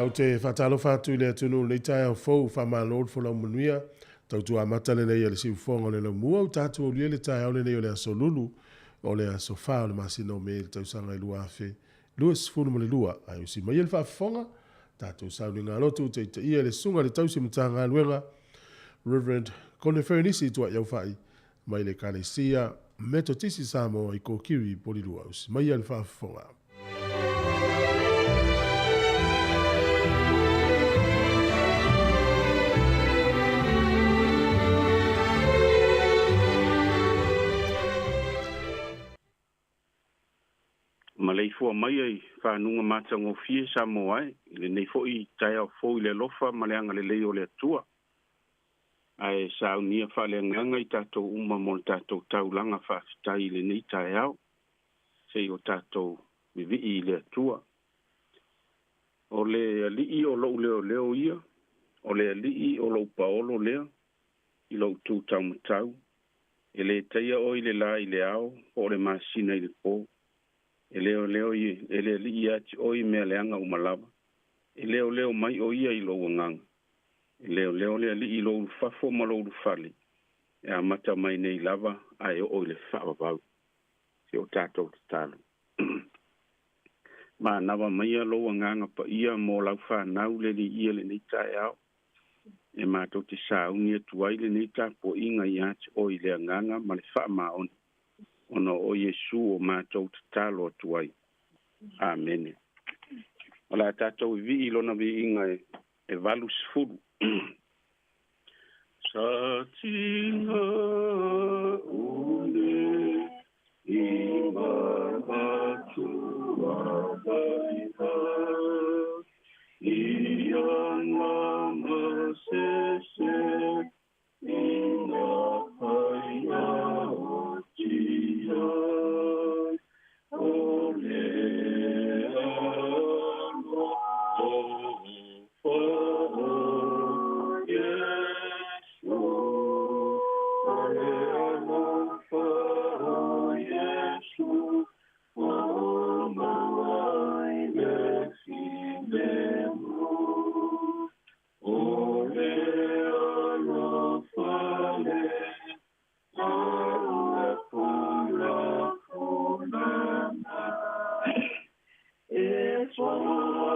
Ia, ou te faatalofa atu i le atunuu i lenei taeao fou, faamalo le folau manuia, tautuamata lelei a le siufofoga o le laumua, ua tatou aulia le taeao lenei o le aso Lulu, o le aso 4 o le masina o Me i le tausaga e 2022, ae usi maia le faafofoga, tatou sauniga lotu taitaia i le Susuga i le Tausi Matagaluega, Reverend Kone Fernisi Tuaiaufai, mai le Ekalesia Metotisi Samoa i Kokiri, Polilua. Usi maia le faafofoga. Maleifua mai i faguga matagofie Samoa e, i lenei foi taeao fou i le alofa ma le agalelei o le Atua. Ae saunia faaleagaga i tatou uma mo le tatou taulaga faafetai i lenei taeao, seia o tatou vivii i le Atua. O le alii o lou leoleo ia, o le alii o lou paolo lea, i lou tu taumatau, e le taia oe i le la i le ao, po o le masina i le po. E leoleo e le alii ia te oe i mea leaga uma lava. E leoleo mai o ia i lou agaga. E leoleo le alii i lou ulufafo ma lou ulufale, e amata mai nei lava ae oo i le faavavau. Se o tatou tatalo. Manava maia lou agaga paia mo lau whanau le li ia lenei taeao. E mātou te sauni atu ai lenei tapuaiga ia te oe i le agaga ma le faamaoni. Ona o Iesu o mātou tatalo atu ai. Amene. O la tātou i vii lona viiga e 80. Sa tinga une i mamatua vaiva i anga masese i ngā paia o tia o le alo o fa o Iesu o le alofa o Iesu o maua i le filemu o le alofa le a ua pula pula mai e toa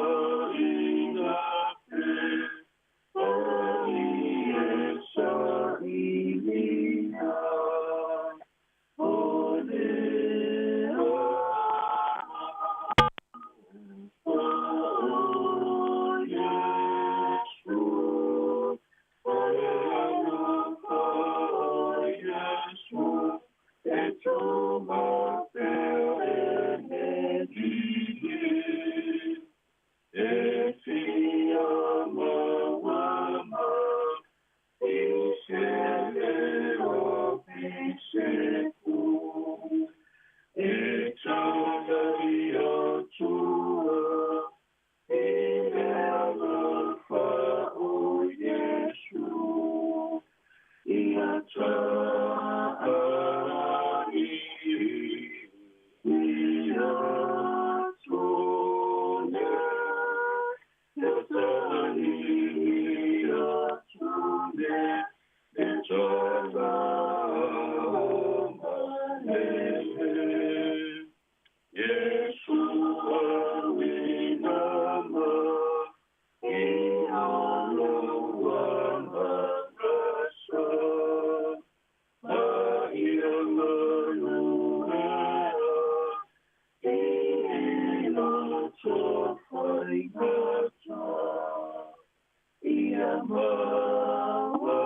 ina pe o i e sa ilina o le alofa o Iesu o le alofa o Iesu e tuma pea e le lili e fia maua ma i se leo piseku e tala i atua i le alofa o Iesu ia taai ia tune ia taai ia tune e tala malele Iesu awina ma i aloa marasa ma ia manuea i la tofaigata ia maua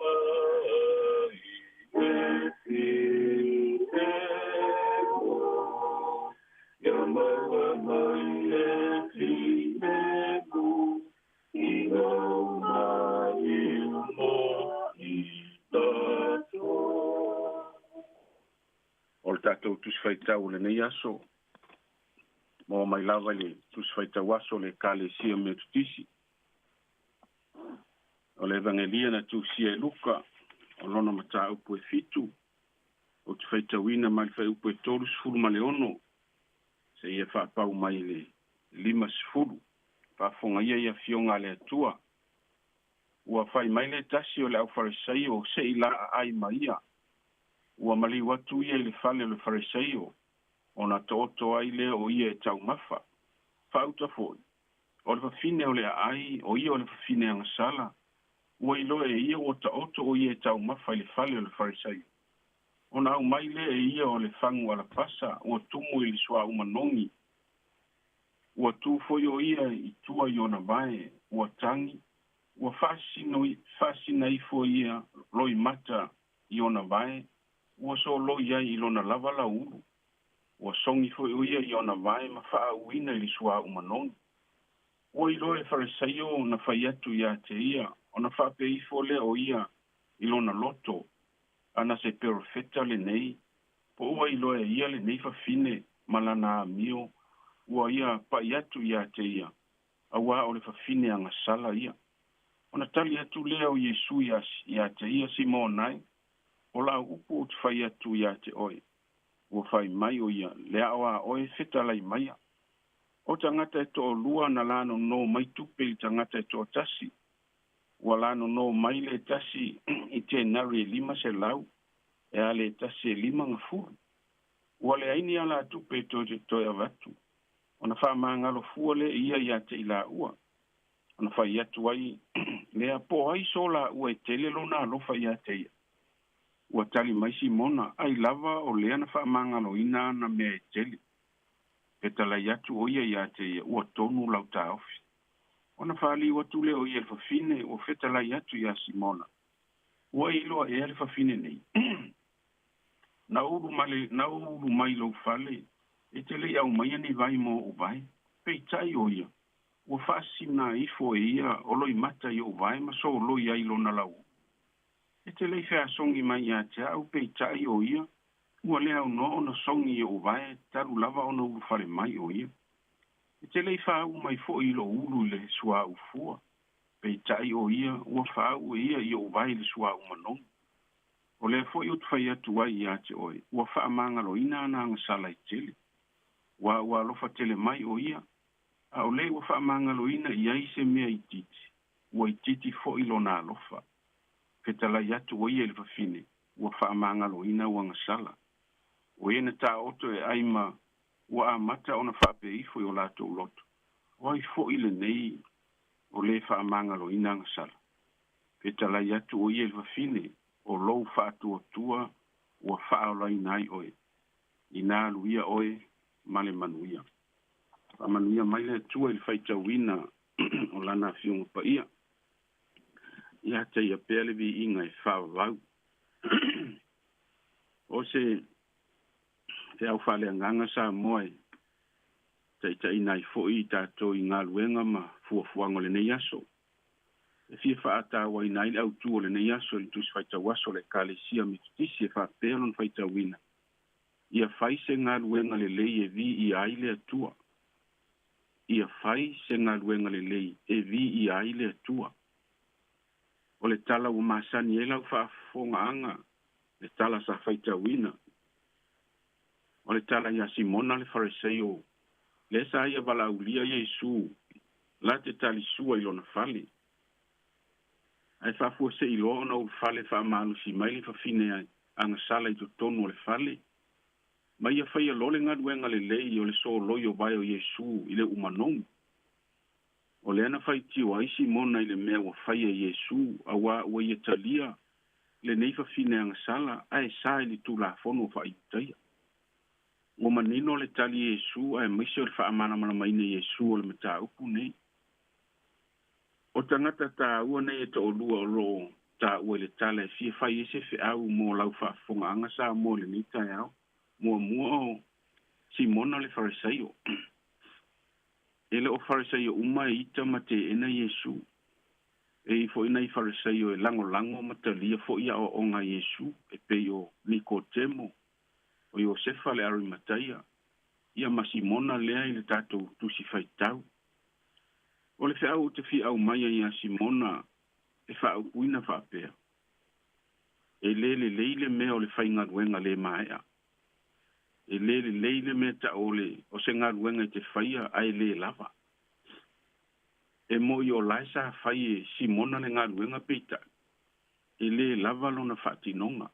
mai le filemu ia maua mai le filemu i lou mai uma i tatou. O le tatou tusi faitau o lenei aso, maua mai lava i le tusi faitau aso o le Ekalesia Metotisi. O le Evangelia na tusia e Luka, o lona mataupu e 7, ou te faitauina mai le fuaiupu e 36, seia faapau mai i le 50. Faafofoga ia i afioga a le Atua. Ua fai mai le tasi o le aufarisaio se'i laaai ma ia. Ua maliu atu ia i le fale o le Farisaio, ona taoto ai lea o ia e taumafa. Faauta foi, o le fafine o le aai, o ia o le fafine agasala, ua iloa e ia ua taoto o ia e taumafa i le fale o le Farisaio. Ona aumai lea e ia o le fagu alapasa, ua tumu i le suauu manogi. Ua tu foi o ia i tua i ona vae, ua tagi, ua faasina ifo ia loimata i ona vae, ua soloi ai i lona lava lauulu. Ua sogi foi o ia i ona vae ma faaauina i le suauu manogi. Ua iloa e Farisaio na fai atu ia te ia, ona faapeifo lea o ia i lona loto, ana se perofeta lenei, po ua iloa e ia lenei fafine ma lana amio, ua ia pai atu ia te ia, auā o le fafine agasala ia. Ona tali atu lea o Iesu ia te ia, Simona e, o lau upu ou te fai atu ia te oe. Ua fai mai o ia, le ao a oe fetalai maia. O tagata e toalua na lanono mai tupe i tagata e toatasi. Ua lanono mai le tasi i tenari e 500, e a le tasi e 50. Ua leai ni alatupe e toe avatu. Ona faamagalo fua lea ia ia te i laua. Ona fai atu ai lea po ai so laua e tele lona alofa ia te ia. Ua tali mai Simona, ai lava o lea na faamagaloina ana mea e tele. Fetalai atu o ia ia te ia, ua tonu lau taofi. Ona faaliu atu lea o ia i le fafine, ua fetalai atu ia Simona. Ua iloa ea le fafine nei. Na ulu mai lou fale, e te lei aumaia ni vai mo ou vae. Peitai o ia, ua faasina ifo e ia o loimata i ou vae ma soloi ai lona lau. E te lei feasogi mai ia te au, peitai o ia, ua le aunoa ona sogi i ou vae, talu lava ona ulufale mai o ia. E te lei faauu mai foi i lou ulu i le suauu fua, peitai o ia, ua faauu e ia i ou vae i le suauu manogi. O lea foi ou te fai atu ai ia te oe, ua faamagaloina ana agasala e tele. Ua alofa tele mai o ia, a o lea ua faamagaloina i ai se mea itiiti, ua itiiti foi lona alofa. Fetalai atu o ia i le fafine, ua faamagaloina ua agasala. O ia na taoto e ai ma ua amata ona faapeifo i o latou loto. O ai foi lenei o le faamagaloina agasala. Fetalai atu o ia i le fafine, o lou faatuatua ua faaolaina ai oe. Ina alu ia oe ma le manuia. Faamanuia mai le Atua i le faitauina o lana afioga paia. Ia te ia pea le viiga e faavavau. O se feau faaleagaga Samoa e taitaiina ai foi i tatou i galuega ma fuafuaga o lenei aso. E fia faatauaina ai le autu o lenei aso i le tusi faitauaso o le Ekalesia Metotisi e faapea lona faitauina. Ia fai se galuega lelei e viia ai le Atua. Ia fai se galuega lelei e viia ai le Atua. O le tala ua masani ai lau faafofogaaga, le tala sa faitauina. O le tala ia Simona le Farisaio, lea sa ia valaaulia Iesu, la te talisua i lona fale. Ae faafuasei loa ona ulufale faamalosi mai le fafine ai, agasala i totonu o le fale. Ma ia faia loa le galuega lelei o le soloi o vae o Iesu i le umanogi. O lea na faitio ai Simona i le mea ua faia e Iesu, auā ua ia talia lenei fafine agasala ae sa i le Tulafono faa-Iutaia. Ua manino le tali Iesu aemaise o le faamalamalamaina e Iesu o le mataupu nei. O tagata taua nei e toalua o loo taua i le tala e fia fai ai se feau mo lau faafofogaaga Samoa i lenei taeao. Muamua o Simona le Farisaio. E le o Farisaio uma e ita ma teena Iesu. E i foi nai Farisaio e lagolago ma talia foi aoaoga a Iesu, e pei o Nikotemo, o Iosefa le Arimataia, ia ma Simona lea i le tatou tusi faitau. O le feau ou te fia aumaia ia Simona e faaupuina faapea. E le lelei le mea o le faigaluega le maea. E le lelei le mea taʻu o se galuega e te faia ae lē lava. E mo'i o lae sa fai e Simona le galuega peita'i, e lē lava lona faatinoga.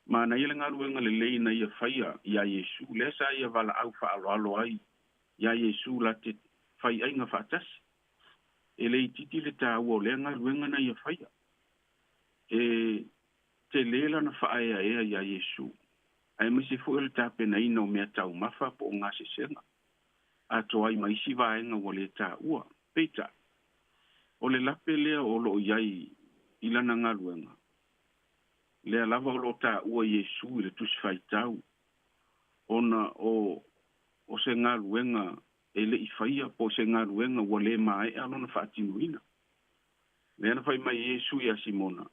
Manaia le galuega lelei na ia faia iā Iesu lea sa ia valaau faaaloalo ai iā Iesu la te faiaiga faatasi. E le itiiti le tāua o lea galuega na ia faia. E telē lana faaeaea iā Iesu, aemaise foi o le tapenaina o mea taumafa po o gasesega, atoa ai ma isi vaega ua lē taua. Peitai, o le lape lea o loo i ai i lana galuega, lea lava o loo taua Iesu i le Tusi Faitau, ona o se galuega e le'i faia po o se galuega ua lē maea lona faatinoina. Lea na fai mai Iesu iā Simona,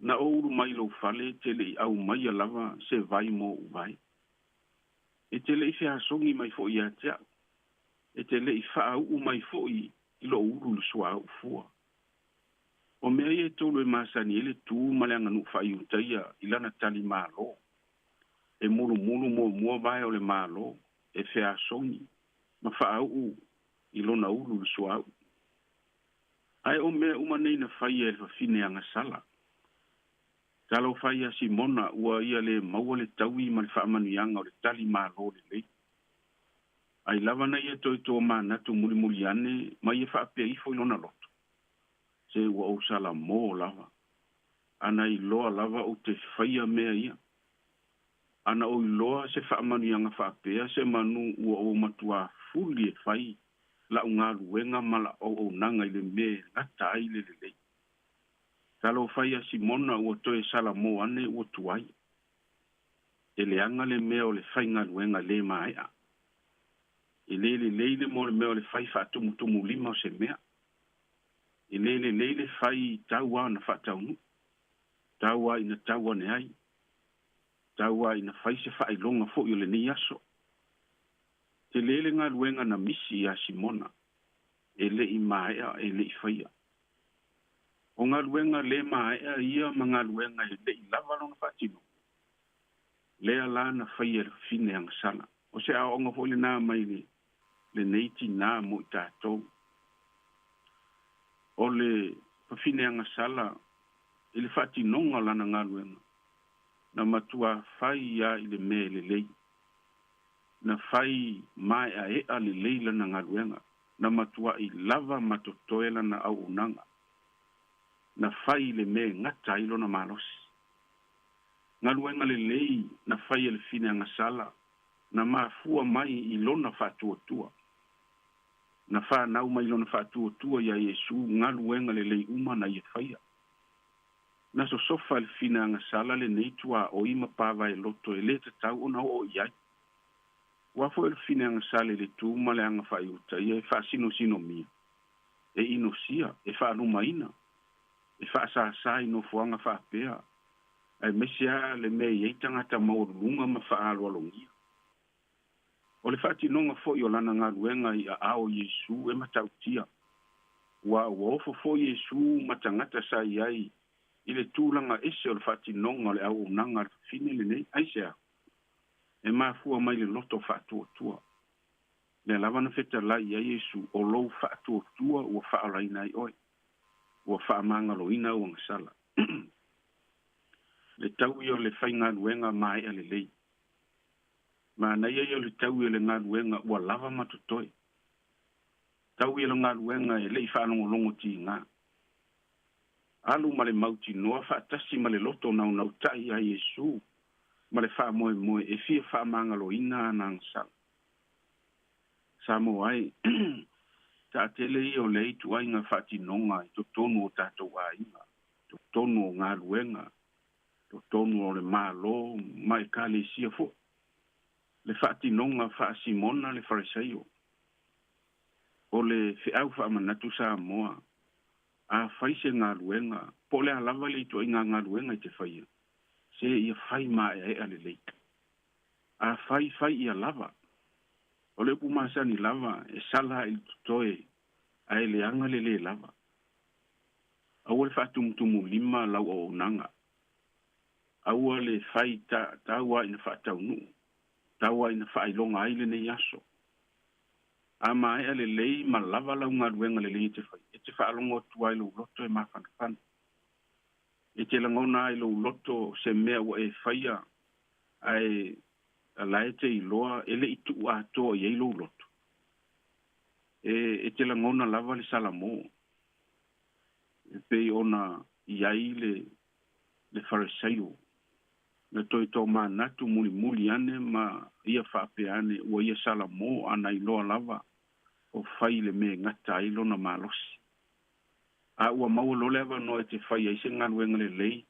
na ou ulu mai lou fale e te le'i aumaia lava se vai mo ou vae. E te le'i feasogi mai fo'i ia te a'u, e te le'i faauu mai fo'i i lo'u ulu i le suauu fua. O mea ia e tolu e masani ai le tu ma le aganuu faaiutaia i lana talimalo. E mulumulu muamua vae o le Malo, e feasogi ma faauu i lona ulu i le suauu. Ae o mea uma nei na faia e le fafine agasala. Talofa ia Simona ua ia lē maua le taui ma le faamanuiaga o le talimalo lelei. Ai lava na ia toe tomanatu mulimuli ane ma ia faapea ifo i lona loto, se ua ou salamō lava, ana iloa lava ou te faia mea ia. Ana ou iloa se faamanuiaga faapea semanu ua ou matuā fuli e fai la'u galuega ma la'u auaunaga i le mea e gata ai le lelei. Talofa ia Simona ua toe salamō ane ua tuai. E leaga le mea o le faigaluega lē maea. E lē lelei le mo le mea o le fai faatumutumulima o se mea. E lē lelei le fai tau a na faataunuu, tau a ina tau ane ai, tau a ina fai se faailoga fo'i o lenei aso. Telē le galuega na misi iā Simona, e le'i maea e le'i faia. O galuega lē maea ia ma galuega e le'i lava lona faatinoga, lea la na faia e le fafine agasala. O se aoaoga foi lenā mai le lenei tinā mo i tatou. O le fafine agasala i le faatinoga o lana galuega, na matuā fai a i le mea e lelei. Na fai maeaea lelei lana galuega, na matua'i lava ma totoe lana auaunaga. Na fai i le mea e gata ai lona malosi. Galuega lelei na fai e le fine agasala, na mafua mai i lona faatuatua. Na fanau mai lona faatuatua iā Iesu galuega lelei uma na ia faia. Na sosofa e le fine agasala lenei tuaoi ma pavaeloto e lē tatau ona oo i ai. Ua foi o le fine agasala i le tu ma le aga faaiuta ia e faasinosinomia, e inosia, e faalumaina, e faasāsā i nofoaga faapea, aemaise a le mea i ai tagata maualuluga ma faaaloalogia. O le faatinoga fo'i o lana galuega i aao o Iesu e matautia, ua ua ofo foi Iesu ma tagata sa i ai i le tulaga ese o le faatinoga o le auaunaga a le fafine lenei. Aisea? E mafua mai le loto faatuatua. Lea lava na fetalai i ai Iesu, o lou faatuatua ua faaolaina ai oe, ua faamagaloina au agasala. Le taui o le faigaluega maea lelei. Manaia ia o le taui o le galuega ua lava ma totoe. Taui o le galuega e le'i faalogologo tigā. Alu ma le mautinoa faatasi ma le loto naunauta'i iā Iesu ma le faamoemoe e fia faamagaloina ana agasala. Samoa e, taatele ia o lea ituaiga faatinoga i totonu o tatou aiga, totonu o galuega, totonu o le Malo ma Ekalesia fo'i. Le faatinoga faa-Simona le Farisaio. O le feau faamanatu Samoa, a fai se galuega, po o le a lava le ituaiga galuega e te faia, se ia fai maeaea lelei. A fai, fai ia lava. O le upu masani lava, e sala i le totoe, ae leaga le lē lava. Aua le faatumutumulima lau auaunaga. Aua le fai tau a ina faataunuu, tau a ina faailoga ai lenei aso. A maea lelei ma lava lau galuega lelei e te faia, e te faalogo atu ai lou loto e mafanafana. E te lagona ai lou loto se mea ua e faia, ae la e te iloa e le'i tu'u atoa i ai lou loto. E te lagona lava le salamo. E pei ona i ai le Farisaio. Na toe tomanatu mulimuli ane ma ia faapea ane ua ia salamo ana iloa lava o fai le mea e gata ai lona malosi. A ua maua loa le avanoa e te fai ai se galuega lelei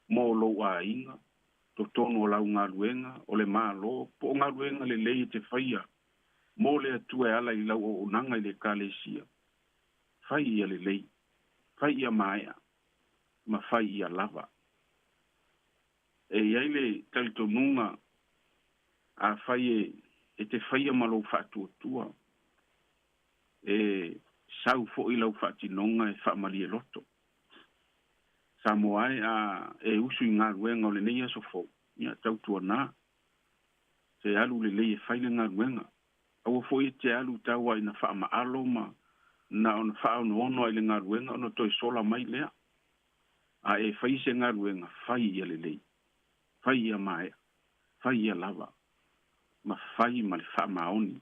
mo lou aiga, totonu o lau galuega, o le Malo, po o galuega lelei e te faia mo le Atua e ala i lau auaunaga i le Ekalesia. Fai ia lelei, fai ia maea, ma fai ia lava. E i ai le talitonuga afai e te faia ma lou faatuatua, e sau foi lau faatinoga e faamalie loto. Samoa e a e usu i galuega o lenei aso fou, ia tautuanā se alu lelei e fai le galuega. Aua foi e te alu tau ai na faamaalo ma na ona faaonoono ai le galuega ona toe sola mai lea. A e fai se galuega, fai ia lelei, fai ia maea, fai ia lava, ma fai ma le faamaoni.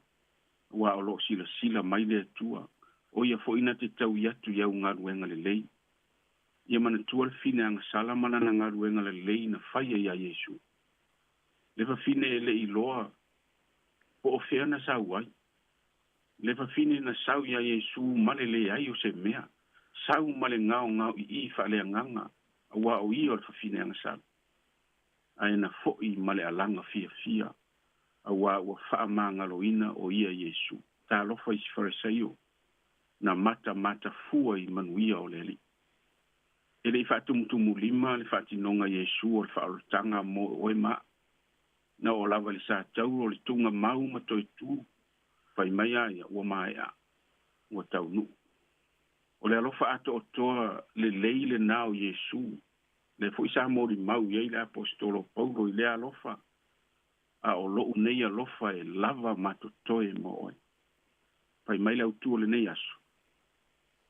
Aua o loo silasila mai le Atua, o ia foi na te taui atu i au galuega lelei. Ia manatua le fine agasala ma lana galuega lelei na faia iā Iesu. Le fafine e le'i iloa po o fea na sau ai. Le fafine na sau iā Iesu ma le leai o se mea, sau ma le gaogaoi'i faaleagaga, auā o ia o le fafine agasala. Ae na fo'i ma le alaga fiafia, auā ua faamagaloina o ia Iesu. Talofa i si Farisaio na matamatafua i manuia o le Alii. E le'i faatumutumulima le faatinoga Iesu o le faaolataga mo oe ma a'u. Na oo lava i le satauro o le tugamau ma toe tu, fai mai a ia ua maea, ua taunu'u. O le alofa atoatoa lelei lenā o Iesu, lea foi sa molimau i ai le Aposetolo Paulo i lea alofa, a o lo'u nei alofa e lava ma totoe mo oe. Fai mai le Autū o lenei aso,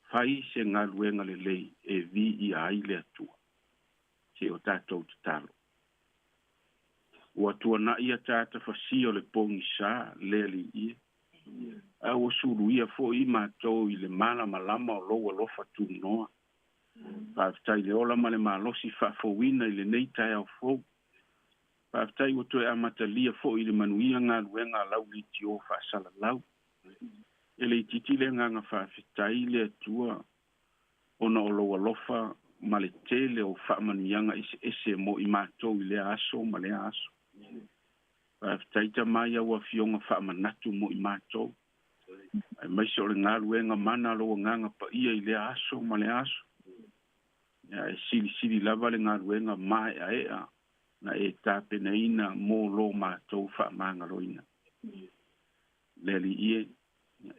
fai se galuega lelei e viia ai le Atua. Se o tatou tatalo. Ua tuana'i ataata fasia o le pogisā le Alii e. A ua suluia foi matou i le malamalama o lou alofa tunoa. Faafetai i le ola ma le malosi faafouina i lenei taeao fou. Faafetai ua toe amatalia foi i le manuia galuega a lau leitio faasalalau. E le itiiti le agaga faafetai le Atua ona o lou alofa ma le tele o faamanuiaga eseese mo i matou i lea aso ma lea aso. Faafetai Tamā i au afioga faamanatu mo i matou, aemaise o le galuega mana a lou Agaga Paia i lea aso ma lea aso. Ia, e silisili lava le galuega maeaea na e tapenaina mo lo matou faamagaloina. Le Alii e,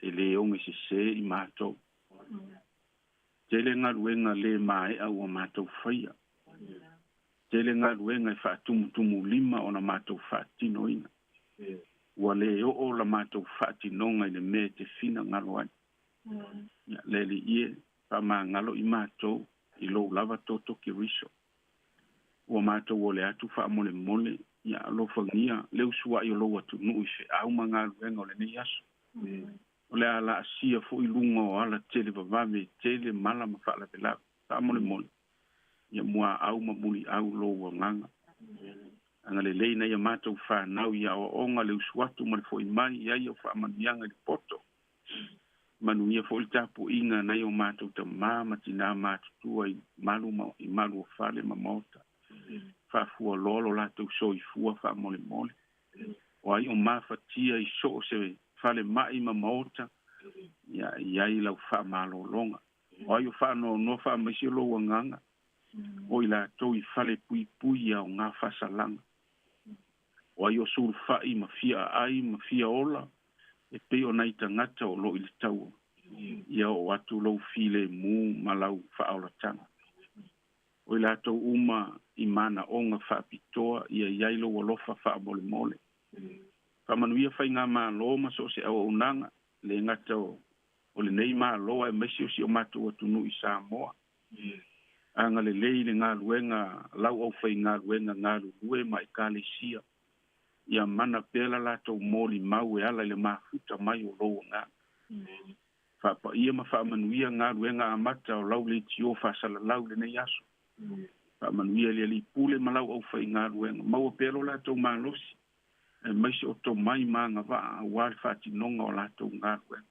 e lē oge sesē i matou. Tele galuega lē maea ua matou faia. Tele galuega e faatumutumulima ona matou faatinoina. Ua lē oo la matou faatinoga i le mea e te finagalo ai. Ia, le Alii e, faamagalo i matou i lou lava toto Keriso. Ua matou ole atu faamolemole, ia alofagia le usua'i o lou atunuu i feau ma galuega o lenei aso. O le a laasia foi luga o ala televavave e tele mala ma faalavelave. Faamolemole, ia muaau ma muliau lou agaga. Agalelei nai a matou fanau i aoaoga le usu atu ma le fo'i mai i ai o faamanuiaga i le poto. Manuia foi le tapuaiga nai o matou tamā ma tinā matutua i malu ma i malu o fale ma maota. Faafualoa lo latou soifua faamolemole. O ai o mafatia i so o se falema'i ma maota, ia i ai lau faamalologa. O ai o faanoanoa faamaise lou agaga, o i latou i fale puipui i aogā faasalaga. O ai o sulufa'i ma fia aai ma fia ola, e pei o nai tagata o loo i le taua. Ia oo atu lou filemu ma lau faaolataga. O i latou uma i manaoga faapitoa, ia i ai lou alofa faamolemole. Faamanuia faigamālō ma so o se auaunaga. Le gata o lenei Malo aemaise o si o matou atunuu i Samoa. Agalelei i le galuega lau aufaigaluega galulue ma ekalesia. Ia mana pea la latou molimau e ala i le mafuta mai o lou agaga. Faapaia ma faamanuia galuega amata o lau leitio faasalalau lenei aso. Faamanuia i le Alii Pule ma lau aufaigaluega. Maua pea lo latou malosi aemaise o tomai ma agavaa aua le faatinoga o latou galuega.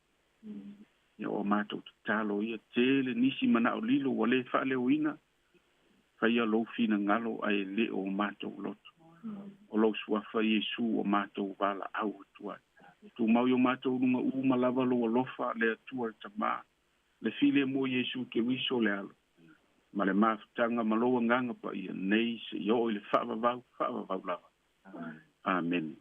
Ia o matou tatalo ia tele nisi manao lilo ua le faaleoina, faia lou finagalo ae le o matou loto. O lou suafa Iesu o matou valaau atu ai. Tumau i o matou luga uma lava lou alofa le Atua le Tamā, le file mo Iesu Keriso le Alo, ma le mafutaga ma lou agaga paia nei seia oo i le faavavau, faavavau lava. Amene.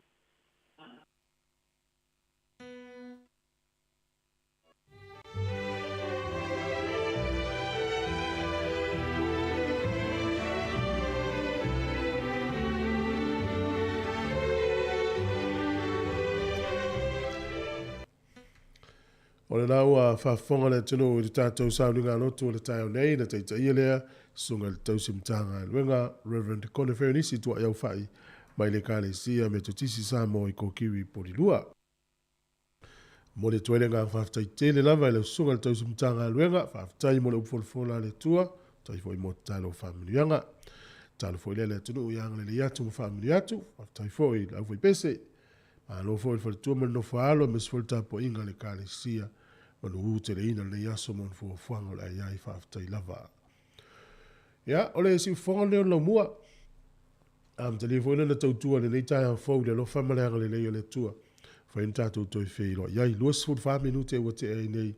O lena ua faafofoga le atunuu i le tatou sauniga lotu o le taeao nei, na taitaia lea susuga i le tausi Matagaluega Reverend Kone Feonisi Tuaiaufai mai le Ekalesia Metotisi Samoa i Kokiwi Polilua. Momoli atu ai le agaga faafetai tele lava i lau susuga i le tausi Matagaluega, faafetai mo le upu folafola a le Atua, faafetai foi mo tatalo o faamanuiaga. Tatalo foi lea le atunuu ia agalelei atu ma faamanuia atu, faafetai foi i le aufaipese. Malo foi i le faletua ma le nofo a alo aemaise foi le tapuaiga a le Ekalesia manuū teleina lenei aso ma ona fuafuaga o le a i ai, faafetai lava. Ia, o le siufofoga lenei o le laumua. Amatalia foi lana tautua i lenei taeao fou i le alofa ma le agalelei o le Atua. Fai ona tatou toe feiloai ai. 24 minute ua tea ai nei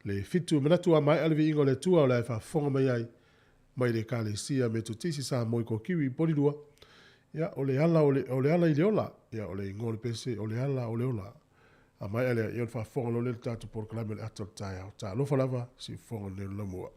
le 7. Manatu a maea le viiga o le Atua o le a e faafofoga mai ai mai le Ekalesia Metotisi Samoa i Kokiwi i Polilua. Ia, o le ala o le, o le ala i le ola. Ia, o le igoa o le pese, o le ala o le ola. A maea lea, ia ona faafofoga loa lea i le tatou polokalame o le ata o le taeao. Talofa lava, siufofoga lenei o le laumua.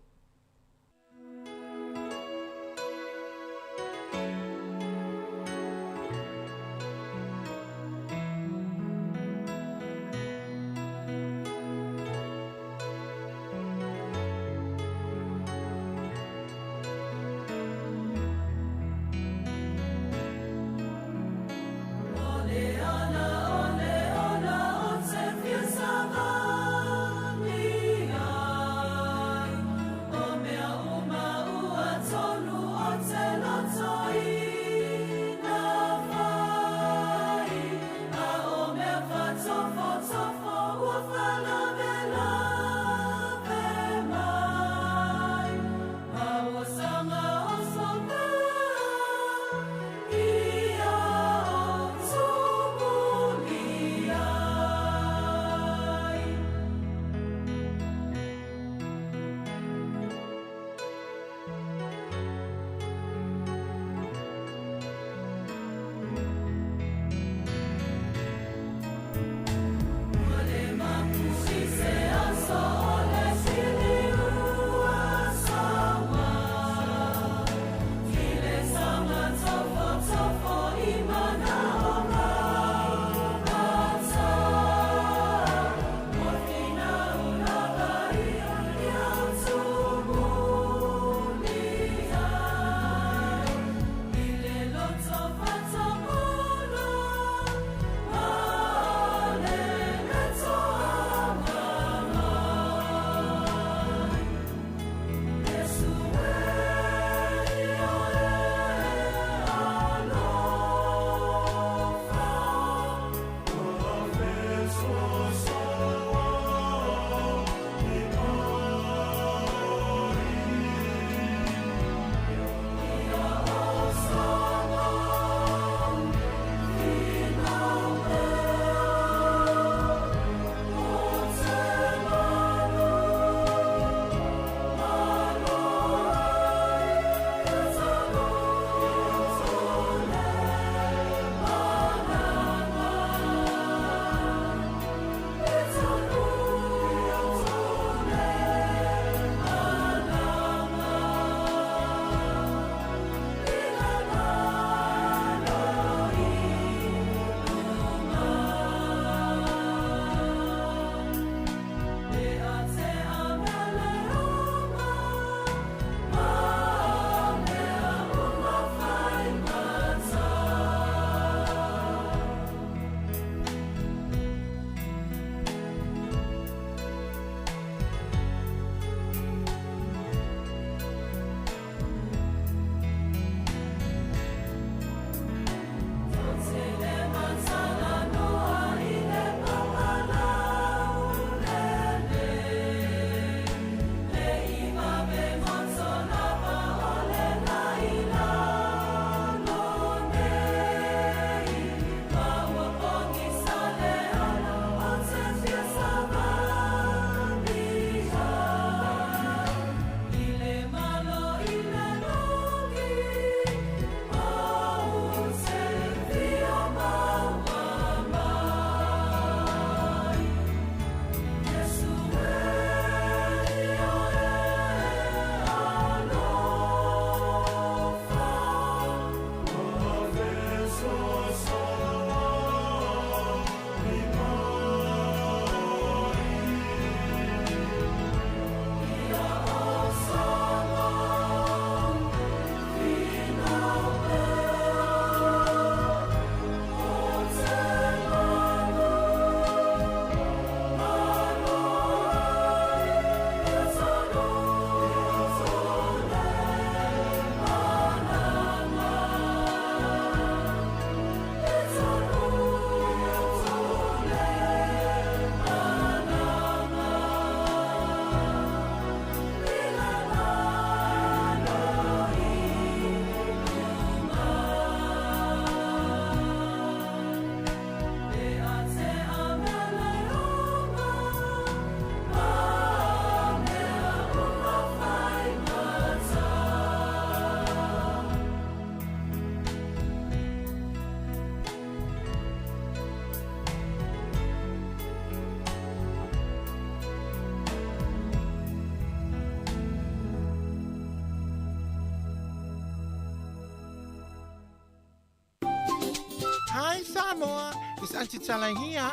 Samoa, it's Aunty Tala here.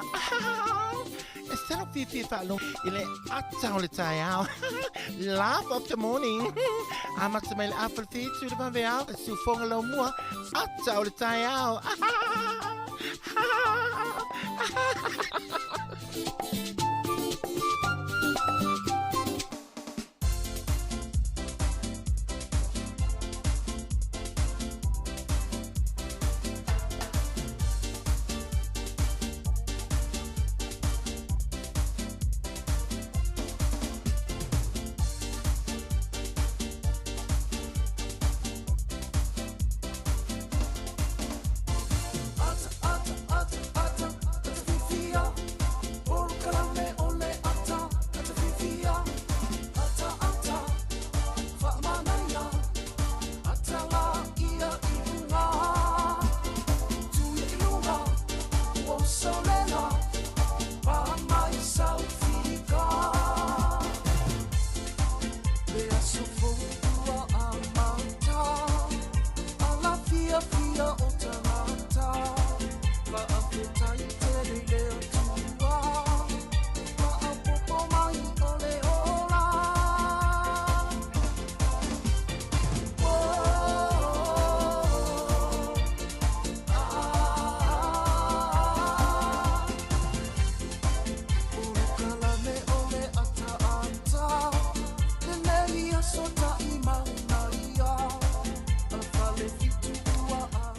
E sala fiafia faalogo i le ata o le taeao. Laugh of the morning. Amata mai le afa le fitu le vaveao, le siufoga laumua, ata o le taeao.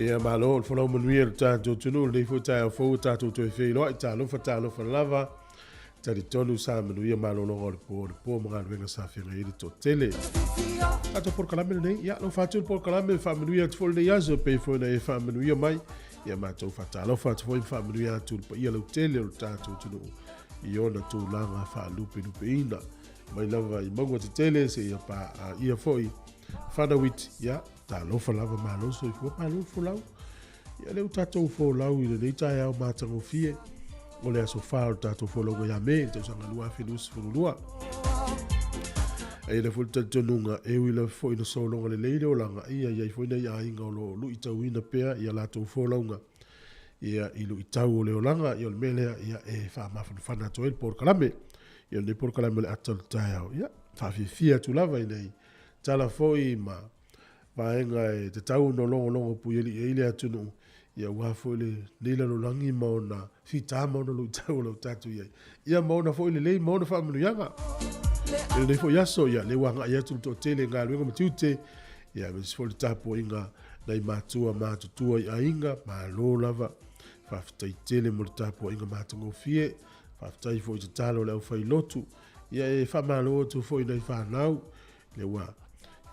Ia malo le folau manuia le tatou atunuu lenei foi taeao fou ua tatou toe feiloai talofa talofa lava talitonu sa manuia malologa o le po le po ma galuega sa feagai ai le toatele. Tatou polokalame lenei, ia alofa atu le polokalame faamanuia atu foi lenei aso pei foi ona e faamanuia mai. Ia matou faatalofa atu foi ma faamanuia atu le paia lautele o le tatou atunuu i ona tulaga faalupelupeina mai lava i mauga tetele seia paia foi fanauiti. Ia talofa lava, malo soifua, malo le folau. Ia lea ua tatou folau i lenei taeao matagofie o le aso 4 o le tatou folauga ia Me i le tausaga 2022. E i ai foi le talitonuga e ui lava foi ina sologa lelei le olaga, ia i ai foi nai aiga o lo o luitauina pea i a latou folauga ia i luitau o le olaga. Ia o le mea lea ia e faamafanafana atu ai le polokalame. Ia o lenei polokalame o le ata o le taeao, ia faafiafia atu lava i nei tala foi ma vaega e tatau ona logologo puialii ai le atunuu, ia aua foi lenei lalolagi ma ona fita ma ona luitau o lo o tatou i ai, ia ma ona foi lelei ma ona faamanuiaga. I lenei foi aso, ia lea ua agai atu le toatele i galuega ma tiute, ia aemaise foi le tapuaiga nai matua matutua i aiga, malo lava. Faafetai tele mo le tapuaiga matagofie, faafetai foi i tatalo a le aufailotu, ia e faamalo atu foi i nai fanau, lea ua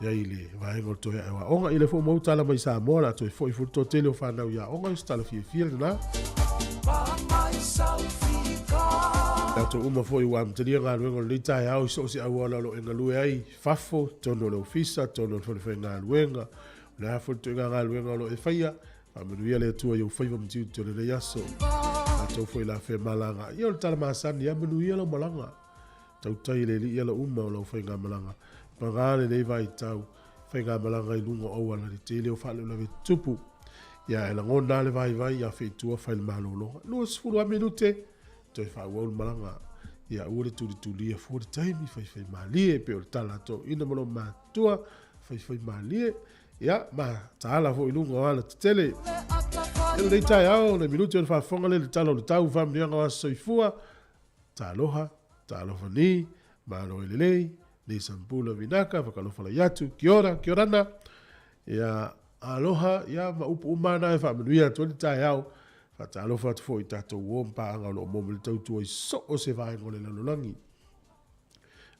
i ai le vaega o le toe ae o aoga. Ia lea foi ua maua tala mai Samoa, o le a toe foi foi le toatele o fanau i aoga, o se tala fiafia lena. Tatou uma foi ua amatalia galuega o lenei taeao i so o se auala o lo o e galue ai, fafo, totonu o le ofisa, totonu o le fale faigaluega, o le a foi le ituaiga galuega o lo o e faia, faamanuia le Atua i ou faiva ma tiute o lenei aso. Tatou foi la femalaga, ia o le tala masani, ia manuia lau malaga. Tautai le Alii ala uma o lau faigamalaga. Paga lenei vaitau, faigamalaga i luga o auala le tele o faalavelave tutupu. Ia e lagona le vaivai ia feitua fai le malologa. 20 lava minute, toe faaauau le malaga. Ia aua le tulitulia fua le taimi, faifai malie e pei o le tala a toeaiina ma lou matua, faifai malie. Ia, ma taala foi i luga o ala tetele. I lenei taeao, le minute o le faafofoga lea i le tala o le tau, faamanuiaga o aso soifua. Taloha, talofa ni, malo e lelei, nei sampula vinaka, whakalofa lai atu, kia ora, kia orana, ia aloha, ia ma upu uma ana e whaamanuia atu ai le taeao, whaatalofa atu foi i tatou uo ma paaga o lo o maua mai le tautua i so o se vaega o le lalolagi.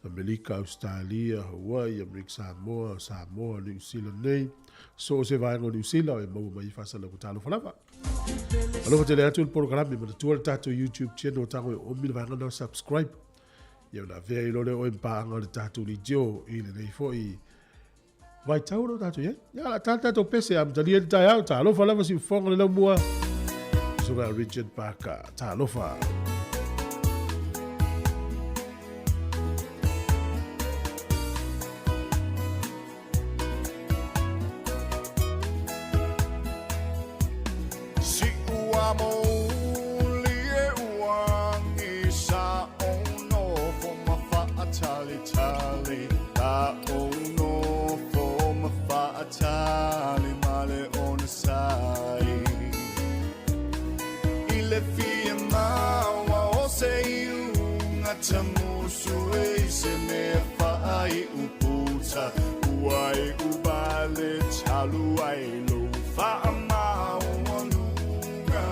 Amerika, Australia, Hawaii, Amerika Samoa, Samoa, Niu Sila nei, so o se vaega o Niu Sila e maua mai i faasalalauga talofa lava. Alofa tele atu le polokalame, manatua le tatou YouTube channel tago e omi le vaega na subscribe. Ia ona avea i lole oe mpaaga o le tatou leitio i lenei foi vaitau o lo tatou i ai. Ia la tala tatou pese amatalia le taeao, talofa lava siufofoga le laumua. Susuga Richard Parker, talofa. Siʻu a Faamauli e uagi sa ou nofo ma faatalitali La ou nofo ma faatali ma le onosai I le fia maua o se iuga tamusu e se mea faaiu puta Ua iu vale talu ai lou faamaualuga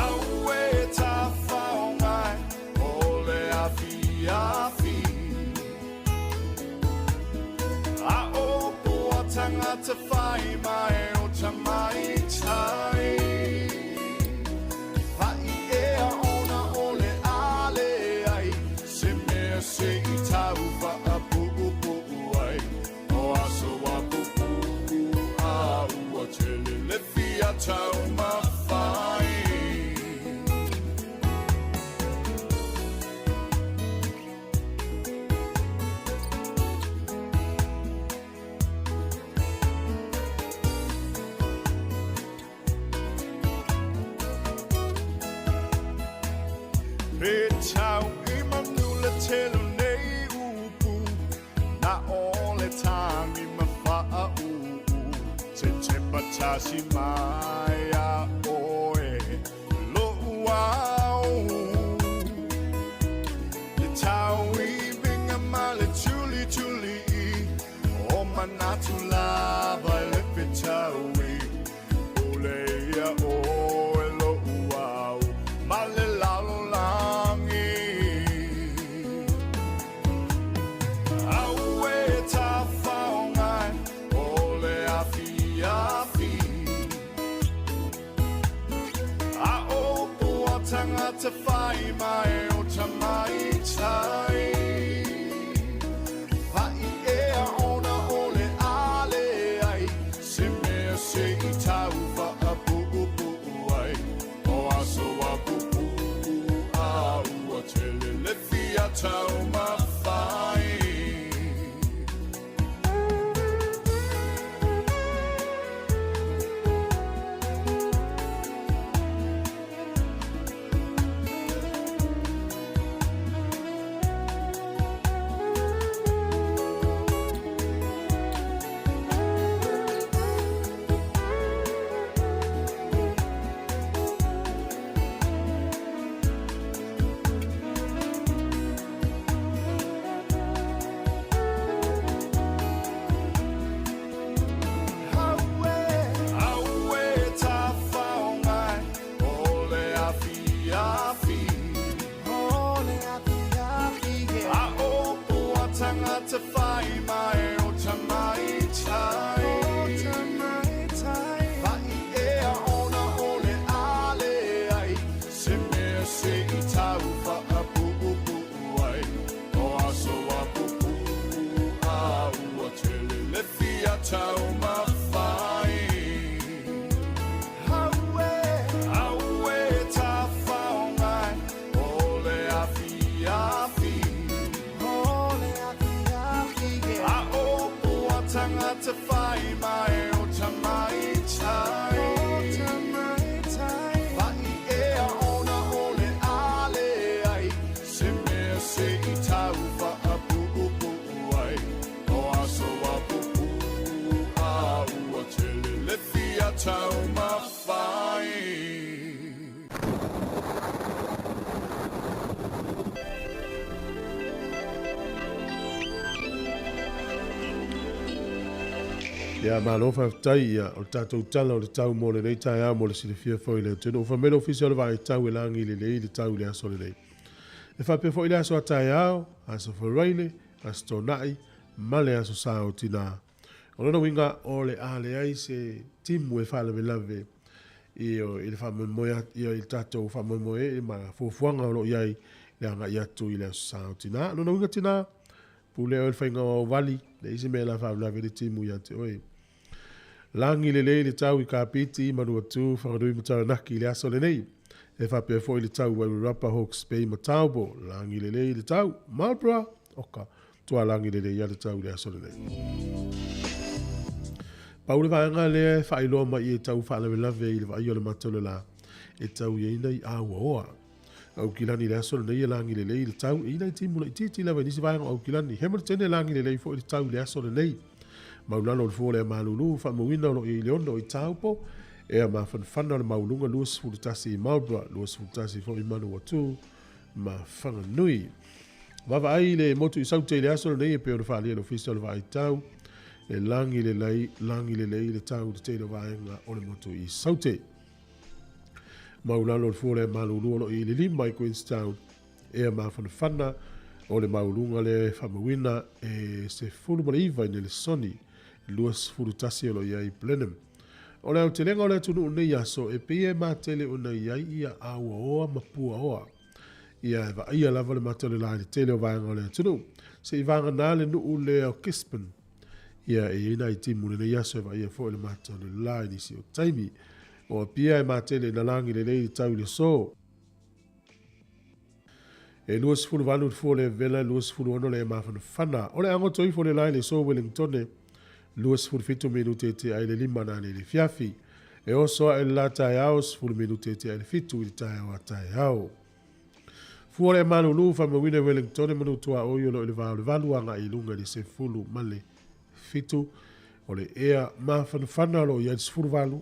Aue tafaogai o le afiafi A o poa tagata fai mai o tamaitai Paʻi ea ona o le a leai se mea se i tau faapuupuu ai O aso a pupuu a ua tele le fia taumafai. Pe tau i manu le tele o nei upu, na o le tagi ma faauu, te tepa tasi mai a oe lo'u ao. Le tauiviga ma le tulituli o manatu lava i le fetaui, pule ia oe lo'u ao ma le lalolagi. Aue tafaogai o le afiafi, a o poa tagata fai mai o tamaitai. Paʻi ea ona o le a leai se mea se i tau faapuupuu ai O aso a pupuu a ua tele le fia taumafai. Aue tafaogai o le afiafi, a o poa tagata fai mai o tamaitai. Paʻi ea ona o le a leai se mea se i tau faapuupuu ai O aso a pupuu a ua tele le fia taumafai. Aue tafaogai o le afiafi, a o poa tagata fai mai o tamaitai. Paʻi ea ona o le a leai se mea se i tau faapuupuu ai O aso a pupuu a ua tele le fia taumafai. Ia, malo faafetai, ia, o le tatou tala o le tau mo lenei taeao mo le silafia foi i le atunuu. Fai mai le Ofisa o le Vaai Tau e lagi lelei le tau i le aso lenei. E faapea foi le aso a taeao, aso Faraile, aso Toonai ma le aso Sa o Tinā. O lona uiga o le a leai se timu e faalavelave i, i le faamoemoe i, i le tatou faamoemoe ma fuafuaga o lo o i ai le agai atu i le aso Sa o Tinā. O lona uiga Tinā, pule oe le faiga o au vali, leai se mea la faalavelave le timu ia te oe. Lagi lelei le tau i Kapiti, Manuatu, Whanganui ma Taranaki i le aso lenei. E faapea foi le tau Wairarapa, Hawke's Bay ma Taupo. Lagi lelei le tau, Marlborough, oka, tua lagi lelei ia le tau i le aso lenei. Pau le vaega lea e faailoa mai i e tau faalavelave i le vaaia o le mata o le la, e tau i ai nai auaoa. Aukilani i le aso lenei e lagi lelei le tau, e i nai timu laitiiti lava i nisi vaega o Aukilani. Hamilton e lagi lelei foi le tau i le aso lenei. Maulalo o le fua o le malulu, faamauina o lo o i ai le 6 i Taupo, ea mafanafana o le maualuga 21 i Marlborough, 21 foi i Manawatu ma Whanganui. Vaavaai i le motu i Saute i le aso lenei e pei ona faaalia e le Ofisa o le Vaai Tau, e lagi lelei, lagi lelei le tau i le tele o vaega o le motu i Saute. Maulalo o le fua o le malulu o lo o i le 5 i Queenstown, ea mafanafana o le maualuga lea e faamauina e 19 i Nelesoni, 21 o lo o i ai i Blenheim. O le aotelega o le atunuu nei aso e pei e matele ona i ai ia auaoa ma puaoa. Ia e vaaia lava le mata o le la i le tele o vaega o le atunuu. Se i vagana le nuu lea o Gisborne. Ia e i ai nai timu i lenei aso e vaaia foi le mata o le la i nisi o taimi. O Apia e matele ina lagi lelei le tau i le aso. E 28 le fua o le vela, 26 le mafanafana. O le agoto ifo le la i le aso Wellingtone, 27 minute e tea ai le 5 nanei i le afiafi. E oso ae le la taeao, 10 minute e tea ai le 7 i le taeao a taeao. Fua o le malulu, faamauina i Wellingtone manu tuaoi o lo o i le va o le 8 agai i luga i le 17. O le ea mafanafana o lo o i ai le 18.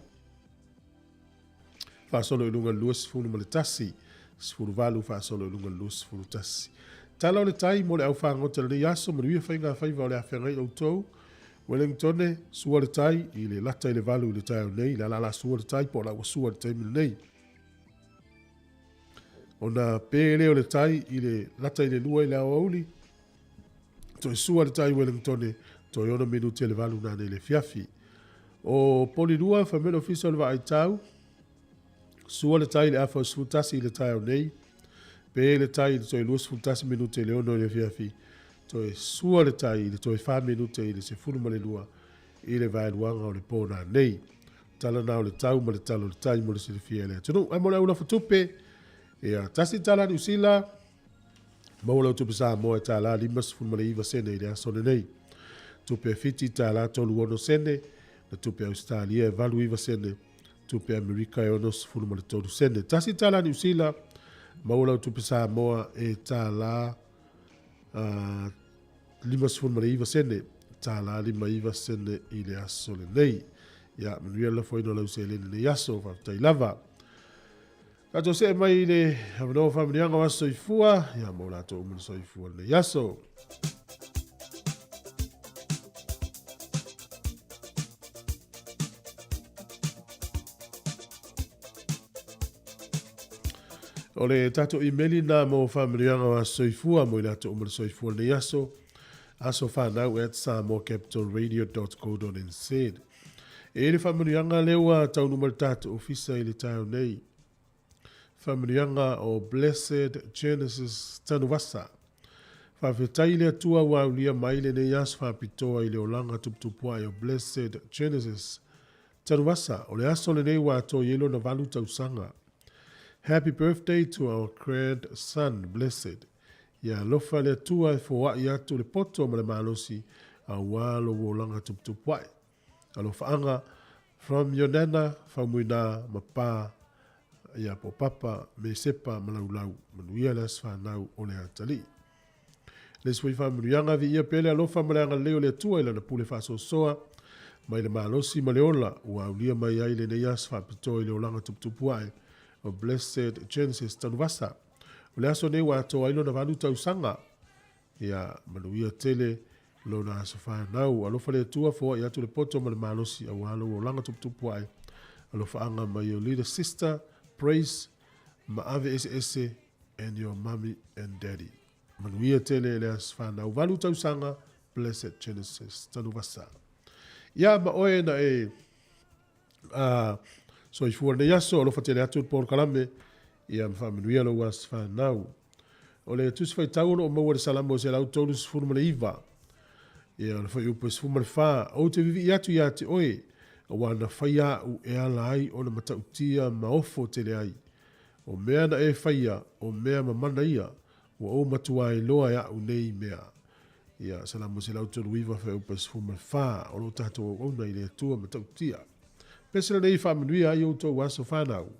Faasolo i luga i le 21, 18 faasolo i luga i le 21. Tala o le tai mo le au fagota i lenei aso, manuia faiga faiva o le a feagai outou. Wellingtone, sua le tai i le lata i le 8 i le taeao nei, le ala sua le tai po o la ua sua i le taimi lenei. Ona pe lea o le tai i le lata i le 2 i le aoauli, toe sua le tai Wellingtone, toe 6 minute le 8 nanei le afiafi. O Polilua, fai mai le ofisa o le vaai tau, sua le tai i le afa o 11 i le taeao nei, pe le tai i le toe 21 minute i le 6 i le afiafi, toe sua le tai i le toe 4 minute i le 12 i le vaeluaga o le pō nanei. Tala na o le tau ma le tala o le tai mo le silafia e le atunuu. Ae mo le aulafa tupe, ia, tasi tala Niu Sila, maua lau tupe Samoa e tālā 59 sene i le aso lenei. Tupe Fiti tālā 36 sene, na tupe Ausetalia e 89 sene, tupe Amerika e 63 sene. Tasi tālā Niu Sila, maua lau tupe Samoa e tālā 59 sene, tālā 59 sene i le aso lenei. Ia, manuia le lafoina o lau seleni lenei aso, faafetai lava. Tatou see mai i le avanoa faamanuiaga o aso soifua, ia mo latou uma le soifua lenei aso. O le tatou imeli na mo faamanuiaga o aso soifua mo i latou uma le soifua lenei aso, asofanau at samoacapitalradio.co.nz. E i le faamanuiaga lea ua taunuu mai le tatou ofisa i le taeao nei. Faamanuiaga o Blessed Genesis Tanuvasa. Faafetai i le Atua ua aulia mai lenei aso faapitoa i le olaga tuputupuae o Blessed Genesis Tanuvasa. O le aso lenei ua atoa i ai lona 8 tausaga. Happy birthday to our grandson Blessed. Ia alofa le Atua e foai atu le poto ma le malosi aua lou olaga tuputupuae. Alofaaga from your nana Faumuina ma Pa ia po Papa me Sepa ma Laulau. Manuia le aso fanau o le atalii. Le isi foi faamanuiaga, viia pea le alofa ma le agalelei o le Atua i lana pule faasoasoa mai le malosi ma le ola ua aulia mai ai lenei aso faapitoa i le olaga tuputupu ae o Blessed Genesis Tanuvasa. O le aso nei ua atoa ai lona 8 tausaga. Ia manuia tele lona aso fanau. Alofa le Atua, foai atu le poto ma le malosi aua lou olaga tuputupu ae. Alofaaga mai your little sister, Praise, ma ave eseese and your mommy and daddy. Manuia tele le aso fanau. 8 tausaga, Blessed Genesis Tanuvasa. Ia ma oe na e soifua lenei aso, alofa tele atu le polokalame, ia ma faamanuia lou aso fanau. O le tusi faitau o lo o maua i le Salamo 139, ia o le fuaiupu e 14, Ou te vivii atu ia te oe, aua na faia au e ala ai ona matautia ma ofo tele ai. O mea na e faia, o mea mamana ia, ua ou matua iloa e au nei mea. Ia, 139 feau 14, o lo tatou auauna i le Atua matautia. Pese lenei faamanuia ai outou aso fanau.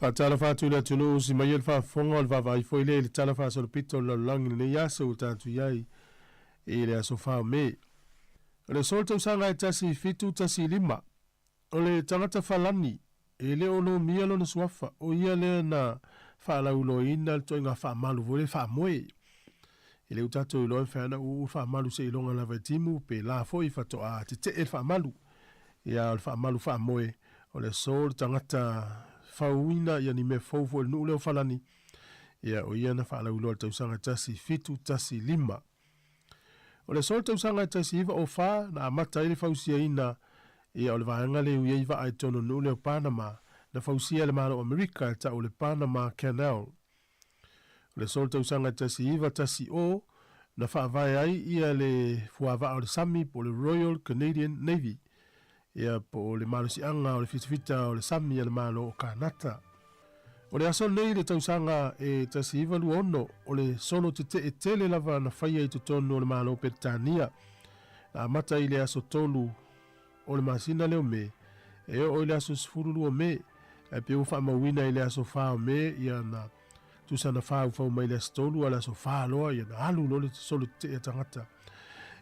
Faatalofa atu i le atunuu usi mai ai le faafofoga o le vaavaai foi lea i le Tala Faasolopito o le Lalolagi i lenei aso ua tatou i ai i le aso 4 o Me. O le aso o le tausaga e 1715, o le tagata falani e le o lomia lona suafa, o ia lea na faalauiloaina le toaiga faamalu foi lea faamoe. E le o tatou iloa e mafai ona uu le faamalu seiloga lava e timu pe la foi faatoa tetee le faamalu. Ia, o le faamalu faamoe, o le aso le tagata fauina ia ni mea fou foi i le nuu lea o Falani. Ia, o ia na faalauiloa i le tausaga 1715. O le aso le tausaga e 1904 na amata ai le fausiaina ia o le vaega lea e ui ai vaa i totonu o le nuu lea o Panama, na fausia e le Malo o Amerika e tau o le Panama Canal. O le aso le tausaga e 1910 na faavae ai ia le fuavaa o le sami po o le Royal Canadian Navy, ia po o le malosiaga o le fitafita o le sami a le Malo o Kanata. O le aso lenei i le tausaga e 1926, o le solo tetee tele lava na faia i totonu o le Malo o Peretania, na amata i le aso 3 o le masina lea o Me, e oo i le aso 12 o Me, ae pei ua faamauina i le aso 4 o Me, ia na tusa na faufau mai le aso 3 a le aso 4 loa, ia na alu loa le solo tetee a tagata.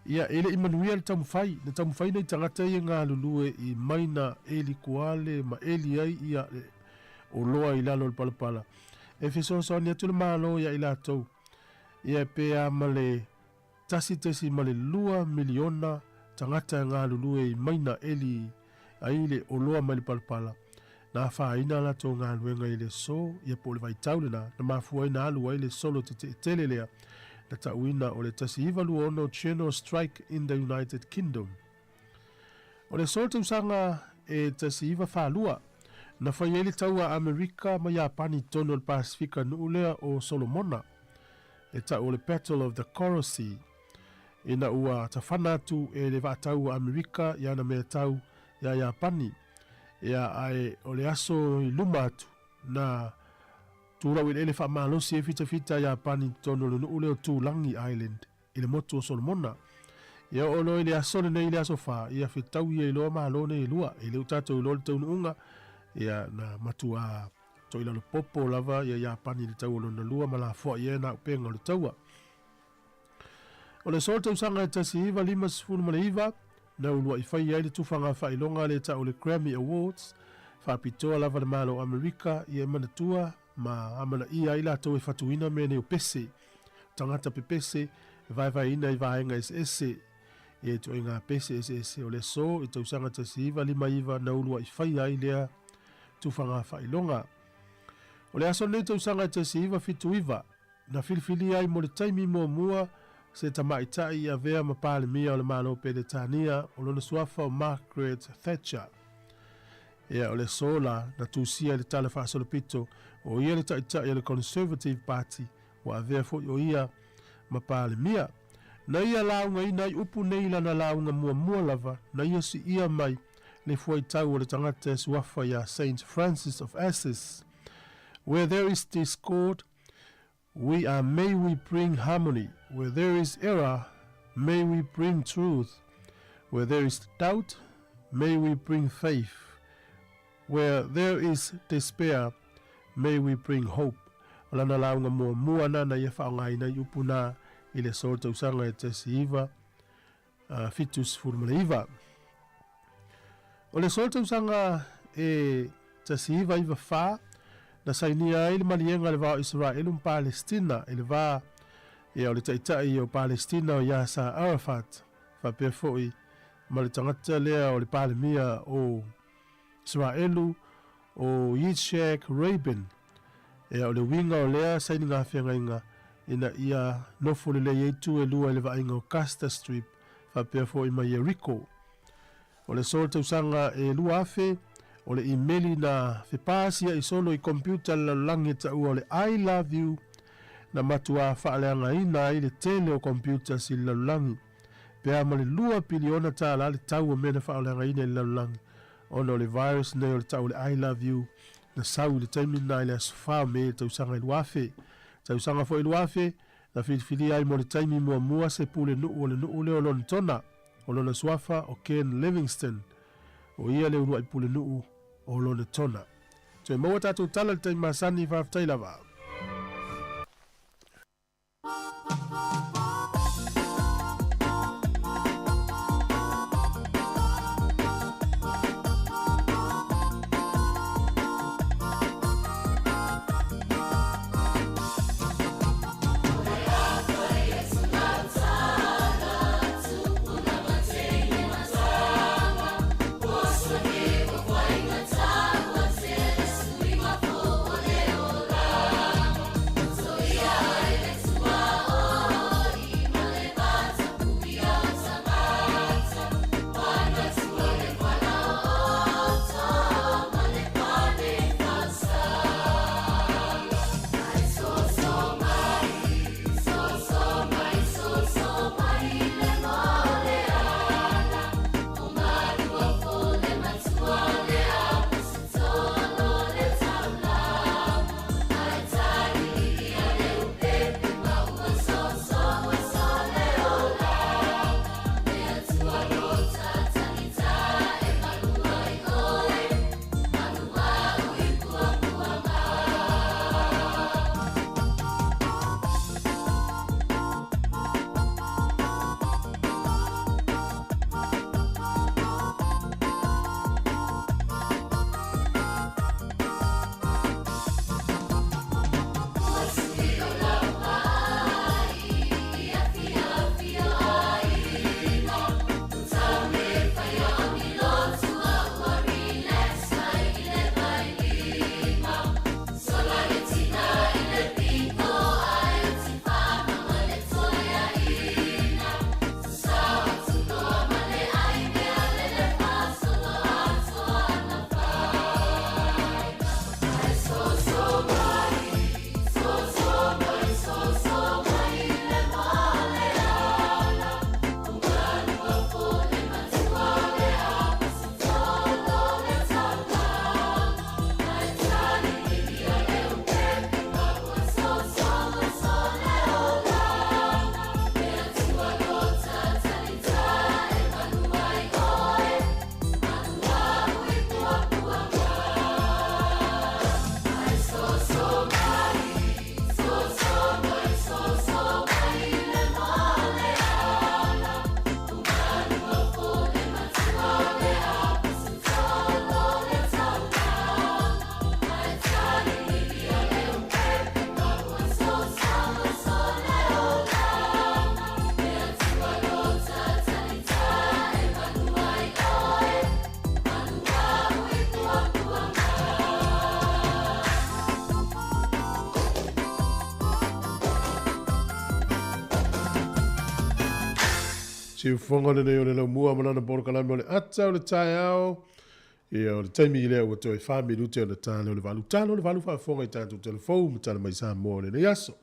Ia, e le'i manuia le taumafai, na taumafai nai tagata ia e galulue i maina eli kuale ma eli ai ia le oloa i lalo o le palapala, e fesoasoani atu le Malo ia i latou, ia pe a ma le 1.2 miliona tagata e galulue i maina eli ai le oloa mai le palapala, na afaina a latou galuega i le aso, ia po o le vaitau lena na mafua ai na alu ai le solo tetee tele lea na tauina o le 1926 General Strike in the United Kingdom. O le aso o le tausaga e 1942, na fai ai le taua a Amerika ma Iapani i totonu o le Pasefika nuu lea o Solomona, e tau o le Battle of the Coral Sea, ina ua tafana atu e le vaataua Amerika i ana meatau iā Iapani, ia ae o le aso i luma atu, na tulau eleele faamalosi ai fitafita a Iapani i totonu o le nuu lea o Tulangi Island i le motu o Solomona. Ia oo loa i le aso lenei i le aso Fa, ia fetaui ai loa malo nei e lua, e le o tatou iloa le taunuuga, ia na matuā toilalo popo lava ia Iapani i le taua lona lua ma lafoai ai ana aupenga o le taua. O le aso tausaga e 1959, na ulua'i faia ai le tufaga faailoga lea ta'u o le Grammy Awards, faapitoa lava le Malo o Amerika ia e manatua ma amanaia ai latou e fatuina mea nei o pese, tagata pepese e vaevaeina i vaega eseese, ia ituaiga pese eseese. O le aso i tausaga 1959 na ulua'i faia ai lea tufaga faailoga. O le aso lenei tausaga e 1979, Na filifilia ai mo le taimi muamua se tamaitai i avea ma Palemia o le Malo Peretania o lona suafa o Margaret Thatcher. Ia, o le aso la, na tusia i le tala faasolopito o ia le taitai o le Conservative Party, ua avea foi o ia ma Palemia. Na ia laugaina ai upu nei i lana lauga muamua lava na ia siia mai le fuaitau o le tagata e suafa iā Saint Francis of Assis, Where there is discord, We are may we bring harmony, where there is error, may we bring truth, where there is doubt, may we bring faith, where there is despair, may we bring hope. O lana lauga muamua na na ia faaaogaina ai upu na i le aso o le tausaga e 1979. O le aso o le tausaga e 1994, na sainia ai le maliega a le va o Isaraelu ma Palestina i le va ia o le taitai o Palestina o Yasser Arafat faapea foi ma le tagata lea o le Palemia o Isaraelu o Yitzhak Rabin. Ia o le uiga o lea sainiga feagaiga ina ia nofo lelei ai itu e lua i le vaaiga o Gaza Strip faapea foi ma Yeriko. O le aso o le tausaga e 2000, o le imeli na fepaasia'i solo i computer le lalolagi e taua o le I love you na matuā faaleagaina ai le tele o computers i le lalolagi. Pe a ma le $2 piliona le tau o mea na faaoleagaina i le lalolagi ona o le virus nei o le tau o le I love you na sau i le taimi lena i le aso 4 o Me i le tausaga e 2000. Tausaga foi 2000, na filifilia ai mo le taimi muamua se pule nuu o le nuu lea o Lonetona, o lona suafa o Ken Livingstone. O ia le uluai pule nuu o Lonetona. Toe maua tatou tala i le taimi masani, faafetai lava. siufofoga lenei o le laumua ma lana polokalame o le ata o le taeao. Ia, o le taimi lea ua toe 4 minute ona ta lea o le 8. Talo le 8 faafofoga i tatou telefou ma tala mai Samoa o lenei aso.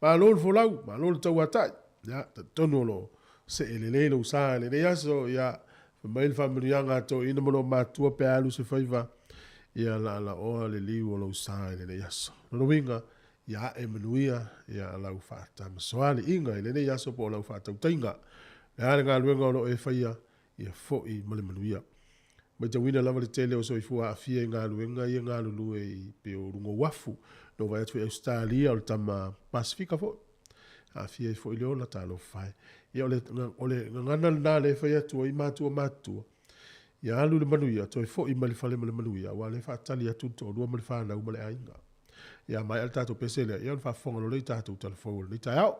Malo le folau, malo le tauatai. Ia, talitonu o lo o see lelei lou sa i lenei aso. Ia, fai mai le faamanuiaga a toeaiina ma loomatua pe a alu se faiva, ia laalaoa le liu o lou sa i lenei aso. Lona uiga, ia ae manuia ia lau faatamasoaliiga i lenei aso po o lau faatautaiga. O le a le galuega o lo o e faia, ia foi ma le manuia. Matauina lava le tele o soifua aafia i galuega ia galulue i pei o luga o uafu. Na ou vaai atu foi i Ausetalia, o le tama Pasefika foi, aafia ai foi le ola, talofa e. Ia o le, o le gagana lena lea e fai atu ai matua matutua, ia alu i le manuia, toe foi mai le fale ma le manuia, aua o lea e faatali atu le toalua ma le fanau ma le aiga. Ia maea le tatou pese lea, ia ona faafofoga loa lea i tatou tala fou o lenei taeao.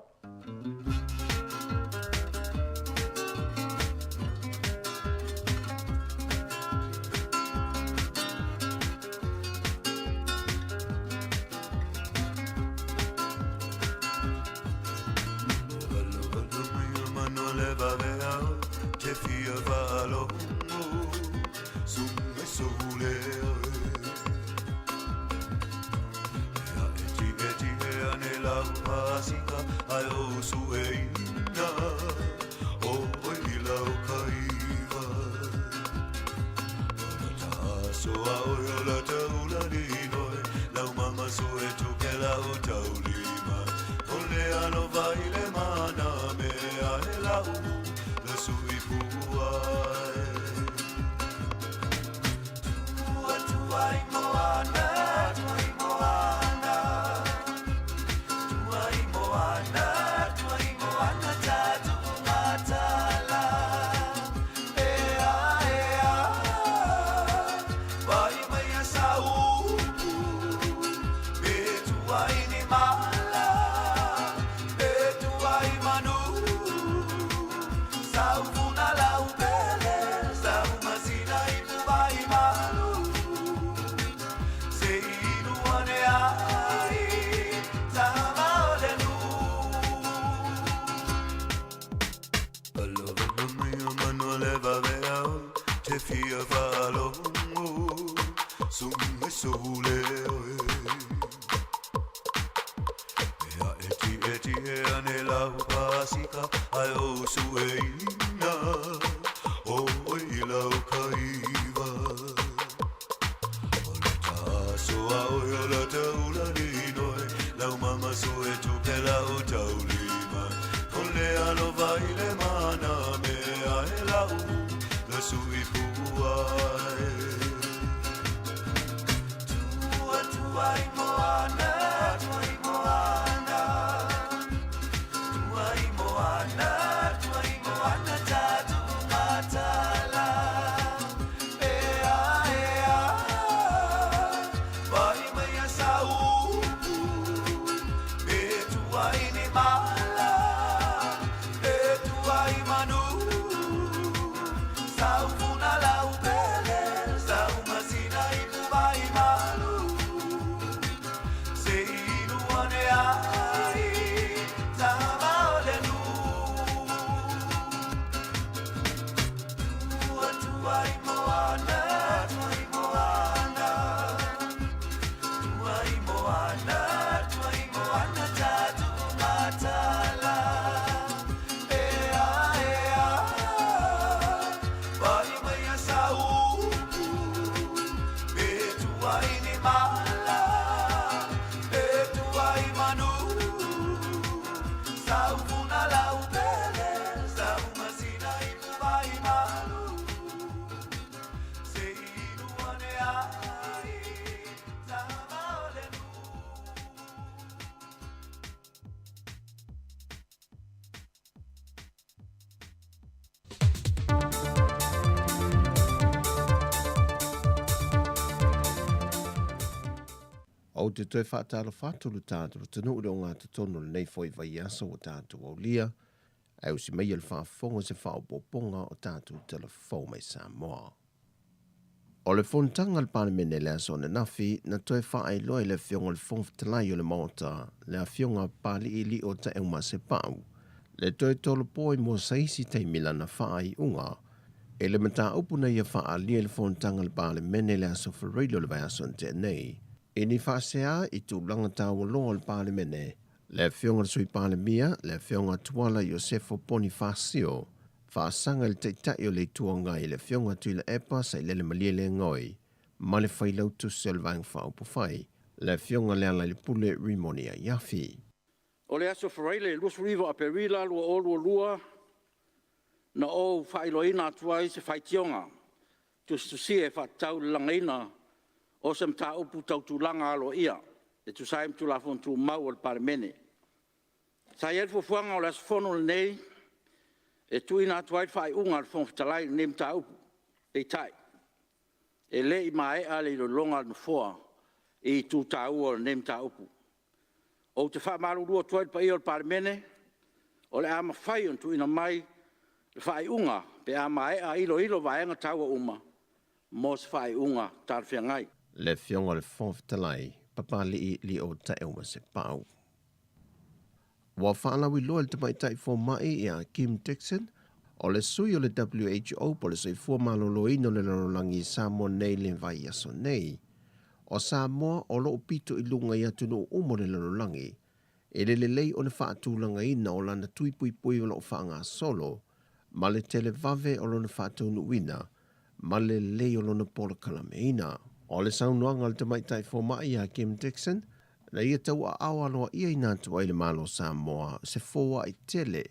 Ou te toe faatalofa atu lo tatou atunuu i le ogatotonu o lenei foi vaiaso ua tatou aulia, ae usi maia le faafofoga i se faaopoopoga o tatou tala fou mai Samoa. O le fonotaga a le Palemene i le aso ananafi, na toe faailoa e le Afioga i le Fofoga Fetalai o le Maota, le Afioga Papalii Lio Taeuma Sepau, Le toe tolopo i mua saisi taimi lana faaiuga i le mataupu na ia faaalia i le fonotaga a le Palemene i le aso Faraile o le vaiaso na tea nei. I ni faasea i tulaga taualoa o le Palemene, le Afioga i le Sui Palemia, le Afioga Tuala Iosefo Ponifasio, faasaga i le Taitai o le Itu Agai, le Afioga Tuilaepa Sailele Malielegaoi, ma le Failautusi o le Vaega Faaupufai, le Afioga Lealailepule Rimoni Aiafi. O le aso Faraile 29 o Aperila 2022, na ou faailoaina atu ai se faitioga tusitusia e faatatau i le lagaina o se mataupu tau tulaga aloaia e tusa ai ma Tulafono Tumau a le Palemene. Sa i ai le fuafuaga o le aso Fono lenei e tuuina atu ai le faaiuga a le Fofoga Fetalai i lenei mataupu, peitai, e le i maea le iloiloga a le Nofoa i itu taua o lenei mataupu. Ou te faamalulu atu ai i le paia o le Palemene, o le a mafai ona tuuina mai le faaiuga pe a maea iloilo vaega taua uma mo se faaiuga talafeagai. Le Afioga i le Fofoga Fetalai, Papalii Lio Taeaumasepau. Ua faalauiloa e le tamaitai fomai ia Kim Dixon, o le sui o le WHO po o le Soifua Maloloina o le Lalolagi i Samoa nei le vaiaso nei. O Samoa o lo o pito i luga i atunuu uma o le lalolagi, i le lelei o le faatulagaina o lana tui puipui o lo o faagasolo, ma le televave o lona faataunuuina ma le lelei o lona polokalameina. O le saunoaga a le tamaitai fomai ia Kim Dixon, na ia tauaao aloaia atu ai le Malo o Samoa se foai tele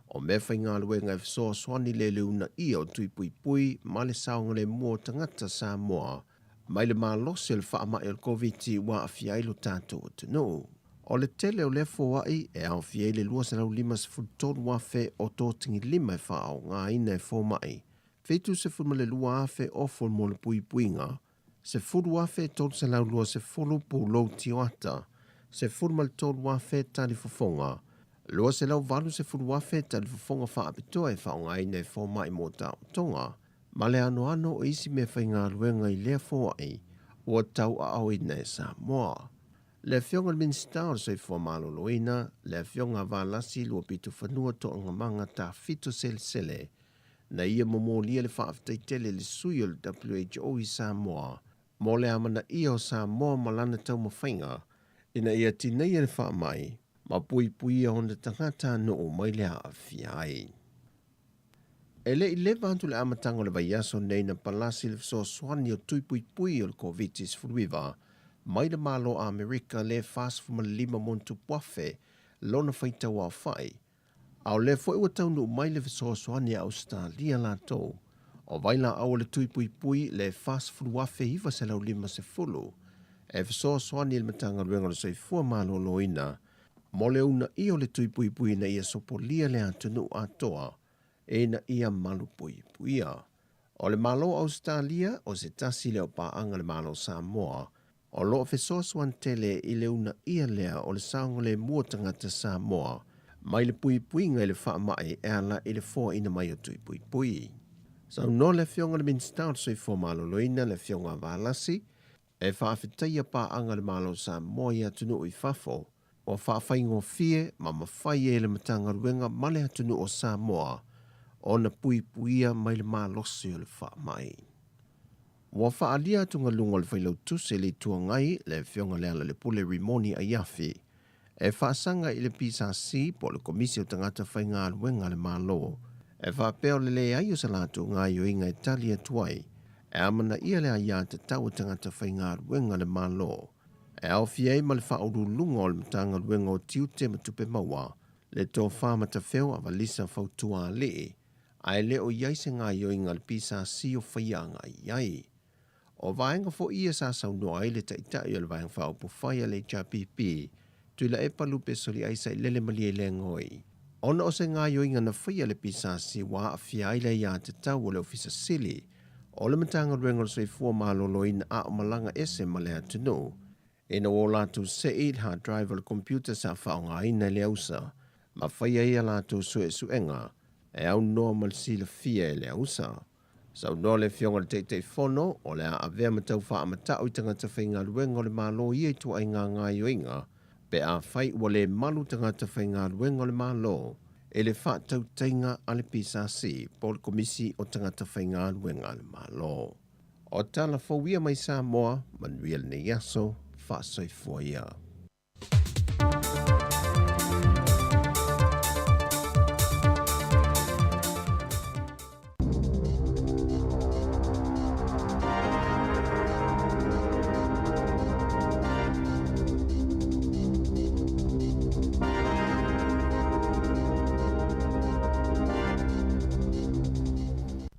o meafaigaluega e fesoasoani i le uunaia o tui puipui ma le saogalemu o tagata Samoa mai le malosi o le faamai o le Koviti ua aafia ai lo tatou atunuu. O le tele o lea foai e aofia ai le 253,000 o totigilima e faaaogaina e fomai, 72,000 ofo mo le puipuiga, 10,320 pulou tioata, 13,000 talifofoga, 280,000 talifofoga faapitoa e faaaogaina e fomai mo taotoga, ma le anoano o isi meafaigaluega i lea foai ua tauaaoina e Samoa. Le Afioga i le Minisita o le Soifua Maloloina, le Afioga Valasi Luapitofanua Toogamaga Tafito Selesele, na ia momolia le faafetai tele i le sui o le WHO i Samoa mo le amanaia o Samoa ma lana taumafaiga ina ia tineia le faamai ma puipuia ona tagatanuu mai le aafia ai. E le i leva atu le amataga o le vaiaso nei na palasi le fesoasoani o tui puipui o le Koviti-19 mai le Malo Amerika le 45 montupu afe lona faitau aofai, a o lea foi ua taunuu mai le fesoasoani a Ausetalia latou o vailaau o le tui puipui le 40,950 e fesoasoani i le Matagaluega o le Soifua Maloloina mo le uunaia o le tui puipui ina ia sopolia le atunuu atoa ina ia malupuipuia. O le Malo o Ausetalia o se tasi lea o paaga a le Malo o Samoa o lo o fesoasoani tele i le uunaia lea o le saogalemu o tagata Samoa mai le puipuiga i le faamai e ala i le foaina mai o tui puipui. Saunoa le Afioga i le Minisita o le Soifua Maloloina, le Afioga Valasi, e faafetaia paaga a le Malo o Samoa i atunuu i fafo ua faafaigofie ma mafai ai e le Matagaluega ma le atunuu o Samoa ona puipuia mai le malosi o le faamai. Ua faaalia atugaluga o le Failautusi i le Itu Agai, le Afioga Lealailepule Rimoni Aiafi, e faasaga i le PSC po o le Komisi o Tagata Faigaluega a le Malo, e faapea o le leai o se latou gaoioiga e tali atu ai e amanaia le aiatatau a tagata faigaluega a le Malo, e aofia ai ma le Faauluuluga o le Matagaluega o Tiute ma Tupe Maua, le Tofa Matafeo Avalisa Fautuaalii, ae le o i ai se gaoioiga a le PSC o faia agai i ai. O vaega foi ia sa saunoa ai le Taitai o le Vaega Faaupufai a le HRPP, Tuilaepa Lupe Soliai Sailele Malielegaoi, ona o se gaoioiga na faia e le PSC ua aafia ai le aiatatau a le Ofisa Sili o le Matagaluega o le Soifua Maloloina a o malaga ese ma le atunuu ina ua o latou sei le hard drive o le computer sa faaaogaina e le ausa ma faia ai a latou suesuega e aunoa ma le silafia e le ausa. Saunoa le Afioga i le Taitaifono, o le a avea ma tau faamata'u i tagata faigaluega o le Malo ia ituaiga gaoioiga pe afai ua le malu tagata faigaluega o le Malo. i le faatautaiga a le PSC po o le Komisi o Tagata Faigaluega a le Malo. O tala fou ia mai Samoa, manuia lenei aso, faasoifua ia.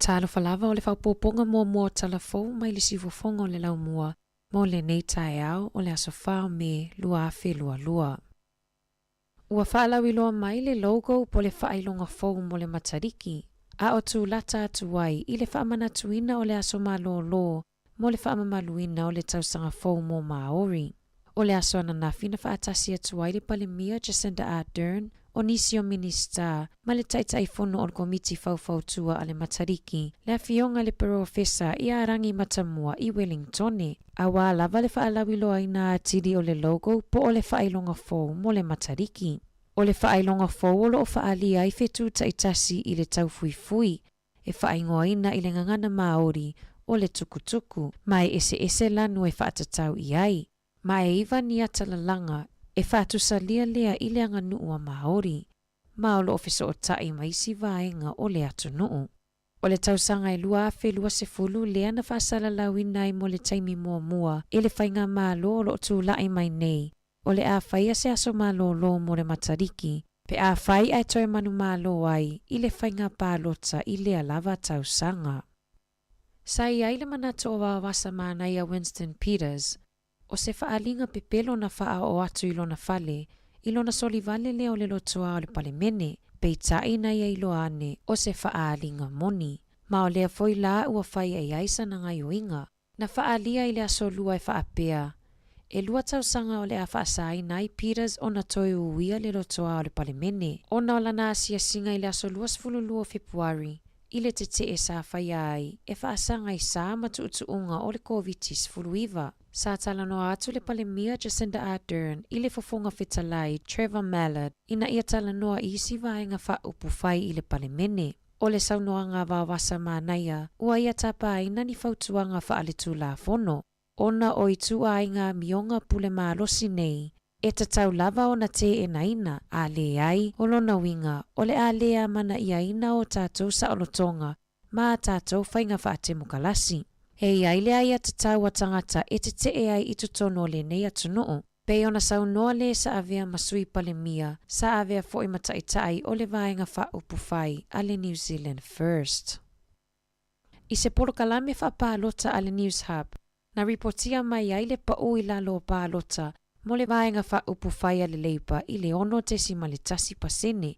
Talofa lava o le faaopoopoga muamua o Tala Fou mai le siufofoga o le Laumua mo lenei taeao o le aso 4 o Me 2022. Ua faalauiloa mai le logo po le faailoga fou mo le Matariki, a o tulata atu ai i le faamanatuina o le aso malōlō mo le faamamaluina o le tausaga fou mo Māori. O le aso ananafi na faatasi atu ai le Palemia Jacinda Ardern, o nisi o Minisita, ma le Taitaifono o le Komiti Faufautua a le Matariki, le Afioga i le Perofesa ia Rangi Matamua i Wellingtone, auā lava le faalauiloaina atili o le logo po o le faailoga fou mo le Matariki. O le faailoga fou o lo o faaalia ai fetu taitasi i le taufuifui, e faaigoaina i le gagana Māori o le tukutuku, ma e eseese lanu e faatatau i ai, ma e iva ni ata lalaga e faatusalia lea i le aganuu a Māori, ma o lo o fesootai ma isi vaega o le atunuu. O le tausaga e 2020 lea na faasalalauina ai mo le taimi muamua e le Faigamalo o lo o tulai mai nei, o le a faia se aso malōlō mo le Matariki, pe afai ae toe manumalo ai i le faiga palota i lea lava tausaga. Sa i ai le manatu o Vaovasa Manaia Winston Peters, o se faaaliga pepelo na faaoo atu i lona fale i lona solivale lea o le lotoa o le Palemene, peitai na ia iloa ane o se faaaliga moni. Ma o lea foi la ua fai i ai sana gaioiga. Na faaalia i le aso Lua e faapea, E lua tausaga o le a faasaina ai Peters ona toe uia le lotoa o le Palemene, ona o lana asiasiga i le aso 22 o Fepuari i le tetee sa faia ai e faasaga i sa ma tuutuuga o le Koviti-19. Sa talanoa atu le Palemia Jacinda Ardern i le Fofoga Fetalai Trevor Mallard ina ia talanoa i isi vaega faaupufai i le Palemene. O le saunoaga a Vaovasa Manaia, ua ia tapaina ni fautuaga faaletulafono, ona o ituaiga amioga pule malosi nei, e tatau lava ona teenaina, a leai, o lona uiga, o le a le amanaiaina o tatou saolotoga ma a tatou faiga faatemokalasi. E i ai le aiatatau a tagata e tetee ai i totonu o lenei atunuu. Pei ona saunoa le sa avea ma Sui Palemia, sa avea foi ma Taitai o le Vaega Faaupufai a le New Zealand First. I se polokalame faapalota a le Newshub, na ripotia mai ai le pau i lalo o palota mo le Vaega Faaupufai a le Labour i le 6.1%,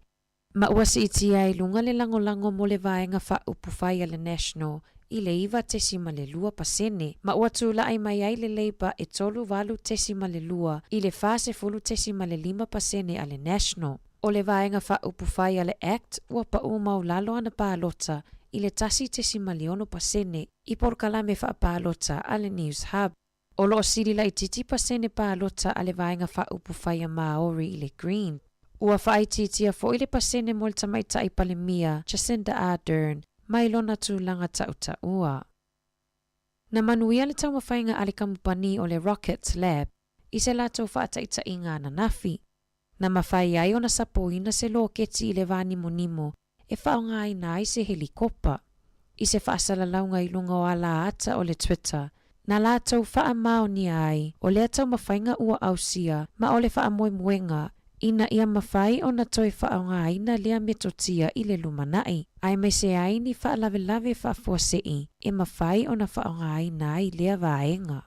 ma ua siitia ai i luga le lagolago mo le Vaega Faaupufai a le National i le 9.2%, ma ua tulai mai ai le Labour e 38.2 i le 40.5% a le National. O le Vaega Faaupufai a le act ua pau maulalo ana palota i le 1.6% i polokalame faapalota a le Newshub. O lo o sili laitiiti pasene palota a le Vaega Faaupufai a Māori i le Green. Ua faaitiitia foi le pasene mo le Tamaitai Palemia Jacinda Ardern mai lona tulaga tautaua. Na manuia le taumafaiga a le kamupani o le Rocket Lab i se latou faataitaiga ananafi, na mafai ai ona sapoina se loketi i le va nimonimo e faaaogaina ai se helikopa. I se faasalalauga i luga o alaata o le Twitter, na latou faamaonia ai o lea taumafaiga ua ausia ma o le faamoemoega ina ia mafai ona toe faaaogaina lea metotia i le lumanai, aemaise ai ni faalavelave faafuasei e mafai ona faaaogaina ai lea vaega.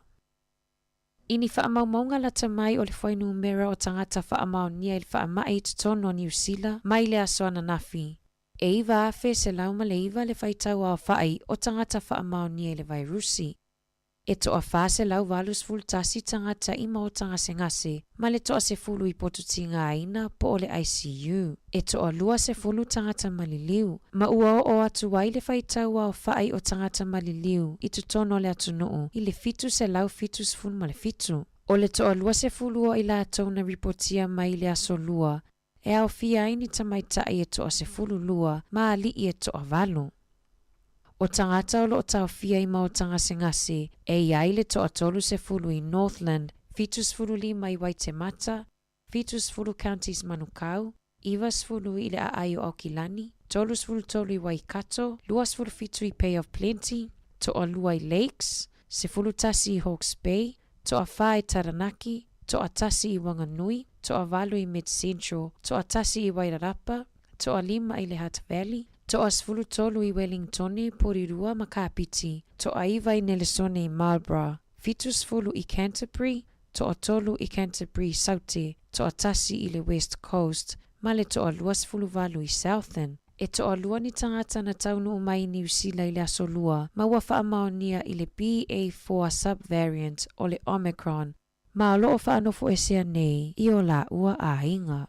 I ni faamaumauga lata mai o le fuainumera o tagata faamaonia i le faamai i totonu o Niu Sila mai le aso ananafi, e 9,109 le faitau aofai o tagata faamaonia i le vairusi. E toa-481 tagata i maota gasegase ma le toa-10 i potutigaina po o le ICU. E toa-20 tagata maliliu, ma ua oo atu ai le faitau aofai o tagata maliliu i totonu o le atunuu i le 777. O le toa-20 o i latou na ripotia mai i le aso Lua, e aofia ai ni tamaitai e toa-12 ma alii e toavalu. O tagata o lo o taofia i maota gasegase e i ai le toa-30 i Northland, 75 i Waitemata, 70 Counties Manukau, 90 i le Aai o Aukilani, 33 i Waikato, 27 i Bay of Plenty, toalua i Lakes, 11 i Hawke's Bay, toafa i Taranaki, toatasi i Wanganui, toavalu i Mid Central, toatasi i Wairarapa, toalima i le Hutt Valley, toa-13 i Wellingtone, Porirua ma Kapiti, toaiva i Nelesone i Marlborough, 70 i Canterbury, toatolu i Canterbury Saute, toatasi i le West Coast, ma le toa-28 i Southern. E toalua ni tagata na taunuu mai i Niu Sila i le Aso Lua ma ua faamaonia i le BA4 subvariant o le Omicron ma o lo o faanofoesea nei i o lāua aiga.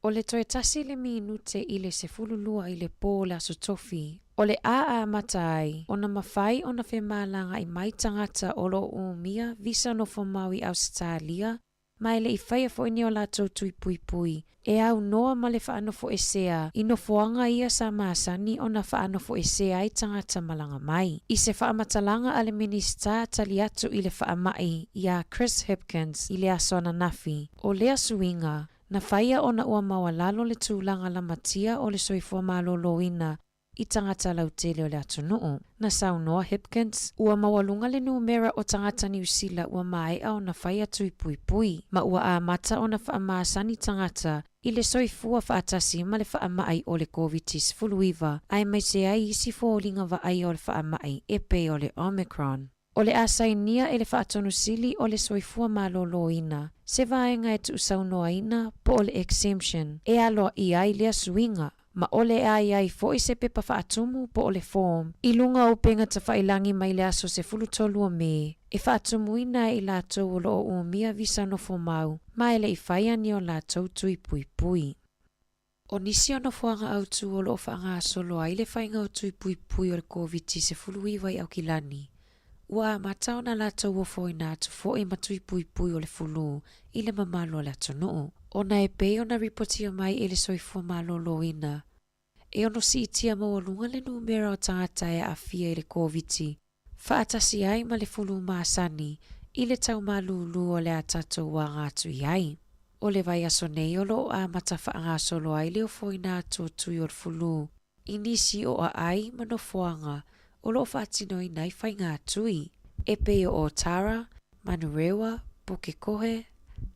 O le toe tasi le minute i le 12 i le pō o le Aso Tofi, o le a amata ai ona mafai ona femalagaai mai tagata o lo o umia visa nofo mau i Ausetalia ma e le i faia foi ni o latou tui puipui e aunoa ma le faanofoesea i nofoaga ia sa masani ona faanofoesea ai tagata malaga mai. I se faamatalaga a le Minisita tali atu i le faamai iā Chris Hipkins i le aso ananafi, o lea suiga, na faia ona ua maualalo le tulaga lamatia o le soifua malōlōina i tagata lautele o le atunuu. Na saunoa Hipkins, ua maualuga le numera o tagata Niu Sila ua maea ona faia tui puipui, ma ua amata ona faamasani tagata i le soifua faatasi ma le faamai o le Koviti-19, aemaise ai isi foliga vaaia o le faamai e pei o le Omicron. O le a sainia e le Faatonu Sili o le Soifua Malōlōina se vaega e tuusaunoaina po o le exemption e aloaia ai lea suiga, ma o le a i ai foi se pepa faatumu po o le form i luga o upega tafailangi mai le aso 13 o Me e faatumuina ai i latou o lo o umia visa nofo mau ma e le i faia ni o latou tui puipui. O nisi o nofoaga autū o lo o faagasolo ai le faiga o tui puipui o le Koviti-19 i Aukilani, ua amata ona latou ofoina atu foi ma tui puipui o le fulū i le mamalu o le atunuu. Ona e pei ona ripotia mai e le Soifua Malōlōina, e ono siitia maualuga le numera o tagata e aafia i le Koviti faatasi ai ma le fulū masani i le tau malūlū o le a tatou aga atu i ai. O le vaiaso nei o lo o amata faagasolo ai le ofoina atu o tui o le fulū i nisi o aai ma nofoaga o lo o faatinoina ai faiga tui, e pei o Otara, Manurewa, Pukekohe,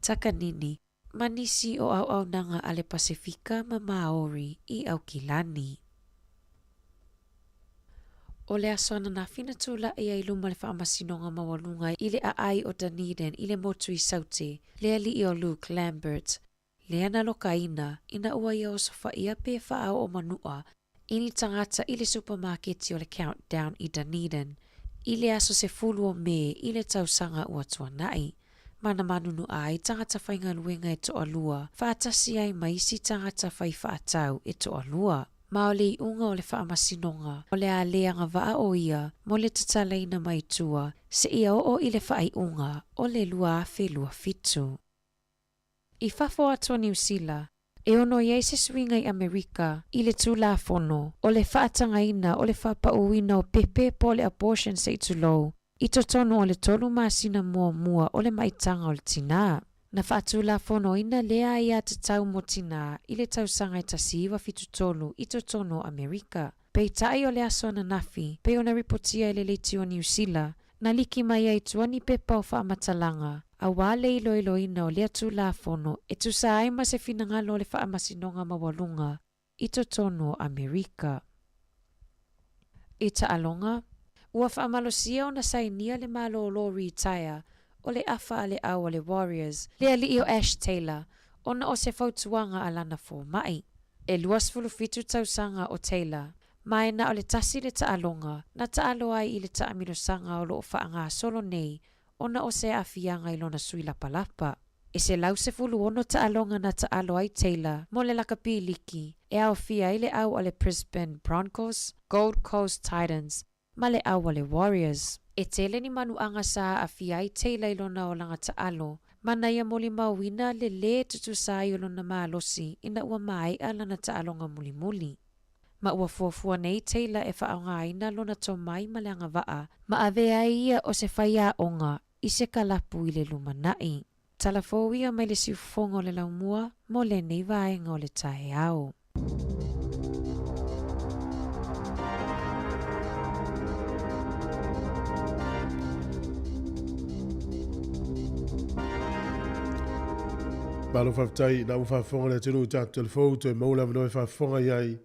Takanini, ma nisi o auaunaga a le Pasefika ma Māori i Aukilani. O le aso ananafi na tula'i ai i luma o le Faamasinoga Maualuga i le aai o Dunedin i le motu i Saute, le alii o Luke Lambert, lea na lokaina ina ua ia osofaia pe faaoo manua i ni tagata i le supamaketi o le Countdown i Dunedin i le aso 10 o Me i le tausaga ua tuanai, ma na manunua ai tagata faigaluega e toalua faatasi ai ma isi tagata fai faatau e toalua. Ma o le iuga o le faamasinoga, o le a le agavaa o ia mo le tatalaina mai tua seia oo i le faaiuga o le 2027. I fafo atu o Niu Sila, e ono i ai se suiga i Amerika i le Tulafono o le faatagaina o le faapauina o pepe po o le abortion se i tulou i totonu o le tolu masina muamua o le maitaga o le tinā. Na faatulafonoina lea aiatatau mo tinā i le tausaga e 1973 i totonu o Amerika. Peitai o le aso ananafi, pei ona ripotia e le Leitio Niu Sila, na liki mai ai tua ni pepa o faamatalaga, auā le iloiloina o lea Tulafono e tusa ai ma se finagalo o le Faamasinoga Maualuga i totonu o Amerika. I taaloga, ua faamalosia ona sainia le malōlō ritaea o le afa a le au a le Warriors, le alii o Ash Taylor, ona o se fautuaga a lana fomai. E 27 tausaga o Taylor, ma e na o le tasi le taaloga na taalo ai i le taamilosaga o lo o faagasolo nei ona o se aafiaga i lona sui lapalapa. E 116 taaloga na taalo ai Taylor mo le lakapi liki e aofia ai le au a le Brisbane Broncos, Gold Coast Titans ma le au a le Warriors. E tele ni manuaga sa aafia ai Taylor i lona olaga taalo, Ma na ia molimauina le lē tutusa ai o lona malosi ina ua maea lana taaloga mulimuli. Ma ua fuafua nei Taylor e faaaogaina lona tomai ma le agavaa ma avea ai ia o se faiaoga i se kalapu i le lumanai. Tala fou ia mai le siufofoga o le laumua mo lenei vaega o le taeao. Malo faafetai na ua faafofoga le atunuu i tatou telefou toe maua le avanoa e faafofoga i ai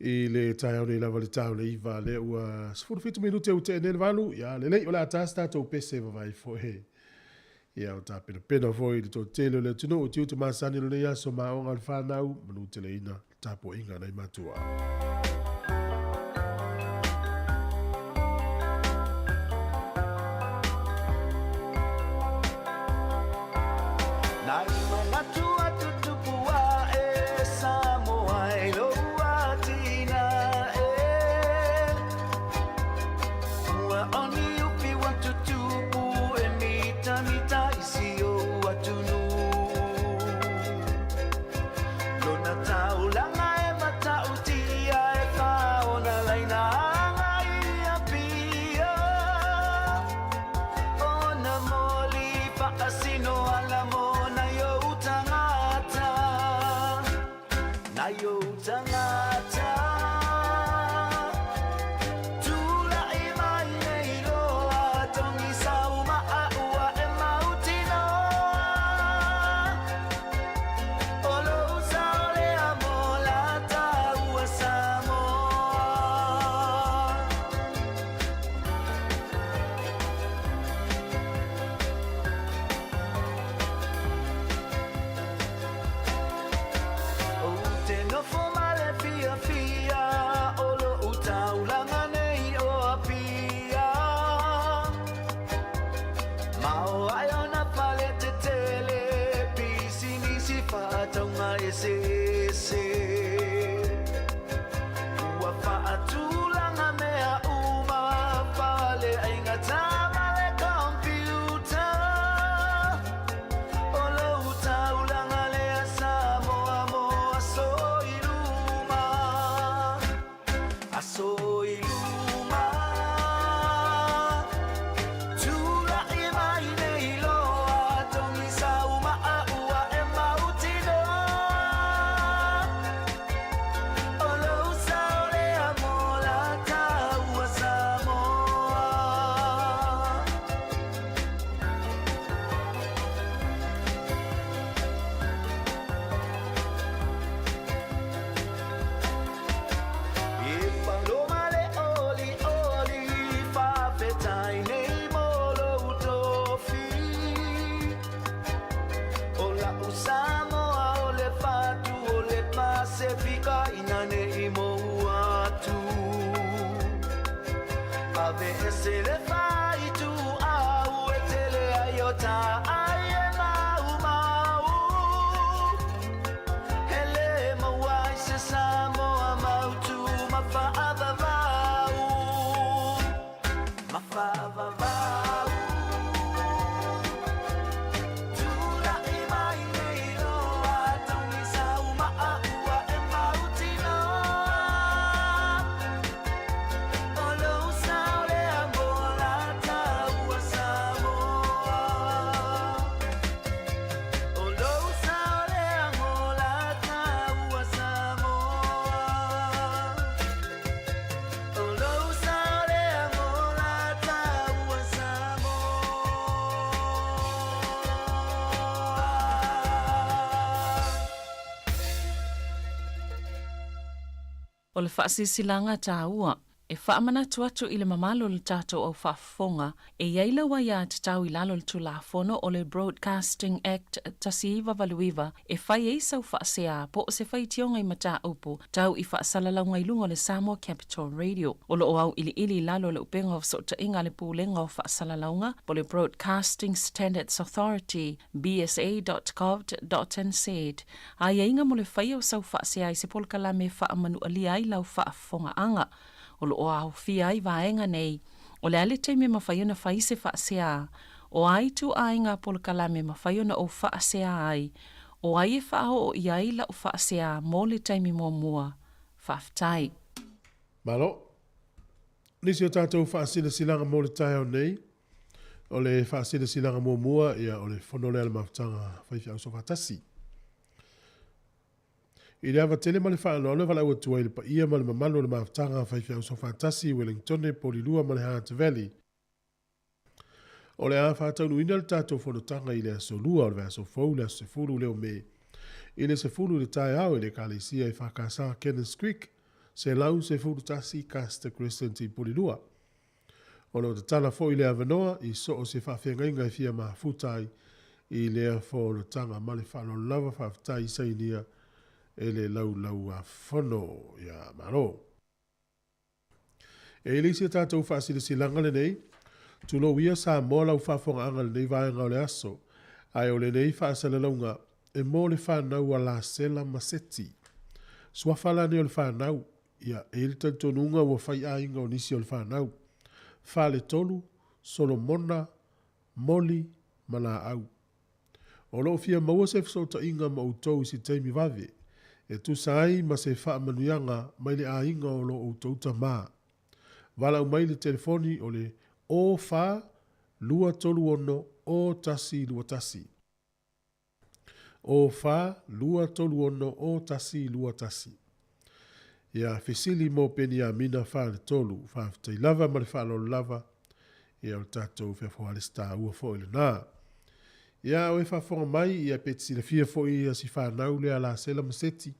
i le taeao nei lava le tau le iva lea ua 17 minute ua tea nei le valu ia lelei o le a ta se tatou pese vavai foi ia o tapenapena foi i le toatele o le atunuu tiute masani o lenei aso ma aoga o le fanau manuteleina tapuaiga a nai matua. Nai manatu atu tupu ae Samoa e lou atina e Ua oni upi ua tutupu e mitamita i si ou atunuu Lona taulaga e matautia e faona laina agai i Apia Ona moli faasino ala mo nai ou tagata Nai ou tagata Tula'i mai nei loa Togisau ma'a ua e mautinoa O lou sao lea mo lata ua Samoa. Ou te nofo ma le fiafia o lo'u taulaga nei o Apia Ma o ai ona fale tetele pisinisi faatauga eseese Ua faatulaga mea uma faleaiga ma le computer O lou taulaga lea Samoa mo aso i luma Aso i luma Tula'i mai nei loa Togisau ma'a ua e mautinoa O lou sao lea mo lata ua Samoa. E paloma le olioli faafetai nei mo lou tofi O la'u Samoa o le fatu o le Pasefika ina nei mou atu Ave ese le faaituau e tele ai o ta ai e maumau E lē maua ai se Samoa mautu ma faavavau Ma faavavau Tula'i mai nei loa Togisau ma'a ua e mautinoa O lou sao lea mo lata ua Samoa O lou sao lea mo lata ua Samoa O lou sao lea mo lata ua Samoa. O le faasilasilaga taua e faamanatu atu i le mamalu o le tatou au faafofoga e i ai lau aiatatau i lalo o le Tulafono o le Broadcasting Act 1989 e fai ai sau faasea po o se faitioga i mataupu tau i faasalalauga i luga o le Samoa Capital Radio. O lo o auiliili i lalo o le upega o fesootaiga a le Pulega o Faasalalauga po o le Broadcasting Standards Authority, bsa.govt.nz, Aiaiga mo le faia o sau faasea i se polokalame e faamanualia ai lau faafofogaaga. O lo o aofia ai vaega nei, o le a le taimi e mafai ona fai se faasea? O a ituaiga polokalame e mafai ona ou faasea ai? O ai e faaoo i ai lau faasea mo le taimi muamua? Faafetai. Malo. Nisi o tatou faasilasilaga mo le taeao nei, o le faasilasilaga muamua, ia, o le fono lea a le Mafutaga Faifeau Soofaatasi. I le ava tele ma le faaaloalo e valaau atu ai i le paia ma le mamalu o le Mafutaga Faifeau Soofaatasi i Wellingtone, Polilua ma le Hutt Valley, O le a faataunuuina le tatou fonotaga i le Aso Lua o le vaiaso fou, le aso 10 lea o Me, i le 10 i le taeao i le Ekalesia EFKS Cannons Creek, 111 Custer Crescent i Polilua. O lo o tatala foi le avanoa i so o se faafeagaiga e fia mafuta ai i lea fonotaga. Ma le faaaloalo lava, faafetai i sainia e le Laulau-a-Fono. Ia malo. E i ai le isi a tatou faasilasilaga lenei, tulou ia Samoa lau faafogaaga i lenei vaega o le aso, ae o lenei faasalalauga e mo le fanau a Lasela ma Seti. Suafa la nei o le fanau, ia, e i ai le talitonuga ua fai aiga o nisi o le fanau. Faletolu, Solomona, Moli ma Laau. O lo o fia maua se fesootaiga ma outou i se taimi vave, e tusa ai ma se faamanuiaga mai le aiga o lo outou tama. Valaau mai i le telefoni o le 04 236 0121. 04 236 0121. Ia, fesili mo Peniamina Faletolu. Faafetai lava ma le faaaloalo lava. Ia, o le tatou feafoalesi taua foi lena. Ia, o e faafofoga mai, ia, pe te silafia foi ia si fanau lea a Lasela ma Seti,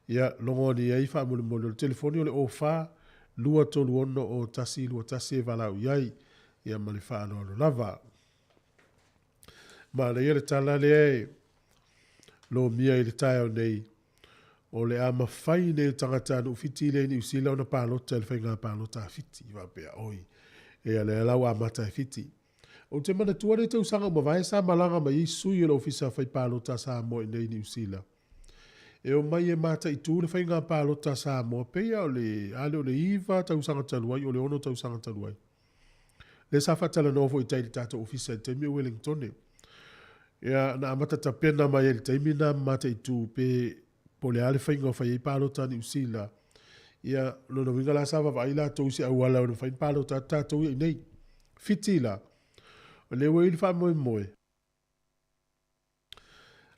ia, logo ane i ai faamolemole. O le telefoni o le 04 236 0121 e valaau i ai, ia, ma le faaaloalo lava. Manaia le tala lea e lomia i le taeao nei, o le a mafai nei e tagatanuu Fiti lea i Niu Sila ona palota i le faiga palota a Fiti. Faapea, oi, ia lea la ua amata e Fiti. Ou te manatua le tausaga ua mavae sa malaga mai ai sui o le Ofisa Fai Palota a Samoa i nei i Niu Sila. E omai e mataitu le faiga palota a Samoa, pei lava o le, a lea o le 9 tausaga talu ai, o le 6 tausaga talu ai. Lea sa faatalanoa foi i tai i le tatou ofisa i le taimi o Wellingtone. Ia, na amata tapena mai ai i le taimi na ma mataitu pe po o le a le faiga o fai ai palota a Niu Sila. Ia, lona uiga la sa vaavaai latou i se auala e ono mafai ona palota atu tatou ia i inei. Fiti la, o lea ua i ai le faamoemoe,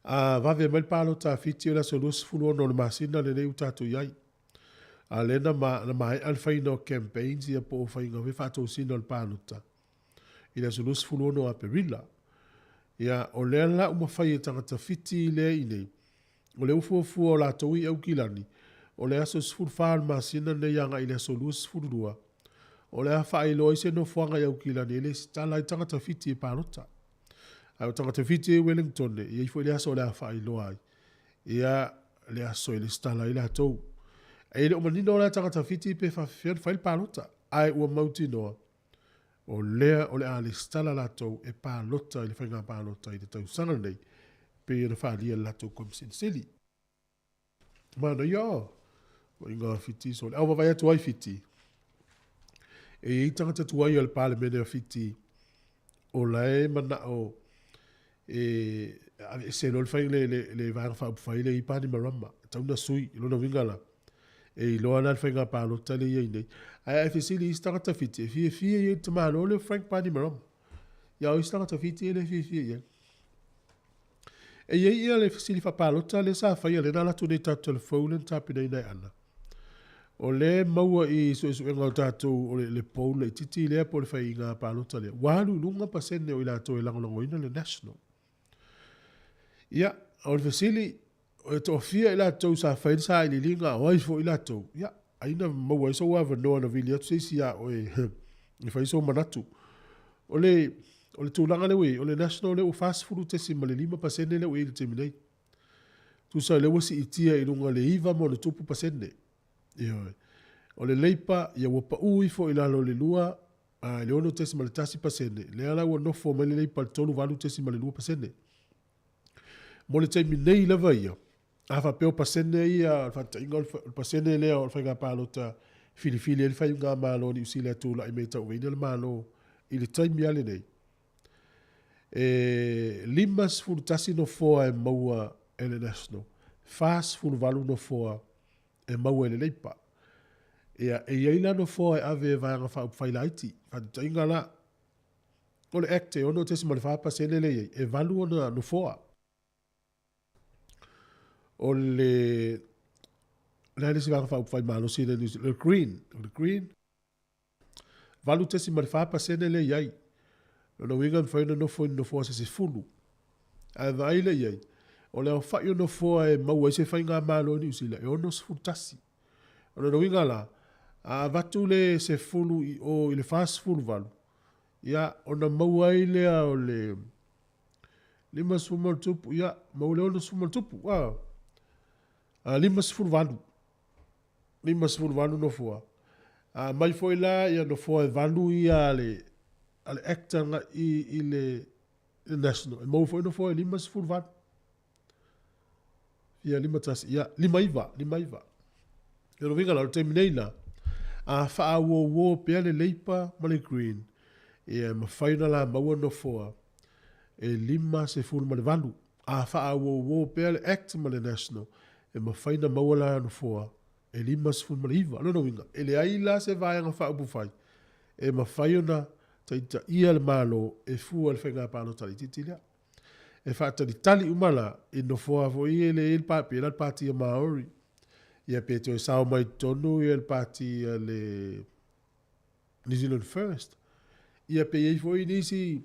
A vave mai le palota a Fiti o le aso 26 o le masina lenei ua tatou i ai. A lea na, ma, na maea le faiga o campaigns ia po o faiga foi faatosina o le palota i le aso 26 o Aperila. Ia, o lea la ua mafai e tagata Fiti lea i nei, o lea ua fuafua o latou i Aukilani, o le aso 14 o le masina lenei agai i le aso 22, o le a faailoa ai se nofoaga i Aukilani e lesitala ai tagata Fiti e palota. Ae o tagata Fiti e i Wellington, e i ai foi le aso o le a faailoa ai. Ia, le aso e lesitala ai latou. E le o manino la tagata Fiti pe faafefea ona fai le palota, ae ua mautinoa, o lea o le a lesitala latou e palota i le faiga palota i le tausaga lenei, pei ona faaalia e le latou Komisina Sili. Manaia o i ngā Fiti. So, le au vaavaai atu ai Fiti, e i ai tagata tuai o le Palemene o Fiti, o la e manao e aveese loa le fai le, le, le vaega faaupufai lea i Panimarama, e tau na sui, i lona uiga la, e iloa la le faiga palota lea e i ai nei. Ae a e fesili i isi tagata Fiti, e fiafia i ai le tamaloa lea o Frank Panimarama. Ia o isi tagata Fiti e le fiafia i ai. E i ai ia le fesili faapalota lea sa faia, lea na alu atu nei i tatou telefou lea na tapenaina e Ana. O lea e maua i suesuega o tatou o le, le poll laitiiti lea po o le faiga palota lea, ua alu i luga pasene o i latou e lagolagoina le National. Ia, o le fesili, e toafia i latou sa fai le sailiiliga, o ai foi latou? Ia, ai na maua ai sou avanoa na vili atu se isi iā oe e fai sou manatu. O le, o le tulaga lea ua i ai, o le National lea ua 40.5% lea ua i ai i le taimi nei. Tusa o lea ua siitia i luga i le 9 ma ona tupu pasene. Ioe. O le Labour, ia ua pau ifo i lalo i le 2, a, i le 6.1%, lea la ua nofo mai le Labour i le 38.2%. Mo le taimi nei lava ia, a faapea o pasene ia, o le faataitaiga o le pasene lea o le faiga palota filifili ai le faigamalo a Niu Sila e tulai mai e tauaveina le Malo i le taimi lava lenei. E 51 nofoa e maua e le National, 48 nofoa e maua e le Leipa. Ia, e i ai la nofoa e ave e Vaega Faaupufai laiti. Faataitaiga la, o le Act e 6.4% lea e i ai, e 8 ona nofoa. O le, le a le isi Vaega Faaupufai malosi lea i Niu Sila, o le Green, o le Green, 8.4% lea e i ai. O lona uiga e mafai ona nofo i ni nofoa se 10. Ae vaai lea i ai, o le aofai o nofoa e maua ai se faigamalo i Niu Sila e 61. O lona uiga la, a avatu le 10 i o i le 48, ia, ona maua ai lea o le 50 ma ona tupu, ia, maua le 60 ma ona tupu, a, 58. 58 nofoa. A aumai foi la ia nofoa e 8 ia a le a le Act agai i le National, e maua foi nofoa e 58. Ia 51, ia 59, 59. O lona uiga la, o le taimi nei la, a faaauouo pea le Labour ma le Green, ia e mafai ona la maua nofoa e 58. A faaauouo pea le Act ma le National, e mafai ona maua la nofoa e 59. O lona uiga, e leai la se Vaega Faaupufai e mafai ona taitaia le Malo e fua i le faiga palota laitiiti lea. E faatalitali uma la i nofoa foi ia e leai le pei la le Pati a Maori, ia pe toe sao mai totonu ia le Pati a le New Zealand First. Ia pe i ai foi nisi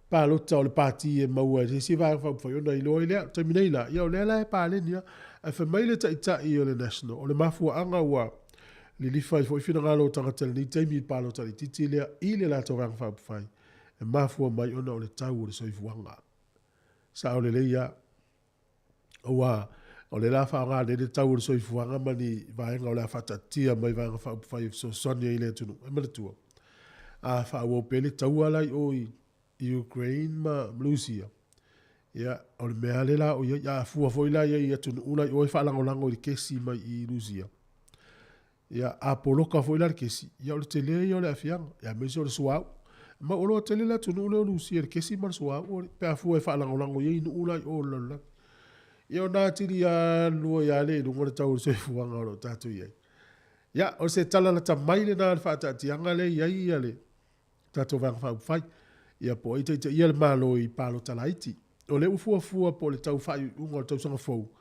palota o le pati e maua e se isi Vaega Faaupufai ona iloa ai lea. O le taimi nei la, ia o lea la e paleni lava. Ae fai mai le Taitai o le National, o le mafuaaga ua lilifa ai foi finagalo o tagata i lenei taimi i le palota laitiiti lea i le latou Vaega Faaupufai, e mafua mai ona o le tau o le soifuaga. Sao lelei lava. Aua o lea o le a faaaoga nei le tau o le soifuaga ma ni vaega o le a faataatia mai Vaega Faaupufai e fesoasoani ai i le atunuu. E manatua, a faaauau pea le taua la i o i Ukraine ma Rusia, ia, o le mea lava lea la o i ai. A fua foi la i ai i atunuu la i o e faalagolago i le kesi mai i Rusia, Ia, a poloka foi la le kesi, ia o le tele ia o le aafiaga, ia aemaise o le suauu. Ma ua loa tele le atunuu lea o Lusia i le kesi ma le suauu, pe a fua e faalagolago i ai nuu la i o i le lalolagi. Ia ona atili alu ai lava lea i luga le tau o le soifuaga o lo o tatou i ai. Ia, o se tala lata mai lena o le faataatiaga lea e i ai le tatou Vaega Faaupufai, ia po o ai e taitaia le Malo i palota laiti. O lea ua fuafua po o le tau faaiuiuga o le tausaga fou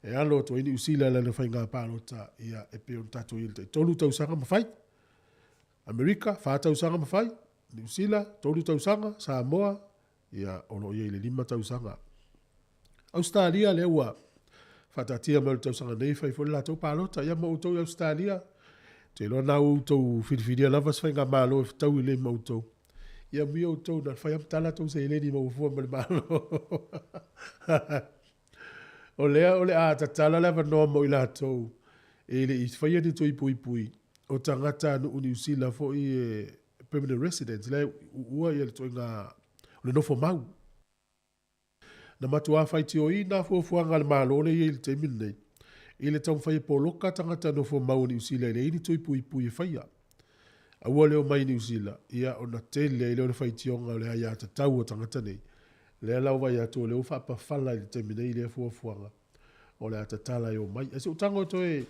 e alo atu ai Niu Sila i lana faiga palota, ia e pei ona tatou i ai i le taitolu tausaga ma fai. Amerika, fa tausaga ma fai. Niu Sila, tolu tausaga. Samoa, Ia, o lo o i ai i le 5 tausaga. Ausetalia lea ua faataatia mai o le tausaga nei fai foi le latou palota. Ia ma outou i Ausetalia, ou te iloa na ua outou filifilia lava se faigamalo e fetaui lelei ma outou. Ia amuia outou na fai lava ma tala tou seleni maua fua ma le Malo. O lea o le a tatala le avanoa mo i latou e le i faia ni tui puipui o tagatanuu Niu Sila foi e permanent residents, la e uua le ituaiga o le nofo mau. Na matuā faitioina fuafuaga a le Malo lea e i ai i le taimi lenei, i le taumafai e poloka tagata nofo mau o Niu Sila e leai ni tui puipui e faia. Aua le omai i Niu Sila, ia ona tele ai lea o le faitioga o le aiatatau a tagata nei. Lea la ua vaai atu o lea ua faapafala i le taimi nei lea fuafuaga o le a tatala e omai. Ae se utaga o toe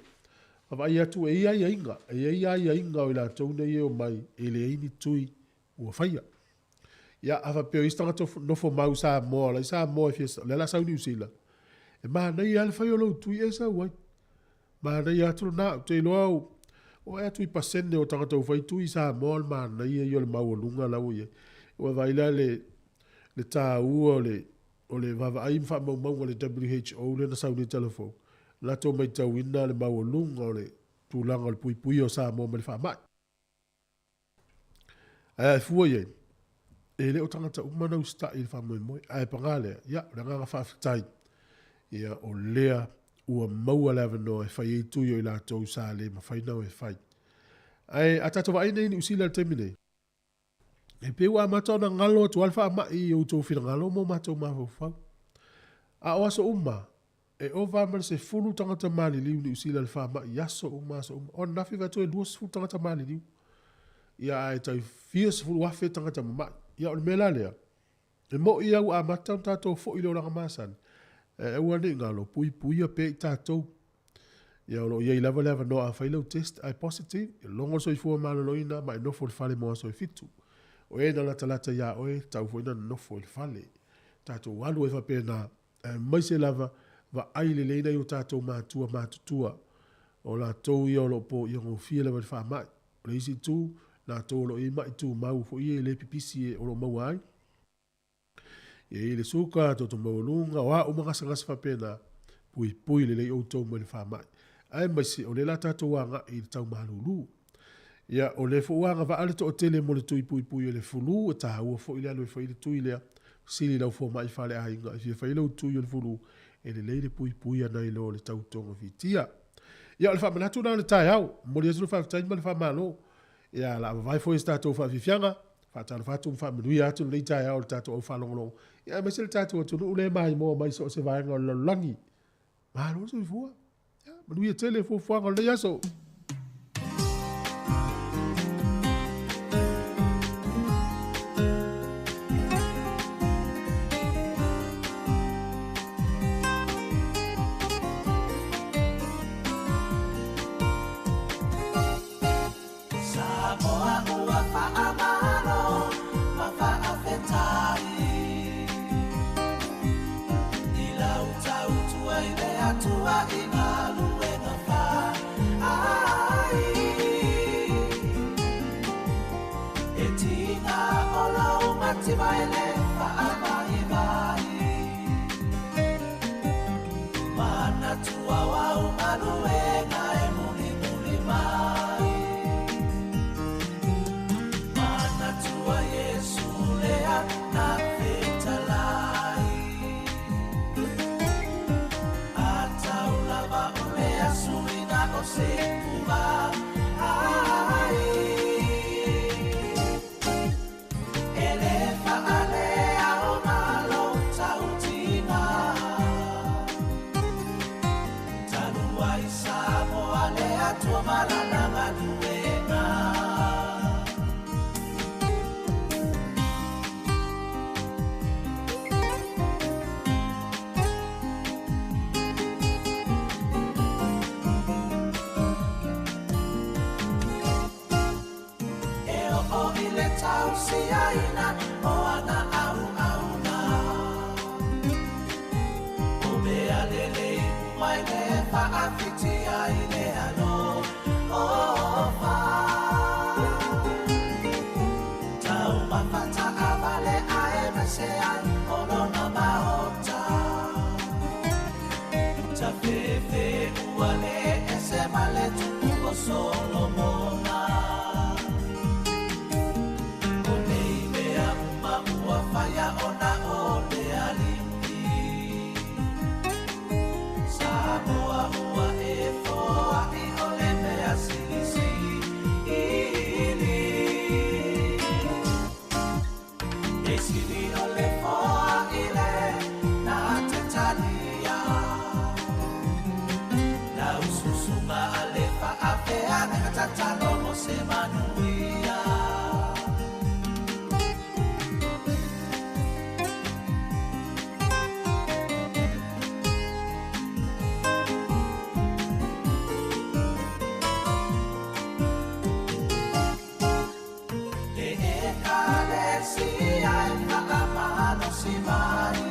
vaavaai atu e i ai aiaiga, e i ai aiaiga o i latou nei e omai e leai ni tui ua faia. Ia, a faapea o isi tagata nofo mau i Samoa, o la i Samoa e fia, o lea o le a sau i Niu Sila, e manaia lava le fai o lou tui e sau ai. Manaia atu lena, ou te iloa o vaai atu i pasene o tagata ua fai tui i Samoa o le manaia ia o le maualuga la ua i ai. Ua vaai la le, le taua o le, o le vaavaai ma faamaumauga a le WHO lea na sau nei i tala fou, latou matauina le maualuga o le tulaga o le puipuia o Samoa mai le faamai. Ae a e fua i ai, e le o tagata uma na usitai i le faamoemoe. Ae paga lea, ia, o le agaga faafetai, ia, o lea ua maua le avanoa e fai ai tui o i latou sa le mafai ona o e fai. Ae a tatou vaai nei i Niu Sila i le taimi nei, e pei ua amata ona galo atu lava le faamai i outou finagalo ma o matou mafaufau. A o aso uma, E ova ma le 10 tagata maliliu i Niu Sila i le faamai i aso uma aso uma. O ananafi vae atu e 20 tagata maliliu. Ia ae tai fia 10,000 tagata mamai. Ia o le mea la lea, E moʻi lava ua amata ona tatou foʻi i le olaga masani, ae aua ne i galo, puipuia pea i tatou. Ia, o lo o i ai lava le avanoa a fai lau test ae positive, e logo le soifua maloloina ma e nofo i le fale mo aso e fitu. O e na latalata iā oe, e tatau foi ona nofo i le fale. Tatou alu ai faapena, aemaise lava vaai lelei nai o tatou matua matutua, o latou ia o lo o poia gofie lava i le faamai. O le isi itu, latou o lo o i ai maʻi tumau foi ia e le pipisi o lo o maua ai. E i ai le suka, toto maualuga, o a uma gasegase faapena, puipui lelei outou mai le faamai. Aemaise o lea o le a tatou agai i le tau malulu. Ia, o lea foi ua agavaa le toatele mo le tui puipui o le fulu, e taua foi le alu e fai le tui lea. Sili i lau fomai faleaiga e fia fai lau tui o le fulu, e lelei le puipui ana i lo le tau togafitia. Ia, o le faamanatu lena o le taeao. Momoli atu le faafetai ma le faamalo. Ia, o le a vavae foi se tatou faafiafiaga. Faatalofa atu ma faamanuia atu lenei taeao i le tatou au faalogologo, ia aemaise le tatou atunuu lea e maimoa mai i so o se vaega o le lalolagi. Malo le soifua. Ia, manuia tele fuafuaga o lenei aso. Samoa ua faamalo ma faafetai i lau tautua i le Atua i galuega fai. E tiga o lou mativa e le faavaivai. Manatua o au galuega e mulimuli mai. Manatua Iesu lea na fetalai. Atau lava o le asuina o se uva ai. E le faalea o malo tautina. Talu ai Samoa le Atua ma lana galuega. E oo i le tausiaina o ana auauna. O mea lelei uma e le faafitia i le alofa. Taumafa taavale aemaise ai o lona maota. Tafefe ua le ese ma le tupu o Solomona. O nei mea uma ua faia ona o le Alii. Samoa ua e foai o le mea silisili. E sili o le foai le na te talia. Lau susuga a le faafeaga tatalo mo se manuia. E ekalesia e faamalosi mai.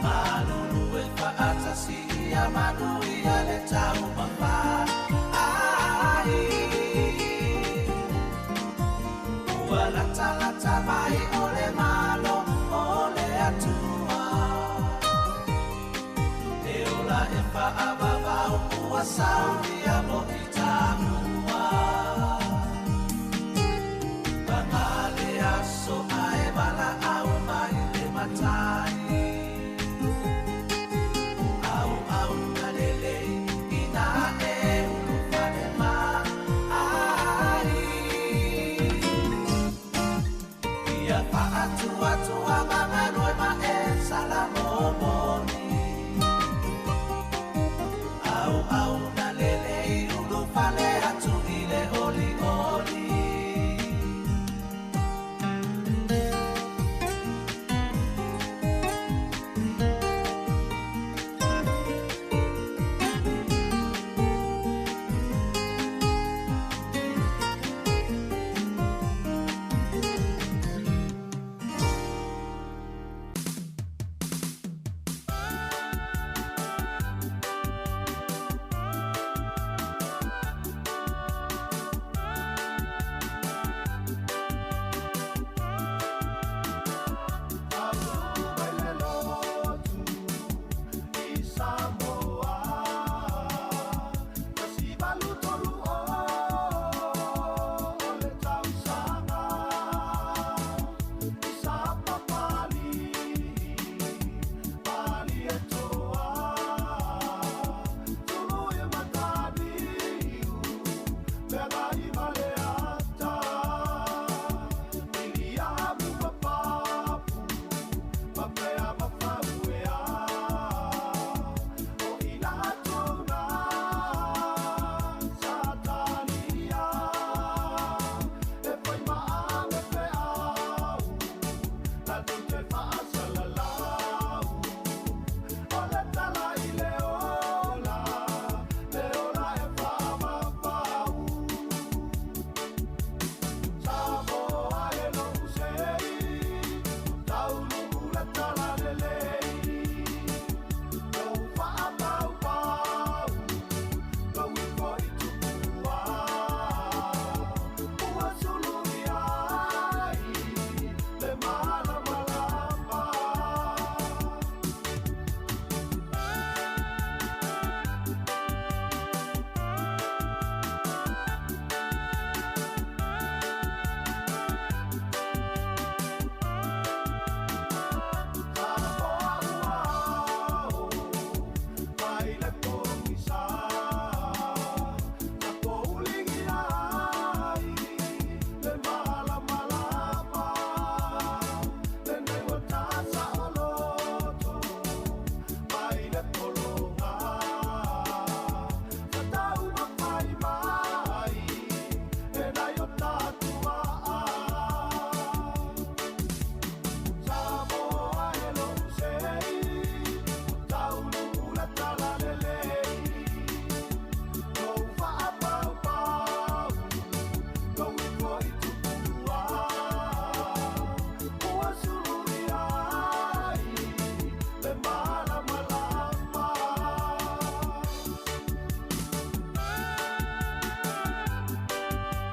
Malulu e faatasi ia manuia le taumafa ai. Ua latalata mai o le malo o le Atua. E ola e faavavau ua saunia mo i tamua. Paga le aso ae valaau mai le matai. Au au na lelei ina e ulufale mai. Ia faatuatua magalue ma e salamomoni. Au au na lelei ulufale atu i le oli oli.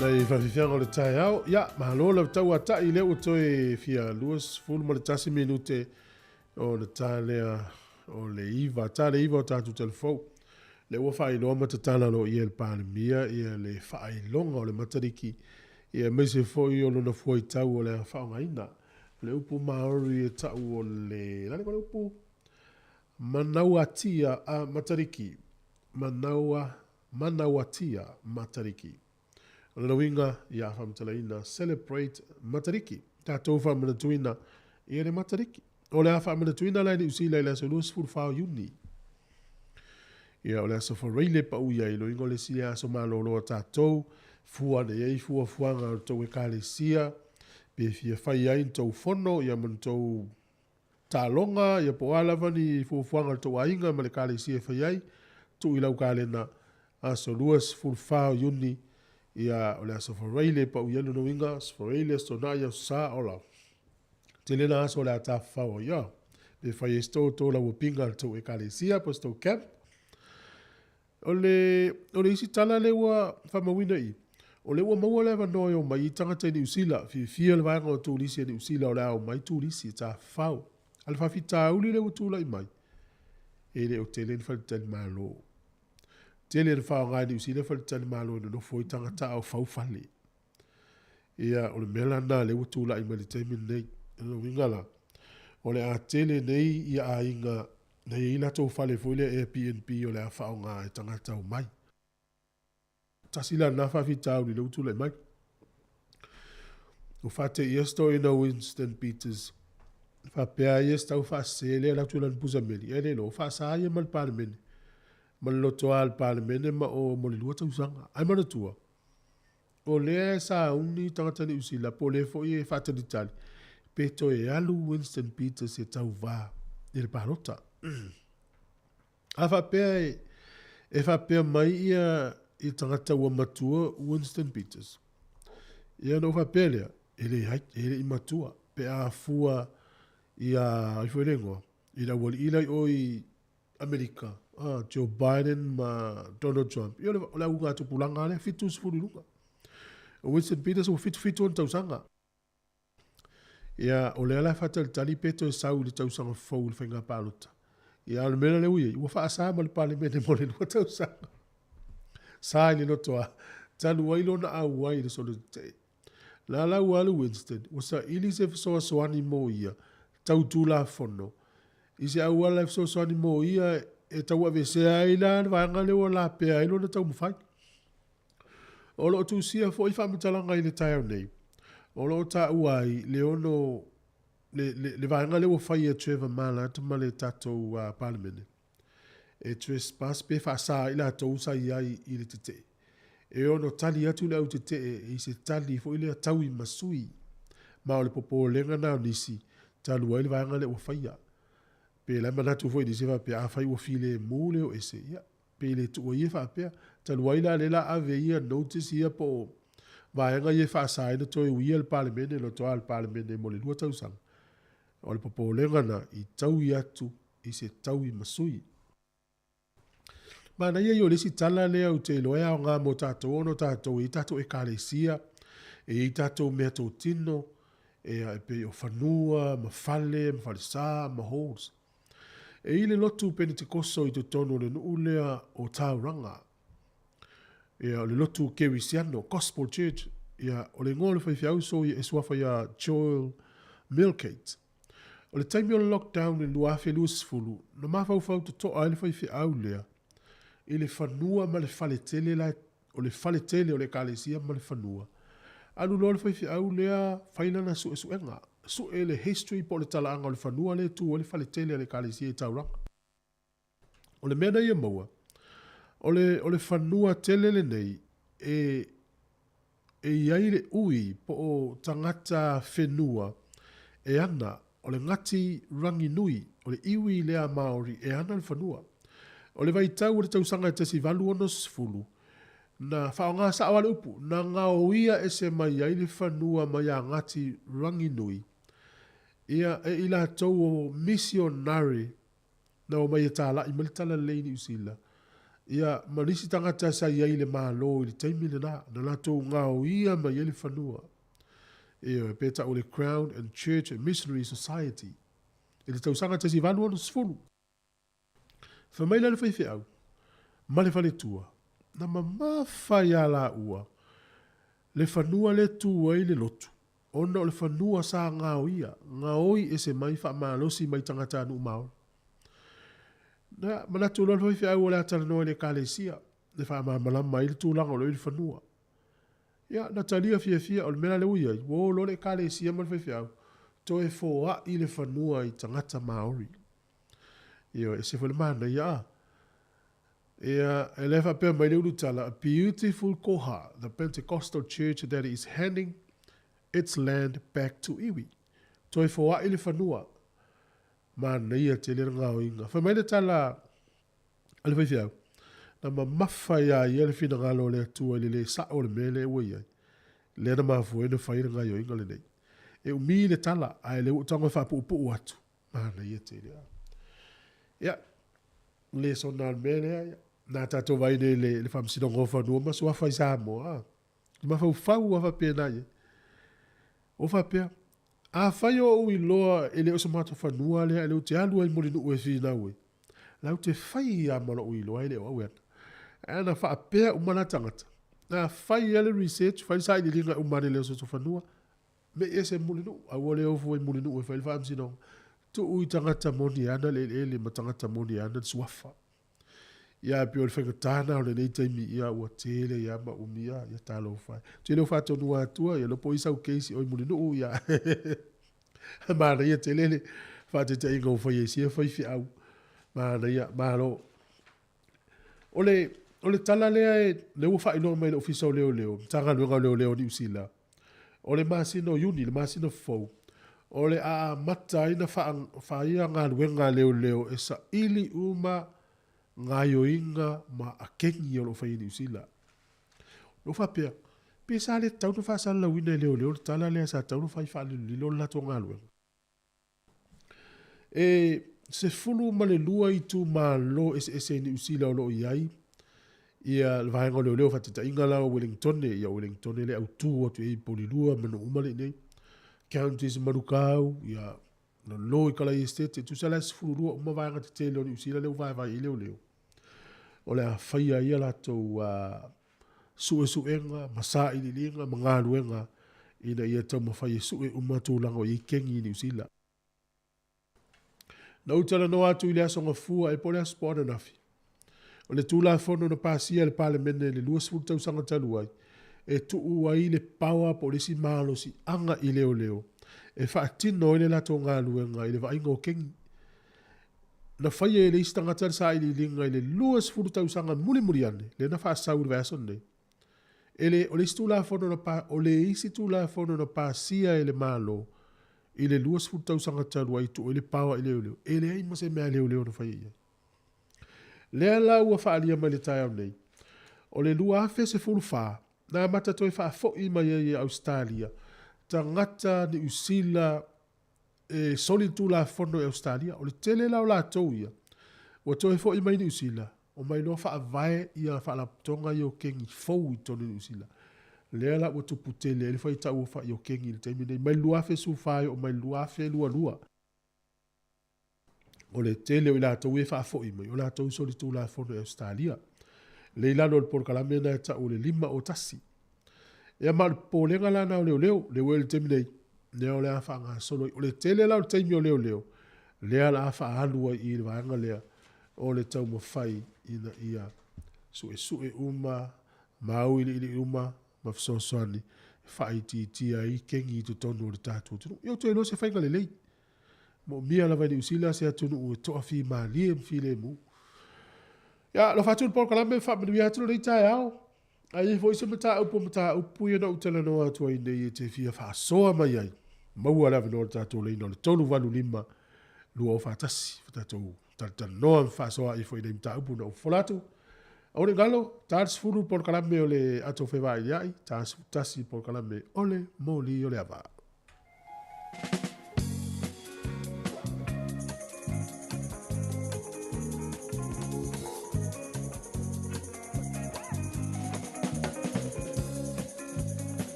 Nai faafiafiaga o le taeao, ia, malo lau tauata'i lea ua toe fia 21 minute o le ta lea o le 9, ta le 9 o tatou telefou. Lea ua faailoa ma tatala loa ia e le Palemia ia le faailoga o le Matariki, ia aemaise foi o lona fuaitau o le a faaaogaina. O le upu Māori e ta'u o le, lale ko le upu? Manauatia a Matariki. Manaua, Manauatia Matariki. O lona uiga, ia faamatalaina, celebrate Matariki. Tatou faamanatuina ia le Matariki. O le a faamanatuina la i Niu Sila i le aso 24 o Iuni. Ia, o le aso Faraile pau ia i loiga o le isi aso malolo a tatou, fua nei ai fuafuaga o le tou ekalesia, pe fia fai ai ni tou fono, ia ma ni tou taaloga, ia po o a lava ni fuafuaga a le tou aiga ma le ekalesia e fai ai, tuu i lau kalena, aso 24 o Iuni, ia, o le aso Faraile e pau i ai lona uiga, aso Faraile, aso Toonai, aso Sa, ola. Tele na aso o le a tafafao ai, ioe. Pe fai ai se tou lauapiga a le tou ekalesia po o se tou camp. O le, o le isi tala lea ua faamauina i i, o lea ua maua le avanoa e omai ai tagata i Niu Sila, fiafia le vaega o turisi a Niu Sila o le a omai turisi e tafafao. A o le faafitauli lea ua tulai mai, e le o tele ni faletalimalo. Tele ina faaaoga e Niu Sila faletalimalo e nonofo ai tagata a o fau fale. Ia, o le mea la lena lea ua tulai mai i le taimi lenei. O lona uiga la, o le a tele nei ia aiga na i ai latou fale foi lea Airbnb o le a faaaoga e tagata omai. Tasi la lena faafitauli lea ua tulai mai. Ua faateia se toeaina Winston Peters faapea ai ia se tau faasese lea alu atu i lana pusa meli, ae le iloa, ua faasa ia ma le Palemene, ma le lotoa a le Palemene ma o mo le 2 tausaga. Ae manatua, O lea e sauni tagata Niu Sila po o lea foi e faatalitali pe toe alu Winston Peters e tauva i le palota. A faapea e, e faapea mai ia, ia tagata ua matua Winston Peters, ia ona ou faapea lea, e leai, e le i matua pe a fua ia, ai foi le igoa, i le aualii la i o i Amerika, Joe Biden ma Donald Trump, ia o le augatupulaga lava lea, 70 i luga. O Winston Peters ua 77 ona tausaga. Ia, o lea la e faatalitali pe toe sau i le tausaga fou i le faiga palota. Ia, a o le mea la lea ua i ai, ua faasa ma le Palemene mo le 2 tausaga. Sa i le lotoa, talu ai lona auai i le solo tetee. La la ua alu Winston, ua saili se fesoasoani mo ia, tau Tulafono, i se auala e fesoasoani mo ia e tauavesea ai la le vaega lea ua lapea ai lona taumafai. O lo o tusia foi faamatalaga i le taeao nei, o lo o taua ai le ono, le, le, le vaega lea ua fai e Trevor Mallard ma le tatou uh, Palemene, e trespass pe faasa ai latou sa i ai i le tetee. E ono tali atu le au tetee i se tali foi lea taui ma sui, ma o le popolega na o nisi talu ai le vaega lea ua faia. Pe la e manatu foi nisi faapea afai ua filemu le o ese, ia, pe le tuua ia faapea. Talu ai la lea la ave ia notice ia po o vaega ia e faasa ai ona toe uia le Palemene, lotoa le Palemene mo le 2 tausaga. O le popolega na i taui atu i se taui ma sui. Manaia ia o le isi tala lea ou te iloa e aoga mo tatou ona o tatou e i ai tatou ekalesia, e i ai tatou meatotino, e, e pei o fanua ma fale ma falesa ma halls. E i le lotu Penetekoso i totonu o le nuu lea o Tauranga. Ia, o le lotu Kerisiano, Gospel Church. Ia, o le igoa o le faifeau so ia e suafa ia Joel Milkate. O le taimi o le lockdown i le 2020, na mafaufau totoa ai le faifeau lea i le fanua ma le fale tele la o le fale tele o le ekalesia ma le fanua. Alu loa le faifeau lea fai lana suesuega, sue le history po o le talaaga o le fanua lea e tu ai le fale tele a le ekalesia i Tauranga. O le mea na ia maua, o le, o le fanua tele lenei e, e i ai le ui po o tagata whenua e ana, o le Ngati Ranginui, o le iwi lea Māori e ana le fanua. O le vaitau o le tausaga e 1860, na whaonga sao a le upu, na ngaoia ese mai ai le fanua mai a Ngati Ranginui, ia e i latou o misionare na omai e tāla'i mai le talalelei i Niu Sila. Ia, ma nisi tagata sa i ai i le Malo i le taimi lena, na latou gaoia mai ai le fanua. Ioe, pe tau le Crown and Church and Missionary Society i le tausaga 1860. Fai mai la le faifeau ma le faletua, na mamafa iā laua le fanua lea tu ai le lotu, ona o le fanua sa gaoia, gaoi ese mai faamalosi mai tagatanuu Maori. Na manatu loa le faifeau o le a talanoa i le Ekalesia e faamalamalama ai le tulaga o lo o i ai le fanua. Ia, na talia fiafia, o le mea la lea ua i ai, ua o loa le Ekalesia ma le faifeau, toe foai le fanua i tagata Maori. Ioe, ese foi le manaia a. Ia, e le faapea mai le ulutala, a beautiful koha, the Pentecostal church that is handing its land back to iwi. Toe foai le fanua. Manaia tele le gaoiga. Fai mai le tala a le faifeau, na mamafa iā ia le finagalo o le Atua i le lē sa'o o le mea lea ua i ai, lea na mafua ai ona fai le gaioiga lenei. E umi le tala, ae lea ua ou tago e faapuupuu atu, manaia tele a. Ia, le sona o le mea lea, ia, na tatou vaai nei i le, le Faamasinoga o Fanua ma Suafa i Samoa, a. Mafaufau lava faapena i ai. Ua faapea, Afai o ou iloa e le o se matou fanua lea lea ou te alu ai i Mulinuu e finau ai, latou te fai lava ma lou iloa e le o au e ana. Ae ana faapea uma la tagata, afai lava le research, fai le sailiiliga e uma ane le o se fanua, mei ese Mulinuu, aua le ofo i Mulinuu e fai le faamasinoga. Tuu i tagata moni e ana le eleele ma tagata moni e ana le suafa. Ia e pei o le faigata lena o lenei taimi, ia ua tele ia ma umi ia, ia talofa e. Tele o faatonuga atua, ia lopo i sau case i oi Mulinuu, ia manaia tele le faataitaiga ua fai ai sia faifeau. Manaia, malo. O le, o le tala lea e, lea ua faailoa mai e le Ofisa o Leoleo, Matagaluega o Leoleo o Niu Sila, o le masina o Iuni, le masina fou, o le a amata ai ona faia galuega a leoleo e saili uma gaoioiga ma akegi o lo o faia i Niu Sila. Na ou faapea, pe sa le tatau ona faasalalauina e leoleo le tala lea sa tatau ona fai faalilolilo le latou galuega. E 12 itumalo eseese i Niu Sila o lo o i ai ia le vaega o leoleo faataitaiga la o Wellingtone, ia o Wellingtone le autu atu i ai i Polilua ma nuu uma lea i inei. Counties Manukau, ia lolo i Kalai Estate, e tusa la e 12 uma vaega tetele o Niu Sila lea ua vaevae i ai leoleo. O le a faia ai a latou suesuega ma sailiiliga ma galuega ina ia taumafai e sue uma tulaga o i ai kengi i Niu Sila. Na ou talanoa atu i le Aso Gafua e po o le aso po o ananafi. O le Tulafono na pasia e le Palemene i le 20 tausaga talu ai, e tuu ai le paoa po o le isi malosiaga i leoleo e faatino ai le latou galuega i le vaaiga o kengi. Na faia e le isi tagata le sailiiliga i le 20 tausaga mulimuli ane, lea na faasau i le vaiaso lenei. E le, o le isi Tulafono na pa, o le isi Tulafono na pasia e le Malo i le 20 tausaga talu ai tuu ai le paoa i leoleo, e leai ma se mea a leoleo na faia i ai. Lea la ua faaalia mai le taeao nei, o le 2014, na amata toe faafoi mai ai e Ausetalia tagata Niu Sila e soli le tulafono i Ausetalia. O le tele la o latou ia, ua toe foi mai Niu Sila, omai loa faavae ia faalapotopotoga ia o kengi fou i totonu o Niu Sila. Lea la ua tupu tele ai le faitau o fai o kengi i le taimi nei, mai le 2014 e oo mai le 2022. O le tele o i latou ia e faafoi mai, o latou i solitulafono i Ausetalia. Lea i lalo o le polokalame lena e tau o le 5 o 1. Ia ma o le popolega la lena o leoleo, lea ua i ai i le taimi nei, lea o le a faagasolo ai. O le tele la o le taimi o leoleo, lea o le a faaalu ai i le vaega lea o le taumafai ina ia suesue uma, ma auiliili uma ma fesoasoani e faaitiitia ai kengi i totonu o le tatou atunuu. Ia ou te iloa se faiga lelei. Moomia lava e Niu Sila se atunuu e toafimalie ma filemu. Ia, alofa atu le polokalame, faamanuia atu lenei taeao. A i ai foi se mataupu o mataupu ia na ou talanoa atu ai nei e te fia faasoa mai ai, maua le avanoa o le tatou laina o le 385 241. Fa tatou talatalanoa ma faasoa ai foi i nei mataupu na ou fofola atu. Aua ne i galo, ta le 10 polokalame o le Ato Fevailiai, ta 11 polokalame o le Moli o le Ava.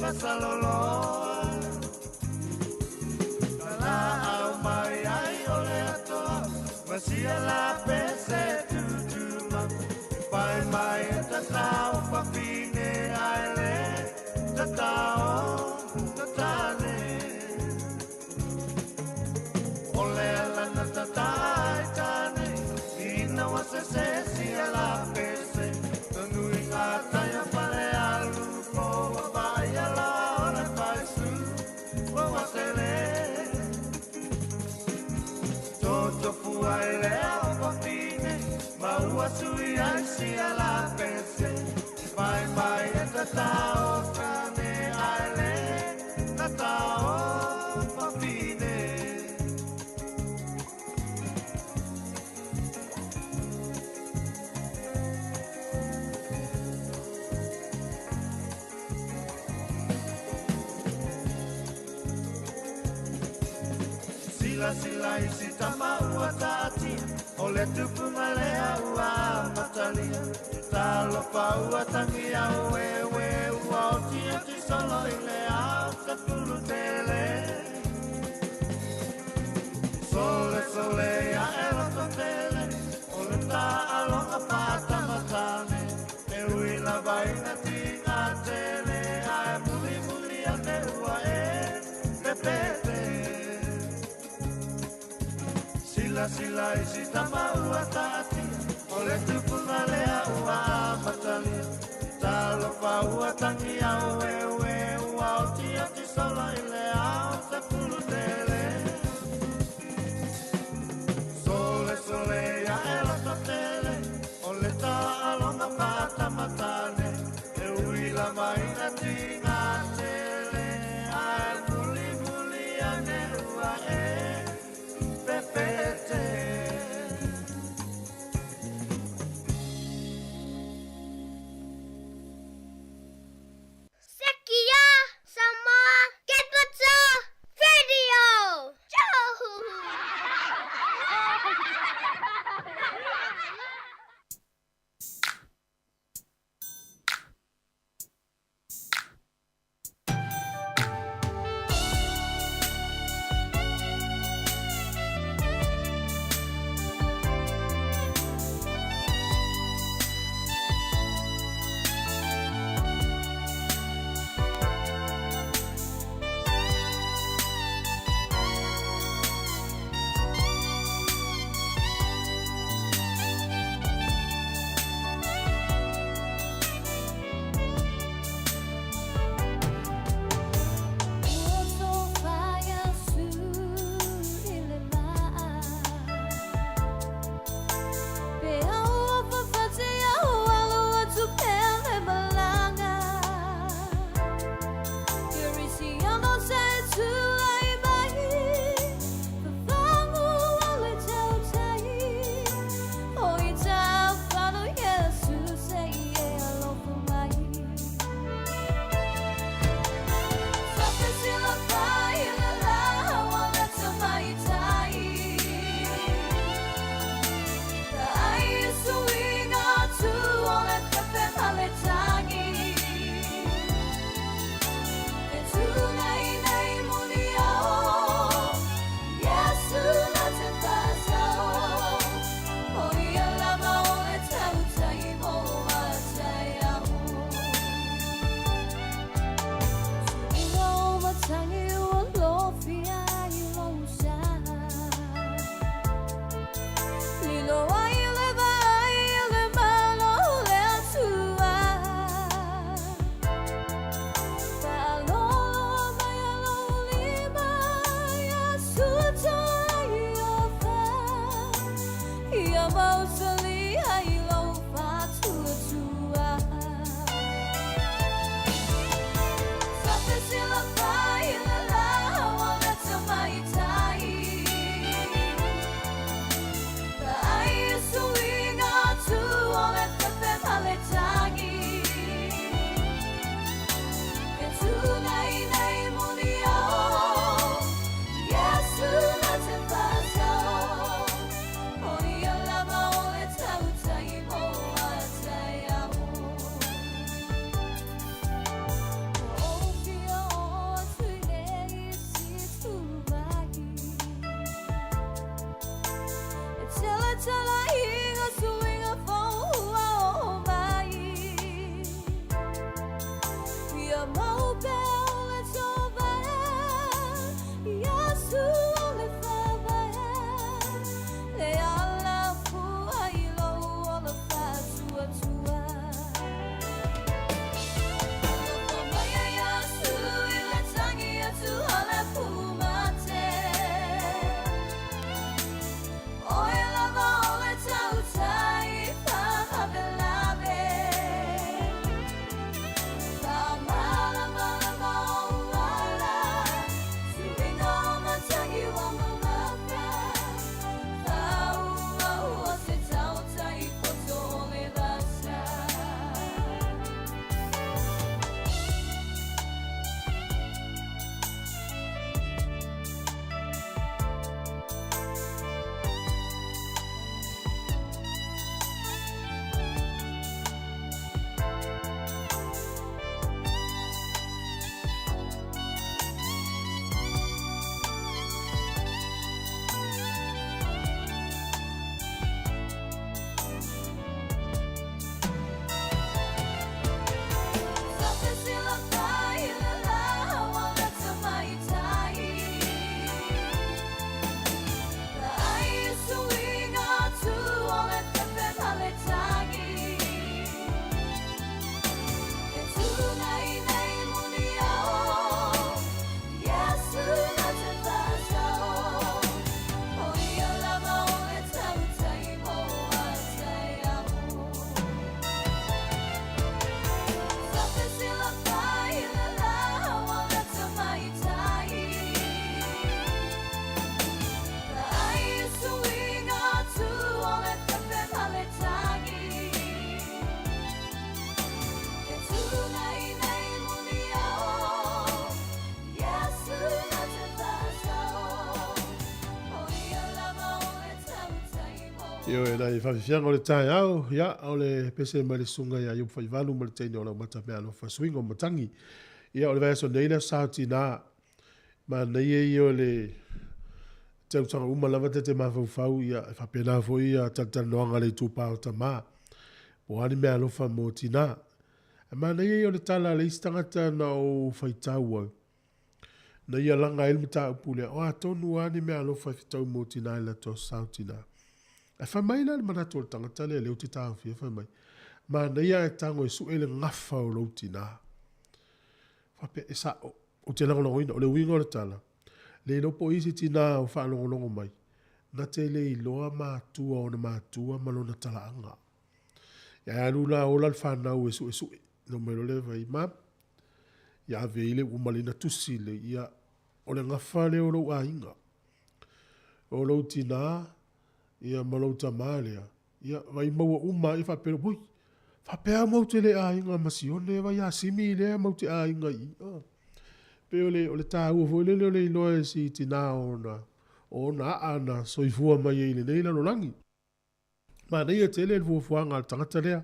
Masaloloa Na laau mai ai o le atoa Masia la pese tutuma Pai mai e tatao papine ai le Tatao tatane O le ala na tatai tane Ina wa se se sia la pese Tanui ngā taia pale alu Po wa vai ala o le paisu Wa wa sele Toto pua i lea o papine Ma ua sui ai sia la pese Mai mai e tatao tane ai le Tatao papine Sila sila i si tama ua taatia O le tupunga lea ua amatalia Talofa ua tangi au e ue Ua oti oti solo i le au sa pulu tele Sole sole ia e roto tele O le ta aloga pātamatane E ui lava ina tinga tele Ae muli muli ane ua e pepete Sila sila i si tama ua taatia O le tupunga lea ua amatalia Talofa ua tangi au e ue Ua oti oti solo i le au sa pulu tele Sole sole ia e roto tele O le ta alonga pātamatane E ui lava ina tinga tele Ae muli muli ane ua e pepete Ioe, nai faafiafiaga o le taeao, ia, o le pese mai le susuga ia Iopu Faivalu ma le teine o Laumata Meaalofa, suiga o matagi. Ia, o le vaiaso nei le aso sa o tinā. Manaia ia o le tausaga uma lava ta te mafaufau, ia, e faapena foi ia talatalanoaga a le itupa o tama, po o a ni meaalofa mo tinā. Ae manaia ia o le tala a le isi tagata na ou faitau ai, na ia laga ai le mataupu lea, o a tonu lava ni meaalofa e fetau mo tinā i le latou aso sa o tinā. Ae fai mai la le manatu o le tagata lea, lea ou te taofia, fai mai, manaia ae tago e sue le gafa o lou tinā. Faapea, e sa'o, ou te lagolagoina. O le uiga o le tala, le iloa po o i se tinā o faalogologo mai, na te le iloa matua o ona matua ma lona talaaga. Ia ae alu la ola le fanau e suesue. Na omai loa lea fai, Mum, ia ave i le uma lina tusi le, ia, o le gafa lea o lou aiga. O lou tinā, ia ma lou tamā lea, Ia, vai maua uma ai faapea, ui, faapea mau te le aiga ma Sione, vai ia Simi lea mau te aiga i i. Oh. Pei o le, o le tāua foi lele o le iloa e si tinā o ona, o ona aa na soifua mai ai i lenei lalolagi. Manaia tele le fuafuaga a le tagata lea,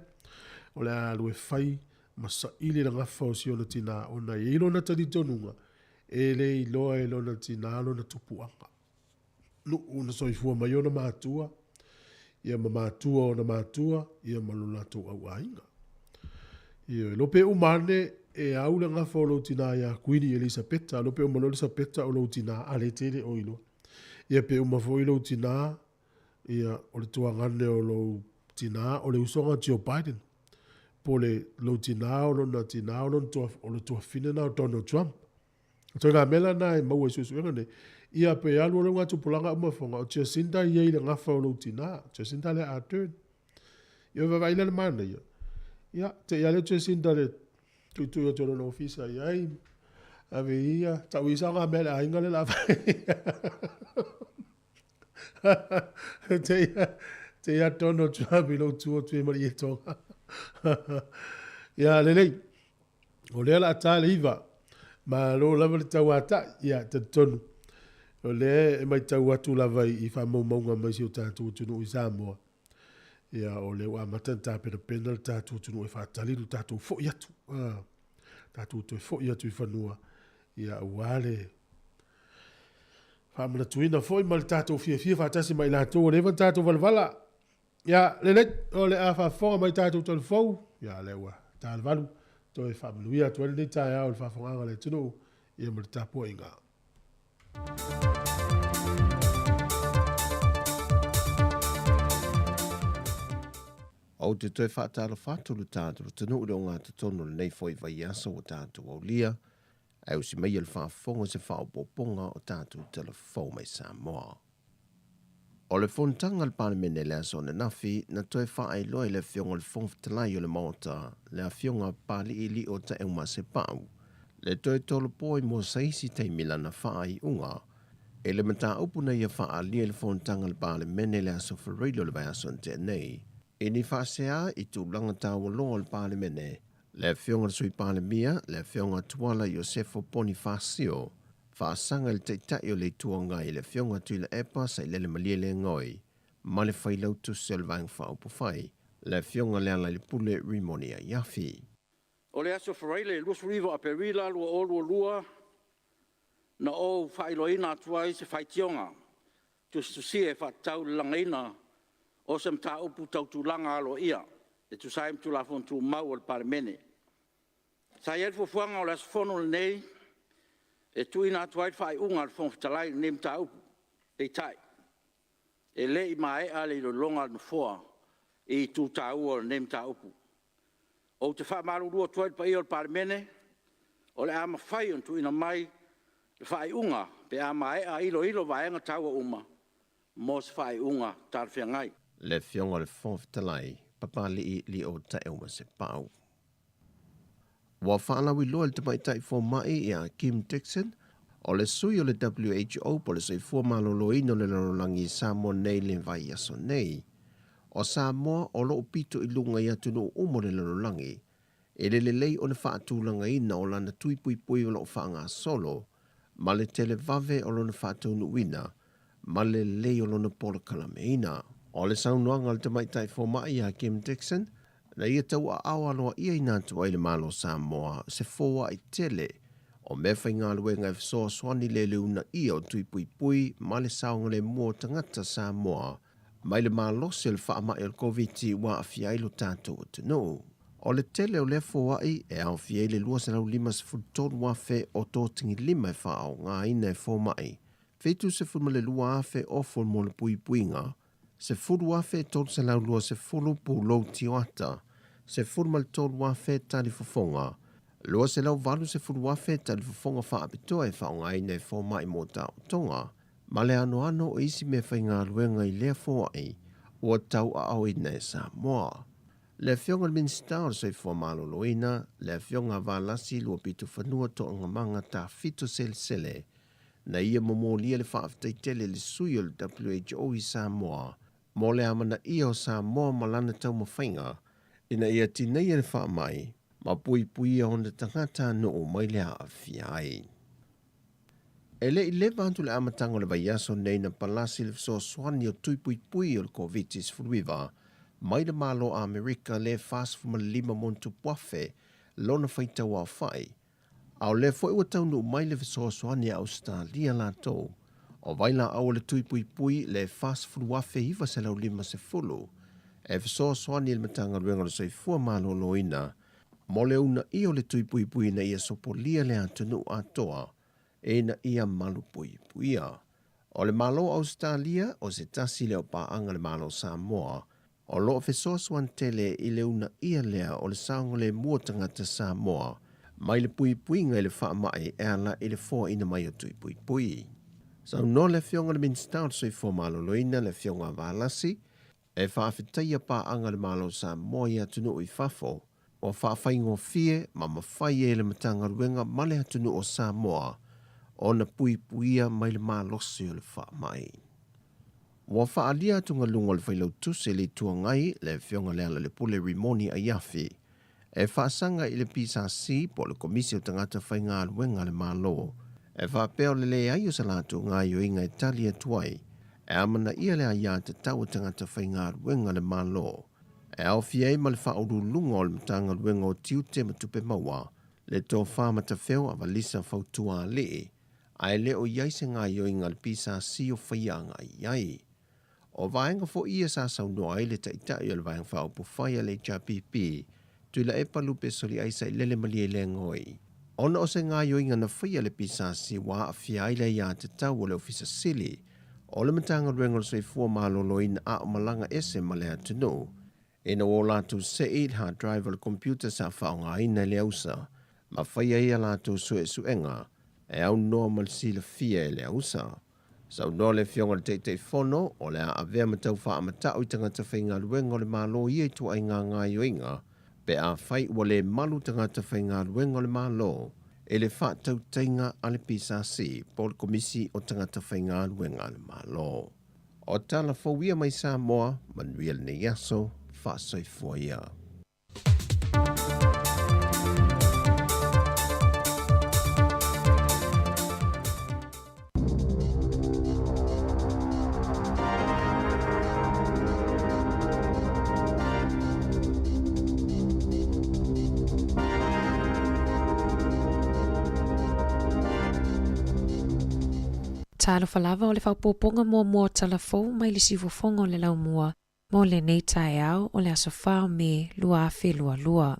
o le a alu e fai ma saili le gafa o si ona tinā, ona e i ai lona talitonuga, e le iloa e lona tinā lona tupuaga. Nuu na soifua mai ona matua, ia ma matua o ona matua, ia ma lo latou au aiga. Ioe, lope uma ane e au le gafa o lou tinā iā Kuini Elisapeta, lope uma loa Elisapeta o lou tinā, a le tele o iloa. Ia pe uma foi lou tinā, ia o le tuagane o lou tinā o le usoga Joe Biden. Po le lou tinā o lona tinā o lona tua, o le tuafafine na o Donald Trump. O ituaiga mea la na e maua i suesuega nei, ia pe alu alu ngā tupulaga uma fonga, o Jacinda ia i le gafa o lou tinā, Jacinda lea Ardern. Ia vaavaai lea le manaia. Ia, te i a lea Jacinda le tuitui atu o lona ofisa i ai, ave ia, tau ia sao ngā mea le aiga le la fai. Te ia, te ia Donald Trump i lou tu atu e mari e tonga. Ia, lelei. O lea la ta le iva. Malo lava le tauata'i, ia, talitonu. O lea e matau atu lava i faamaumauga mai si o tatou atunuu i Samoa, ia, o lea ua amata ona tapenapena le tatou atunuu e faatali lo tatou fo'i atu, a, tatou toe fo'i atu i fanua, ia, aua le faamanatuina foi ma le tatou fiafia faatasi ma i latou ua leva ona tatou valavala. Ia, lelei, o le a faafofoga mai tatou talafou, ia, lea ua ta le valu, toe faamanuia atu ai lenei taeao i le faafofogaaga a le atunuu, ia ma le tapuaiga. Ou te toe faatalofa atu lo tatou atunuu i le ogatotonu o lenei foi vaiaso ua tatou aulia, ae usi maia le faafofoga i se faaopoopoga o tatou talafou mai Samoa. O le fonotaga a le Palemene i le aso ananafi, na toe faailoa e le Afioga i le Fofoga Fetalai o le Maota, le Afioga Papalii Lio Taeaumasepau, le toe tolopo ai mo se isi taimi lana faaiuga i le mataupu na ia faaalia i le fonotaga a le Palemene i le aso Faraile o le vaiaso na tea nei, i ni faasea i tulaga taualoa o le Palemene, le Afioga i le Sui Palemia, le Afioga Tuala Iosefo Ponifasio, faasaga i le Taitai o le Itu Agai, le Afioga Tuilaepa Sailele Malielegaoi, ma le Failautusi o le Vaega Faaupufai, le Afioga Lealailepule Rimoni Aiafi. O le aso Faraile 29 o Aperila 2022, na ou faailoaina atu ai se faitioga tusitusia e faatatau i le lagaina o se mataupu tau tulaga aloaia e tusa ai ma Tulafono Tumau a le Palemene. Sa i ai le fuafuaga o le aso Fono lenei e tuuina atu ai le faaiuga a le Fofoga Fetalai i lenei mataupu, peitai, e le i maea le iloiloga a le Nofoa i itu taua o lenei mataupu. Ou te faamalulu atu ai i le paia o le Palemene, o le a mafai ona tuuina mai le faaiuga pe a maea iloilo vaega taua uma mo se faaiuga talafeagai. Le Afioga i le Fofoga Fetalai, Papalii Lio Taeaumasepau. Ua faalauiloa e le tamaitai fomai ia Kim Dixon, o le sui o le WHO po o le Soifua Maloloina o le Lalolagi i Samoa nei le vaiaso nei. O Samoa o lo o pito i luga i atunuu uma o le lalolagi, e le lelei ona faatulagaina o lana tui puipui o lo o faagasolo, ma le televave o lona faataunuuina, ma le lelei o lona polokalameina. O le saunoaga a le Tamaitai Fomai ia Kim Dixon, na ia tauaao aloa'iaina atu ai le Malo o Samoa se foa'i tele o meafaigaluega e fesoasoani i le uunaia o tui puipui ma le saogalemu o tagata Samoa mai le malosi o le faama'i o le Koviti ua aafia ai lo tatou atunuu. O le tele o lea foa'i e aofia ai le 253,000 o totigilima e faaaogaina e foma'i, 72,000 ofo mo le puipuiga, 10,320 pulou tioata, 13,000 talifofoga, 280,000 talifofoga faapitoa e faaaogaina e foma'i mo taotoga, ma le anoano o isi meafaigaluega i lea foa'i ua tauaaoina e Samoa. Le Afioga i le Minisita o le Soifua Maloloina, le Afioga a Valasi Luapitofanua Toagamaga Tafito Selesele, na ia momolia le faafetai tele i le sui o le WHO i Samoa mo le amanaia o Samoa ma lana taumafaiga ina ia tineia le faamai ma puipuia ona tagatanuu mai le aafia ai. E le i leva atu le amataga o le vaiaso nei na palasi le fesoasoani o tui puipui o le Koviti-19 mai le Malo o Amerika le 45+ lona faitau aofai, a o lea foi ua taunuu mai le fesoasoani a Ausetalia latou o vailaau o le tui puipui le 40,950 e fesoasoani i le Matagaluega o le Soifua Maloloina mo le uunaia o le tui puipui ina ia sopolia le atunuu atoa ina ia malupuipuia. O le Malo o Ausetalia o se tasi lea o paaga a le Malo o Samoa o lo o fesoasoani tele i le uunaia lea o le saogalemu o tagata Samoa mai le puipuiga i le faamai e ala i le foaina mai o tui puipui. Saunoa le Afioga i le Minisita o le Soifua Maloloina, le Afioga a Valasi, e faafetaia paaga a le Malo o Samoa i atunuu i fafo ua faafaigofie ma mafai ai e le Matagaluega ma le atunuu o Samoa ona puipuia mai le malosi o le faamai. Ua faaalia atugaluga o le Failautusi i le Itu Agai, le Afioga Lealailepule Rimoni Aiafi, e faasaga i le PSC po o le Komisi o Tagata Faigaluega a le Malo, e faapea o le leai o se latou gaoioiga e tali atu ai e amanaia le aiatatau a tagata faigaluega a le Malo, e aofia ai ma le Faauluuluga o le Matagaluega o Tiute ma Tupe Maua, le Tofa Matafeo Avalisa Fautuaalii, ae le o i ai se gaoioiga a le PSC o faia agai i ai. O vaega foi ia sa saunoa ai le Taitai o le Vaega Faaupufai a le HRPP, Tuilaepa Lupe Soliai Sailele Malielegaoi, ona o se gaoioiga na faia e le PSC ua aafia ai le aiatatau a le Ofisa Sili o le Matagaluega o le Soifua Maloloina a o malaga ese ma le atunuu ina ua o latou sei i le hard drive o le computer sa faaaogaina e le ausa ma faia ai a latou suesuega e aunoa ma le silafia e le ausa. Saunoa le Afioga i le Taitaifono, o le a avea ma tau faamata'u i tagata faigaluega o le Malo ia ituaiga gaoioiga pe afai ua le malu tagata faigaluega o le Malo i le faatautaiga a le PSC po o le Komisi o Tagata Faigaluega a le Malo. O tala fou ia mai Samoa, manuia lenei aso, faasoifua ia. Talofa lava o le faaopoopoga muamua o tala fou mai le siufofoga o le laumua mo lenei taeao o le aso 4 o Me 2022.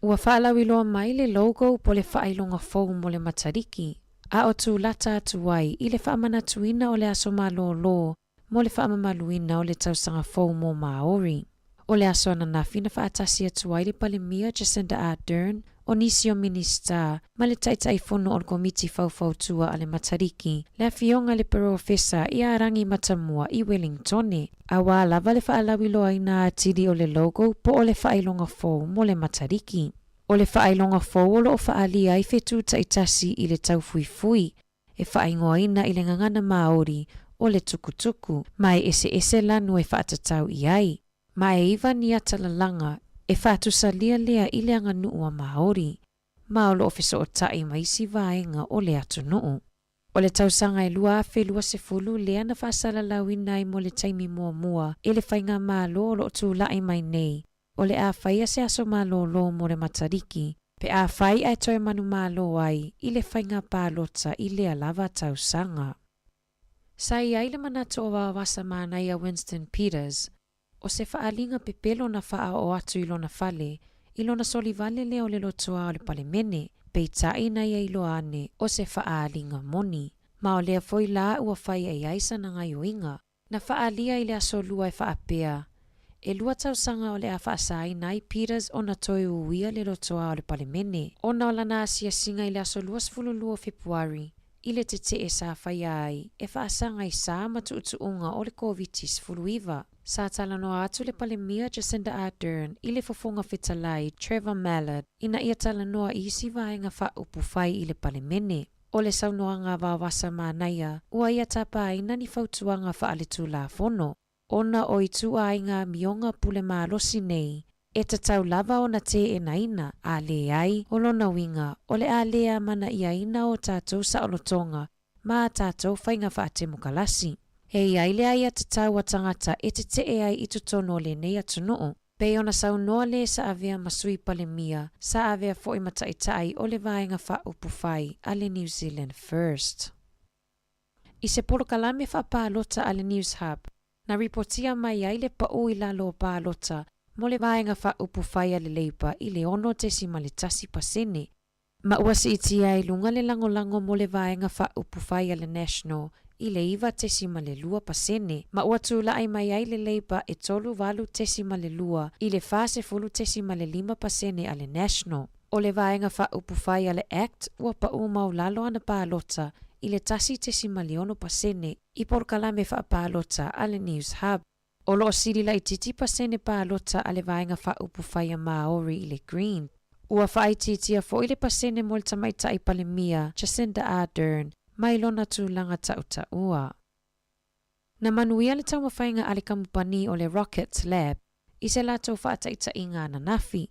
Ua faalauiloa mai le logo po le faailoga fou mo le Matariki, a o tūlata atu ai i le faamanatuina o le aso malōlō mo le faamamaluina o le tausaga fou mo Māori. O le aso ananafi na faatasi atu ai le Palemia Jacinda Ardern, o nisi o Minisita, ma le Taitaifono o le Komiti Faufautua a le Matariki, le Afioga i le Perofesa ia Rangi Matamua i Wellingtone, auā lava le faalauiloaina atili o le logo po o le faailoga fou mo le Matariki. O le faailoga fou o lo o faaalia ai fetu taitasi i le taufuifui, e faaigoaina i le gagana Māori o le tukutuku, ma e eseese lanu e faatatau i ai, ma e iva ni ata lalaga e faatusalia lea i le aganuu a Māori, ma o lo o fesootai ma isi vaega o le atunuu. O le tausaga e 2020 lea na faasalalauina ai mo le taimi muamua e le Faigamalo o lo o tulai mai nei, o le a faia se aso malolo mo le Matariki, pe afai ae toe manumalo ai i le faiga palota i lea lava tausaga. Sa i ai le manatu o Vaovasa Manaia Winston Peters, o se faaaliga pepelo na faaoo atu i lona fale i lona solivale lea o le lotoa o le Palemene, peitai na ia iloa ane o se faaaliga moni. Ma o lea foi la ua fai i ai sana gaioiga. Na faaalia i le Aso Lua e faapea, E lua tausaga o le a faasaina ai Peters ona toe uia le lotoa o le Palemene, ona o lana asiasiga i le aso 22 o Fepuari, i le tetee sa faia ai e faasaga i sa ma tuutuuga o le Koviti-19. Sa talanoa atu le Palemia Jacinda Ardern i le Fofoga Fetalai Trevor Mallard ina ia talanoa i isi vaega faaupufai i le Palemene. O le saunoaga a Vaovasa Manaia, ua ia tapaina ni fautuaga faaletulafono, ona o ituaiga amioga pule malosi nei, e tatau lava ona teenaina, a leai, o lona uiga, o le a le amanaiaina o tatou saolotoga ma a tatou faiga faatemokalasi. E i ai le aiatatau a tagata e tetee ai i totonu o lenei atunuu, pei ona saunoa le sa avea ma Sui Palemia, sa avea foi ma Taitai o le Vaega Faaupufai a le New Zealand First. I se polokalame faapalota a le Newshub, na ripotia mai ai le pau i lalo o palota mo le Vaega Faaupufai a le Labour i le 6.1%, ma ua siitia ai i luga le lagolago mo le Vaega Faaupufai a le National i le 9.2%, ma ua tulai mai ai le Labour e 38.2 i le 40.5% a le National. O le Vaega Faaupufai a le act ua pau maualalo ana palota i le 1.6% i polokalame faapalota a le Newshub. O lo o sili laitiiti pasene palota a le Vaega Faaupufai a Māori i le Green. Ua faaitiitia foi le pasene mo le Tamaitai Palemia Jacinda Ardern mai lona tulaga tautaua. Na manuia le taumafaiga a le kamupani o le Rocket Lab i se latou faataitaiga ananafi,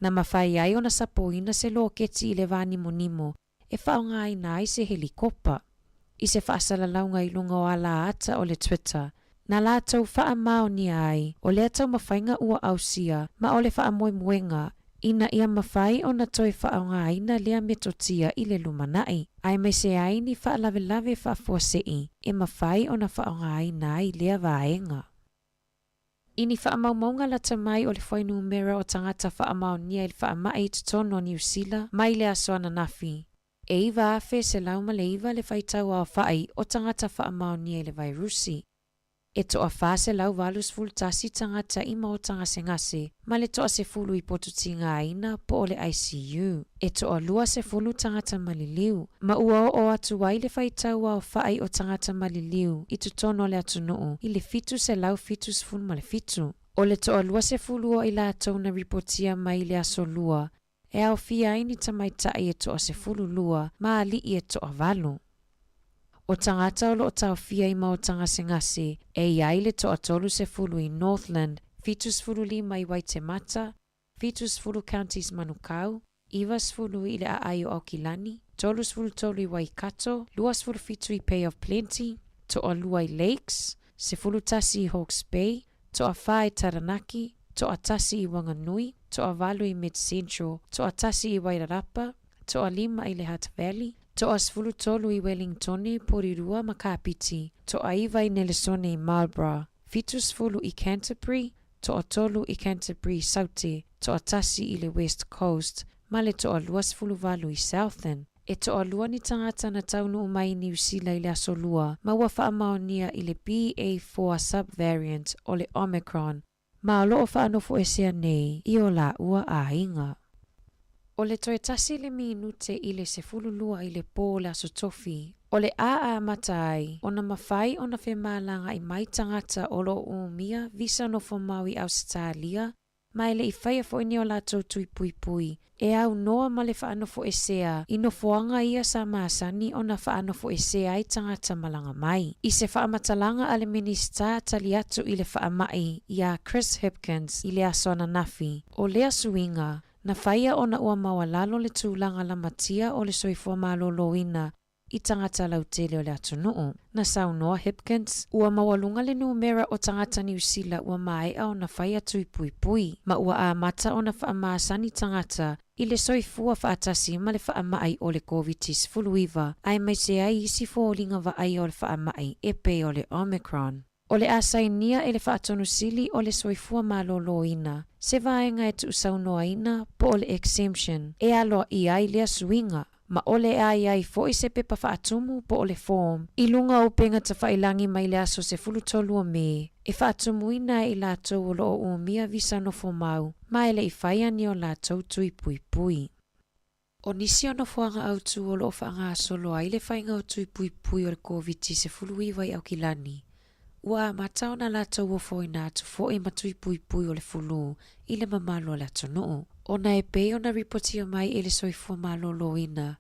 na mafai ai ona sapoina se loketi i le vānimonimo e faaaogaina ai se helikopa. I se faasalalauga i luga o alaata o le Twitter, na latou faamaonia ai o lea taumafaiga ua ausia ma o le faamoemoega ina ia mafai ona toe faaaogaina lea metotia i le lumanai, aemaise ai ni faalavelave faafuasei e mafai ona faaaogaina ai lea vaega. I ni faamaumauga lata mai o le fuainumera o tagata faamaonia i le faamai i totonu o Niu Sila mai le aso ananafi, e 9,109 le faitau aofai o tagata faamaonia i le vairusi. E toa-481 tagata i maota gasegase ma le toa-10 i potutigaina po o le ICU. E toa-20 tagata maliliu, ma ua oo atu ai le faitau aofai o tagata maliliu i totonu o le atunuu i le 777. O le toa-20 o i latou na ripotia mai i le Aso Lua, e aofia ai ni tamaitai e toa-12 ma alii e toa-8. O tagata o lo o taofia i maota gasegase e i ai le toa-30 i Northland, 75 i Waitemata, 70 Counties Manukau, 90 i le aai o Aukilani, 33 i Waikato, 27 i Bay of Plenty, toa-2 i Lakes, 11 i Hawke's Bay, toa-4 i Taranaki, toa-1 i Wanganui, toa-8 i Mid Central, toa-1 i Wairarapa, toa-5 i le Hutt Valley, toa-13 i Wellingtone, Porirua ma Kapiti, toa-9 i Nelesone i Marlborough, 70 i Canterbury, toa-3 i Canterbury Saute, toa-1 i le West Coast, ma le toa-28 i Southland. E toalua ni tagata na taunuu mai i Niu Sila i le Aso Lua ma ua faamaonia i le BA4 subvariant o le Omicron, ma o lo o faanofoesea nei i o laua aiga. O le toe tasi le minute i le 12 i le pō o le Aso Tofi, o le a amata ai ona mafai ona femalagaai mai tagata o lo o umia visa nofomau i Ausetalia ma e le i faia foi ni o latou tui puipui e aunoa ma le faanofoesea i nofoaga ia sa masani ona faanofoesea ai tagata malaga mai. I se faamatalaga a le Minisita tali atu i le faamai iā Chris Hipkins i le aso ananafi, o lea suiga, na faia ona ua maualalo le tulaga lamatia o le soifua maloloina. i tagata lautele o le atunuu. Na saunoa Hipkins, ua maualuga le numera o tagata Niu Sila ua maea ona fai a tui puipui, ma ua amata ona faamasani tagata i le soifua faatasi ma le faamai o le Koviti-19, aemaise ai isi foliga vaaia o le faamai e pei o le Omicron. O le a sainia e le Faatonu Sili o le Soifua Maloloina se vaega e tuusaunoaina po o le exemption e aloaia ai lea suiga, ma o le a i ai foi se pepa faatumu po o le form i luga o upega tafailagi mai le aso 13 o Me e faatumuina ai i latou o lo o umia visa nofomau ma e le i faia ni o latou tui puipui. O nisi o nofoaga autū o lo o faagasolo ai le faiga o tui puipui o le Koviti-19 i Aukilani, ua amata ona latou ofoina atu foi ma tui puipui o le fulū i le mamalu o le atunuu. Ona e pei ona ripotia mai e le Soifua Maloloina,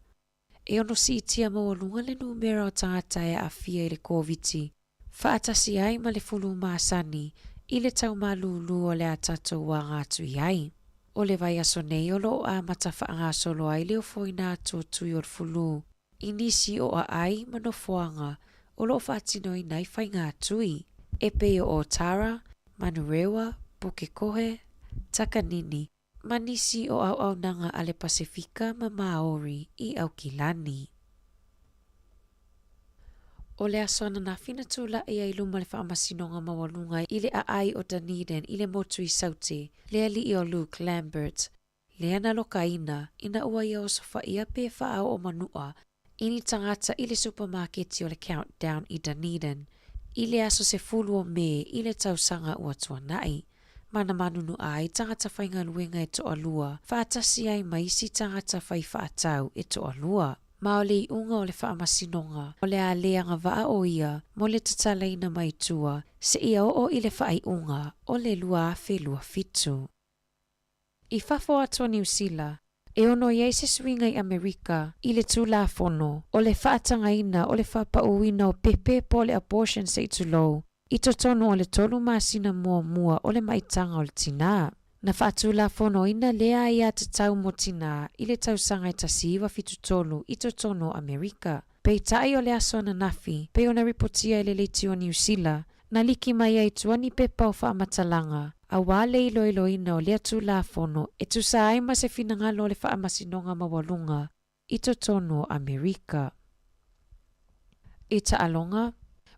e ono siitia maualuga le numera o tagata e aafia i le Koviti faatasi ai ma le fulū masani i le tau malūlū o le a tatou aga atu i ai. O le vaiaso nei o lo o amata faagasolo ai le ofoina atu o tui o le fulū i nisi o aai ma nofoaga o lo o faatinoina ai faiga tui, e pei o Otara, Manurewa, Pukekohe, Takanini, ma nisi o auaunaga a le Pasefika ma Māori i Aukilani. O le aso ananafi na tula'i ai i luma o le Faamasinoga Maualuga i le aai o Dunedin i le motu i Saute, le alii o Luke Lambert, lea na lokaina ina ua ia osofaia pe faaoo manu'a i ni tagata i le supamaketi o le Countdown i Dunedin i le aso 10 o Me i le tausaga ua tuana'i, ma na manunu ai tagata faigaluega e toalua faatasi ai ma isi tagata fai faatau e toalua. Ma o le iuga o le faamasinoga, o le a le agavaa o ia mo le tatalaina mai tua seia oo i le faaiuga o le 2027. I fafo atu o Niu Sila, e ono i ai se suiga i Amerika i le Tulafono o le faatagaina o le faapauina o pepe po o le abortion se i tulou i totonu o le tolu masina muamua o le maitaga o le tinā. Na faatulafonoina lea aiatatau mo tinā i le tausaga e 1973 i totonu o Amerika. Peitai o le aso ananafi, pei ona ripotia e le Leitio o Niu Sila, na liki mai ai tua ni pepa o faamatalaga, auā le iloiloina o lea Tulafono e tusa ai ma se finagalo o le Faamasinoga Maualuga i totonu o Amerika. I taaloga,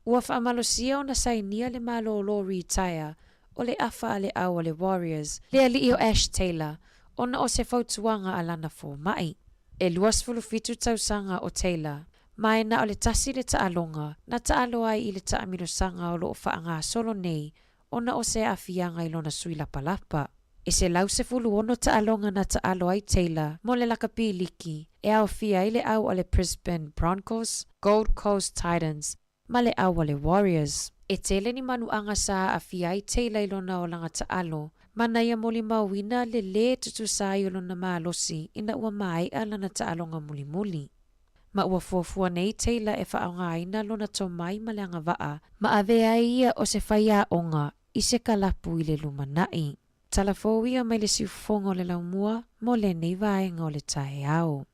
ua faamalosia ona sainia le malōlō ritaea o le afa a le au a le Warriors, le alii o Ash Taylor, ona o se fautuaga a lana foma'i. E 27 tausaga o Taylor, ma e na o le tasi le taaloga na taalo ai i le taamilosaga o lo o faagasolo nei ona o se aafiaga i lona sui lapalapa. E 116 taaloga na taalo ai Taylor mo le lakapi liki e aofia ai le au a le Brisbane Broncos, Gold Coast Titans ma le au a le Warriors. E tele ni manuaga sa aafia ai Taylor i lona olaga taalo, ma na ia molimauina le lē tutusa ai o lona malosi ina ua maea lana taaloga mulimuli. Ma ua fuafua nei Taylor e faaaogaina lona tomai ma le agavaa ma avea ai ia o se faiaoga i se kalapu i le lumanai. Tala fou ia mai le siufofoga o le laumua mo lenei vaega o le taeao.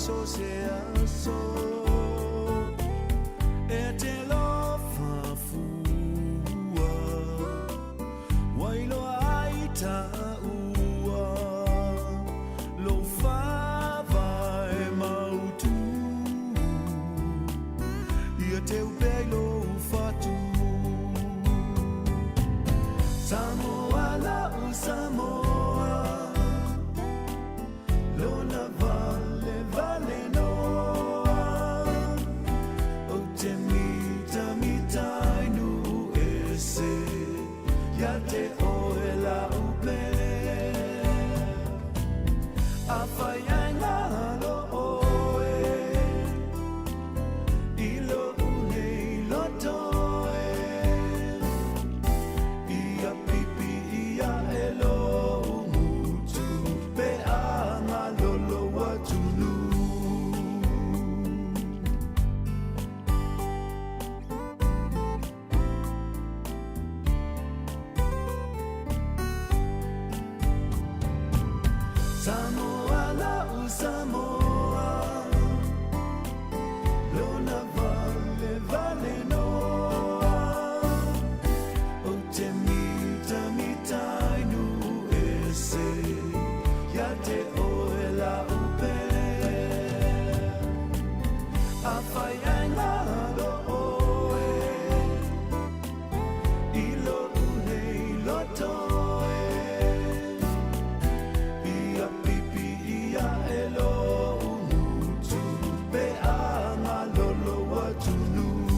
so se aso E te lofa fua Wailoa ai taua Lou faavae mautu Ia teu pea i lou fatu Samoa la'u Samoa Lona vale vale noa Ou te mitamita i nuu ese Ia te oe la'u pele Afai ae galo oe I lo'u nei loto e Ia pipi ia e lou mutu Pe a galo lou atunuu. Samoa la'u Samoa Lona vale vale noa Ou te mitamita i nuu ese Ia te oe la'u pele Afai ae galo oe I lo'u nei loto e Ia pipi ia e lou mutu Pe a galo lou atunuu.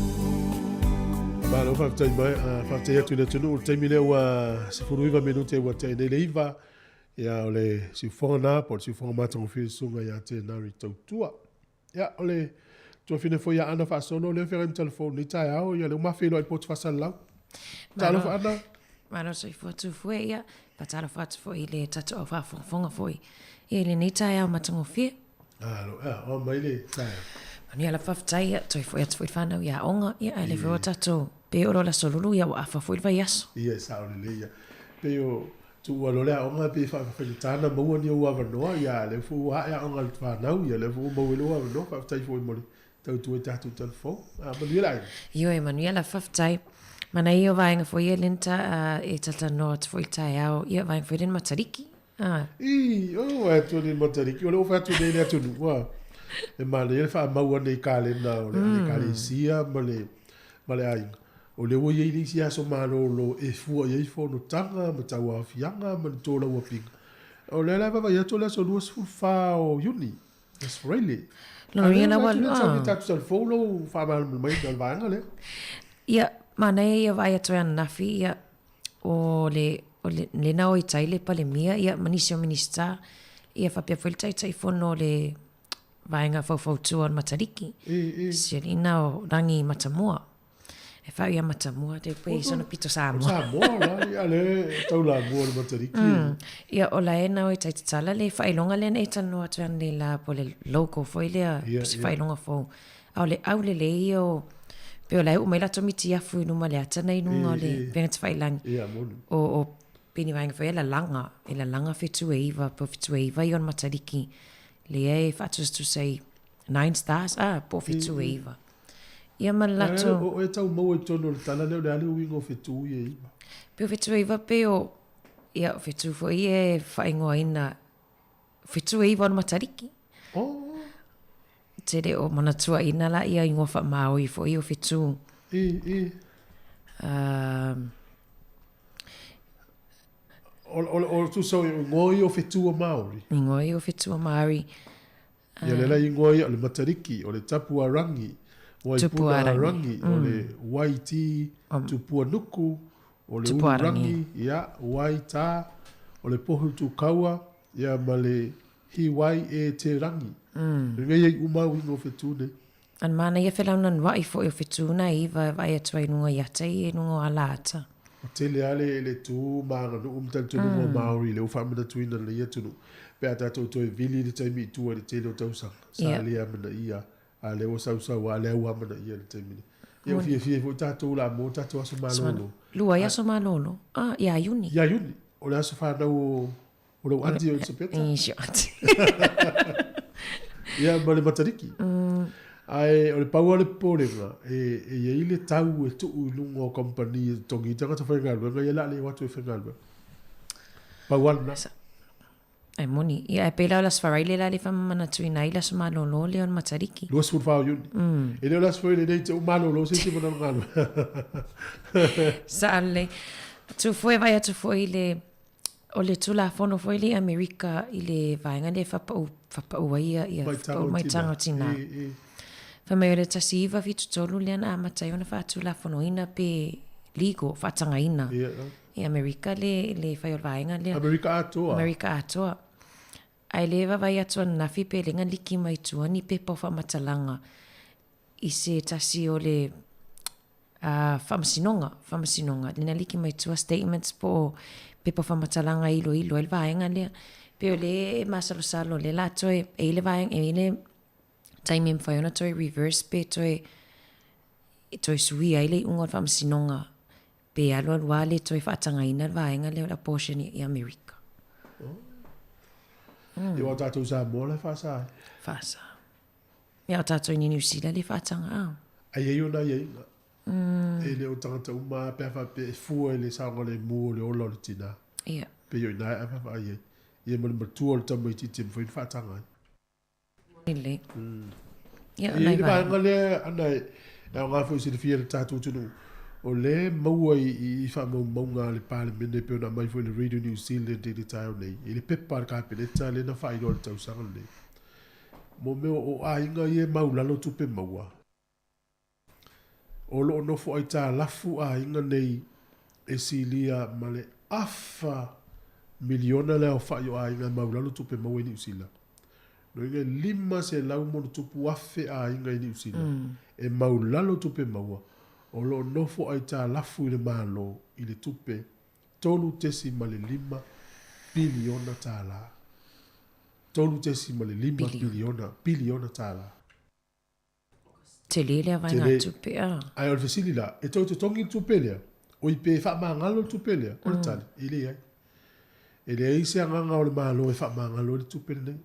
Malo faafetai mai, faafetai atu i le atunuu i le taimi lea ua 19 minute ua tea nei le iva, ia o le siufofoga na po o le siufofoga matagofie le susuga ia Tenari Tautua. Ia, o le tuafine foi ia Ana Faasolo, lea feagai ma telefoni i lenei taeao, ia lea ua ma feiloai i le poto faasalalau. Talofa Ana. Malo soifua Tufue, ia, faatalofa atu foi i le tatou au faafogafoga foi ia i lenei taeao matagofie. Alo, ia, oa mai le taeao. Manuia lava faafetai, ia, toe foi atu foi le whanau i aoga, ia, ae le foi o tatou pe o lo le aso lulu, ia, ua afa foi le vaiaso. Ia, e sao lelei, ia. Pei o, Tuua loa le aoga pei e faafaigata ona maua ni ou avanoa, ia lea foi ua ae aoga a le fanau, ia lea foi ua maua ai lou avanoa, faafetai foi mo le tautua i tatou telefoni. A, manuia le aiga. Ioe, manuia lava, faafetai. Manaia o vaega foi ia lea na e talatalanoa atu foi i le taeao, ia vaega foi lea na Matariki. A. Ii, oh, e atu nei Matariki, o lea ua fai atu nei le atunuu, a. E manaia le faamau ane i kalena o le ekalesia ma le, ma le aiga. O lea ua i ai le isi aso malolo e fua i ai fonotaga ma tauaofiaga ma ni tolauapiga. O lea la e vaavaai atu o le aso 24 o Iuni, aso Faraile. Lona uiga la ua... Lea e tatou talifou lou faamalamalamaina o le vaega lea. Ia, manaia ia vaai atu ai ananafi, ia, o le, o le, lena o i tai le Palemia, ia, ma nisi o Minisita, ia faapea foi le Taitaifono o le Vaega Faufautua o le Matariki, Selina o Rangi Matamua. E whau ia Matamua, te pei sona pito Samoa. Samoa la, ia le taulamua o le Matariki. Ia, o la e nau e tai tatala le whailonga lea na e talanoa atu ai nei la po le logo foi lea, po se whailonga fou. A o le aulele ia o, pe o la e uu mai latou mitiafu i luma le ata nei luga o le upega tafailangi. Ia, moni. O, o pei ni vaega foi e lalaga, e lalaga fetu e iva, po o fetu e iva ia o le Matariki. Lea e faatusatusa i Nine Stars, ah, po o fetu e iva. Ia ma le latou. O oe tau maua i totonu o le tala lea o le a le uiga o fetu ia e iva? Pei o fetu e iva pei o, ia o fetu foi ia e faaigoaina, fetu e iva o le Matariki. Oh. Tele o manatuaina la ia ingoa faamaoi foi o fetu. I, i. O, o, o tusa o ingoa ia o fetu o Māori. Ingoa ia o fetu o Māori. Ia le la ingoa ia o le Matariki, o le Tapuarangi, Waipunarangi, o le Waiti Tupuanuku, o le Ulurangi, ia, Waitā, o le Pohutukawa, ia ma le Hiwai e te rangi. Lenei ai uma au ingoa o whetū nei. An manaia felaunanuaʻi foi o fetu na iva e vaai atu ai i luga i ata ia i luga o ala ata. Ua tele lava le, le tu ma aganuu ma talitonuga o Māori lea ua faamanatuina lenei atunuu pe a tatou toe vili i le taimi i tua i le tele o tausaga. Sa le amanaia, a lea ua sausau lava le au amanaia i le taimi nei. Ia ua fiafia ai foi tatou la mo tatou aso malolo. Lua ai aso malolo, ah, ia Iuni. Ia Iuni, o le aso fanau o, o lou aunty o Elisapeta. I si aunty. Ia, ma le Matariki. Ae o le pau lava o le popolega, e i ai le tau e tuu i luga o kamupani e totogi ai tagata faigaluega, ia o le a le o atu e faigaluega. Pau lava lena. Ae moni. Ia, ae pei la o le Aso Faraile la lea e faamanatuina ai le aso malolo lea o le Matariki. 24 o Iuni. E le o le Aso Faraile nei te u malolo se isi manawa galuega. Sao lelei. Tufue vaai atu foi i le O le Tulafono foi lea i Amerika i le vaega lea e faapau, faapau ai ia, ia faapau maitaga o tinā. Fai mai o le 1973 lea na amata ai ona faatulafonoina pe legal, faatagaina i Amerika le, le fai o le vaega lea. Amerika atoa. Amerika atoa. Ae le vaavaai atu ananafi pe le na liki mai tua ni pepa o faamatalaga i se tasi o le faamasinoga, faamasinoga, lena liki mai tua statements po o pepa faamatalaga e iloilo ai le vaega lea. Pei o lea e masalosalo o lea o le a toe, e i ai le vaega, e i ai le taimi e mafai ona toe reverse pe toe, e toe suia ai le iuga o le faamasinoga pe alualu lava le toe faatagaina le vaega lea o le abortion i Amerika. Mm. Ia, aua o tatou i Samoa la e faasa ai. Faasa. Ia o tatou i Niu Sila le faataga a. Ai ai ona aiaiga. E le o tagata uma a pe a faapea e fua i le saogalemu o le ola o le tina. Ia. Pei o ina e avaavaai ai. Ia ma le matua o le tamaitiiti e mafai ona faataga ai. Lelei. Ia, E i ai le vaega lea ana e aoga foi e silafia e le tatou atunuu, o lea e maua i faamaumauga a le Palemene e pei ona aumai foi i le Radio New Zealand i le taeao nei, i le pepa a le Kapeneta lea na faailoa i le tausaga lenei. Mo mea o aiga ia e maulalo tupe maua, o lo o nofo aitalafu aiga nei e silia ma le afa miliona le aofai o aiga e maulalo tupe maua i Niu Sila. Lona uiga e 500 ma ono tupu afe aiga i Niu Sila e maulalo tupe maua o lo o nofo aitalafu i le Malo i le tupe $3.5 piliona. 3.5 piliona, piliona tala. Tele lea vaegatupe a. Ae o le fesili la, e toe totogi le tupe lea? Oi pe faamagalo le tupe lea? O le tali, e leai. E leai se agaga o le Malo e faamagalo ai le tupe lenei.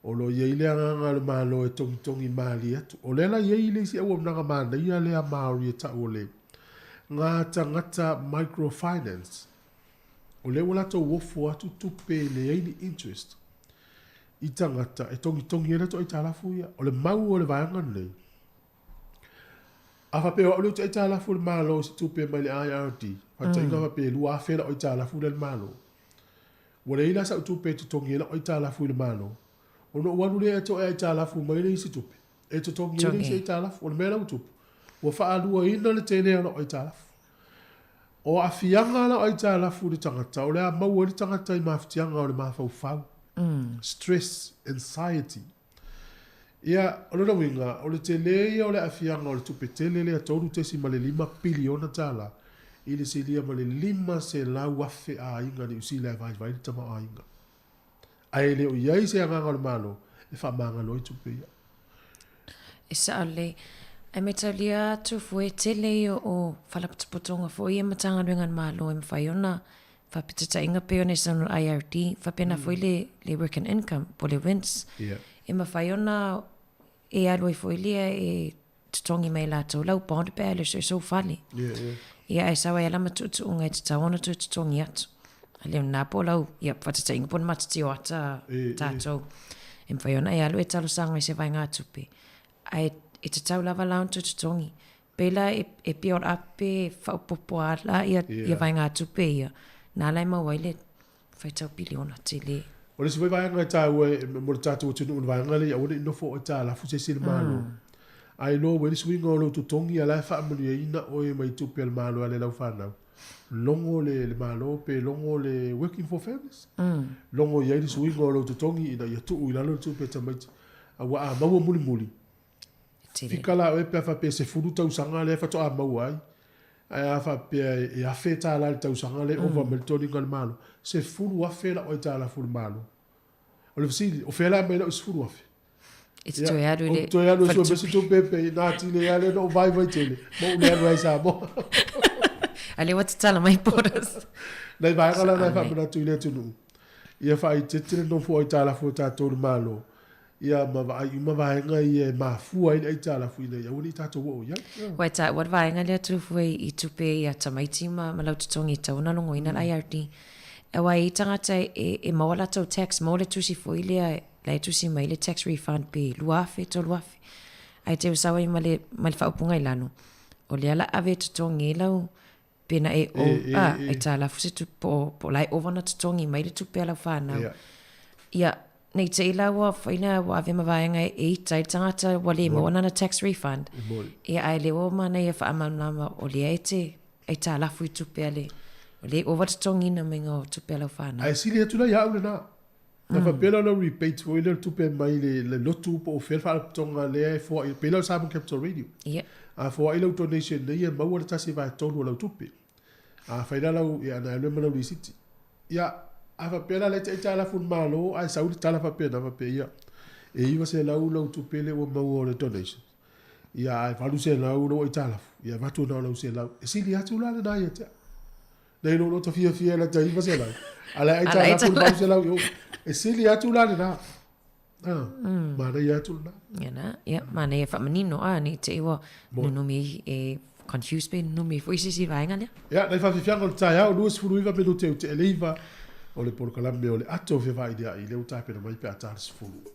O lo o i ai le agaga o le Malo e togitogi malie atu. O lea la e i ai le isi auaunaga manaia lea a Māori e tau o le Ngā Tagata Microfinance. O lea ua latou ofo atu tupe e leai ni interest i tagata e togitogi ai latou aitalafu ia. O le mau o le vaega lenei, a faapea o au lea ou te aitalafu i le Malo i se tupe mai le IRD, faataitaiga faapea e 2,000 lau aitalafu lea i le Malo, ua leai la sau tupe e totogi ai lau aitalafu i le Malo, ona ou alu lea e toe aitalafu mai le isi tupe e totogi ai le isi aitalafu. O le mea la ua tupu, ua faaluaina le tele o lau aitalafu. O aafiaga la o aitalafu i le tagata, o le a maua ai le tagata i mafatiaga o le mafaufau, stress, anxiety. Ia, o lona uiga, o le tele ia o le aafiaga o le tupe tele lea $3.5 piliona i le silia ma le 500,000 aiga Niu Sila e vaivai le tamaoaiga. Ae e le o i ai se agaga o le Malo e faamagalo ai tupe ia. E sao lelei. Ae mataulia atu foi e tele ia o faalapotopotoga foi ia Matagaluega a le Malo e mafai ona faapetataʻiga pei ona e saunoa le IRD, faapena foi le le Work and Income po o le WINZ. E mafai ona e alu ai foi lea e totogi mai e latou lau bond pe a e le soisou fale. Ia ae sau ai lava ma tuutuuga e tatau ona toe totogi atu. A le o lena po o lau, ia, faataitaiga po o le matatio ata tatou. E mafai ona e alu e talosaga i se vaegatupe, ae e tatau lava la ona toe totogi. Pei la e, e build up pe faaopoopo lava la ia, ia vaegatupe ia, na la e maua ai le faitau piliona tele. O le isi foi vaega e taua mo le tatou atunuu i le vaega lea, ia aua ne i nofo aitalafu se isi i le Malo. Ae iloa ua i ai le suiga o lou totogi a o la e faamanuiaina oe mai tupe a le Malo e ala i lau fanau. Logo le Malo pe logo le Working for Families, logo i ai le suiga o lou totogi ina ia tuu i lalo le tupe a tamaiti. Aua a maua mulimuli, Fika la oe pe a faapea e 10 tausaga lea faatoa maua ai, ae a faapea e $1,000 i le tausaga lea e ova mai le toniga a le Malo, $10,000 lau aitalafu i le Malo. O le fesili, o fea la e aumai lau $10,000? E te toe alu i le Ou te toe alu e sue mai se tupe pe ina atili ai lava lea na ou vaivai tele, ma ou le alu ai i Samoa. A lea ua tatala mai borders. Nai vaega la na e faamanatu i le atunuu, ia faaeteete le nofo aitalafu a tatou i le Malo. Ia, ma vaai uma vaega ia e mafua ai le aitalafu ina ia aua ne i tatou oo i ai. Ua e taua le vaega lea Tufue i tupe ia tamaiti ma lau totogi e tatau ona logoina le IRD. Aua e i ai tagata e maua latou tax mo le tusi foi lea la e tusi mai le tax refund pe 2000, 3000. Ae te usawa ai ma le faaupuga i lalo, o lea la ave e totogi ai lau Pe na e o, a, aitalafu se tupe, po o, po o la e ova ona totogi mai le tupe a lau whanau. Ia. Ia, nei te i la ua whai lea ua ave ma vaega e ita i le tagata ua le maua nana tax refund. Ia, ae le ua manaia e whaamalamalama o lea e te aitalafu i tupe a le, o lea e ova totogiina mai o tupe a lau whanau. Ae sili atu la ia au lena. Na faapea lea o lau rebate foi lea o le tupe mai le, le lotu po o fea le faalapotopotoga lea e foai, pei la o le Samoa Capital Radio. Ia. A foai lau donation nei e maua le 1/3 o lau tupe. A fai la lau, ia na alu ai ma lau lisiti. Ia, a faapea la lea e te aitalafu i le Malo ae sau le tala faapena faapea, ia, e 900 lau tupe lea ua maua o le donation. Ia, ae 800 lou aitalafu, ia avatu na o lau 100. E sili atu la lena ia te au. Nei lo lota fiafia la tai 900. A la aitalafu le 800 i o. E sili atu la lena. Ah, manaia atu lena. Ia na, ia, manaia faamanino, a, nei te i ua nunumi e confused pe nunumi foi se isi vaega lea. Ia, nai faafiafiaga o le taeao, 29 minute o te 9 o le polokalame o le ato fevailia'i lea ua tapena mai pe a ta le 10.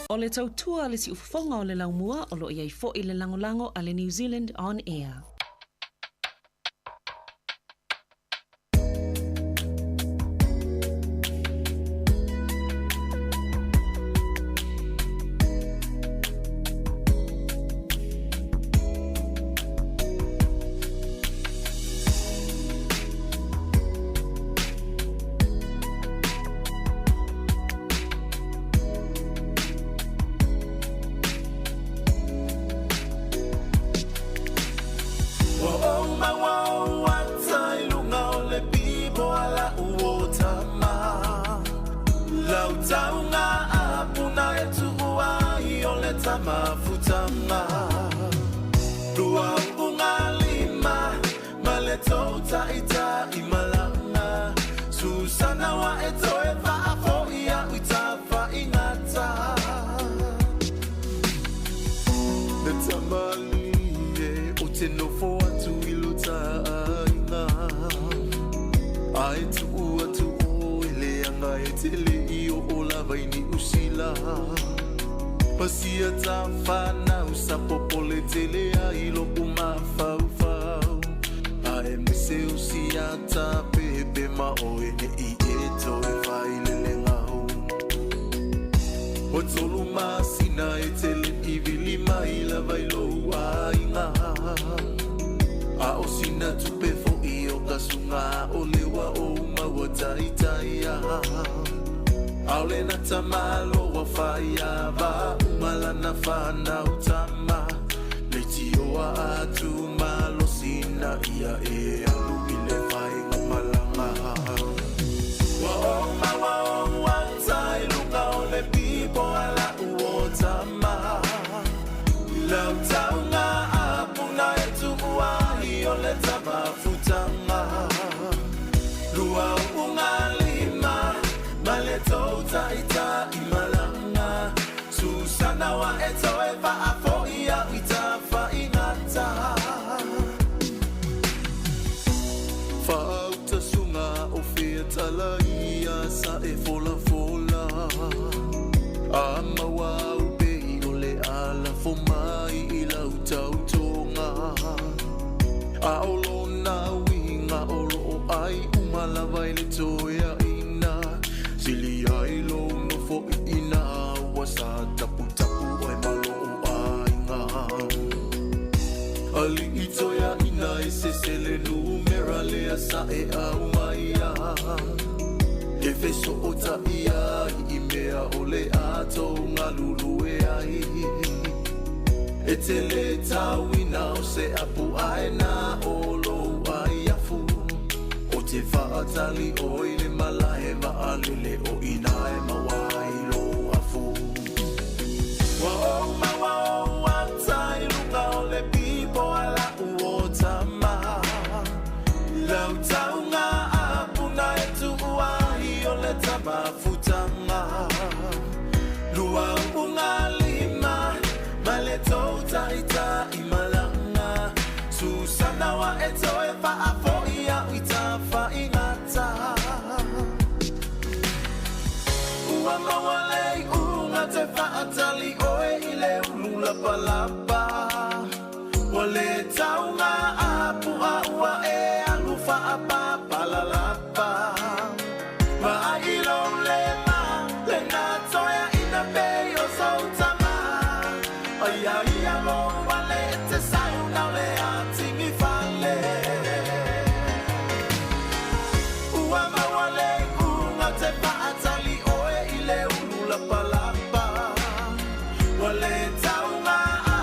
O le tautua a le siufofoga o le laumua o lo o i ai foi le lagolago a le New Zealand On Air. Ua ou maua ou ata i luga o le pipo a lau o tama. Lau taunga a puna e tuu ai o le tama futanga. Lua unga lima ma le tou taitai malanga. Susana wa e toe faafoi au i tafaigata. Le tamalie o te nofo atu i lo taaiga. A e tuu atu oe leaga e te le i oo lava i Niu Sila. Pasia ta fanau sa popole tele ai lo'u mafaufau. Aemaise o si a ta pepe ma oe ne'i e toe failele gau. Ua tolu masina e te le i vili mai lava i lou aiga. A o sina tupe fo'i o ka suga o le ua ou maua taitaia. Aole na tamalo wa faiava uma lana fanau tama. Leitioa atu malosi na ia e alu i le faiga malaga. Ua ou maua ou ata i luga o le pipo a lau o tama. Lau taunga a puna e tuu ai o le tama futanga. Lua unga lima ma le tou taitai malanga. Susana wa e toe faafoi au i tafaigata. Faauta sunga o fea tala ia sa e fola fola. A maua au pei o le ala fo mai i lau tautoga. A o lona uiga o loo ai uma lava i le toeaina. Sili ai lou nofo iina ua sa taputapu oe ma loo aiga. Alii toeaina e sese le numera lea sa e aumaia. E feso'ota'i ai i mea o le a tou galulue ai. E te le tauina o se apu aena o lou ai afu. O te faatali oi le malae vaalele o ina e maua ai lou afu. Ua ou maua ou ata i luga o le pipo a lau o tama. Lau taunga a puna e tuu ai o le tama futanga. Lua unga lima ma le tou taitai malanga. Susana wa e toe faafoi au i tafaigata. Ua maua le iuga te faatali oe i le ulu lapalapa. Ua le taunga a pua ua e alu faapapalalapa. Vaai lou lema, le na toeaina pei o sou tama. Ai ai ia lou ale e te sauna o le atigi fale. Ua maua le iuga te faatali oe i le ulu lapalapa. Ua le taunga a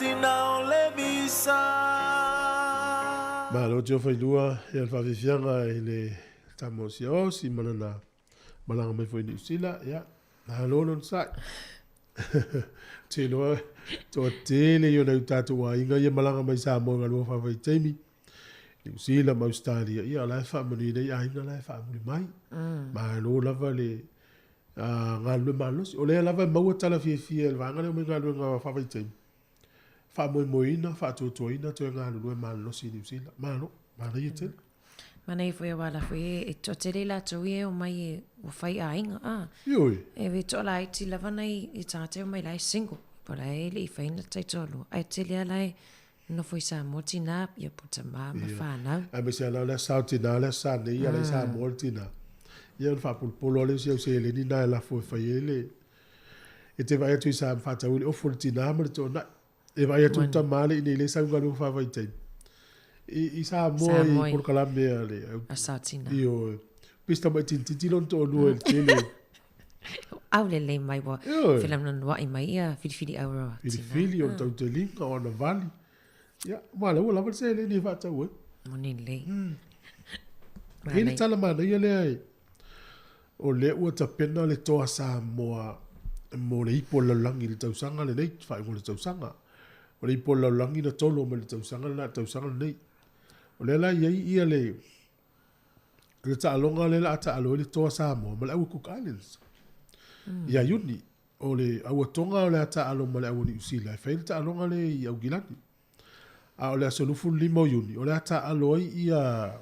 masina o le visa. Malo Tiofailua ia le faafiafiaga i le tama o Siaosi ma lana malaga mai foi i Niu Sila, ia, malo le onosai. Ou te iloa toatele ia o nai o tatou aiga ia malaga mai Samoa i galuega faavaitaimi, Niu Sila ma Ausetalia, ia o la e faamanuia nei aiga la e faamuli mai. Malo lava le galulue malolosi. O lea lava e maua tala fiafia e le vaega lea o mai galuega faavaitaimi, faamoemoeina, faatuatuaina toe galulue malolosi i Niu Sila. Malo, manaia tele. Manaia foi aua la foi e toatele i latou ia e omai e ua fai aiga a. Ioe. E ve toalaiti lava nai i tagata e omai la e single. Po la e le i fai na taitoalua. Ae tele a la e nofo i Samoa tina ia po tama ma whanau. Aemaise lava la o le aso sa o tina o le aso sa nei ia la i Samoa le tina. Ia ona faapolopolo lava lea o si au seleni na e lafo e fai ai le e te vaai atu i sa faatau ai le ofo le tina ma le toanai. E vaai atu le tama le i nei le sau galuega faavaitaimi. I, i Samoa i polokalame a le a sa tina. Ioe. Pei se tamaitiiti lona toalua i le tele. Au lelei mai ua felamulanuai mai ia filifili auro tina. Filifili o le tauteliga o ana vali. Ia, ma lea ua lava le seleni e faatau ai. Moni lelei. E i ai le tala manaia lea e, o lea ua tapena le Toa Samoa mo le ipu o le lalolagi i le tausaga lenei, faaiuga o le tausaga. O le ipu o le lalolagi na tolo mai le tausaga lena i le tausaga lenei. O lea la e i ai ia le le taaloga lea o le a taalo ai le Toa Samoa ma le Aua Cook Islands. Ia Iuni, o le Aua Tonga o le a taalo ma le Aua Niu Sila e fai ai le taaloga lea i Aukilani. A o le aso 25 o Iuni, o le a taalo ai ia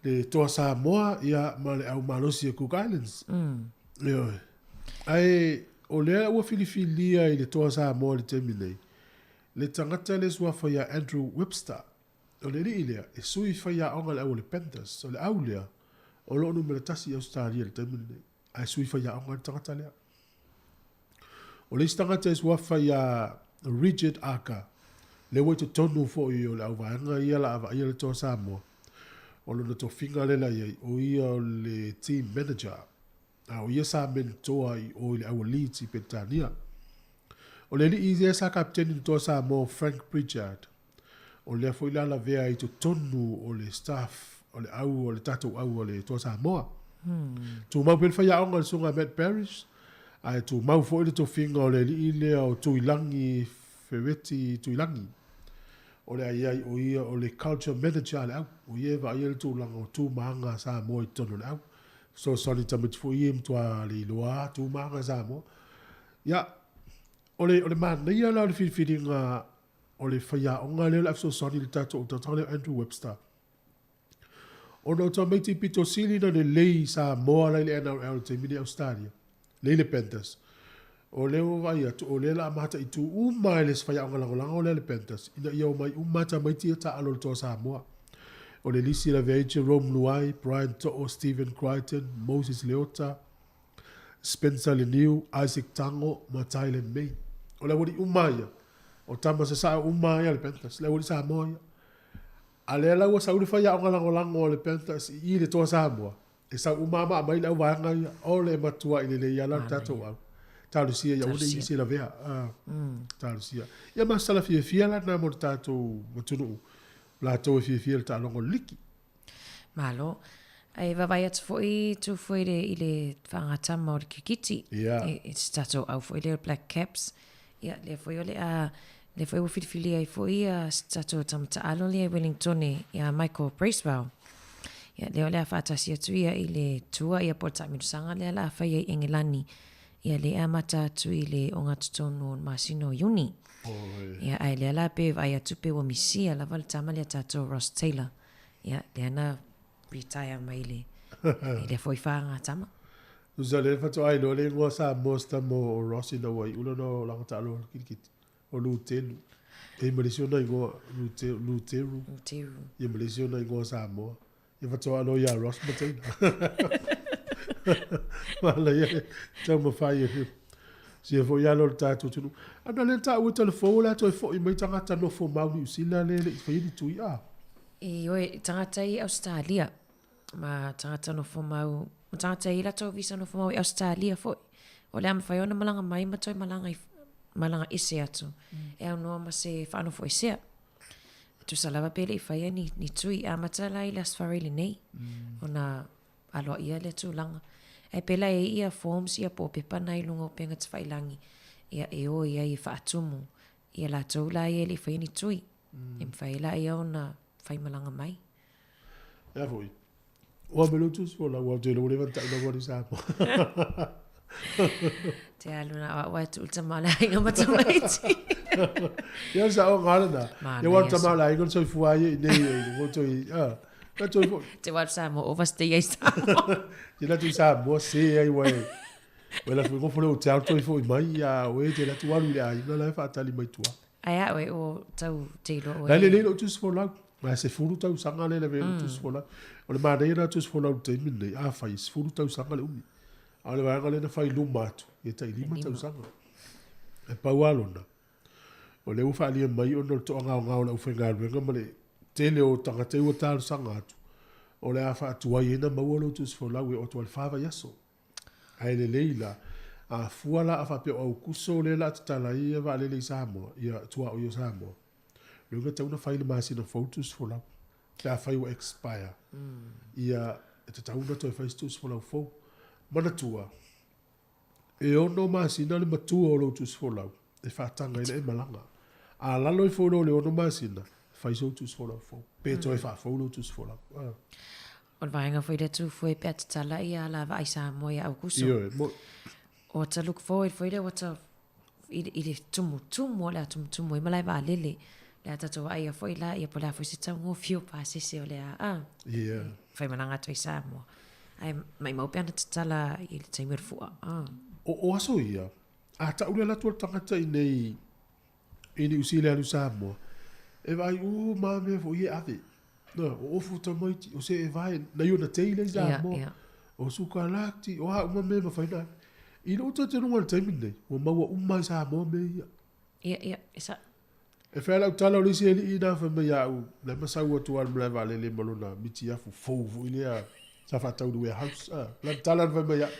le Toa Samoa ia ma le Au Malosi o Cook Islands. Ioe. Ae o lea ua filifilia i le Toa Samoa i le taimi nei, le tagata le suafa ia Andrew Webster. O le alii lea, e sui faiaoga i le au o le Panthers. O le au lea, o lo o numera tasi i Ausetalia i le taimi lenei, ae sui faiaoga ai le tagata lea. O le isi tagata e suafa ia Richard Archer, lea ua i totonu foi o le auvaega ia la a vaaia le Toa Samoa, o lona tofiga lea la i ai, o ia o le team manager, a o ia sa mentoa i o i le aua Leeds i Peretania. O le alii lea sa kapeteni i le Toa Samoa o Frank Pritchard, O lea foi la lavea i totonu o le staff o le au o le tatou au o le Toa Samoa. Tumau pea le faiaoga i le susuga a Matt Parrish, ae tumau foi le tofiga o le alii lea o Tuilagi Fereti Tuilagi. O le a i ai o ia o le Culture Manager a le au. O ia e vaaia le tulaga o tu ma aga a Samoa i totonu o le au. Fesoasoani tamaiti foi ia e matua le iloa a tu ma aga a Samoa. Ia, o le, o le manaia la o le filifiliga O le faiaoga lea o le a fesoasoani i le tatou autataga lea o Andrew Webster. Ona o tamaiti pito sili ona lelei i Samoa la i le NRL i le taimi nei i Ausetalia, lea i le Panthers. O lea ua vaai atu, o lea o le a mataitu uma e le faiaoga lagolago lea a le Panthers, ina ia omai uma tamaiti ia taaalo i le Toa Samoa. O le lisi e lavea ai Jerome Luai, Brian To'o, Stephen Crichton, Moses Leota, Spencer Leniu, Isaac Tango ma Tyler May. O le aualii uma ia, o tama sasaa uma ia a le Panthers, le aualii Samoa ia. A lea la ua sau le faiaoga lagolago a le Panthers i i le Toa Samoa, e sau uma lava ma aumai le auvaega ia, o le matuai lelei lava la o le tatou au. Talosia ia aua ne i se lavea. Talosia. Ia ma se tala fiafia la lena mo le tatou atunuu, latou e fiafia i le taaloga o le liki. Malo. Ae vaavaai atu foi Tufue i le, i le faagatama o le kirikiti. Yeah. E, e se tatou au foi lea o Black Caps. Ia, lea foi o le a, lea foi ua filifilia ai foi ia se tatou tama taalo lea i Wellingtone ia Michael Bracewell. Ia, lea o le a faatasi atu ia i le tua ia po o le taamilosaga lea la a fai ai i Engelani. Ia, lea e amata atu i le ogatotonu o le masina o Iuni. Ia, ae lea la pe vaai atu pe ua misia lava le tama lea tatou Ross Taylor. Ia, lea na retire mai le, i lea foi faagatama. Tusa lea faatoa iloa le igoa Samoa se tama o Ross ina ua iu lana olaga taaloga kirikiti, o Lutelu. E i ma le isi ona igoa, Luteru. Luteru. Ia ma le isi ona igoa Samoa. Ia faatoa iloa ia Ross ma Taylor. Manaia le taumafai e sia foi alo o le tatou atunuu. Ana lea na taua i telefou o le a toe foi mai tagata nofo mau Niu Sila lea e le i faia ni tui a. Ioe, tagata i Ausetalia, ma tagata nofo mau, ma tagata i latou visa nofo mau i Ausetalia foi. O le a mafai ona malaga mai ma toe malaga i, malaga ese atu e aunoa ma se faanofoesea. E tusa lava pe le i faia ni, ni tui. E amata la i le Aso Faraile nei ona aloaia lea tulaga. Ae pēlā e i ai ia forms ia po o pepa na i luga o upega tafailangi ia e o i ai e faatumu ia latou la ia e le i faia ni tui. E mafai ai laia ona faimalaga mai. Ea foi. Ua me lotu so la ua te lo le vanta ina wari sa. Te alu na wa wa tu tama la inga matamaiti. Ia sa o ngala na. Ia wa tama la inga so fua ye nei ngo to i. Ah. Ka to fo. Te wa sa mo overstay ai sa. Te la tu sa mo se ai wa. Wela fu ngo fo le o te au to fo i mai ia we te la tu alu le ai na la fa tali mai tua. Ae a oe o tau te iloa oe. La lelei lou tusi folau. Ma e 10 tausaga lea e lavea ai lou tusi folau. O le manaia lena tusi folau i le taimi lenei, afai e 10 tausaga le umi. A o le vaega lea na fai i luma atu, ia tai 5 tausaga. E pau lava lona, o lea ua faaalia mai ona o le toagaogao o le aufaigaluega ma le tele o tagata ia ua talosaga atu, o le a faatuai ai ona maua lou tusi folau e oo atu lava i le fa vaiaso. Ae lelei la, a fua la a faapea o Aukuso lea la a tatala ai ia vaalele i Samoa, ia tuaoi o Samoa, lona tatau ona fai i le masina fou tusi folau. Pe afai ua expire, ia e tatau ona toe fai se tusi folau fou. Manatua, e ono masina le matua o lou tusi folau e faataga ai le e malaga. A lalo ifo loa o le ono masina, fai sou tusi folau fou, pe toe faafou lou tusi folau. O le vaega foi lea tūfue pe a tatala ia ala vaai Samoa ia Aukuso. Ioe, mo. O ta look forward foi lea ua ta i, i le tumutumu o le a tumutumu ai malae vaalele. Le a tatou vaaia foi la ia po o le a foi se taugofie o pasese o le a a. Yeah. Whaimalaga atu ai Samoa. Ae maimau pe ana tatala i le taimi o le fua. Ah. O, o aso ia, a tau le alu atu o le tagata i nei I Niu Sila alu Samoa, e vaai uma mea foi e ave. Na, o ofu tamaiti, o se e vae, na i ona teila i Samoa, yeah, yeah. o sukalati, o a uma mea mawhai na. I lou talitonuga i le taimi lenei, ua maua uma i Samoa mea ia. Ia, ia, e sa. E whea lau tala o le isi alii na whai mai au, na masau atu a le malae vaalele ma lona miti afu fou foi lea sa faatau i le warehouse. Ah, la tala na whai mai au.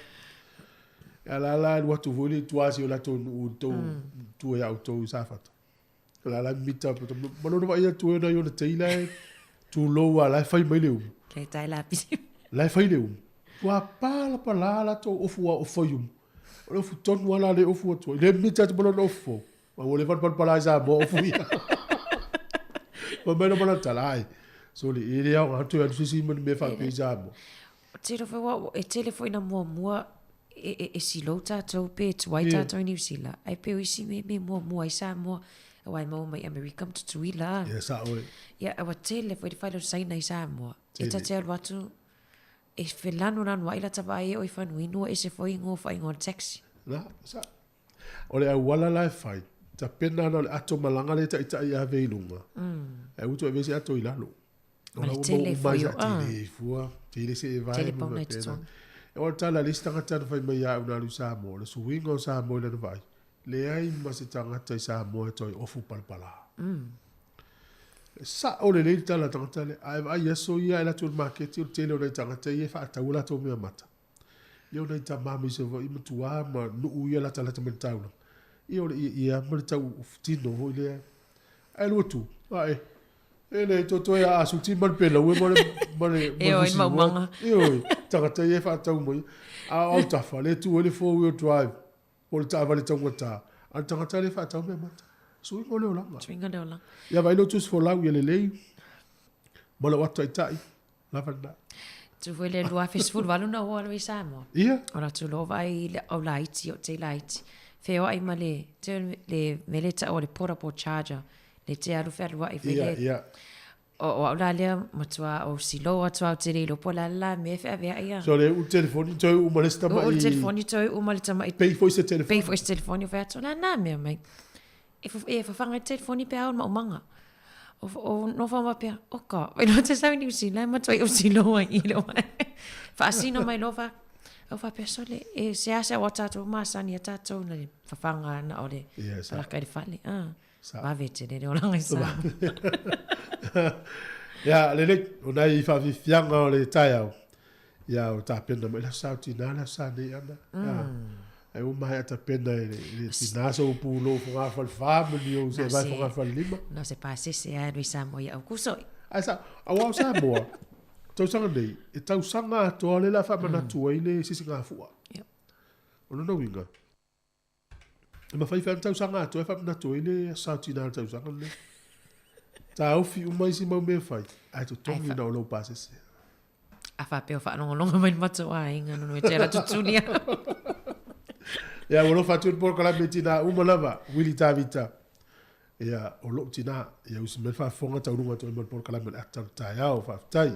A la la alu atu foi le tua si o latou nuu i tou tua ia outou i Safata. O la la mita ma lona vaai atu e nai ona teila e tulou a la e fai mai le umu. Kei tae lapisi. La e fai le umu. Ua palapala latou ofu a o fai umu. O le ofu tonu a la le ofu atu ai. Le mita atu ma lona ofu fou. Ma ua leva ona palapala i Samoa ofu ia. Ma mai lona tala ai. Soli, e le aoga atu e alu se isi ma ni mea faapea i Samoa. Tino foi ua, e tele foi na muamua e, e, e silou tātou pe tuai yeah. tātou i New Zealand. Ai pe o isi me, me muamua i Samoa, aua e maua mai Amerika ma Tutuila. Yeah, sa oe. Yeah, aua tele foi le whailo saina i Samoa. E tate alu atu, e whelanulanu ai lata vaai e o i whanuinua e se foi ingoa whaingoa le taxi. Na, sa. O le auala la e fai, tapena ana o le ato malaga le taitai ave i luga. Ae ua toe ave se ato i lalo. Ma le tele foi o a. Tele fua, tele se e vae. Tele pauna i totonu. E o le tala a le isi tagata na fai mai ia au na alu i Samoa, o le suiga o Samoa i lana vaai, leai ma se tagata i Samoa e toe ofu palapala. E sao lelei le tala a le tagata lea, ae vaai i aso ia e alu atu i le maketi o le tele o nai tagata ia e faatau a latou mea mata. Ia o nai tama mai Savaii ma tua ma nuu ia latalata mai le taulaga. Ia o le ieie lava ma le tau tino foi lea. Ae alu atu, ae, e le totoe a asuti ma le pelaue ma le, ma le, ma le fusi maumaga. Ioe, tagata ia e faatau mai. A o autafa, le tu ai le four wheel drive, po o le taavale taugata, a le tagata lea e faatau mea mata. Suiga o le olaga. Suiga o le olaga. Ia vaai lou tusi folau ia lelei, ma lou atu taitai, Lava lena. Tu foi le 2018 na o alu i Samoa. Ia. O la tu lova ai le au laiti o te laiti. Feoai ma le te le mele ta o le portable charger. Le te alu fealuai foi Ia, le. ia. O o au la lea matua o silo atu au te le iloa po o le a le la mea e feaveai a. So le u telefoni toe uma le isi tama'i. U le telefoni toe uma le tama'i. Pei foi se telefoni. Pei foi se telefoni o fai atu la na mea mai. E, e whawhanga i te telefoni pe ao maumaga. O, o nofa ma pea, oka, wai no te sau New Zealand, matua i o silo ai i le wai. Whaasino mai lofa, au whapea sole, e se ase o tātou masani a tātou na le whawhanga na o le Yes, palaka i le fale. Ah, Sa. vave te rere o langa i sa. Ia, lelei, o nai whaafifianga o le taeao, ia o tapena mai le aso sa o tinā le aso sa nei ana. Ia. Ai ua maea tapena e le tinā sa upu lou fogafale fa ma ni ou se vai fogafale lima. Na o se pasese lava e alu i Samoa i Aukuso. Ae sa, aua o Samoa, tausaga nei, e tausaga atoa lea o le a faamanatu ai le sisigafua. O lona uiga, e mafai foi ona tausaga atoa e faamanatu ai le Aso Sa o Tina o le tausaga lenei. Taofi uma isi mau mea e fai, ae totogi na o lou pasese. A faapea o faalogologo mai le matou aiga nonu e te ala tutuli au. Ia, ua alofa atu le polokalame i tinā uma lava, Willie Tavita. Ia, o lou tinā, ia usi mai le faafofoga tauluga atu ai ma le polokalame o le ata o le taeao. Faafetai.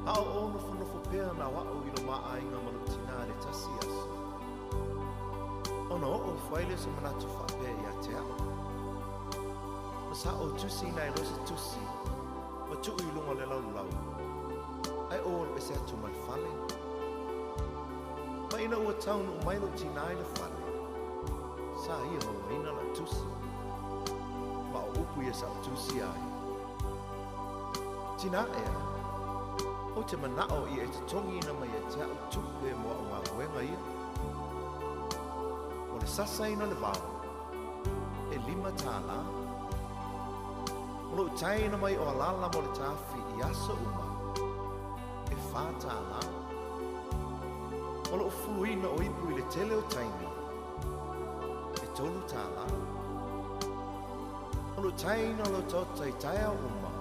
A o ou nofonofo pea na o a'u i lo ma aiga ma lou tinā i le tasi aso, ona oo ifo ai lea o se manatu faapea ia te a'u. Ma sa ou tusiina ai loa se tusi ma tuu i luga o le laulau, ae ou alu ese atu ma le fale. Ma ina ua taunuu mai lou tinā i le fale, sa ia mauaina la'u tusi. Ma o upu ia sa ou tusia ai. Tinā ea, ou te mana'o ia e totogiina mai ia te a'u tupe mo a'u galuega ia. O le sasaina o le vao, e $5. O lou taina mai o alala mo le tafi i aso uma, e $4. O lou fuluina o ipu i le tele o taimi, e $3. O lou taina o lau taota i taeao uma,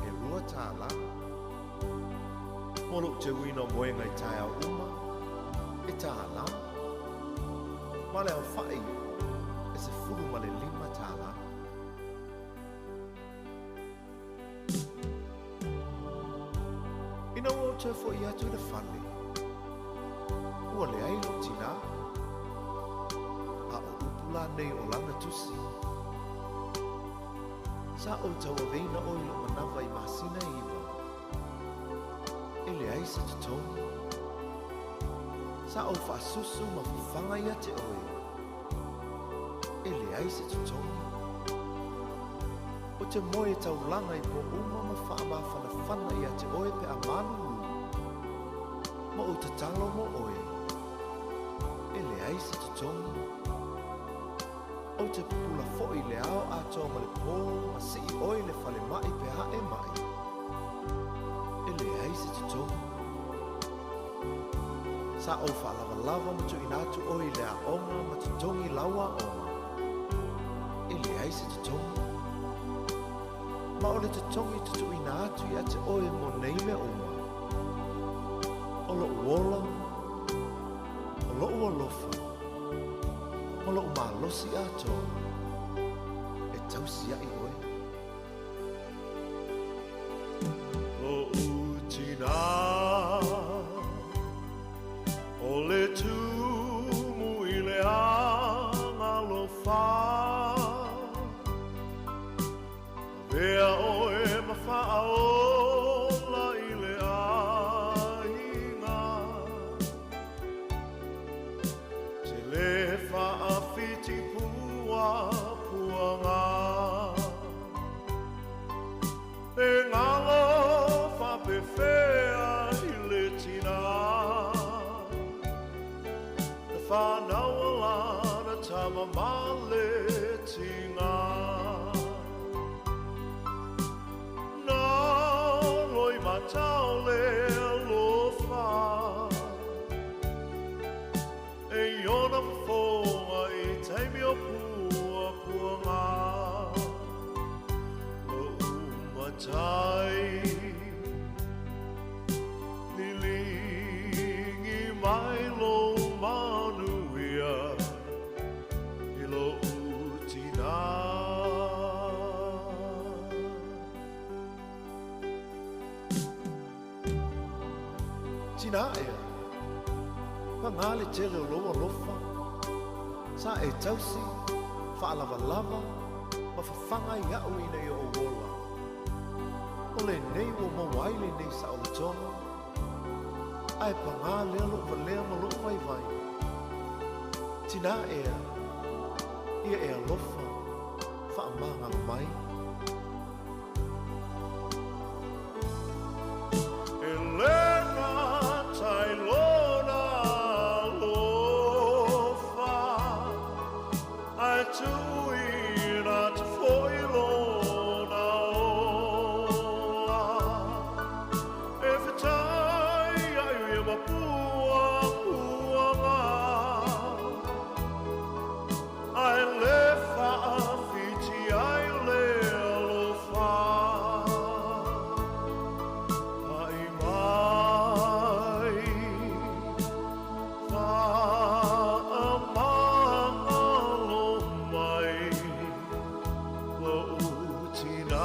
e $2. Mo lou teuina o moega i taeao uma, e $1. Ma le aofaʻi, e $15. Ina ua ou toe foʻi atu i le fale, ua leai lou tinā. A o upu la nei o lana tusi, Sa ou tauaveina oe i lou manawa i masina e iwa, e leai se totogi. Sa ou faasusu ma fafaga ia te oe, e leai se totogi. Ou te moe e taulaga i po uma ma faamafanafana ia te oe pe a malulu, ma ou tatalo mo oe, e leai se totogi. Ou te pupula foi i le ao atoa ma le po ma sii oe i le falemai pe a e mai, e leai se totogi. Sa ou faalavalava ma tuuina atu oe i le aoga ma totogi lau aoga, e leai se totogi. Ma o le totogi tutuuina atu ia te oe mo nei mea uma, o lou ola, o lou alofa, ma lou malosi atoa, e tausiaʻi oe. Loʻu tinā, o le tumu i le agalofa. Avea ʻoe ma faaola i le aiga. Te le faawhiti pua puanga. E ngalo faapefea i le tina. Na whanau a lana tama ma le tinga. Na loi matau le alofa. E i ona fofoga i taimi o puapuaga. Loʻu matai liligi mai lou manuia i loʻu tinā. Tinā ea, pagā le tele o lou alofa, sa e tausi, faalavalava, ma fafaga iaʻu ina ia ou ola. O lenei ua maua ai lenei saolotoga, ae pagā lea loʻu valea ma loʻu vaivai. Tinā ea, ia e alofa, faamagalo mai. mapuapuaga ae le faafiti ai le alofa Haʻi mai faamagalo mai loʻu tinā.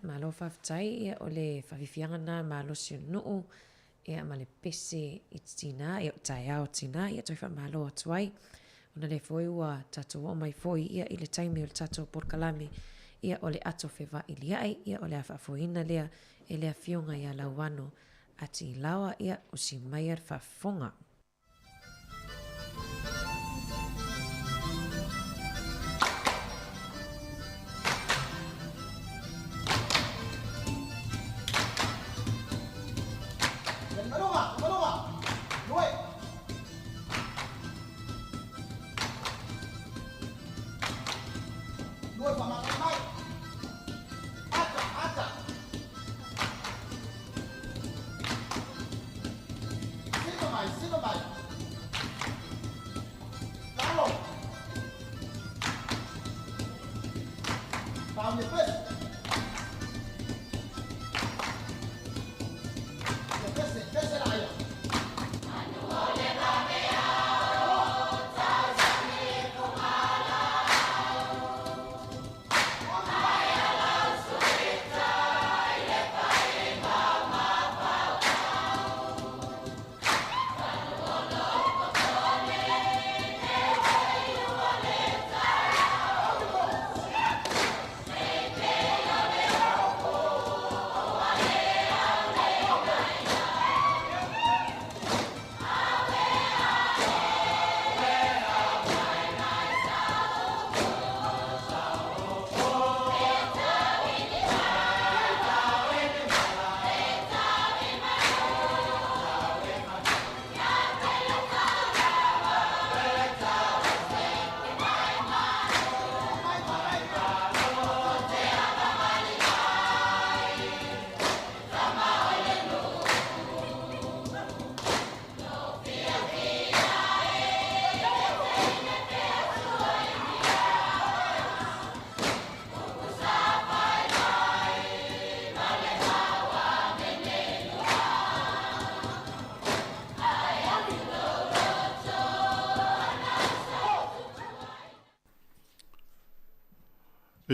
malo faafetai, ia o le faafiafiaga lena malosi o le nuu, ia ma le pese i tinā, ia o taeao tinā, ia toe faamalo atu ai. Ona lea foi ua tatou oo mai foi ia i le taimi o le tatou polokalame, ia o le ato fevailiai, ia o le a faafoeina lea e le Afioga ia Lauano Atiilaoa, ia usi maia le faafofoga.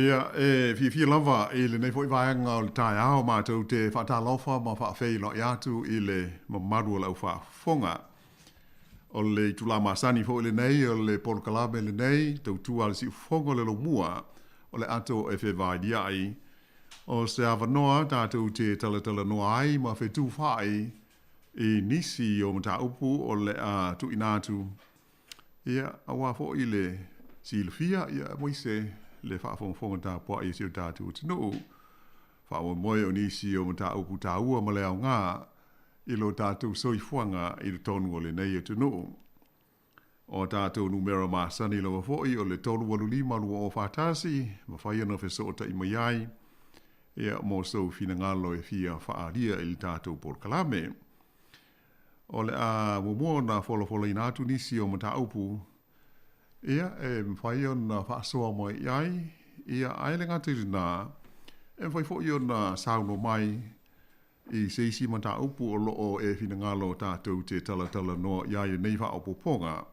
Ia, e fiafia lava i lenei foi vaega o le taeao matou te faatalofa ma faafeiloai atu i le mamalu o le aufaafofoga. O le itulā masani foi lenei o le polokalame lenei, tautua a le siufofoga o le lomua o le ato e fevailiai. O se avanoa tatou te talatalanoa ai ma fetufaai i nisi o mataupu o le a tuuina atu Ia, aua foi le silafia, ia, aemaise le faafogafoga tapuai a si o tatou atunuu. Faamoemoe o nisi o mataupu taua ma le aoga i lo tatou soifuaga i totonu o lenei atunuu. O a tatou numera masani lava foi o le 385 2041, mafai ona fesootai mai ai ia mo sou finagalo e fia faaalia i le tatou polokalame. O le a muamua ona folafolaina atu nisi o mataupu ia e mafai ona faasoa mai i ai, ia ae le gata i lena, e mafai foi ona saunoa mai i se isi mataupu o lo o e finagalo tatou te talatalanoa i ai i lenei faaopoopoga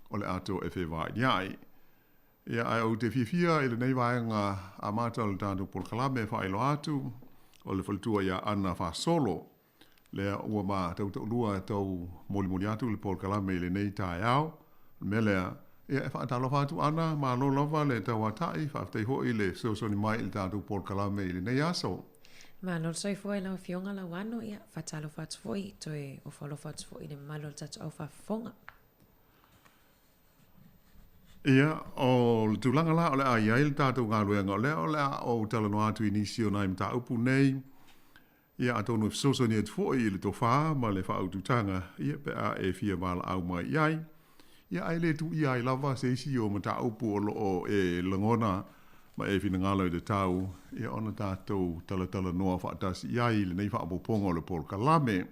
o le ato e fevailiai. Ia, ae ou te fiafia i lenei vaega amata o le tatou polokalame e faailoa atu o le faletua ia Ana Fasolo, Lea ua ma tautaulua e tau molimoli atu le polokalame i lenei taeao. O le mea lea, ia e faatalofa atu Ana, malo lava le tauatai, faafetai foi le fesoasoani mai i le tatou polokalame i lenei aso. Malo le soifua i lau Afioga Lauano, ia faatalofa atu foi, toe ofo alofa atu foi i le mamalu o le tatou au faafofoga. Ia, o le tulaga la o le a i ai le tatou galuega, o lea o le a ou talanoa atu i nisi o nai mataupu nei, Ia, atonu e fesoasoani atu foi i le tofa ma le faaututaga, ia, pe a e fia valaau mai i ai. Ia, ae le tuuia ai lava se isi o mataupu o lo o e lagona ma e finagalo i le tau, ia, ona tatou talatalanoa faatasi i ai i lenei faaopoopoga o le polokalame.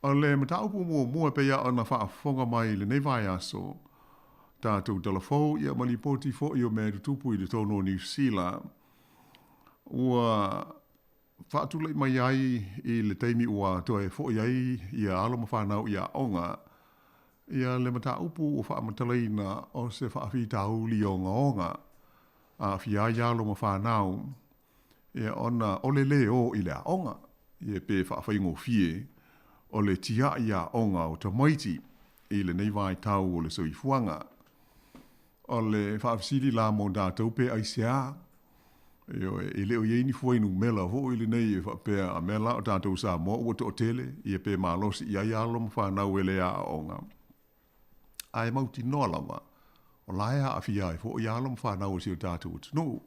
O le mataupu muamua e pei lava ona faafofoga mai i lenei vaiaso, tatou talafou, ia, ma lipoti foi o mea tutupu i totonu o Niu Sila, Ua faatulai mai ai i le taimi ua toe foi ai ia alo ma fanau i aoga, ia le mataupu ua faamatalaina o se faafitauli ogaoga, aafia ai alo ma fanau. Ia, ona o le lē o i le aoga, ia pe faafaigofie o le tia'i aoga o tamaiti i lenei vaitau o le soifuaga. O le faafesili la mo tatou pe aisea? Ioe, e le o i ai ni fuainumera foi lenei e faapea a mea la o tatou Samoa ua toatele, ia pe malosi i ai alo ma fanau e le aooga. Ae mautinoa lava, o la e aafia ai foi alo ma fanau o si o tatou atunuu.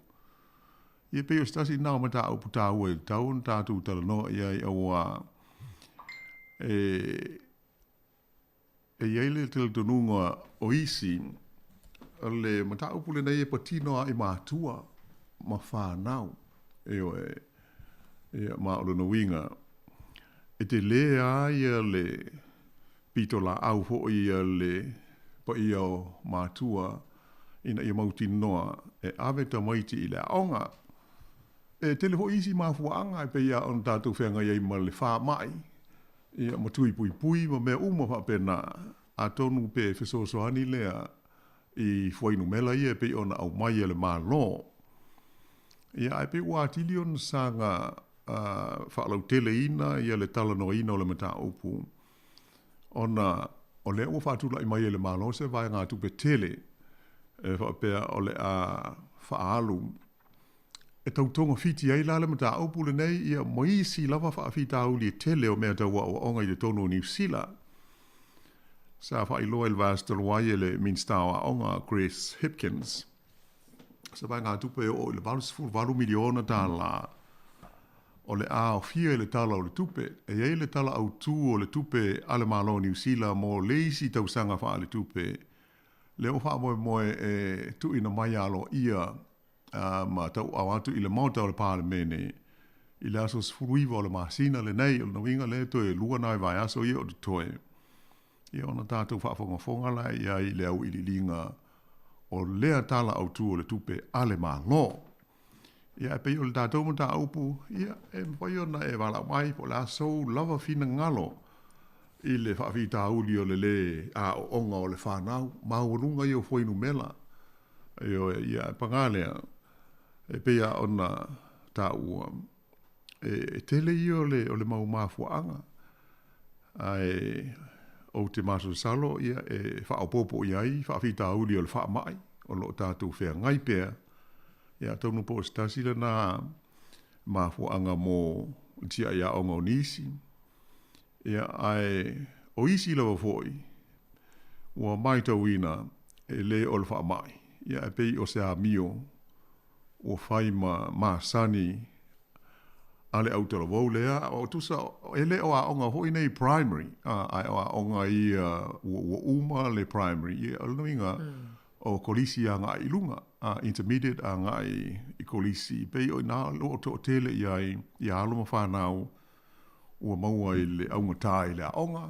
Ia pei o se tasi lena o mataupu taua e tatau ona tatou talanoa i ai auā e E i ai le talitonuga o isi, o le mataupu lenei e patino lava i matua ma fanau, ioe. Ia, ma o lona uiga, e tele lava ia le pitolaau foi a le paia o matua ina ia mautinoa e ave tamaiti i le aoga. E tele foi isi mafuaaga e pei lava ona tatou feagai ai ma le faamai, ia ma tui puipui ma mea uma faapena, atonu pe fesoasoani lea i fuainumera ia e pei ona aumai e le Malo. Ia ae pei ua atili ona saga faalauteleina ia le talanoaina o le mataupu ona o lea ua faatulai mai e le Malo se vaegatupe tele e faapea o le a faaalu E tau togafiti ai la le mataupu lenei ia ma isi lava faafitauli e tele o mea tau aoaoga i totonu o Niu Sila. Sa faailoa i le vaiaso talu ai e le Minisita o Aoga Chris Hipkins se vaegatupe e oo i le $88 miliona tala o le a aofia i le Tala o le Tupe. E i ai le Tala Autu o le Tupe a le Malo o Niu Sila mo le isi tausaga faaletupe lea ua faamoemoe e tuuina mai aloaia ma tauaao atu i le Maota o le Palemene i le aso 19 o le masina lenei. O lona uiga lea toe lua nai vaiaso ia o totoe, ia ona tatou faafogafoga la i ai i le auiliiliga o lea Tala Autu o le Tupe a le Malo. Ia ae pei o le tatou mataupu, ia e mafai ona e valaau mai po o le a sou lava finagalo i le faafitauli o le lē aooga o le fanau, maualuga ia o fuainumera. Ioe, ia ae paga lea, e pei lava ona taua, e tele ia o le, o le mau mafuaaga, ae ou te masalosalo ia, e faaopoopo i ai faafitauli o le faamai o lo o tatou feagai pea, ia atonu po o se tasi lena mafuaaga mo le tiai aoga o nisi. Ia, ae o isi lava foi, ua matauina e le o le faamai, ia ae pei o se amio ua fai ma masani a le autalavou lea, o tusa e le o aoga foi nei primary, ae o aoga ia ua uma le primary, ia o lona uiga o kolisi agai i luga, intermediate agai i kolisi, pei o i ina o lo o toatele i ai ia alo ma fanau ua maua i le augatā i le aoga,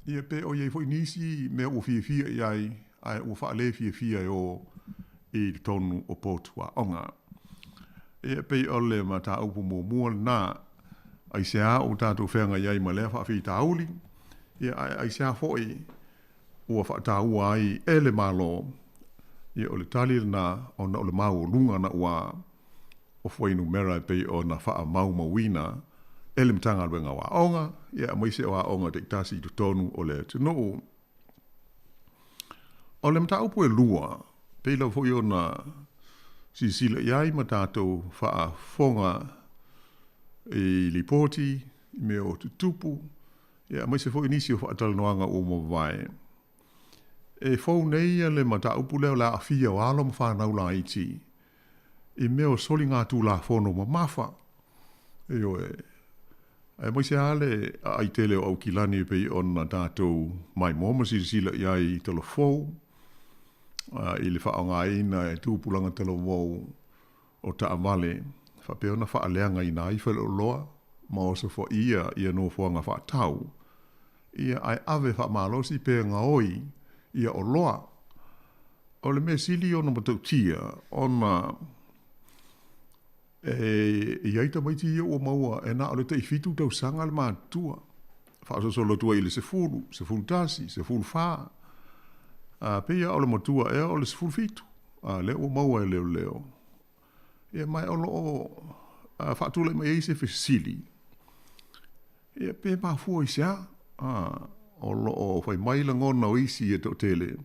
ia pe o i ai foi nisi mea ua fiafia i ai ae ua faalefiafia e o i totonu o potu aoga. Ia pei o le mataupu muamua lena, aisea ua tatou feagai ai ma lea faafitauli, ia ae aisea foi ua faataua ai e le Malo, ia o le tali lena ona o le maualuga naua o fuainumera e pei ona faamaumauina e le Matagaluega o Aoga, ia aemaise o aoga taitasi i totonu o le atunuu. O le mataupu e lua, pei lava foi ona silasila i ai ma tatou faafofoga i lipoti, i mea o tutupu, ia aemaise foi nisi o faatalanoaga ua mavae. E fou nei le mataupu lea o le aafia o alo ma fanau laiti i mea o soligatulafono mamafa. Ioe. Aemaise lava le aai tele o Aukilani e pei ona tatou maimoa ma silasila i ai i talafou i le faaaogaina e tupulaga talavou o taavale faapea ona faaleagaina ai faleoloa ma osofaia ia nofoaga faatau, ia ae ave faamalosi pe gaoi ia oloa. O le mea sili ona matautia, ona e i ai tamaiti ia ua maua e na o le tai 7 tausaga le matutua, faasolosolo atu ai i le 10, 11, 14, a pei lava o le matua ea o le 17, a lea ua maua e leoleo. Ia ma o lo o faatulai mai ai se fesili, ia pe mafua i se a? O lo o fai mai lagona o isi e toatele,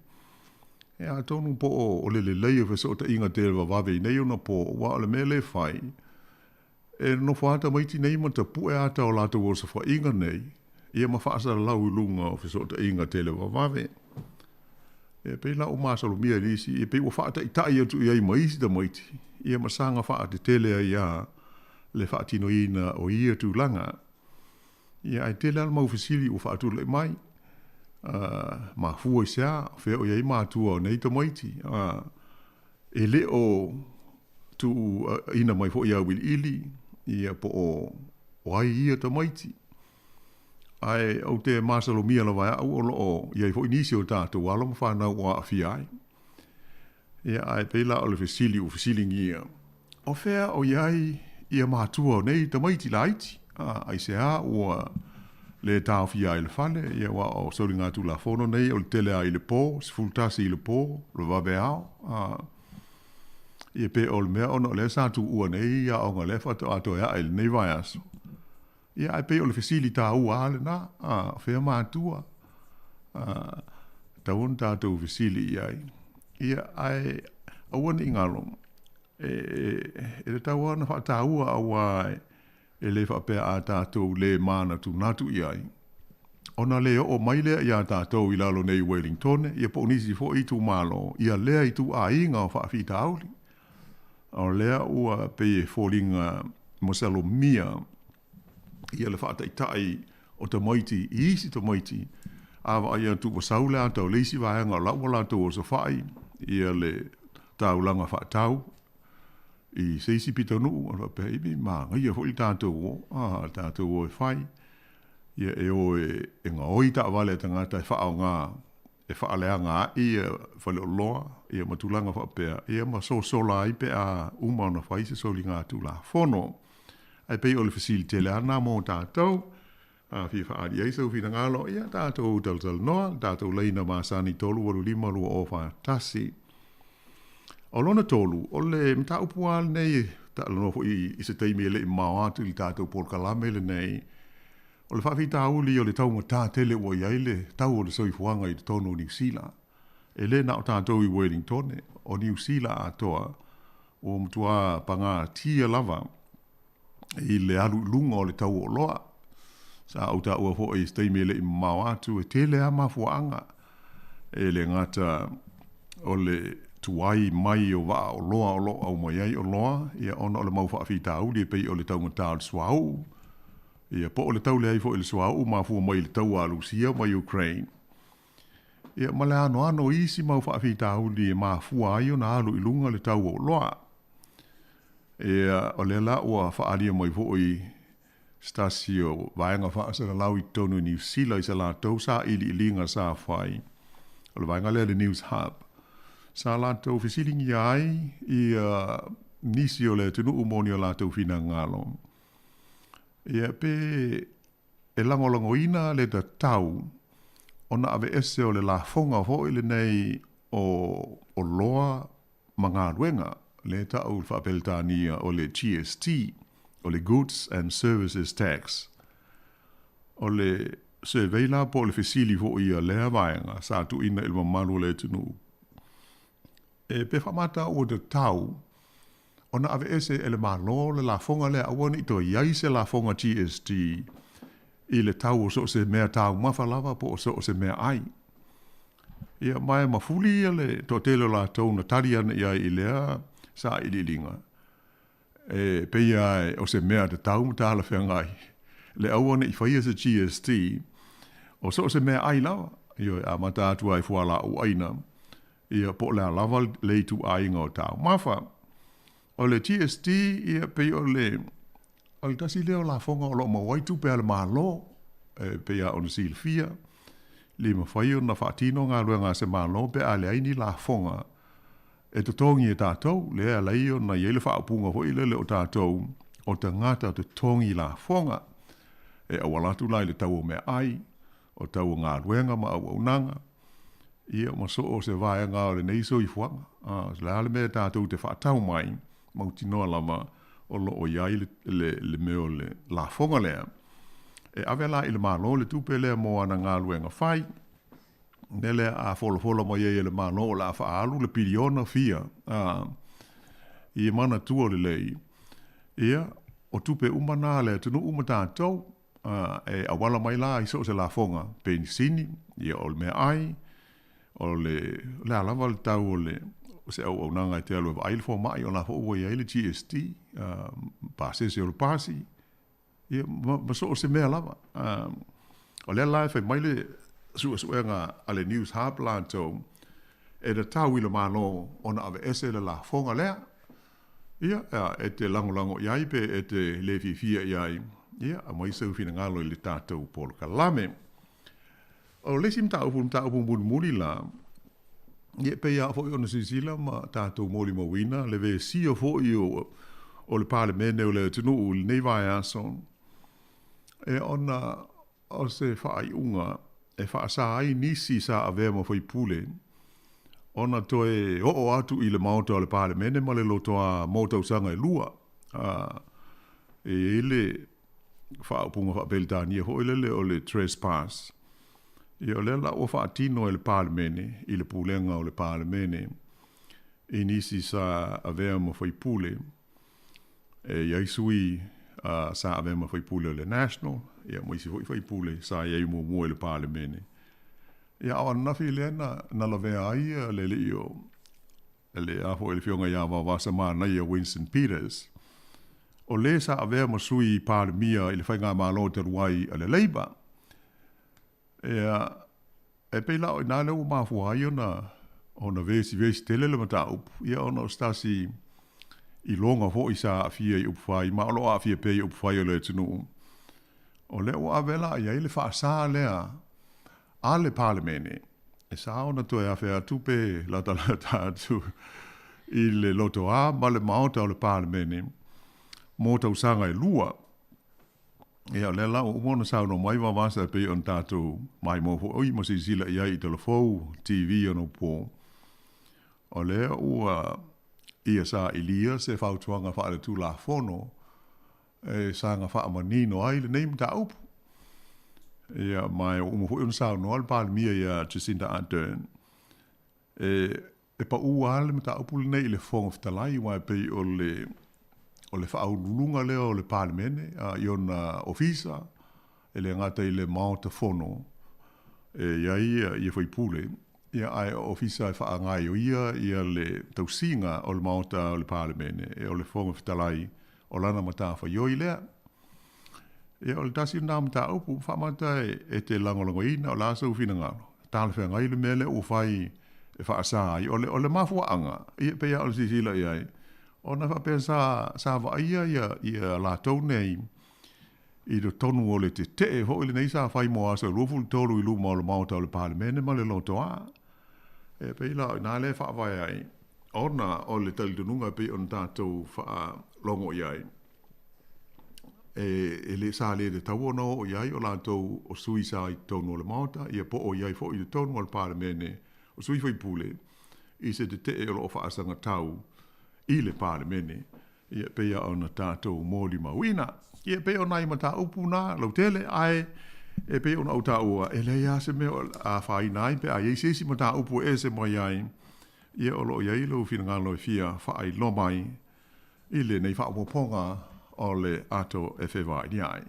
ia atonu po o le lelei o fesootaiga televavave i nei ona po, aua o le mea lea e fai, e nonofo lava tamaiti nei ma tapue ata o latou osofaiga nei, ia ma faasalalau i luga o fesootaiga televavave. Ia pei la ua masalomia e nisi, ia pei ua faataitai atu i ai ma isi tamaiti, ia ma saga faatetele ai lava le faatinoina o ia tulaga. Ia ae tele lava le mau fesili ua faatulai mai, mafua i se a, o fea o i ai matua o nei tamaiti, e le o tuuina mai foi auiliili ia po o ai ia tamaiti. Ae ou te masalomia lava e au o lo o i ai foi nisi o tatou alo ma fanau ua aafia ai. Ia, ae pei la o le fesili ua fesiligia, o fea o i ai ia matua o nei tamaiti laiti? A, aisea ua le taofia ai le fale? Ia, aua o soligatulafono nei o le tele lava i le po, 11 i le po, le vaveao. A, ia pe o le mea ona o lea sa tuua nei aoga lea faatoa toe ae i lenei vaiaso. Ia, ae pei o le fesili taua lava lena, a, o fea matua? A, tatau ona tatou fesili i ai. Ia, ae aua ne i galo, e, e, e tatau lava ona faataua aua e le faapea a tatou le manatunatu i ai, ona le oo mai lea iā tatou i lalo nei i Wellingtone, ia po o nisi foi itumalo, ia lea ituaiga o faafitauli. O lea ua pei e foliga masalomia ia le faataitai o tamaiti i isi tamaiti, a vaai atu ua sau le ata o le isi vaega o la ua latou osofai ia le taulaga faatau i se isi pitonuu, ona faapea, i manaia foi le tatou o, a, le tatou o e fai, ia e o e gaoi taavale a tagata e faaaoga e faaleaga ai ia faleoloa ia ma tulaga faapea, ia ma sosola ai pe a uma ona fai se soligatulafono. Ae pei o le fesili tele lava lena mo tatou. A fia faaali ai sou finagalo, ia tatou talatalanoa, le tatou laina masani 385 2041. O lona tolu, o le mataupu lava lenei e talanoa foi i se taimi e le i mamao atu i le tatou polokalame lenei, O le faafitauli o le taugatā tele ua i ai le tau o le soifuaga i totonu o Niu Sila. E le na o tatou i Wellingtone, o Niu Sila atoa, ua matuā pagatia lava i le alu i luga o le tau o oloa. Sa ou taua foi i se taimi e le i mamao atu, e tele lava mafuaaga, e le gata o le tuai mai o vaa oloa o lo o aumai ai oloa, ia ona o le mau faafitauli e pei o le taugatā o le suauu, Ia, po o le tau leai foi o le suauu mafua mai i le taua a Lusia ma Ukraine. Ia, ma le anoano o isi mau faafitauli e mafua ai ona alu i luga le tau o oloa. Ia, o lea la ua faaalia mai foi se tasi o vaega faasalalau i totonu o Niu Sila i sa latou sailiiliga sa fai, o le vaega lea le News Hub, sa latou fesiligia ai ia nisi o le atunuu mo ni o latou finagalo. Ia, pe e lagolagoina le tatau ona aveese o le lafoga foi lenei o oloa ma galuega, lea e tau i le faa-Peretania o le GST, o le Goods and Services Tax. O le survey la po o le fesili foi a lea vaega sa tuuina i le mamalu o le atunuu, E pe faamata ua tatau ona aveese e le Malo le lafoga lea aua ne i toe i ai se lafoga GST i le tau o so o se mea taumafa lava po o so o se mea ai. Ia, ma e mafuli ia le toatele o latou na tali ana i ai i lea sailiiliga, e pei lava o se mea tatau ma talafeagai le aua ne i faia se GST o so o se meaai lava, ioe, amata atu lava i fualaau aina, ia, po o le a lava le ituaiga o taumafa. O le GST, ia, pei o le, o le tasi lea o lafoga o lo o maua ai tupe a le Malo, e pei lava ona silafia, le mafai ona faatino galuega a se Malo pe a leai ni lafoga e totogi e tatou, lea e ala ai ona i ai le faaupuga foi lele o tatou o tagata totogi lafoga, e auala atu la i le tau o meaai, o tau o galuega ma auaunaga, ia ma so o se vaega o lenei soifuaga. A, o le a le mea tatou te faatau mai, mautinoa lava o lo o i ai le, le, le mea o le lafoga lea. E ave la i le Malo le tupe lea mo ana galuega fai. Mea lea a folafola mai ai e le Malo o le a faaalu le piliona fia, a, i e manatua lelei, ia, o tupe uma na a le atunuu ma tatou, a, e auala mai la i so o se lafoga, penisini, ia o le meaai, o le, o le a lava le tau o le, o se auaunaga e te alu e vaai le fomai, o la foi ua i ai le GST, a, pasese o le pasi, Ia, ma, ma so o se mea lava. O lea la e fai mai le suesuega a le News Hub latou, e tatau i le Malo ona aveese le lafoga lea. Ia, e te lagolago i ai pe e te le fiafia i ai, ia, aumai sou finagalo i le tatou polokalame. O le isi mataupu, le mataupu mulimuli la, ia e pei lava foi ona silasila ma tatou molimauina le vesia foi o, o le Palemene o le atunuu i lenei vaiaso, e ona o se faaiuga e faasa ai nisi sa avea ma faipule ona toe oo atu i le Maota o le Palemene ma le lotoa mo tausaga e lua. E i ai le faaupuga faa-Peretania foi lele o le trespass. Ia o lea la ua faatino e le Palemene i le pulega o le Palemene i nisi sa avea ma faipule. E i ai sui sa avea ma faipule o le National, ia ma isi foi faipule sa i ai muamua i le Palemene. Ia a o ananafi lea na, na lavea ai le alii o le a foi le Afioga ia Vaovasamanaia Winston Peters, o le sa avea ma Sui Palemia i le faigamalo talu ai a le Labour. Ia, e pei la o i ina lea ua mafua ai ona ona vesivesi tele le mataupu, ia ona o se tasi iloga foi sa aafia i upufai, ma o lo o aafia pea i upufai o le atunuu. O lea ua ave la i ai le faasa lea a le Palemene, e sa ona toe afe atu pe latalata atu i le lotoa ma le Maota o le Palemene mo tausaga e lua. Ia, o lea la ua uma ona saunoa mai Vaovasa e pei ona tatou maimoa foi ma silasila i ai i Talafou TV anapo. O lea ua ia sailia se fautuaga faaletulafono e saga faamanino ai lenei mataupu. Ia, ma ua uma foi ona saunoa le Palemia ia Jacinda Ardern, e, e pau lava le mataupu lenei i le Fofoga Fetalai, aua e pei o le, o le faauluuluga lea o le Palemene a, i ona ofisa, e le gata i le Maota Fono e i ai ia faipule, ia ae o ofisa e faagaioia ia le tausiga o le Maota o le Palemene, e o le Fofoga Fetalai o lana matafaioi lea. Ia, o le tasi lena mataupu, faamata e te lagolagoina, o le a sou finagalo, talafeagai le mea lea ua fai e faasa ai. O le, o le mafuaaga, ia, pei lava o le silasila i ai, ona faapea sa, sa vaaia ia, ia latou nei i totonu o le tetee foi lenei sa fai mo aso e 23 i luma o le Maota o le Palemene ma le lotoa. E pei la o i ina lea e faavae ai, ona o le talitonuga e pei ona tatou faalogo i ai, e, e le sa le tatau ona oo i ai o latou o sui sa i totonu o le Maota, ia po o i ai foi i totonu o le Palemene o sui faipule i se tetee o lo o faasagatau i le Palemene. Ia, e pei lava ona tatou molimauina. Ia, e pei o nai mataupu na lautele, ae e pei ona ou taua, e leai lava se mea o afaina ai pe a i ai se isi mataupu e ese mai ai, ia o lo o i ai lou finagalo e fia faailoa mai i lenei faaopoopoga o le ato e fevaai ai.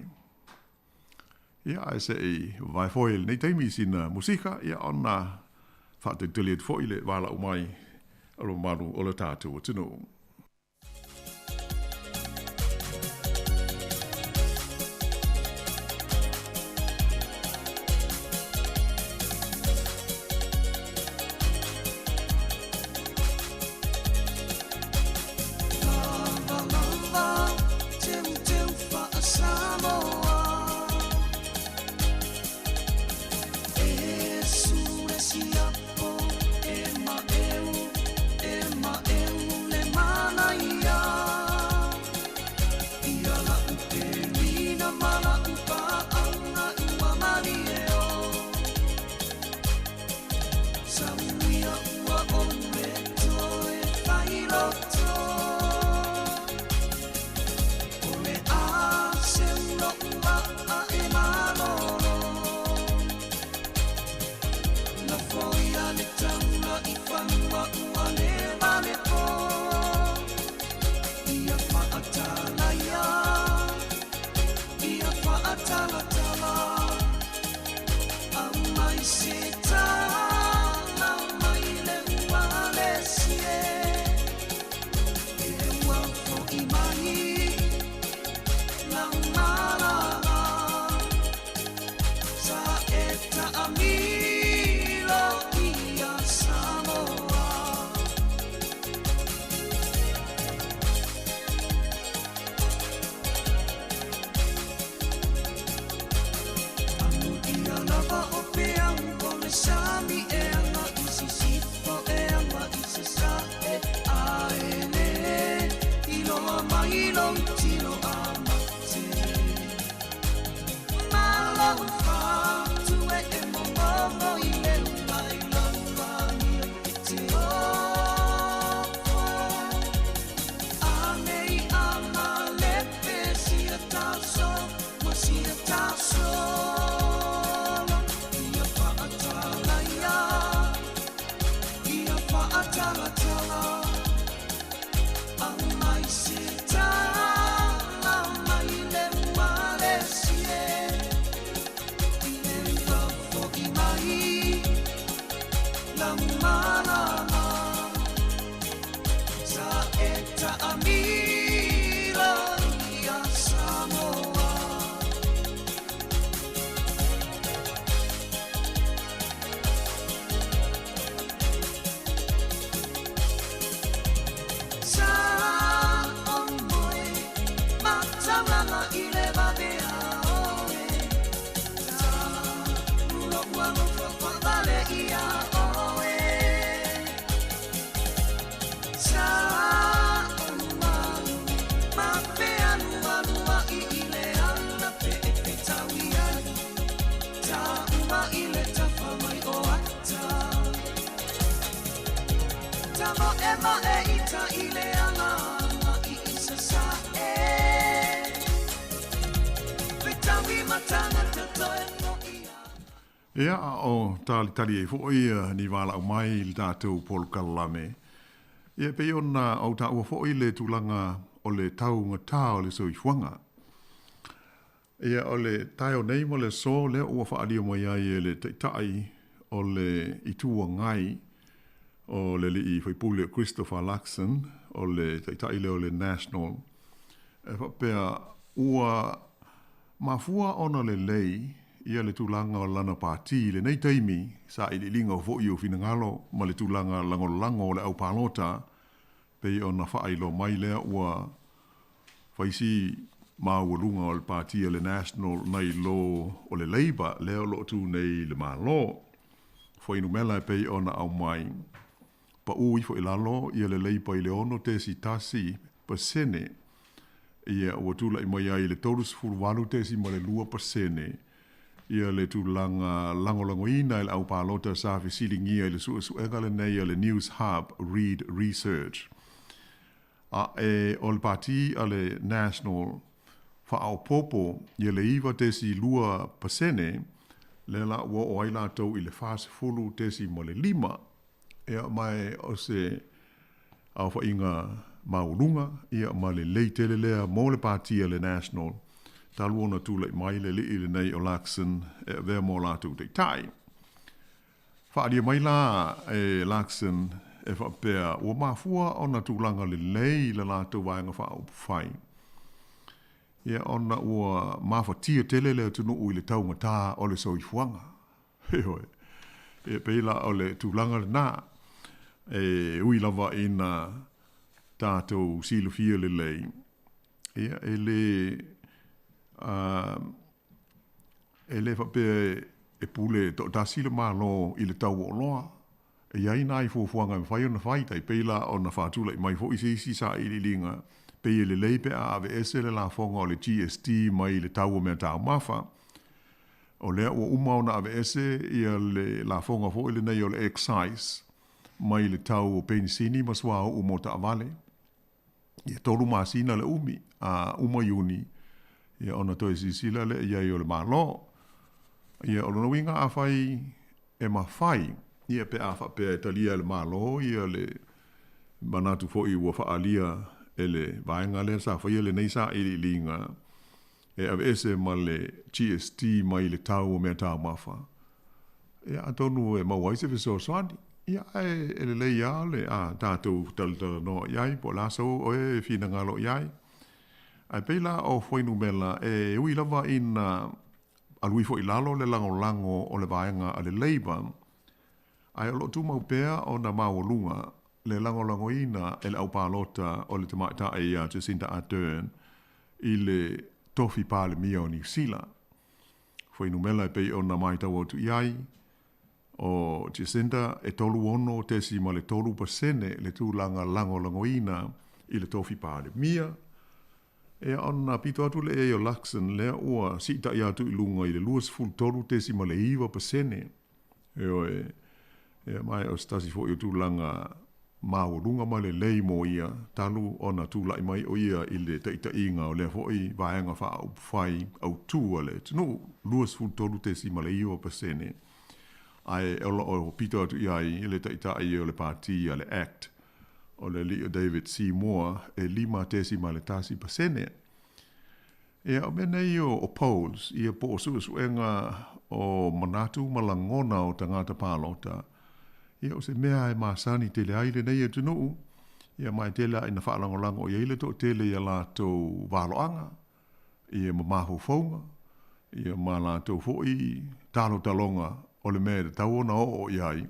Ia, ae se i vavae foi i lenei taimi i sina musika, ia ona faatalitali atu foi le valaau mai o le mamalu o le tatou atunuu. Ia, a o talitali ai foi ni valaau mai i le tatou polokalame. Ia, e pei ona ou taua foi le tulaga o le taugata o le soifuaga. Ia, o le taeao nei ma le aso lea ua faaalia mai ai e le Taitai o le Itu Agai, o le alii faipule o Christopher Luxon, o le Taitai lea o le National, e faapea ua mafua ona lelei ia le tulaga o lana pati i lenei taimi, sailiiliga foi o finagalo ma le tulaga lagolago o le aupalota, pei ona faailoa mai lea ua fai si maualuga o le pati a le National nai lo o le Labour lea o lo o tu nei i le Malo. Fuainumela e pei ona aumai, paʻu ifo i lalo ia le Labour i le 6.1%, ia ua tulai mai ai i le 38.2% ia le tulaga lagolagoina e le aupalota sa fesiligia i le suesuega lenei a le Newshub Reid Research. A e o le pati a le National faaopoopo ia le 9.2%, lea la ua oo ai latou i le 40.5. Ia ma e o se aofaiga maualuga ia ma lelei tele lea mo le pati a le National talu ona tulai mai le alii lenei o Luxon e avea mo latou taitai. Faaalia mai la e Luxon e faapea ua mafua ona tulaga lelei le latou vaega faaupufai ia ona ua mafatia tele le atunuu i le taugata o le soifuaga. Ioe. E pei la o le tulaga lena, e ui lava ina tatou silafia lelei, ia, e le, e le faapea e pule toatasi le Malo i le tau o oloa. E i ai nai fuafuaga e mafai ona fai, tai pei la ona faatulai mai foi se isi sailiiliga, pei e lelei pe a aveese le lafoga o le GST mai le tau o meataumafa. O lea ua uma ona aveese ia le lafoga foi lenei o le excise mai le tau o penisini ma suauu mo taavale. Ia 3 masina le umi, a uma Iuni, ia ona toe silasila lea i ai o le Malo. Ia o lona uiga afai e mafai, ia pe a faapea e talia e le Malo ia le manatu foi ua faaalia e le vaega lea sa faia lenei sailiiliga, e aveese ma le GST mai le tau o meataumafa. Ia, atonu e maua ai se fesoasoani. Ia, ae e lelei lava le a tatou talatalanoa i ai, po o le a sou oe e finagalo i ai. Ae pei la o fuainumera e ui lava ina alu ifo i lalo le lagolago o le vaega a le Labour, ae o lo o tumau pea ona maualuga le lagolagoina e le aupalota o le tamaitai ia Jacinda Ardern i le tofi Palemia o Niu Sila. Fuainumera e pei ona matau atu i ai, o Jacinda e 36.3% le tulaga lagolagoina i le tofi Palemia, Ia ona pito atu lea i ai o Luxon lea ua siitai atu i luga i le 23.9%. Ioe. Ia ma o se tasi foi o tulaga maualuga ma lelei mo ia talu ona tulai mai o ia i le taitaiga o lea foi vaega faaupufai autū a le atunuu, 23.9%. Ae o lo o pito atu i ai le taitai o le pati a le act, o le alii o David Seymour e 5.1%. Ia, o mea nei o, o polls, ia po o suesuega o manatu ma lagona o tagata palota, ia o se mea e masani tele ai lenei atunuu, ia ma e tele lava ina faalagolago i ai le toatele i a latou valoaga, ia ma mafaufauga, ia ma latou foi talotaloga o le mea e tatau ona oo i ai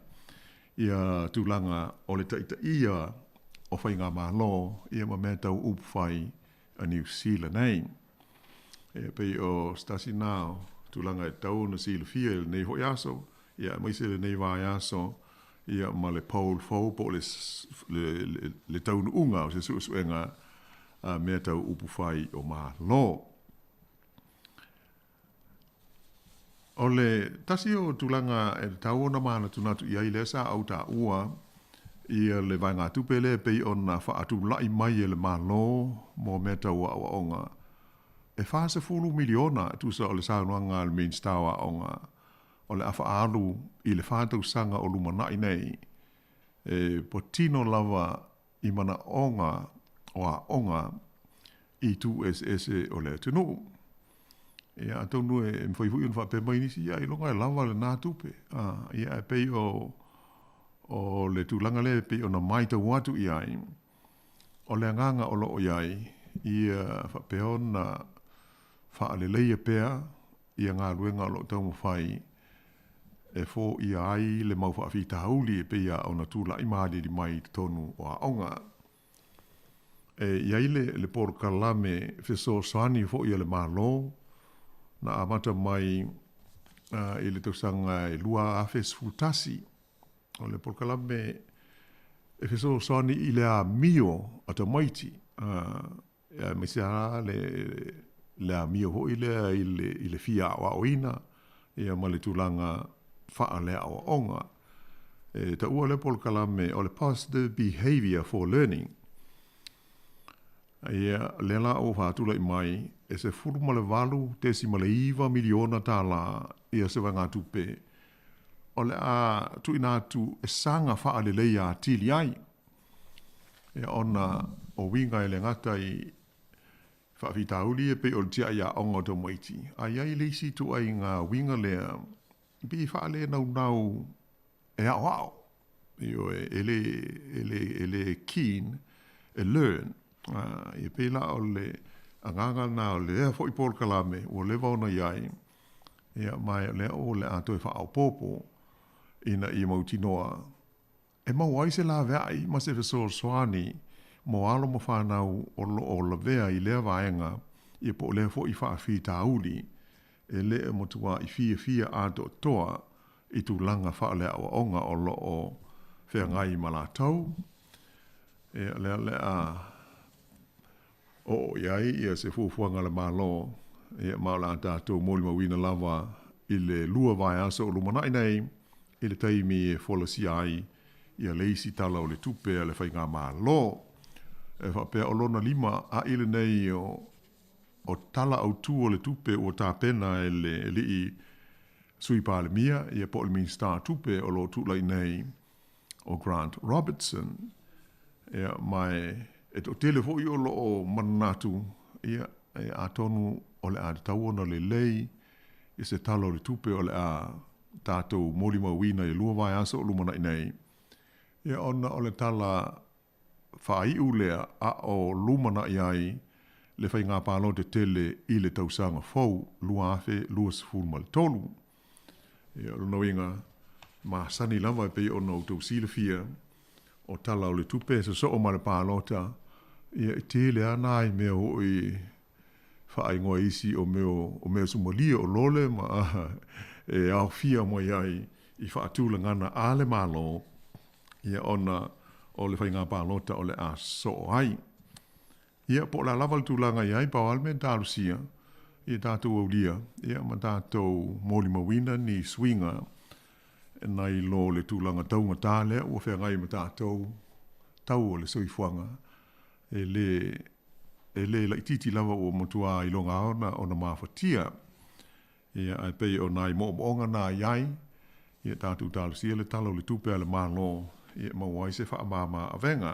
ia tulaga o le taitaia o faigamalo ia ma mea tau upufai a Niu Sila nei. E pei o se tasi lena o tulaga e tatau ona silafia i lenei foi aso, ia aemaise lenei vaiaso ia ma le poll fou po o le, le, le, le taunuuga o se suesuega a mea tau upufai o Malo. O le tasi o tulaga e tatau ona manatunatu i ai lea sa ou taua ia le vaegatupe lea e pei ona faatulai mai e le Malo mo mea tau aoaoga. E $40 miliona e tusa o le saunoaga a le Minisita o Aoga o le a faaalu i le fa tausaga o lumanai nei e patino lava i manaoga o aoga i itu eseese o le atunuu. Ia, atonu e mafai foi ona faapea mai nisi, ia ailoga e lava lena tupe. A, ia, ae pei o, o le tulaga lea e pei ona matau atu i ai, o le agaga o lo o i ai, ia faapea ona faaleleia pea ia galuega o lo o taumafai e foia ai le mau faafitauli e pei ona tulai ma aliali mai i totonu o aoga. E i ai le, le polokalame fesoasoani foi a le Malo na amata mai i le tausaga e 2011. O le polokalame e fesoasoani i le amio a tamaiti, aemaise lava le, le amio foi lea i le, i le fia aoaoina ia ma le tulaga faaleaoaoga. E taua lea polokalame o le Positive Behaviour for Learning. Ia, lea la ua faatulai mai e $18.9 miliona tālā ia se vaegatupe o le a tuuina atu e saga faaleleia atili ai. Ia ona o uiga e le gata i faafitauli e pei o le tiai aoga o tamaiti, a i ai le isi ituaiga uiga lea e pei e faalenaunau e aoao, ioe, e le, e le, e le keen e learn. Ia pei la o le agaga lena o lea foi polokalame ua leva ona i ai, ia ma o lea o le a toe faaopoopo ina ia mautinoa e maua ai se laveai ma se fesoasoani mo alo ma fanau o lo o lavea i lea vaega ia po o lea foi faafitauli e le o matua'i fiafia atoatoa i tulaga faaleaoaoga o lo o feagai ma latou. Ia, o lea o le a oo i ai ia se fuafuaga a le Malo, ia ma o le a tatou molimauina lava i le lua vaiaso o lumanai nei i le taimi e folasia ai ia le isi Tala o le Tupe a le Faigamalo. E faapea o lona lima a'i lenei o o Tala Autu o le Tupe ua tapena e le alii Sui Palemia ia po o le Minisita o Tupe o lo o tulai nei o Grant Robertson. Ia, ma e toatele foi o lo o manatu, ia, e atonu o le a tatau ona lelei i se Tala o le Tupe o le a tatou molimauina i 2 vaiaso o lumanai nei, ia ona o le tala faaiu lea a o lumanai ai le faiga palota tele i le tausaga fou 2023. Ia, o lona uiga, masani lava e pei ona outou silafia, o tala o le tupe e sosoo ma le palota, ia e tele lava nai mea foi e faaigoa e isi o mea o mea sumalie o lole ma e aofia mai ai i faatulagana a le Malo, ia ona o le faiga palota o le a sosoo ai. Ia, po o le a lava le tulaga i ai, pau lava le mea e talosia, ia tatou aulia, ia ma tatou molimauina ni suiga nai lo le tulaga taugata lea ua feagai ma tatou, tau o le soifuaga, e le, e le laitiiti lava ua matua iloga lava ona mafatia. Ia, ae pei o nai moomooga na i ai, ia tatou talosia le Tala o le Tupe a le Malo, ia e maua ai se faamama avega.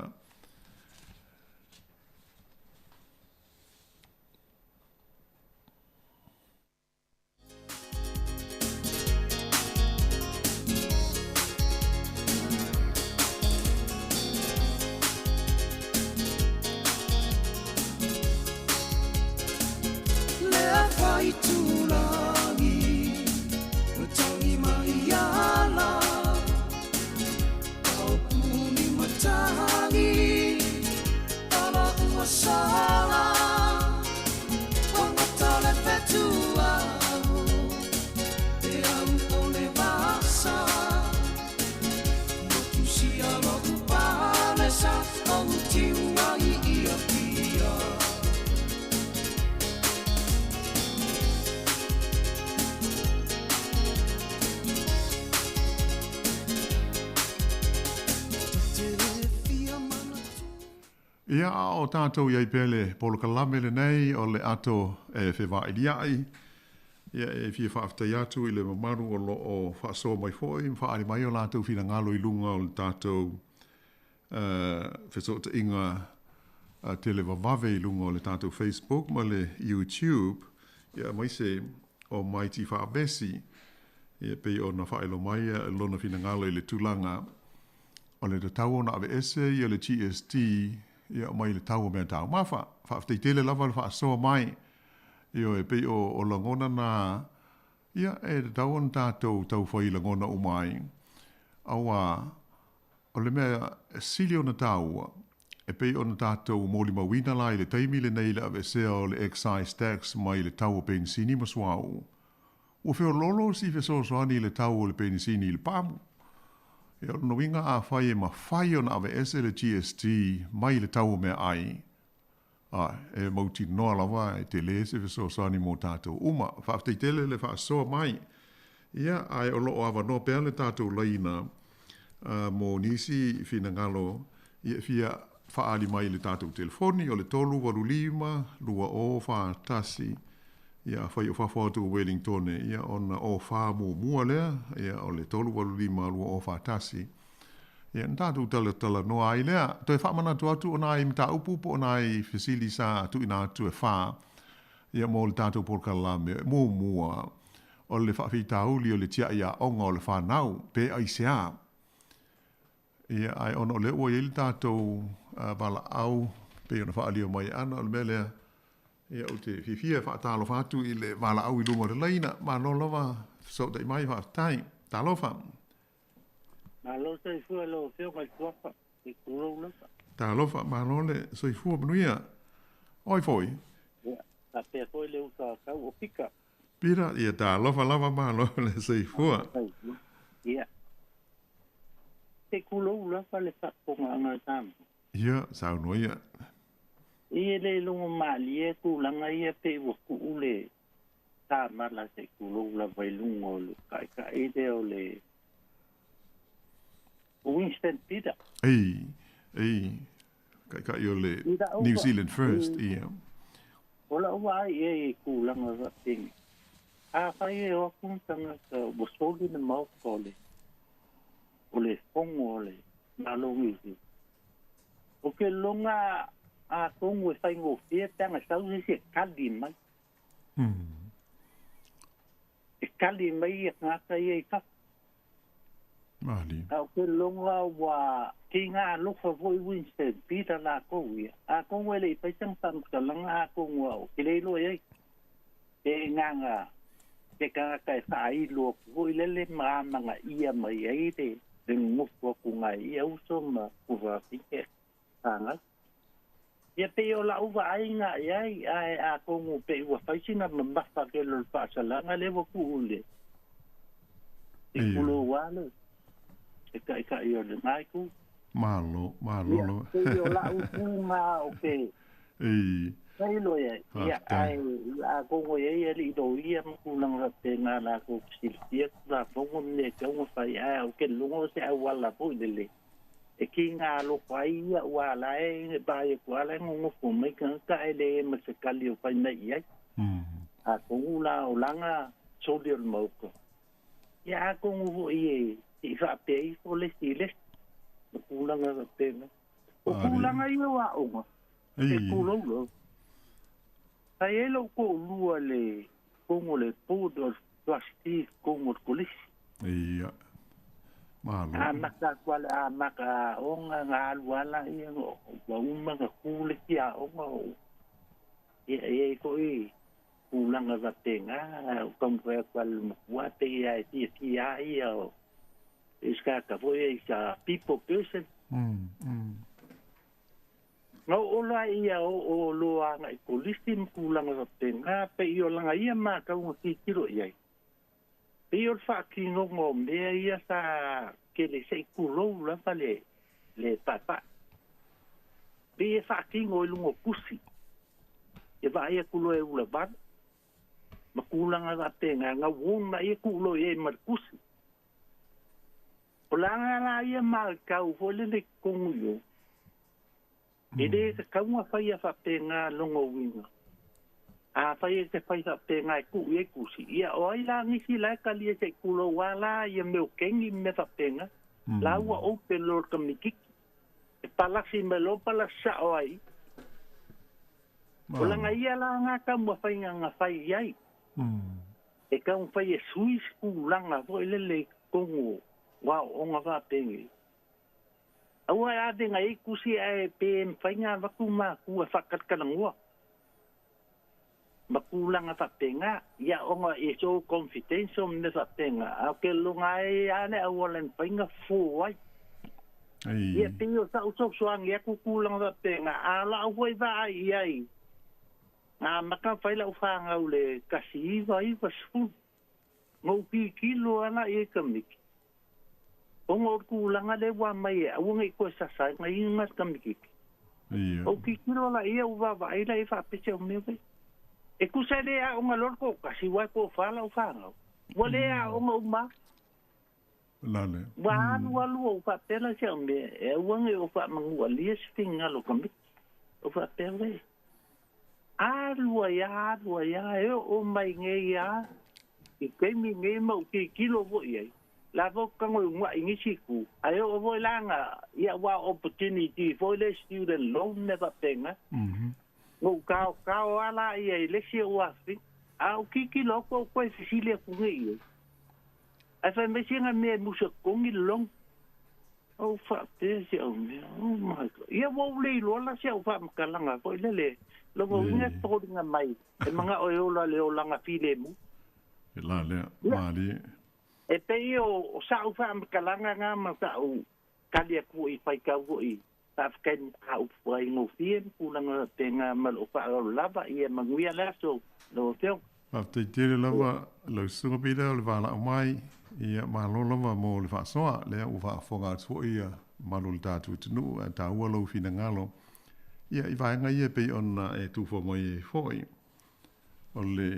Ia, a o tatou i ai pea le polokalame lenei o le ato e fevailia'i, ia e fia faafetai atu i le mamalu o lo o faasoa mai foi ma faaali mai o latou finagalo i luga o le tatou fesootaiga televavave i luga o le tatou Facebook ma le YouTube, ia aemaise o Maiti Faavesi, ia pei ona faailoa mai lona finagalo i le tulaga o le tatau ona aveese ia le GST ia mai le tau o mea taumafa. Faafetai tele lava le faasoa mai. Ioe, e pei o lagona na, ia e tatau ona tatou taufai lagona uma ai, auā o le mea sili ona taua, e pei ona tatou molimauina la i le taimi lenei i le aveesea o le excise tax mai le tau o penisini ma suauu, ua feoloolo si fesoasoani i le tau o le penisini i le pamu. Ia, o lona uiga afai e mafai ona aveese le GST mai le tau o meaai, A'e, e mautinoa lava e tele se fesoasoani mo tatou uma. Faafetai tele le faasoa mai. Ia, ae o lo o avanoa pea le tatou laina mo nisi finagalo e fia faaali mai i le tatou telefoni o le 385 2041. Ia, afai o fafo atu o Welingtone, ia ona 04 muamua lea, ia o le 385 2041. Ia, ona tatou talatalanoa ai lea. Toe faamanatu atu o nai mataupu po o nai fesili sa tuuina atu e fā, ia, mo le tatou polokalame. Muamua, o le faafitauli o le tiai aoga o le fanau, pe aisea. Ia, ae ona o lea ua i ai le tatou valaau, pei ona faaalia mai e Ana, o le mea lea, ia, ou te fiafia e faatalofa atu i le valaau i luga o le laina. Malo lava, fesootai mai, faafetai. Talofa. Malo soifua i lau Afioga i le Suafa, se tulou lava. Talofa, malo le soifua manuia. Oi foi. Ia, faapea foi le uso a tau o Pita. Pita, ia talofa lava, malo le soifua. Ia. Se tulou lava le faafofogaaga a Samoa. Ia, saunoa ia. Ia le logo malie tulaga ia pei ua tuu le Tamala se i tulou lava i luga o le taitai lea o le Winston Peter. Ei, ei, taitai o le New Zealand First, ia. O lau vaai i ai i tulaga faapena, afai e o atu ni tagata ua soli le maota o le o le fono a le Malo o Niu Sila, ou te lagona atonu e faigofie pe ana sau se isi e tali mai. E tali mai ia tagata ia i fafo. Malie. A o ke logo ua kiga alofa foʻi Winston Peter lakou ia. Atonu e leʻi fai sana faamatalaga atonu a o ke le iloa iai. Pe gaga se tagata e faailo atu foʻi lele ma amagaʻia mai ai le le nonofo atu gai ia uso ma ufafine fagai. Ia pei o la'u vaaiga iai, ae atonu pei ua fai sina mamafa tele o le faasalaga lea ua tuu i le i pulou a le e ta'ita'i o lenā itu. Malo, malo Ia, lava. pei o la'u tuga o ke Ei, tailo iai, ia, faafetai. ae atonu e iai alii loia ma tulaga faapena latou te silafia tulafono ma mea e tatau ona fai, ae ou te lagona o se auala foi lelei e kiga alofa ai ia aua la e vaai atu lava la e nonofo mai tagata ae leai ma se tali o fai mai i ai. Atonu la o lana soli o le maota, ia atonu foi e se i faapea ifo le isi i le isi ma tulaga faapena. O tulaga ia o aoga, e pulou Sa i ai lou toalua i le totonu o le Board of Trustees totonu o le Kolisi. Ia. Malo. Amata atu lava i le amata aoga na alu lava laia ua uma ona tu le isi aoga o ia e i ai foi tulaga faapena ae ou taumafai atu lava i le matua pei lava e fiafia lava ia o se tagata foi ia is a people person. Na oo la ia oo loa agai kolisi ma tulaga faapena, pei o lana ia matauga tilotilo i ai. Pei o le faatinoga o mea ia sa tele se i tulou lava le le paepae. Pei e faatino i luga o tusi, e vaai atu loa e ula vale ma tulaga faapena, na uona ia tuu loa i ai ma le tusi. O lana la ia matau foi lele i totonu i o, E lē tatau ona faia faapena lona uiga. Afai e te fai faapena e tuu i ai tusi, ia o ai la nisi la e talia se i tulou a la ia mea o kengi ma mea faapena, la ua open loa i le tamaititi. E palasi mai loa palasi sa'o ai i. O lana ia la na taumafaiga na fai i ai. E taumafai e sui se tulaga foi lele i totonu o aoaoga faapenei. Aua e ave nai ai tusi ae pe mafai ona avatu matua e faatalatalanoa ma tulaga faapena, ia ona it's all confidential ma mea faapena, a o ke lona ai lava le auala e mafai ona fofo ai. Ia pei o sa'u fesoasoani atu tulaga faapena, a o la'u foi vaai i ai, na amata ona fai la'u fanau i le 1990, na ou tilotilo lava la i ai tamaiti, Ona o le tulaga lea ua aumai e aua ne i toe sasa ai nai ina tamaitiiti. Ou tilotilo la i ai ou vaavaai la i ai faapea o mea nei. E tusa e le aoga loa le toatasi aua e toafa lau fanau. Ua le aoga uma lava. Ua alu alu ou faapea la i si au mea e aua ne i ou faamanualia se finagalo o tamaiti. Ou faapea, wee, alu ai lava, alu ai lava, e oo mai nei lava i taimi nei ma ou tilotilo foi i ai, la foi ou te tago i una'i i nisi itu, ae oo foi la na, ia aua o opportunity foi lea student loan ma mea faapena, na ou taotao lava laia i le isi ou afafine, a ou tilotilo atu ou toe fesili atu nei i ai, ae fai mai sina mea e musa totogi le loan. Ou faapea si au mea, oh my God. Ia ua ou le iloa la si au faamatalaga foi lele, lona uiga e foliga mai e manao e ola le olaga filemu. E la lea, Ia, malie. e pei o sa'u faamatalaga na ma sa'u tali atu foi i faitau foi faafetai i mataupu faigofie ma tulaga faapena ma lou faaaloalo lava. Ia manuia le aso lau Afioga. Faafetai tele lava lau Susuga Peter o le valaau mai, ia malo lava mo le faasoa, lea ua faafofoga atu foi ia mamalu o le tatou atunuu ae taua lou finagalo ia i vaega ia e pei ona e tufa mai ai foi o le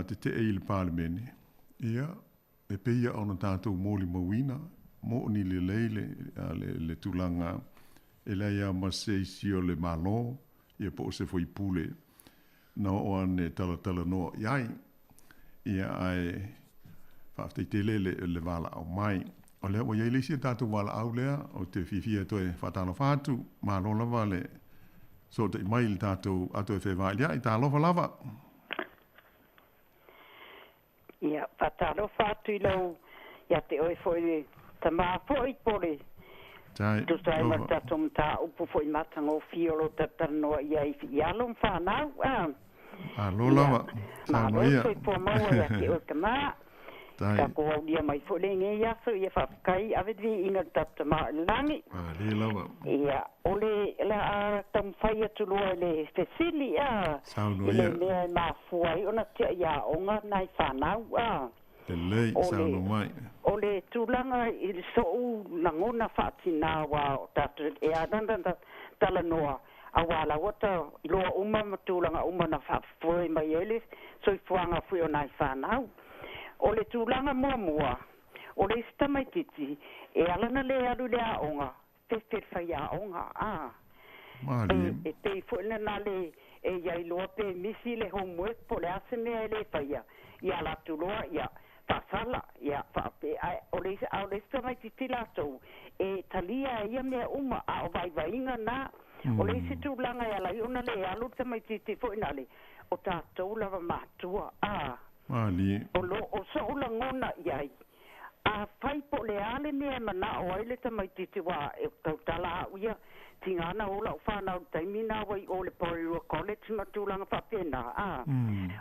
tetee i le Palemene, ia e pei lava ona tatou molimauina, moni lelei le le tulaga e leai lava ma se isi o le Malo ia po o se faipule na oo ane talatalanoa i ai. Ia ae faafetai tele le le valaau mai. O lea ua i ai le isi o tatou valaau lea ou te fiafia e toe faatalofa atu. Malo lava le sootai mai i le tatou ato e fevailia'i. Talofa lava. Ia, faatalofa atu i lau Ia te oe foi le tamā foi po le tusa ai ma le tatou mataupu foi matagofie o lo o talatalanoa i ai i alo ma fanau. Malo lava. Malo le soifua maua ia te oe tamā. Tatou aulia mai foi lenei aso, ia faafetai ave le viiga i le tatou Tama o i le lagi. Malie lava. Ia, o le le a taumafai atu loa i le fesili a, i le mea e mafua ai ona tiai aoga nai fanau a. Lelei, saunoa mai. O le tulaga i le sou lagona faatinā aua o tatou e ala ona talanoa aua la ua ta iloa uma ma tulaga uma na faafofoe mai ai le soifuaga foi o nai fanau. O le tulaga muamua, o le isi tamaititi e ala ona le alu i le aoga, fefe i le faiaoga, a. Malie. E pei foi lena le e i ai loa pe misi le homework po o le a se mea e le faia, ia ala atu loa, ia, faasala, ia, faape, ae o le isi, a o le isi tamaititi latou, e talia e ia mea uma, a o vaivaiga na. O le isi tulaga e ala ai ona le alu le tamaititi foi nale, o tatou lava matua, a. Malie. O lo o so'u lagona i ai, afai po o le a le mea e mana'o ai le tamaititi ua e tautala a'u ia, tiga ana o la'u fanau i le taimi na ua i o le Porirua College ma tulaga faapena, a,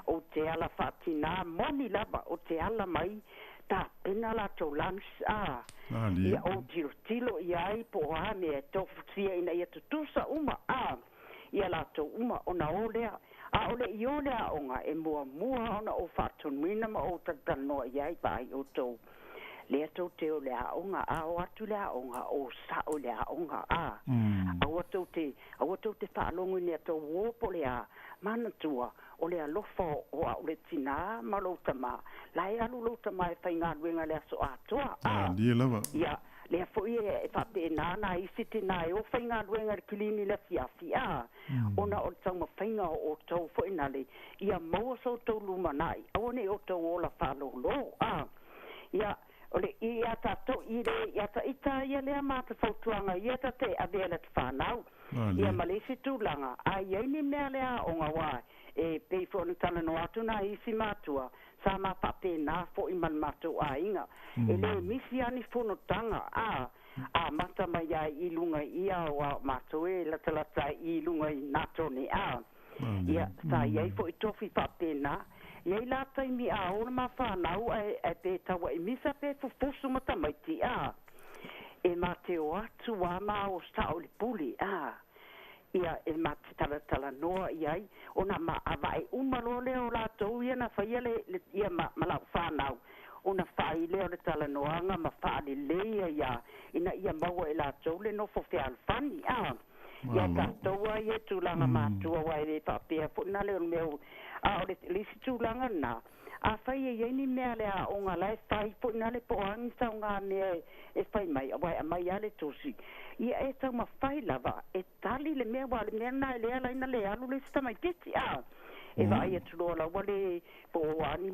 ou te ala faatinā moni lava, ou te ala mai tapena latou lunch, a, Malie. ia ou tilotilo i ai po o a mea e tofutia ina ia tutusa uma, a, ia latou uma ona o lea. A o le i o le aoga, e muamua ona ou faatonuina ma ou talatalanoa i ai, vaai outou, lea tou te o i le aoga, a o atu i le aoga, o sa'o i le aoga, a. Aua tou te, aua tou te faalogo i ni a tou uō po o le a, manatua, o le alofa o a'u le tinā ma lou tamā, la e alu lou tamā e faigaluega i le aso atoa, a. Malie lava. Ia, lea foi e faapena ana isi tinā e o faigaluega i le kilini i le afiafi, a, ona o le taumafaiga o outou foi nale, ia maua so outou lumanai, aua ne i outou ola faalōlō, a. Ia, o le i a tatou, i le, ia ta ita ia lea ma ta fautuaga ia ta te avea i le ata fanau. Ia ma le isi tulaga, a i ai ni mea le aoga aua e pei foi ona talanoa atu nai isi matua, sa ma faapena foi ma le matou aiga. E le misi lava ni fonotaga, a amata mai lava i luga i ia aua o matou e latalata ai i luga i Natone, a. Ia, sa i ai foi tofi faapena. E i ai la taimi a o le ma fanau ae, ae pe taua'i misa pe fufusu ma tamaiti, a. E ma te o atu a ma o sa'o i le pule, a. Ia, e ma te talatalanoa i ai, ona ma avae uma loa lea o latou ia na faia le, le, ia ma, ma la'u fanau, ona fai lea o le talanoaga ma faalelei ai a, ina ia maua e latou le nofo fealofani, a. Ia tatou a ia i tulaga matua aua e le faapea foi na le o le mea o, a o le, le isi tulaga lena, afai e i ai ni mea a le aoga la e fai foi na le po o a ni saoga mea e, e fai mai, aua e aumai lava le tusi, ia e taumafai lava e tali le mea, aua o le mea lena e le ala ai ona le alu le isi tamaititi, a. E vaai atu loa la ua le, po o a ni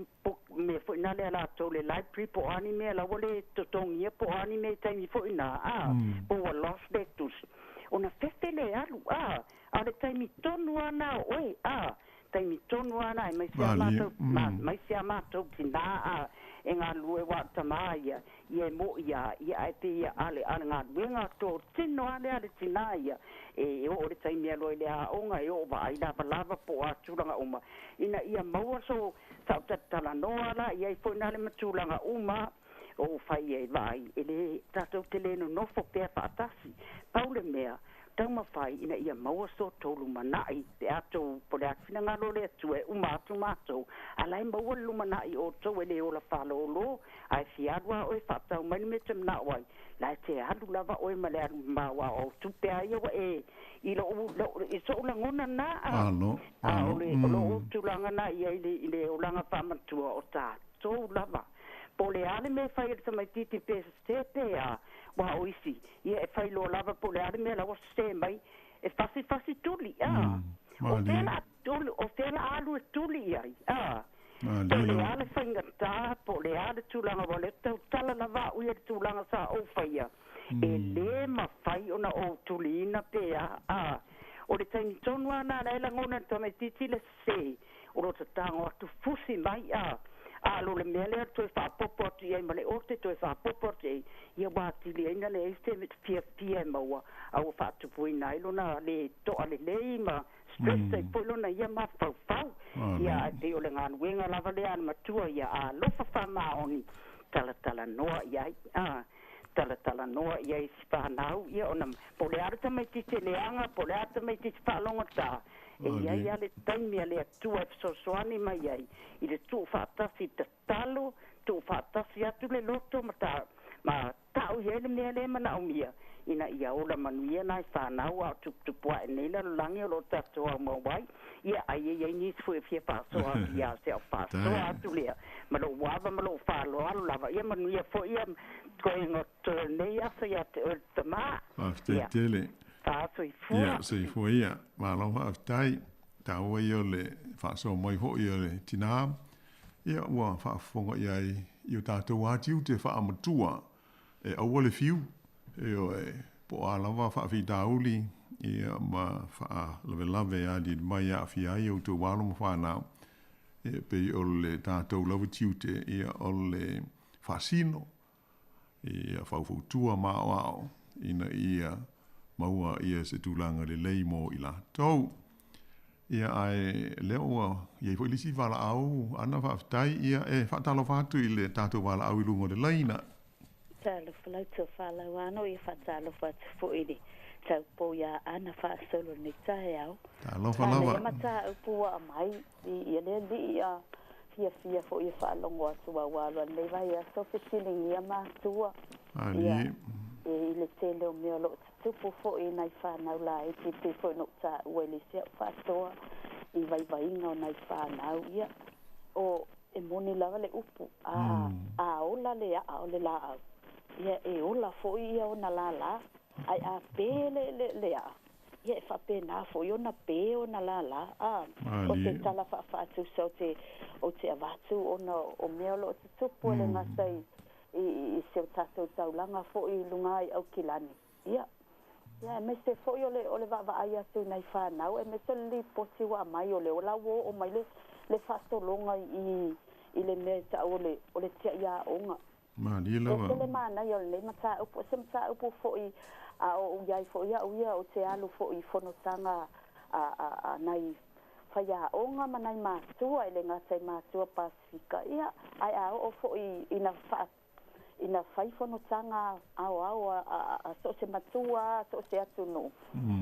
mea foi na le a latou le library po o a ni mea la ua le totogia po o a ni mea i taimi foi na, a, po ua lost le tusi, ona fefe le alu, a, a o le taimi tonu lava na o oe, a, taimi tonu lava na aemaise a matou, aemaise a matou tinā, a, e galulue aua o le tamā ia, ia e mo'i a, ia ae pei a le, a le galuega totino lava lea a le tinā ia, e oo i le taimi e alu ai i le aoga, e oo vaai lavalava po o a tulaga uma, ina ia maua so, sa ou talatalanoa la i ai foi na le ma tulaga uma, o fai e vaai, e le, tatou te le nonofo pea faatasi. Pau le mea, taumafai ina ia maua so outou lumanai, pe a tou, po o le a le finagalo o le Atua e uma atu matou, a la e maua le lumanai o outou e le ola faalōlō, ae fia alu lava oe e faatau mai le mea e te manao ai, la e te alu lava oe ma le alu mamao aua o au tupe lava ia ua e, i lou, lou, i so'u lagona lena, a, a o le, o lou tulaga lena i ai i le, i le olaga faamatua o tatou lava. Po o le a le mea e fai e le tamaititi pe sese pe a, aua o isi, ia e fai loa lava po o le a le mea la ua sese mai, e fasifasi tuli, a. O fea la tuli, o fea la alu e tuli i ai, a. Po o le a le faigata, po o le a le tulaga, aua o lea ou te tautala lava au ia i le tulaga sa ou faia, e le mafai ona ou tuliina pe a, a. O le taimi tonu lava lena la e lagona e le tamaititi le sese, o lo o tatago atu fusi mai, a. A lo le mea lea toe faapopo atu i ai ma le ote toe faapopo atu i ai, ia ua atili ai na leai se fiafia e maua, a ua faatupuina ai lona le to'a lelei ma stress ai foi lona ia mafaufau. Ia ae pei o le galuega lava lea a le matua ia alofa faamaoni talatalanoa i ai a talatalanoa i ai si fanau ia ona po o le a le tamaitiiti e leaga po o le a le tamaitiiti faalogotā e i ai lava le taimi a le Atua e fesoasoani mai ai i le tuufaatasi tatalo tuufaatasi atu le loto ma ta ma ta'u i ai le mea lea e manaomia ina ia ola manuia nai fanau a o tuputupu a'e nei lalolagi o loo tatou aumau ai. Ia ai e i ai nisi foi e fia faasoa atu ia o si a'u faasoa atu lea ma lo'u ava ma lo'u faaaloalo lava. Ia manuia foi ia toega o totoe o lenei aso iā te oe le tamā. Faafetai Ia tele. faasoifua. Ia, soifua ia. Malo faafetai. Taua ia o le faasoa mai foi o le tinā, ia ua faafofoga i ai i o tatou atiute faamatua e aua le fiu, ioe, po o a lava faafitauli ia ma faalavelave e aliali mai e aafia ai outou alo ma fanau, ia pei o le tatou lava tiute ia o le faasino ia faufautua ma aoao ina ia maua ia se tulaga lelei mo i latou. Ia ae lea ua i ai foi le isi valaau Ana faafetai ia e faatalofa atu i le tatou valaau i luga o le laina. Talofa lau tofa lauano, ia faatalofa atu foi i le taupou iā Ana faasolo i lenei taeao. Talofa Manaia lava. mataupu ua aumai i ia le alii a fiafia foi e faalogo atu auā loa lenei vaiaso fesiligia matua ia Malie. e i le tele o mea o loo tutupu foi i nai fanau laiti e pei foi ona ou taua i le isi a'u faasoa i vaivaiga o nai fanau ia o e moni lava le upu a a ola le a'a o le laau ia e ola foi ia ona lālā ae a pē le le le a'a ia e faapena foi ona pē ona lālā a o se Malie. tala faafaatusa o te o te avatu ona o mea o loo tutupu e le gata i i i si o tatou taulaga foi i luga i Aukilani ia ia aemaise foi o le o le vaavaai atu i nai fanau aemaise o le lipoti ua aumai o le ola ua oo mai le le faasologa i i le mea e ta'u o le o le tia'i aoga. Malie E lava. tele manaia o lenei mataupu o se mataupu foi a o iai foi a'u ia o te alu foi i fonotaga a a a nai faiaoga ma nai matua e le gata i matua Pasifika ia ae a oo foi ina faa ina fai fonotaga aoao a a a so o se matua so o se atunuu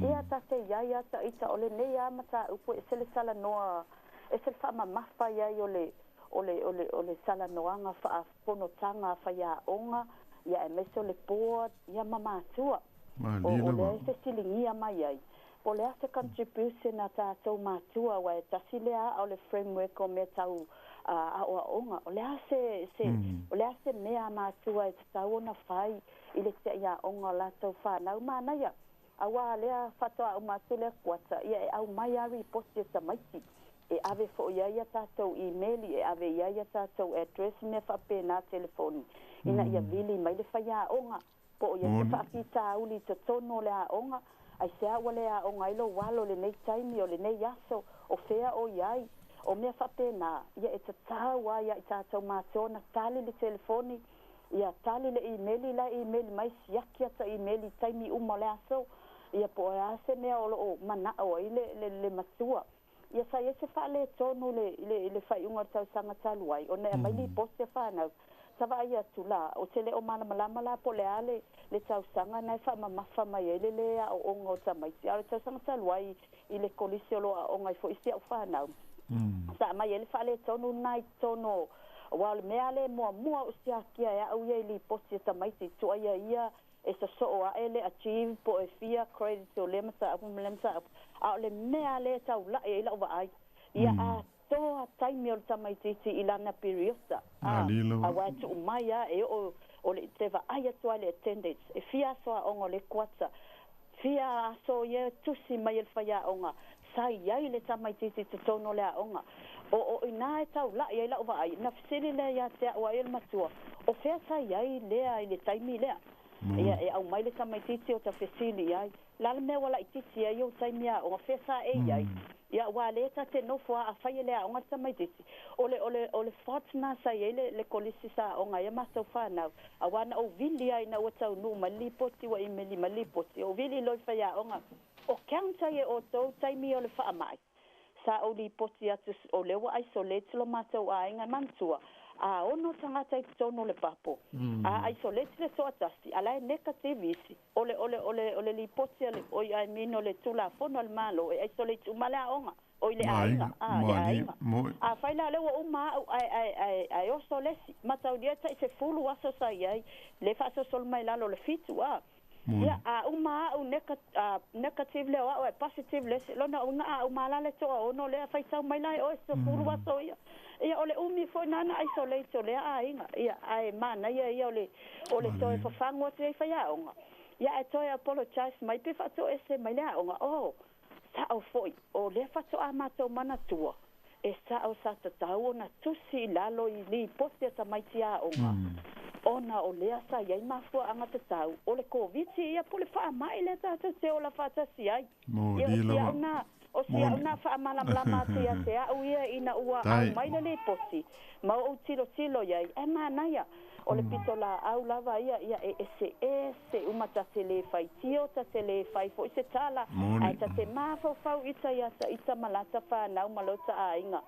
ia ta te iai a ta'ita o lenei a mataupu e se le talanoa e se le faamamafa iai o le o le o le o le talanoaga faafonotaga faiaoga ia aemaise o le board ia ma matua o Malie o lea lava. e fesiligia mai ai po o le a se contribution a tatou matua ua e tasi lea a'a o le framework o mea tau aoaoga o le a se se o le a se mea a matua e tatau ona fai i le tiaiaoga o latou fanau manaia auā lea faatoa uma atu lea kuata ia e aumai a ripoti e tamaiti e ave foi i ai ia tatou email e ave i ai ia tatou address mea faapena telefoni ina ia vili mai le faiaoga po o ia se Moni. faafitauli i totonu o le aoga aisea ua le aoga ai lou alo i lenei taimi o lenei aso o fea o i ai o mea faapena ia e tatau ai ia i tatou matua ona tali le telefoni ia tali le email la e email mai siaki ata email i taimi uma o le aso ia po o le a se mea o loo mana'o ai le le le matua ia sa i ai se faaletonu le le le faaiuga o le tausaga talu ai ona e aumai lipoti a fanau savaai atu la o te le o malamalama la po o le a le le tausaga na e faamamafa mai ai le lē aoaoga o tamaiti a o le tausaga talu ai i le kolisi o loo aoga ai foi si a'u fanau sa aumai ai le faaletonu lena i totonu auā o le mea lea e muamua o siakia e a'u ia i lipoti e tamaiti tu'aia ia e sosoo a'e le achieve po o e fia credit o lea mataupu ma lea mataupu a o le mea lea e taula'i ai la'u vaai ia atoa taimi o le tamaitiiti i lana piriota a Malie lava. auā e tuu mai a e oo o le te vaai atu ai le attendance e fia aso aoga o le kuata fia aso ia tusi mai e le faiaoga sa i ai le tamaitiiti i totonu o le aoga o o inā e taula'i ai la'u vaai na fesili lea iā te a'u ai o le matua o fea sa i ai lea i le taimi lea ia e aumai le tamaitiiti o ta fesili ai la le mea ua laitiiti ai ou taimi aoga fea sa e i ai. Ia aua lea ta te nofo a afai e le aoga le tamaitiiti, o le, o le, o le fault lena sa i ai le, le kolisi sa aoga ai a matou fanau, aua na ou vili lava ina ua taunuu mai le lipoti, ua imeli mai le lipoti, ou vili loa i faiaoga, o count ai e outou taimi o le faamai. Sa ou lipoti atu o lea ua isolate lo matou aiga, manatua, a ono tagata i totonu o le papo, a isolate le toatasi, a la e negative isi, o le, o le, o le, o le lipoti a le, oi, I mean, o le Tulafono a le Malo, e isolate uma le aoga, oi le aiga, a, le aiga. Afai la o lea ua uma au, ae, ae, ae, ae oso le isi, mataulia e tai 10 aso sa i ai, le faasolosolo mai lalo o le 7, a. Ia, a uma au negative lea o au ae positive le isi, lona uiga a uma la le toaono lea, faitau mai la e oe 10 aso ia. Ia, o le umi foi na na isolate o lea aiga. Ia, ae manaia ia o le, o le toe fafagu atu ai faiaoga. Ia, ae toe apologize mai pe faatoese mai le aoga. Oh, sa'o foi, o lea faatoa matou manatua, e sa'o sa tatau ona tusi i lalo i lipoti a tamaiti aoga, ona o lea sa i ai mafuaaga tatau, o le Koviti ia po o le faamai lea tatou te ola faatasi ai. Ia, o si au na, o si au na faamalamalama atu ia te au ia ina ua aumai le lipoti, ma ou tilotilo i ai, ae manaia, o le pitolaau lava ia, ia e eseese uma, ta te lē faitio, ta te lē fai foi se tala, ae ta te mafaufau ita ia ta ita ma lata fanau ma lota aiga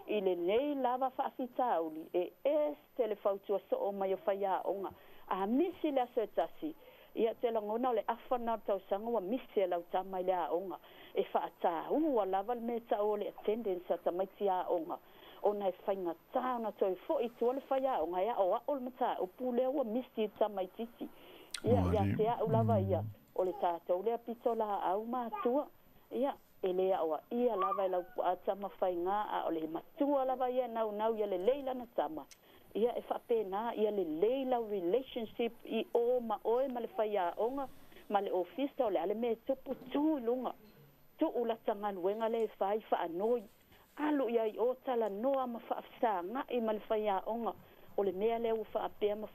i lenei lava faafitauli, e ese le fautua soo mai o faiaoga. A misi le aso e tasi, ia te lagona o le afa lena o le tausaga ua misi e lau tama i le aoga. E faataua lava le mea tau o le attendance a tamaiti aoga, ona e faigata ona toe foi i tua le faiaoga e aoao le mataupu lea ua misi i le tamaitiiti. Ia, ia te au lava ia, o le tatou lea pitolaau matua, ia, e le aoaia lava e lau puaa tama faiga, a o le matua lava ia e naunau ia lelei lana tama. Ia, e faapena, ia lelei lau relationship i o ma oe ma le faiaoga ma le ofisa, o le a le mea e tupu, tu i luga, tuu lata galuega lea e fai, faanoi, alu i ai o talanoa ma faafesaga'i ma le faiaoga, o le mea lea ua faapea ma,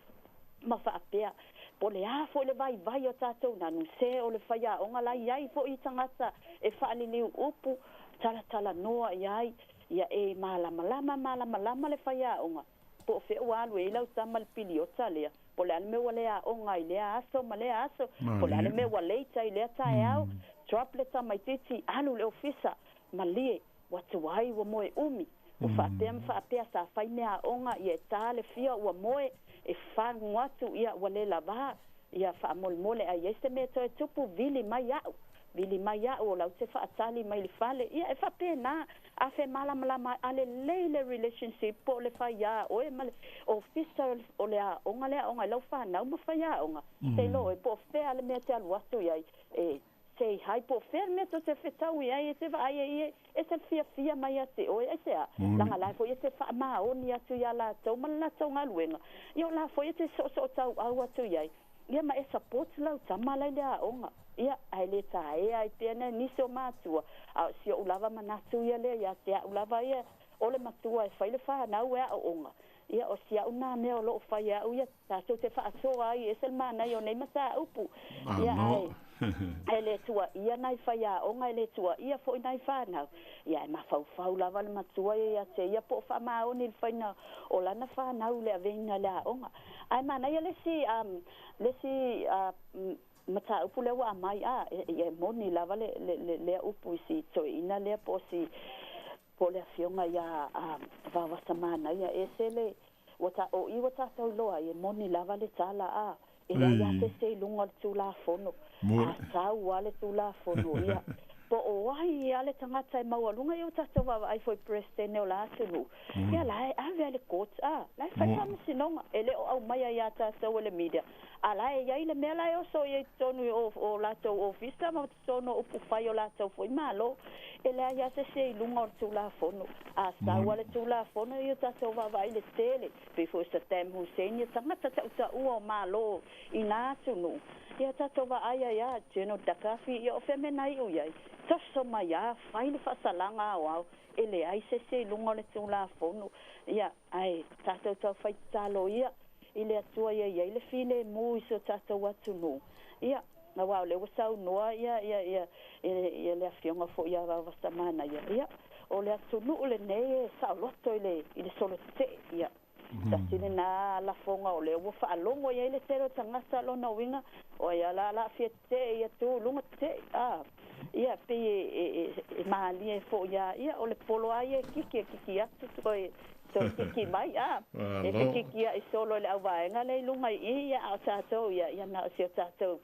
ma faapea. Po o le a foi le vaivai o tatou nanu, se o le faiaoga la i ai foi i tagata e faaliliu upu, talatalanoa i ai, ia e malamalama malamalama le faiaoga, po o fea ua alu ai lau tama i le piliota lea, po o le a le mea ua le aoga ai i lea aso ma lea aso, po o le a le mea ua late ai i lea taeao, drop le tamaitiiti, alu i le ofisa, malie, ua tuai, ua moe umi, ua faapea ma faapea, sa fai meaaoga, ia e ta le fia ua moe, e fagu atu, ia ua le lavā, ia faamolemole, a i ai se mea toe tupu, vili mai au, vili mai au, o lau te faatali mai le fale. Ia, e faapena, a femalamalama a lelei le relationship po o le faiā oe ma le ofisa o le aoga, le aoga i lau fanau ma faiaoga, se iloa oe po o fea le mea te alu atu i ai, e say hi, po o fea le mea tou te fetau i ai, e te vaai ai e ese le fiafia mai ia te oe, aisea? Leaga la foi e te faamaoni atu iā latou ma le latou galuega, ia o la foi e te soosootauau atu i ai, ia ma e support lau tama la i le aoga. Ia, ae le taea ai pea nai nisi o matua, a o si ou lava manatu ia lea ia te au lava ia, o le matua e fai le fanau e aooga. Ia, o si au nā mea o loo fai e au ia, tatou te faasoa ai, e ese le manaia o nei mataupu. Ia, ae, e le tuuaia nai faiaoga, e le tuuaia foi nai fanau. Ia, e mafaufau lava le matua ia ia te ia po o faamaoni i le faiga o lana fanau i le aveina i le aoga. Ae manaia le isi, le isi mataupu lea ua aumai, a, e moni lava le, le, le, lea upu i si toeaina lea po o si, po o le afioga ia Vaoasa Manaia, e ese le, ua ta, o i ua tatou iloa ai, e moni lava le tala, a, e leai lava se ese i luga o le Tulafono, a sau lava le Tulafono, ia, po o ai lava le tagata e maualuga, ia ua tatou vaavaai foi i Peresetene o la atunuu, ia la e ave lava i le court, a, la e fai faamasinoga, e le o aumaia ia tatou e le media, a la e i ai le mea la e oso i ai i totonu o latou ofisa ma totonu o upufai o latou foi Malo. E leai lava se isi e i luga o le Tulafono. A sau lava le Tulafono, ia tatou vaavaai i le tele, pei foi o Saddam Hussein, ia tagata tautaua o Malo i nā atunuu, ia tatou vaai ai lava, General Gaddafi, ia o fea mea na iu i ai? Toso mai lava, fai le faasalaga aoao, e leai se isi e i luga o le Tulafono. Ia, ae tatou taufai tatalo ia i le Atua ia i ai le filemu i si o tatou atunuu. Ia, Aua o lea ua saunoa ia ia ia ia le Afioga foi ia Vaovasamanaia, ia, o le atunuu lenei e saoloto i le i le solo tetee, ia. Tasi lena lafoga o lea ua faalogo i ai le tele o tagata, lona uiga, o ai lava la o le a fia tetee, ia tu i luga tetee, a. Ia, pei e e e e malie foi lava, ia, o le polo lava ia e kiki, e kiki atu toe toe kiki mai, a. E fekikia'i solo e le auvaega lea i luga i i, ia, a o tatou, ia, ia na o si o tatou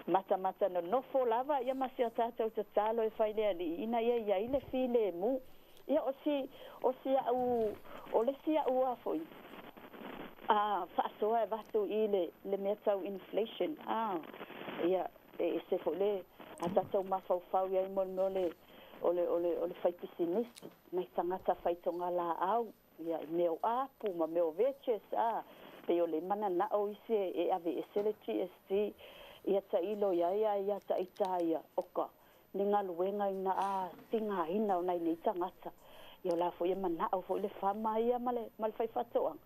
matamata nonofo lava, ia, ma si o tatou tatalo e fai i le Alii ina ia i ai le filemu. Ia, o si, o si a'u, o le isi a'u a foi, a, faasoa e avatu i le, le mea tau inflation, a, ia, e ese foi le a tatou mafaufau i ai mo le mea o le, o le, o le, o le faipisinisi, nai tagata fai togalaau, ia, i mea o apu ma mea o veges, a, pei o le mananao isi e, e aveese le GST, ia tailo i ai a ia taita ia, oka, le galuega ina a tigaina o nai nei tagata. Ia o la foi e manao foi le fama ia ma le ma le faifaatoaga,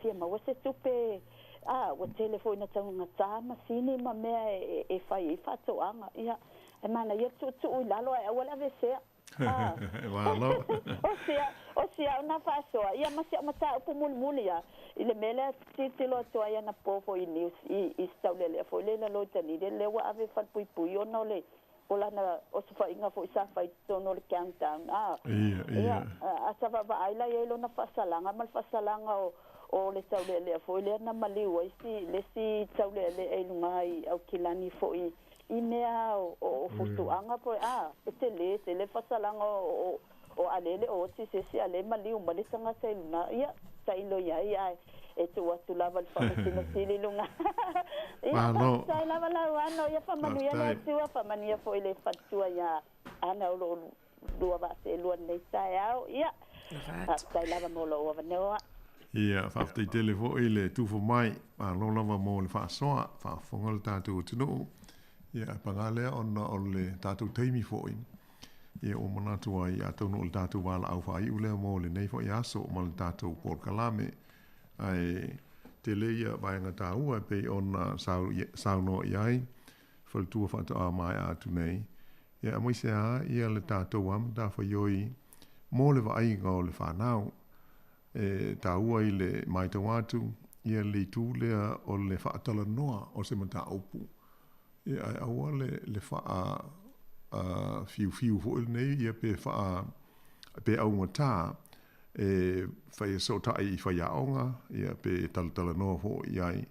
fia maua se tupe, a, ua tele foi ina taugata masini ma mea e e fai ai faatoaga. Ia, e manaia le tuutuu i lalo ae aua le aveesea. A, Malo. o si o si au na faasoa, ia ma si au mataupu mulimuli a, i le mea lea tilotilo atu ai anapo foi i news i i se taulealea foi lea i lalo i Dunedin lea ua ave i falepuipui ona o le o lana osofaiga foi sa fai i totonu o le countdown, a, Ia, ia, ia. a sa vaavaai la i ai lona faasalaga ma le faasalaga o, o le taulealea foi lea na maliu ai si, le isi taulealea i luga i Aukilani foi i mea o, o, o futuaga po, a, e tele tele le faasalaga o, o, o a le le oti se isi a le maliu mai le tagata i luga, ia, tailo i ai ae e tuu atu lava i le Faamasino Sili i luga. Ia, Malo. faafetai lava Lauano, ia faamanuia le Faafetai. Atua, faamanuia foi le faletua ia Ana o lo o lua vaa seelua i lenei taeao. Ia, faafetai lava mo lou avanoa. Ia, faafetai tele foi le tufa mai, malo lava mo le faasoa, faafofoga le tatou atunuu. Ia, ae paga lea ona o le tatou taimi foi, ia ua manatu ai, atonu o le tatou valaau faaiu lea mo lenei foi aso ma le tatou polokalame. Ae tele ia vaega taua e pei ona saunoa i ai faletua faatoa maea atu nei, ia aemaise lava ia le tatou lava matafaioi mo le vaaiga o le fanau. E taua i le matau atu ia le itu lea o le faatalanoa o se mataupu, ia ae aua le le faa fiufiu foi lenei ia pe faa pe augata e fesootai i faiaoga ia pe talatalanoa foi i ai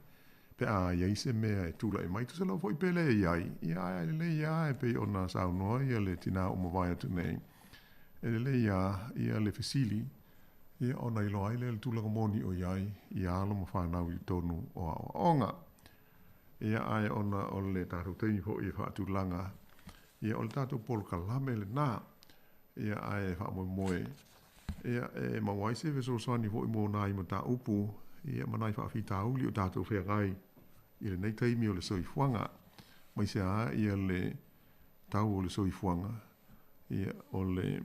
pe a i ai se mea e tulai mai. Tusa lava foi pe le i ai, ia ae lelei lava e pei ona saunoa ia le tina ua mavae atu nei, e lelei lava ia le fesili ia ona iloa ai lea le tulaga moni o i ai i alo ma fanau i totonu o aoaoga. Ia ae ona o le tatou taimi foi e faatulaga, ia o le tatou polokalame lena. Ia ae faamoemoe ia e maua ai se fesoasoani foi mo nai mataupu ia ma nai faafitauli o tatou feagai i lenei taimi o le soifuaga, aemaise lava ia le tau o le soifuaga, ia o le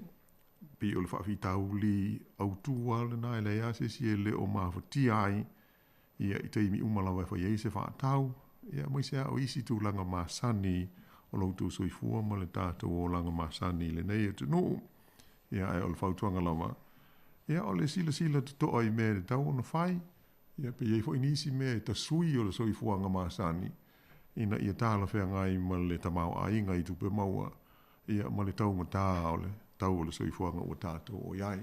pei o le faafitauli autu lava lena e leai lava se isi e le o mafatia ai ia i taimi uma lava e fai ai se faatau, ia aemaise lava o isi tulaga masani o lo outou soifua ma le tatou olaga masani i lenei atunuu. Ia ae o le fautuaga lava, ia o le silasila totoa i mea e tatau ona fai, ia pe i ai foi nisi mea e tasui o le soifuaga masani ina ia talafeagai ma le tamaoaiga i tupe maua, ia ma le taugata o le tau o le soifuaga ua tatou oo i ai.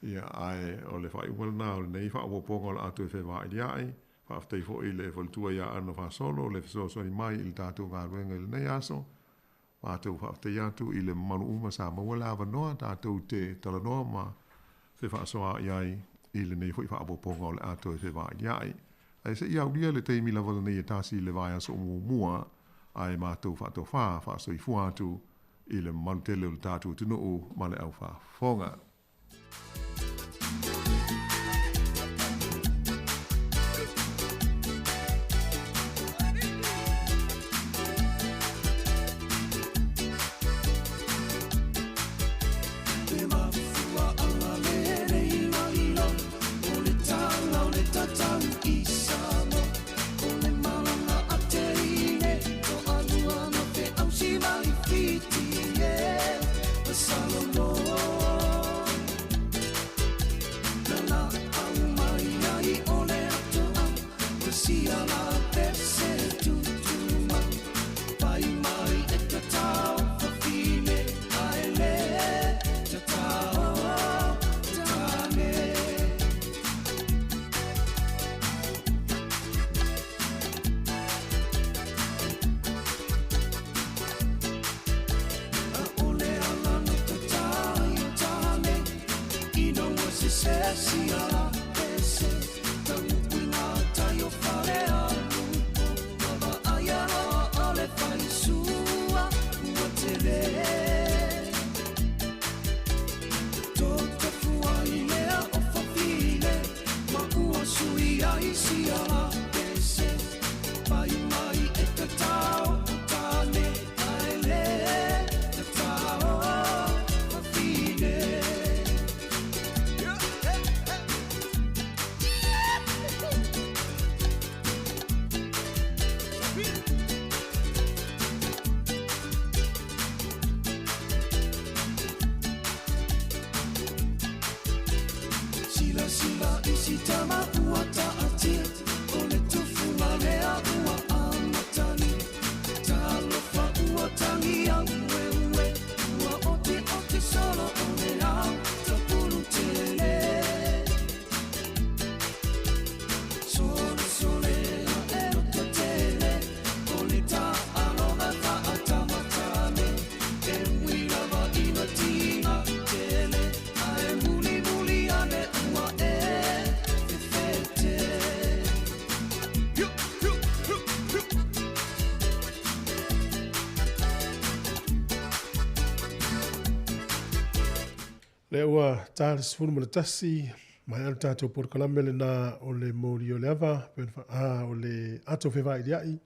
Ia, ae o le faaiuga lena o lenei faaopoopoga o le a toe fevailia'i. Faafetai foi i le faletua ia Ana Fasolo le fesoasoani mai i le tatou galuega i lenei aso. Matou faafetai atu i le mamalu uma sa maua le avanoa tatou te talanoa ma fefaasoaa'i ai i lenei foi faaopoopoga o le a toe fevailia'i. Ae se i aulia le taimi lava lenei e tasi i le vaiaso o muamua ae matou faatofa faasoifua atu i le mamalu tele o le tatou atunuu ma le aufaafofoga. Lea ua ta le 11, maea le tatou polokalame lena o le moli o le ava, pe ona a, o le ato fevailia'i,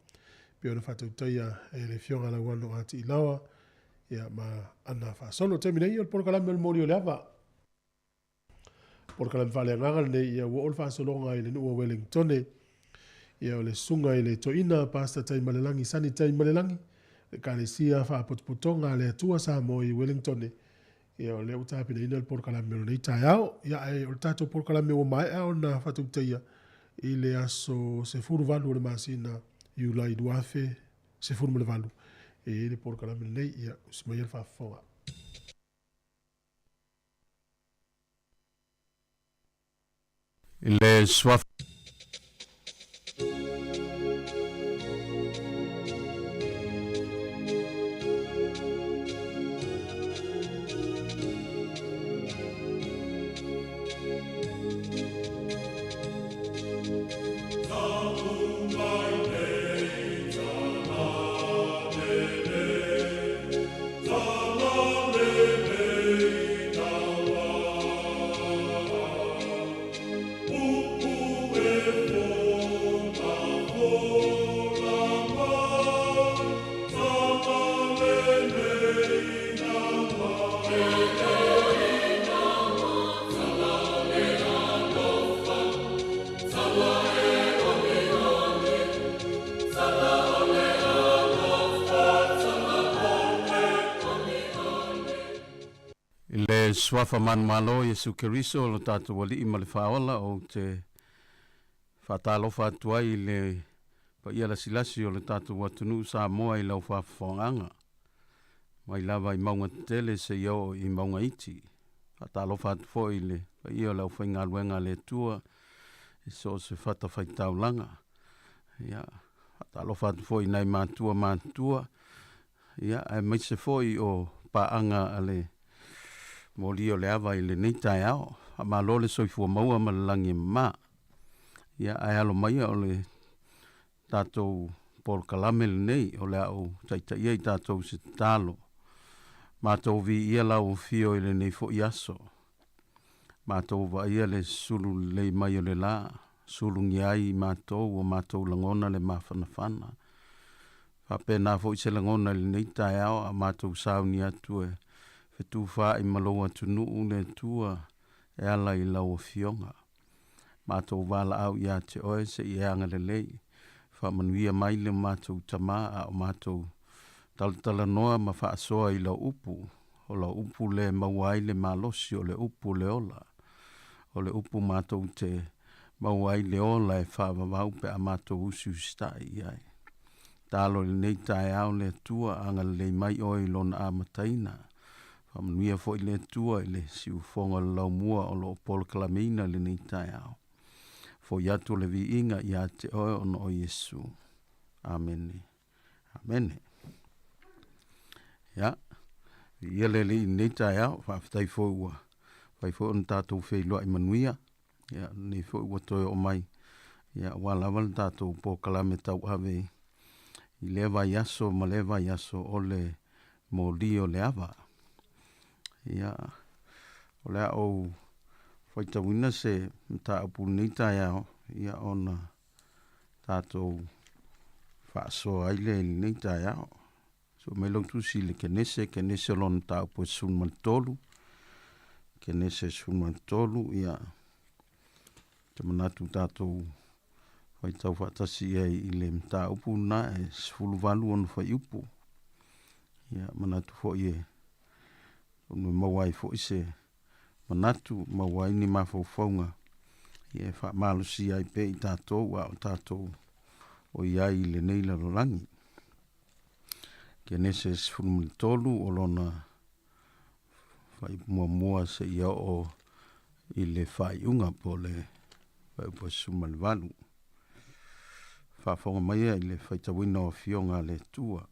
pe ona faatautaia e le Afioga Lauano a Tiilawa, ia ma ana faasolo. Taimi nei o le polokalame o le moli o le ava. Polokalame faaleagaga lenei, ia ua oo le faasologa i le nuu o Wellingtone. Ia o le susuga i le toeaina Pastor Taimalelagi Sani Taimalelagi, le Ekalesia Faapotopotoga a le Atua Samoa i Wellingtone. Ia o lea ua tapenaina le polokalame o lenei taeao. Ia ae o le tatou polokalame ua maea ona faatautaia i le aso 18 o le masina Iulai 2018 e i ai le polokalame lenei. Ia usi maia le faafofoga. I le suafa. I le Suafa manumalo Iesu Keriso lo tatou Alii ma le Faaola, ou te faatalofa atu ai i le paia lasilasi o le tatou atunuu Samoa i lau faafofogaaga, mai lava i mauga tetele seia oo i mauga iti. Faatalofa atu foi i le paia o le aufaigaluega a le Atua i so o se fatafaitaulaga. Ia, faatalofa atu foi i nai matua matutua, ia, aemaise foi o paaga a le moli o le ava i lenei taeao. Faamalo le soifua maua ma le lagi e mama. Ia, ae alo maia o le tatou polokalame lenei o le a ou taitaia i tatou i se tatalo. Matou viia lau afio i lenei foi aso. Matou vaaia le sulu lelei mai o le la, sulugia ai i matou o matou lagona le mafanafana. Faapena foi se lagona i lenei taeao a matou sauni atu e fetufaai ma lou atunuu le Atua e ala i lau Afioga. Matou valaau ia te oe se i e agalelei, faamanuia mai le matou Tama a o matou talatalanoa ma faasoa i lau upu, o lau upu le maua ai le malosi o le upu le ola, o le upu matou te maua ai le ola e faavavau pe a matou usiusitai i ai. Talo i lenei taeao le Atua, agalelei mai oe i lona amataina. Faamanuia foi le Atua i le siufofoga o le laumua o lo o polokalameina i lenei taeao. Foi atu le viiga ia te oe ona o Iesu. Amene. Amene. Ia, viia le Alii i lenei taeao, faafetai foi ua fai foi ona tatou feiloai manuia. Ia, lenei foi ua toe oo mai, ia, aua lava le tatou polokalame tauave i lea vaiaso ma lea vaiaso o le moli o le ava. Ia, o le a ou faitauina se mataupu i lenei taeao, ia, ona tatou faasoa ai lea i lenei taeao. Sue mai lau tusi i le Kenese, Kenese lona mataupu e 13, Kenese 13, ia, te manatu tatou faitau faatasi i ai i le mataupu na e 18 ona fuaiupu. Ia, manatu foi e ono maua ai foi se manatu, maua ai ni mafaufauga ia e faamalosia ai pea i tatou a o tatou o i ai i lenei lalolagi. Kenese 13 o lona fuaiupu muamua seia oo i le faaiuga po o le fuaiupu 18. Faafofoga maia i le faitauina o Afioga a le Atua.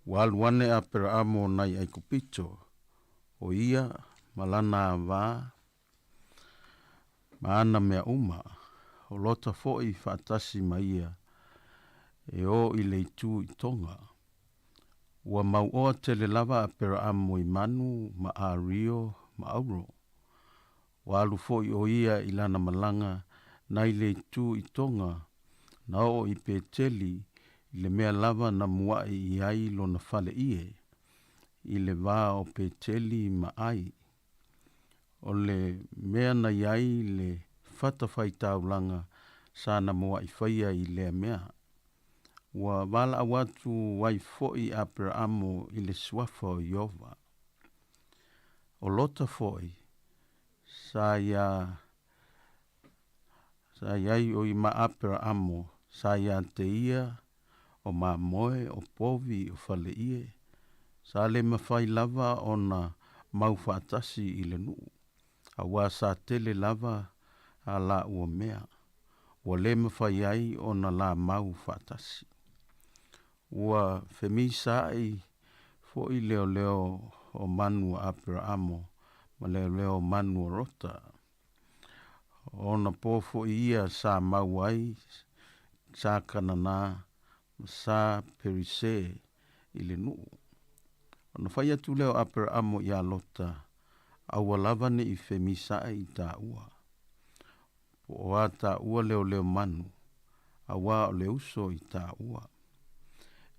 Ua alu ane Aperaamo nai Aikupito, o ia ma lana ava ma ana mea uma, o Lota foi faatasi ma ia e o i le itu i Toga. Ua mauoa tele lava Aperaamo i manu ma ario ma auro. Ua alu foi o ia i lana malaga nai le itu i Toga na oo i Peteli i le mea lava na mua'i i ai lona faleie i le va o Peteli ma Ai. O le mea na i ai le fatafaitaulaga sa na mua'i faia i lea mea. Ua valaau atu ai foi Aperaamo i le suafa o Ieova. O Lota foi, sa iā sa i ai o i ma Aperaamo, sa iā te ia o mamoe, o povi, o faleie, sa le mafai lava ona mau faatasi i le nuu, auā sa tele lava a laua mea, ua le mafai ai ona la mau faatasi. Ua femisaai foi leoleo o manu a Aperaamo ma leoleo o manu a Rota. Ona po foi ia sa mau ai sa Kanana ma sa Perise i le nuu. Ona fai atu lea o Aperaamo iā Lota, Aua lava ne i femisaai i tāua. Po o a tāua leoleo manu, auā o le uso i tāua.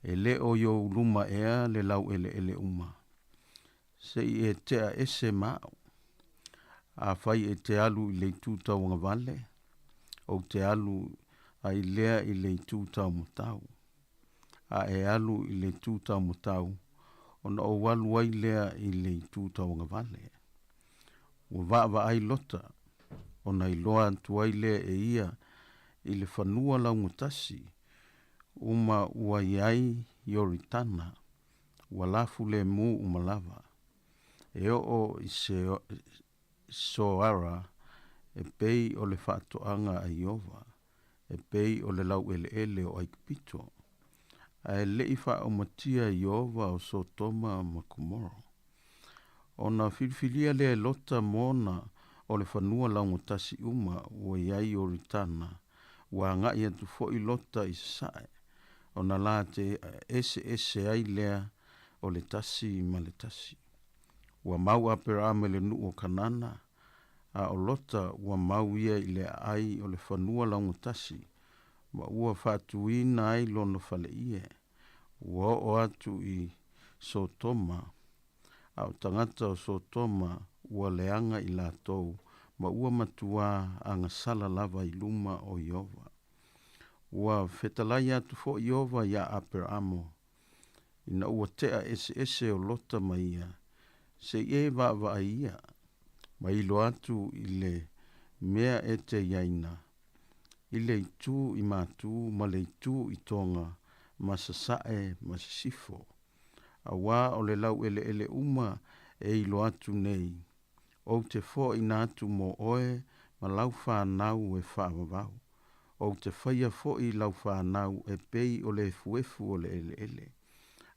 E le o i ou luma ea le laueleele uma, se i e tea ese ma au. Afai e te alu i le itu tauagavale, ou te alu ai lea i le itu taumatau. A e alu i le itu taumatau, ona ou alu ai lea i le itu tauagavale. Ua vaavaai Lota, ona iloa atu ai lea e ia i le fanua laugatasi uma ua i ai Ioritana, ua lafu lemu uma lava, e oo i Soara e pei o le faatoaga a Ieova, e pei o le laueleele o Aikupito, ae le i faaumatia e Ieova o Sotoma ma Komoro. Ona filifilia lea e Lota mona o le fanua laugatasi uma ua i ai Ioritana, ua agai atu foi Lota i sasae, ona la te eseese ai lea o le tasi ma le tasi. Ua mau Aperama i le nuu o Kanana, a o Lota ua mau ia i le aai o le fanua laugatasi, ma ua faatuina ai lona faleie, ua oo atu i Sotoma, a o tagata o Sotoma ua leaga i latou, ma ua matuā agasala lava i luma o Ieova. Ua fetalai atu foi Ieova iā Aperaamo, ina ua tea eseese o Lota ma ia, se i e vaavaai ia, ma ilo atu i le mea e te iaina, i le itu i matū ma le itu i toga, ma sasae ma sisifo. Auā o le laueleele uma e ilo atu nei, ou te foaina atu mo oe ma lau fanau e faavavau. Ou te faia foi lau fanau e pei o le efuefu o le eleele.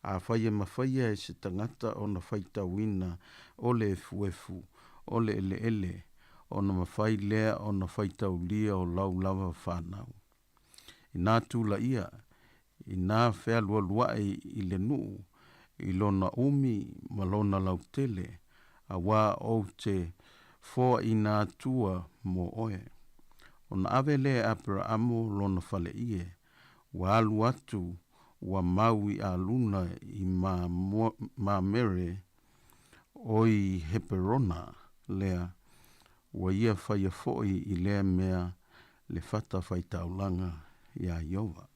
Afai e mafaia e se tagata ona faitauina o le efuefu o le eleele, ona mafai lea ona faitaulia o lau lava fanau. Inā tulaia, inā fealualuaʻi i le nuu i lona umi ma lona lautele, auā ou te foaina atua mo oe. Ona ave lea e Aperaamo lona faleie, ua alu atu ua mau i Aluna i Mamere o i Heperona lea, ua ia faia foi i lea mea le fatafaitaulaga iā Ieova.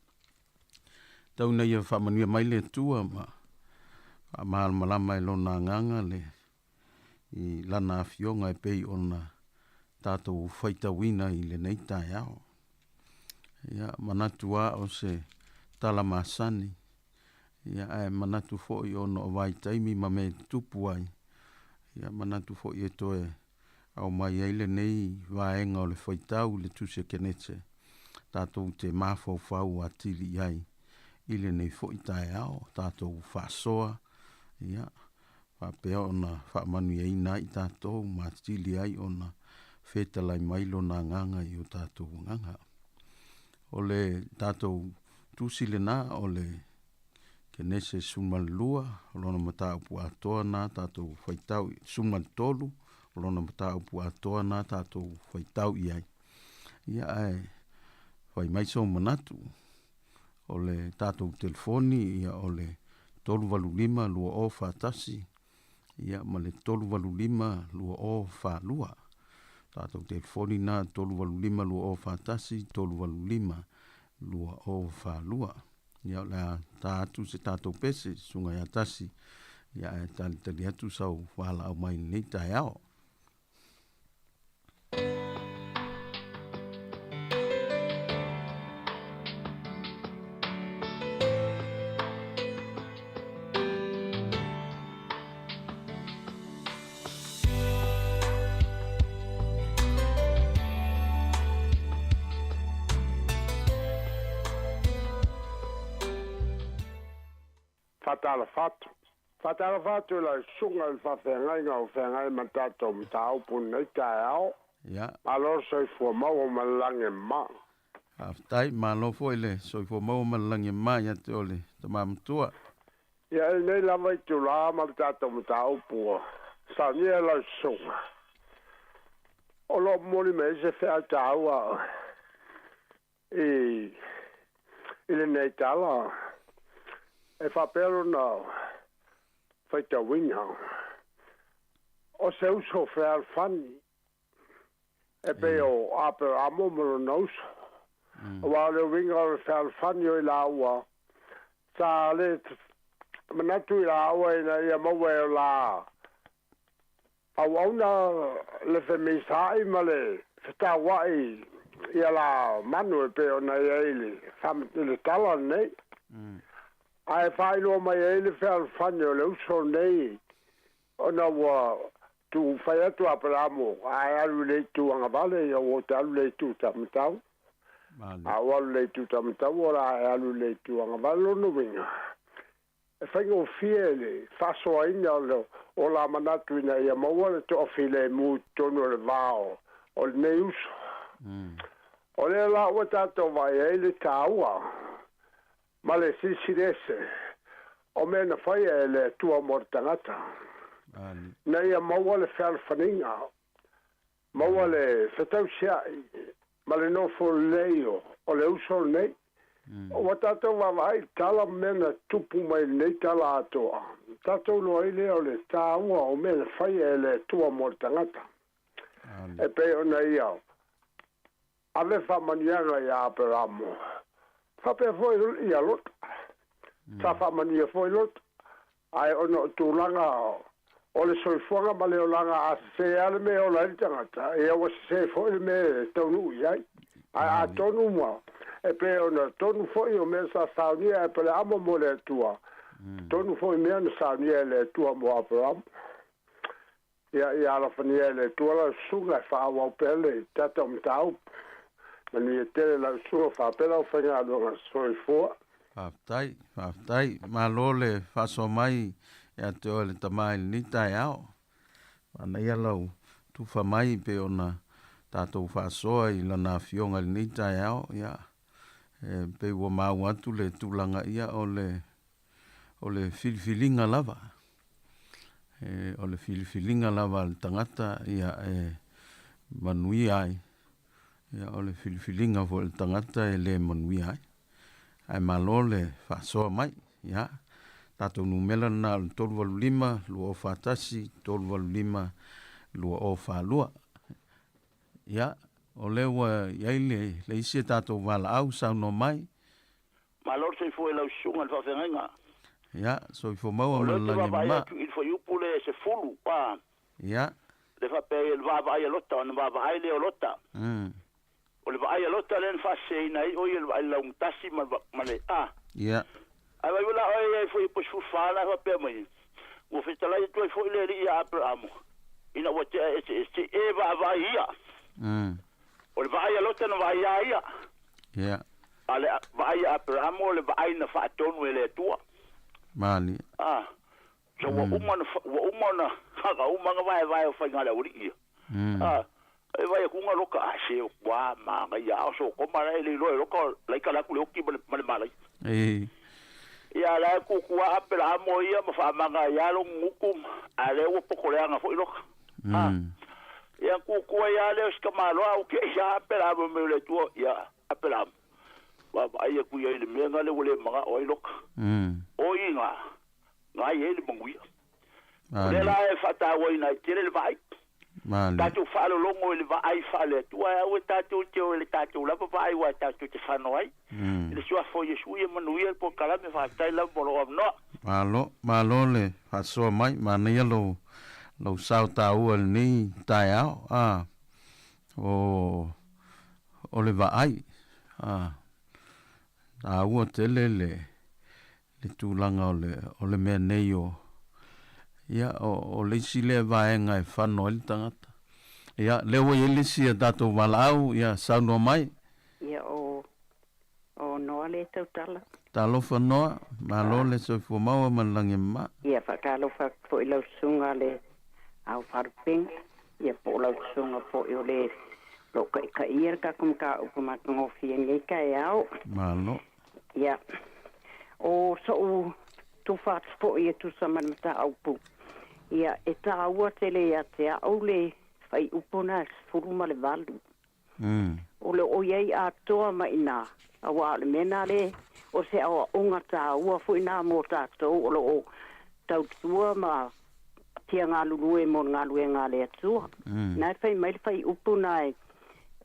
Tau ina ia faamanuia mai le Atua ma faamalamalama e Lona Agaga le i Lana Afioga e pei ona tatou faitauina i lenei taeao. Ia, manatu lava o se tala masani, ia ae manatu foi ona o vaitaimi ma mea e tutupu ai, ia manatu foi e toe aumai ai lenei vaega o le faitau i le Tusi a Kenese, tatou te mafaufau atili i ai i lenei foi taeao, tatou faasoa, ia, faapea ona faamanuiaina ai tatou ma atili ai ona fetalai mai Lona Agaga i o tatou agaga. O le tatou tusi lena o le. Kenese 12, o lona mataupu atoa na tatou faitau, 13, o lona mataupu atoa na tatou faitau i ai. Ia ae fai mai sou manatu, o le tatou telefoni ia o le 385 2041 ia ma le 385 2042. Tatou telefoni na 385 2041, 385 2042. Ia o le a ta atu se tatou pese, susuga ia Tasi, ia ae talitali atu sau valaau mai i lenei taeao. Faatalofa atu. Faatalofa atu i lau susuga i le faafeagaiga o feagai ma tatou mataupu i lenei taeao. Ia. Malo le soifua maua ma le lagi e mama. Faafetai, malo foi le soifua maua ma le lagi e mama ia te oe le tama matua. Ia, i lenei lava itula ma le tatou mataupu ua saunia e lau susuga, o lo o momoli mai ai se feau taua i lenei tala e faapea lona faitauina, o se uso fealofani e pei o Aperamo ma lona uso. Aua o le uiga o le fealofani o i laua, sa le manatu i laua ina ia maua e o la auauna le femisaai ma le fetauai ia la manu e pei ona i ai i le tala lenei. Ae faailoa mai ai le fealofani o le uso lenei ona ua tu fai atu Aperamo ae alu i le itu agavale, ia ua te alu i le itu taumatau. A ua alu i le itu taumatau o la e alu i le itu agavale. Lona uiga, e faigofie le faasoaina o la manatu ina ia maua le toafilemu i totonu o le va o lenei uso. O lea la ua tatou vaai ai le taua ma le silisili ese o mea na faia e le Atua mo le tagata, ina ia maua le fealofaniga, maua le fetausiai ma le nofo lelei o le uso lenei. Ua tatou vaavaai i tala ma mea na tupu mai i lenei tala atoa, tatou iloa ai lea o le taua o mea na faia e le Atua mo le tagata, e pei ona ia ave faamanuiaga ia Aperamo, faapea foi ia Lota. Sa faamanuia foi Lota, ae ona o tulaga o le soifuaga ma le olaga, a sese lava le mea e ola ai le tagata, ia ua sese foi le mea e taunuu i ai. Ae a tonu ma e pei ona tonu foi o mea sa saunia e Apeleamo mo le Atua, tonu foi mea na saunia e le Atua mo Aperamo. Ia, ia alofania e le Atua lau susuga e faaauau pea le tatou mataupu. Manuia tele lau susuga, faapea lau faigaluega soifua. Faafetai, faafetai. Malo le faasoa mai ia te oe le tama i lenei taeao. Manaia lau tufa mai pei ona tatou faasoa i lana afioga i lenei taeao. Ia, e pei ua maua atu le tulaga ia o le o le filifiliga lava. E, o le filifiliga lava a le tagata ia e manuia ai. Ia o le filifiliga foi a le tagata e le manuia ai. Ae malo le faasoa mai. Ia, tatou numera lena o le 385 2041, 385 2042. Ia, o lea ua i ai le, le isi a tatou valaau saunoa mai. Malo le soifua i lau susuga i le faafeagaiga. Ia, soifua maua O ma lea le ou te lagi e vaavaai mama. atu i le fuaiupu lea e 10, a, Ia. le faapea ai o le vaavaai a Lota, ona vaavaai lea o Lota. O le vaai a Lota lea na faaseseina ai o ia i le vaai laugatasi ma le, ma le, a. Ia. Ae vaai la oe i ai fuaiupu 14 la e faapea mai, Ua fetalai atu ai foi le Alii ia Aperamo, ina ua tea eseese, se i e vaavaai ia. O le vaai a Lota na vaai a ia. Ia. A le vaai a Aperamo o le vaai na faatonu e le Atua. Malie. A, so ua uma ona, ua uma ona haka uma nga vaevae o faiga a le aualii ia. A, e vai aku nga loka, a se o kua ma nga ia ao so koma la e le iloa e loka, laika la aku le oki ma le, ma le malai. E. Ia, Ia la e kukua Apelahamo ia ma faamaga ia lo gugu a le ua pokoleaga foʻi loka. Ia kukua ia le o sikamaloa o ke ia Apelahamo me le tua ia Apelahamo. Vaavaai aku ia i le mea ga le ua le magaʻo ai loka. O iga gai ai le manuia. O lea la e faatauaina ai tele le vaai. Tatou faalologo i le vaai faale-Atua e aua tatou te o i le tatou lava vaai aua tatou te fano ai. I le suafa o Iesu ia manuia le polokalame faafetai lava mo lou avanoa. Malo, malo le faasoa mai, manaia lou, lou sao taua i lenei taeao, a, o, o le vaai, a, taua tele le, le tulaga o le, o le mea nei o, ia, o, o le isi lea vaega e fano ai le tagata. Ia, lea ua i ai le isi a tatou valaau, ia, saunoa mai. Ia, o, o Noa lea e tautala. Talofa Noa, malo le soifua maua ma le lagi e mama. Ia, faatalofa atu foi i lau susuga le Ao Faalupega, ia po o lau susuga foi o le o lo o taitaia le tatou mataupu matagofie i lenei taeao. Malo. Ia, o soʻu tufa atu foi e tusa ma le mataupu, ia, e taua tele ia te au le fuaiupu lena e 18. O lo o i ai atoa ma i ina, auā o le mea lena le, o se aoaoga taua foi lena mo tatou o lo o tautua ma fia galulue mo le galuega a le Atua. Na e fai mai le fuaiupu lena e,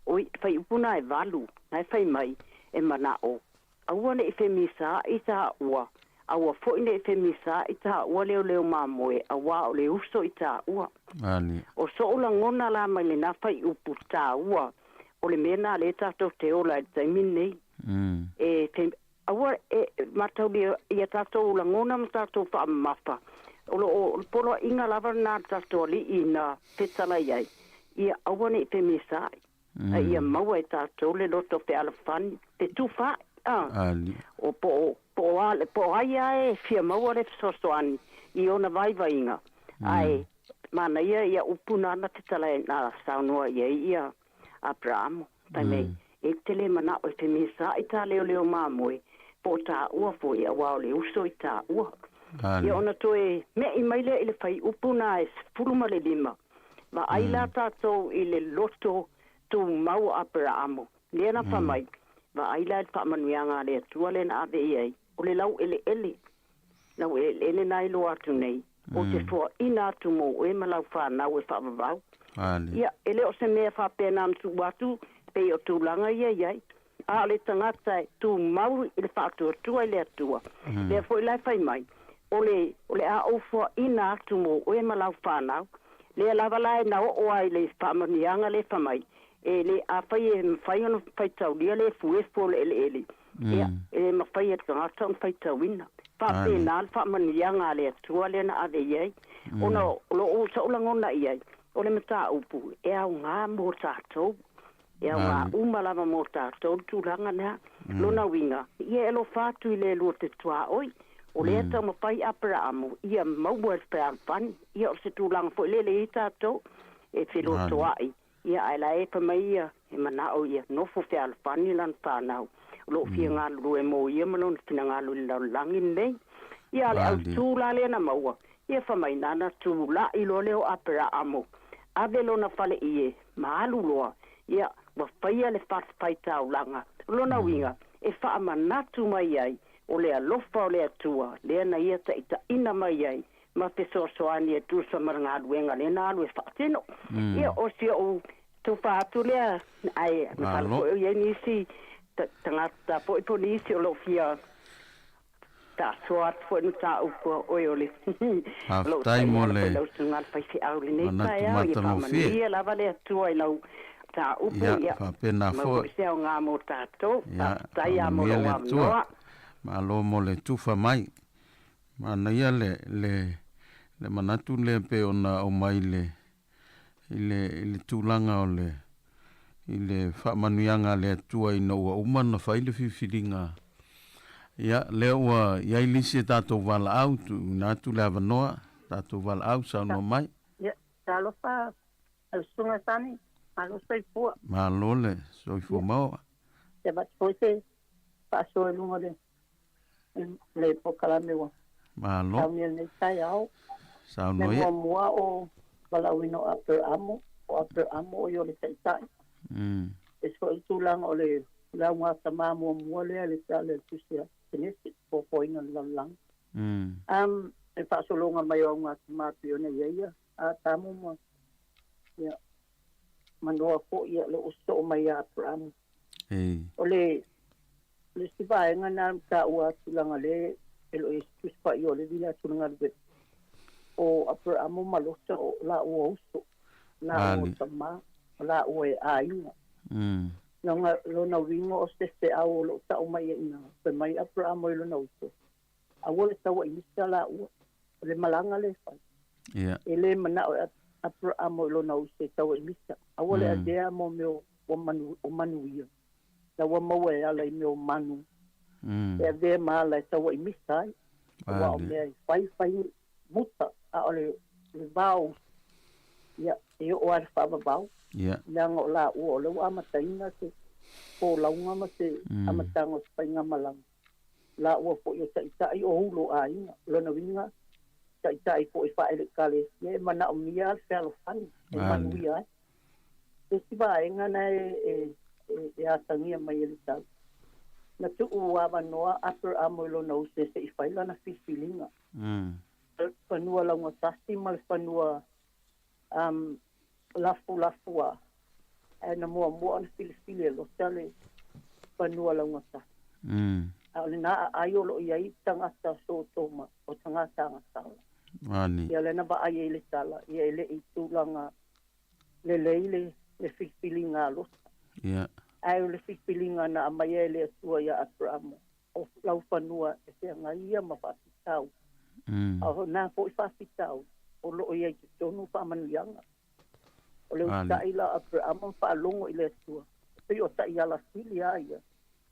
oi, fuaiupu lena e 8, na e fai mai, e manaʻo, aua ne i femisaai taua, aua foi ne i femisaai taua leoleo mamoe, auā o le uso i taua. O soʻu lagona la mai lena fuaiupu taua, o le mea lena lea tatou te ola ai i le taimi lenei. E Aua e mataulia ia tatou lagona ma tatou faamamafa, o lo o le poloaiga lava lena a le tatou Alii na fetalai ai, ia aua ne i femisaai, a ia maua e tatou le loto fealofani, fetufaai, a, o po o, po o a, po o ai lava e fia maua le fesoasoani i ona vaivaiga, ae manaia ia upu nana fetalai na saunoa i ai ia Aperamo, fai mai, E te le manaʻo e femisaai tā leoleo mamoe, po o tāua foi, auā o le uso i tāua. Ia ona toe meʻi mai lea i le fuaiupu na e 15, vaai la tātou i le loto tumau o Aperamo, lea na fai mai, vaai la i le faamanuiaga a le Atua lea na ave i ai, o le laueleele, laueleele na iloa atu nei, o te foaina atu mo oe ma lau fanau e faavavau. Ia, e le o se mea faapena ona tuu atu pei o tulaga ia i ai, a o le tagata e tumau i le faatuatua i le Atua, lea foi la e fai mai, o le, o le a ou foaina atu mo oe ma lau fanau, lea lava la e na oo ai i le faamanuiaga lea fai mai, e le, afai e mafai ona faitaulia le efuefu o le eleele, ia, e le mafai e le tagata ona faitauina. Faapena le faamanuiaga a le Atua lea na ave i ai, ona o lou soʻu lagona i ai, o le mataupu e aoga mo tatou, e aoga uma lava mo tatou le tulaga lea. Lona uiga, ia e alofa atu i le lua te tuaoi, o lea taumafai Aperaamo ia maua e le fealofani. Ia o se tulaga foi lele i ai tatou e felotoaʻi. Ia, ae la e fai mai ia, e manaʻo ia nofo fealofani lana fanau, o lo o fia galulue mo ia ma lona finagalo i le lalolagi lenei. Ia, a le autū la lea na maua, ia fai mai, nana tulaʻi loa lea o Aperaamo, ave lona fale ie, ma alu loa, ia, ua faia le fatafaitaulaga. O lona uiga, e faamanatu mai ai, o le alofa o le Atua, lea na ia taitaʻina mai ai, ma fesoasoani e tusa ma le galuega lea na alu e faatino. Ia, o si ou tufa atu lea, ae masalo foi o i ai nisi tagata foi po o nisi o lo o fia taasoa atu foi le mataupu a oe o le o lo o Faafetai mo taiala le foi lau susuga i le faifeau i lenei manatu taeao. Ia matagofie. faamanuia lava le Atua i lau mataupu. Ia, Ia, faapena mau foi. foi se aoga mo tatou. Ia, Faafetai lava mo faamanuia lou le Atua. avanoa. Malo mo le tufa mai. Manaia le, le, le manatu lea pei ona aumai i le, i le, i le tulaga o le, i le faamanuiaga a le Atua ina ua uma ona fai le filifiliga. Ia, lea ua i ai le isi a tatou valaau, tuuina atu le avanoa, tatou valaau, saunoa mai. Ia, talofa lau susuga Sani, malo soifua. Malo le soifua Ia, maua. e avatu foi se faasoa i luga o le Le polokalame ua Malo. saunia i lenei taeao. Saunoa Le ia. muamua o valaauina o Aperamo, o Aperamo o ia o le taitai. E foi le tulaga o le le augatama muamua lea i le tala i le tusi a Kenese, foafoaina o le lalolagi. E faasologa mai o augatama pei ona i ai ia Atamu ma ia ma Noa foi, ia o lo o sosoo mai ia Aperamo. O le le isi vaega lena na taua atu leaga o lea e le o i ai se Tusi Paia o lea e vili atu i le galuega, o Aperamo ma Lota o laua uso, laua tama, o laua e aiga. Lona uiga o se feau o lo o tau mai ai i ina, fai mai Aperamo i lona uso, aua le tauaimisa laua, o le malaga lea e fai. E le manao e Aperamo i lona uso e tauaimisa, aua le avea mo mea o manu, o manuia, la ua maua e ala i mea o manu, e avea ma ala e tauaimisa ai, aua o mea e fai fai muta, a o le va o uso, ia, e oo lava i le faavavau, leaga o laua o lea ua amataina se folauga ma se amataga o se faigamalaga. Laua foi o taitai o ulo o aiga. O lona uiga, taitai foi faale-Ekalesia e manaomia le fealofani e manuia ai. Se isi vaega na e atagia mai e le tau, na tuu avanoa Aperamo i lona uso e se i fai lana filifiliga. Fanua laugatasi ma le fanua lafulafua, ae na muamua ona filifili e Lota le fanua laugatasi. A o lena aai o lo o i ai tagata Sotoma, o tagata agatala. Ia lea na vaai ai i le tala, ia e le i tulaga lelei le filifiliga a Lota. Ae o le filifiliga na aumaia e le Atua ia Aperamo, o laufanua e feagai ia ma faafitauli. A o na foi faafitauli, o lo o i ai i totonu faamanuiaga. O le usitai la o Aperamo ma faalogo i le Atua, e pei o taiala sili lava ia,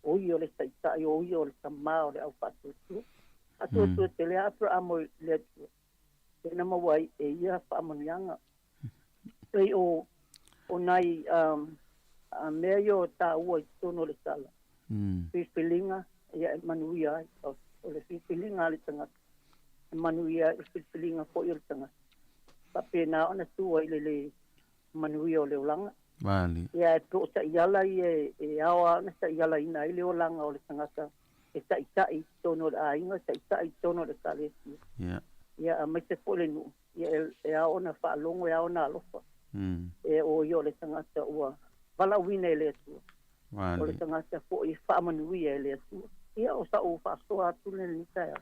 o ia o le taitai, o ia o le tama o le au faatuatua. Faatuatua tele lava Aperamo i le Atua, lea na maua ai e ia faamanuiaga. Pei o nai mea ia o taua i totonu o le tala, filifiliga ia e manuia ai, o le filifiliga a le tagata e manuia ai, o le filifiliga foi o le tagata faapena ona tu ai i le le manuia o le olaga. Ia e po o taiala ia e ao lava ona taialaina ai le olaga o le tagata e taitai i totonu o le aiga, taitai i totonu o le ekalesia. Ia aemaise foi le nuu, ia e ao ona faalogo, e ao ona alofa. E o ia o le tagata ua valaauina e le Atua. O le tagata foi e faamanuia e le Atua. Ia o sa'u faasoa atu lea i lenei taeao.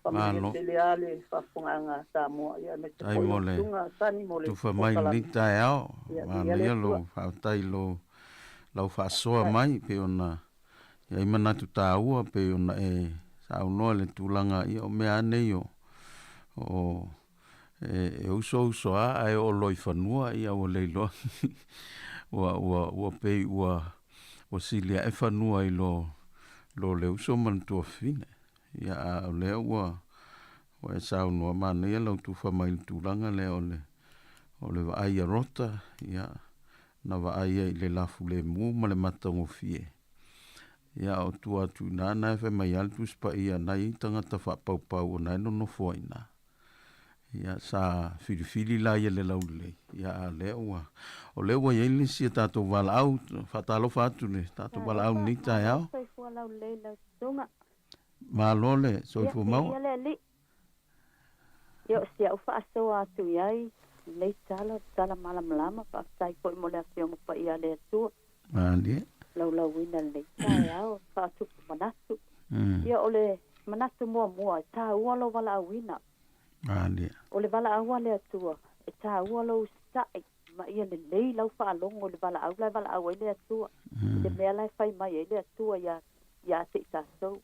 Faamanuia tele lava le faafofogaaga a Samoa, ia aemaise foi lau Susuga Sani mo le Tufa mai lenei polokalame. taeao. Ia viia le Manaia Atua. lou faafetai i lou lau faasoa mai pei ona i ai manatu taua pei ona e saunoa i le tulaga ia o mea lava nei o o e uso uso lava ae oo loa i fanua ia ua le iloa ua ua ua pei ua ua sili ae fanua i lo lo le uso ma le tuafafine. Ia a o lea ua ua e saunoa manaia lau tufa mai i le tulaga lea o le o le vaai a Rota, ia na vaai ai i le lafulemu ma le matagofie. Ia o tua atu i ina na e fai mai lava le Tusi Paia na i ai tagata faapaupau o na e nonofo ai i ina. Ia sa filifili la ia le laulelei, ia a o lea ua o lea ua i ai le isi a tatou valaau, faatalofa atu i le tatou valaau i Talofa, lenei malo taeao. soifua laulelei i lau susuga. Malo le Ia, soifua maua. viia le Alii. Ia, o si au faasoa atu i ai lenei tala, o le tala malamalama, faafetai foi mo le Afioga Paia a le Atua. Malie. Laulauina i lenei taeao, faatupu manatu. Ia, o le manatu muamua, e taua lou valaauina. Malie. O le valaau a le Atua, e taua lou usitai, ma ia lelei lau faalogo i le valaau la e valaau ai le Atua, i le mea la e fai mai ai le Atua ia, ia te i tatou.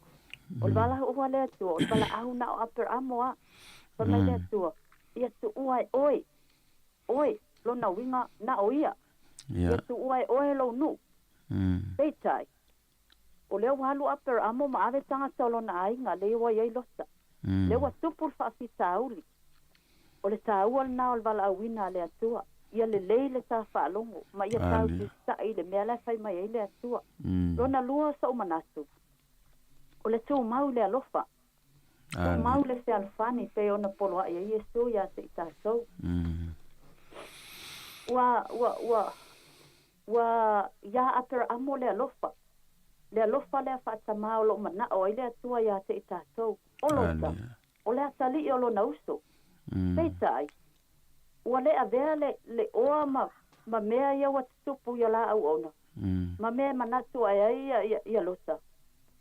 O le valaau a le Atua, o le valaau na o Aperamo a. Fai mai le Atua, ia tuua e oe, oe, lona uiga na o ia. Ia tuua e oe lou nuu. Peitai, o lea ua alu Aperamo ma ave tagata o lona aiga, lea ua i ai Lota. Lea ua tupu le faafitauli. O le taua lena o le valaauina a le Atua, ia lelei le ta faalogo, ma ia tau usitai i le mea la e fai mai ai le Atua. Lona lua o sou manatu, O le tumau i le alofa, tumau le fealofani pei ona poloaʻi ai Iesu iā te i tatou. Ua, ua, ua, ua iā Aperaamo le alofa, le alofa lea faatamā o loo manaʻo ai le Atua iā te i tatou. O Lota, o le atalii o lona uso. Peitai, ua le avea le, le oa ma, ma mea ia ua tutupu i o la auauna, ma mea e manatu ae ai ia, ia, ia Lota.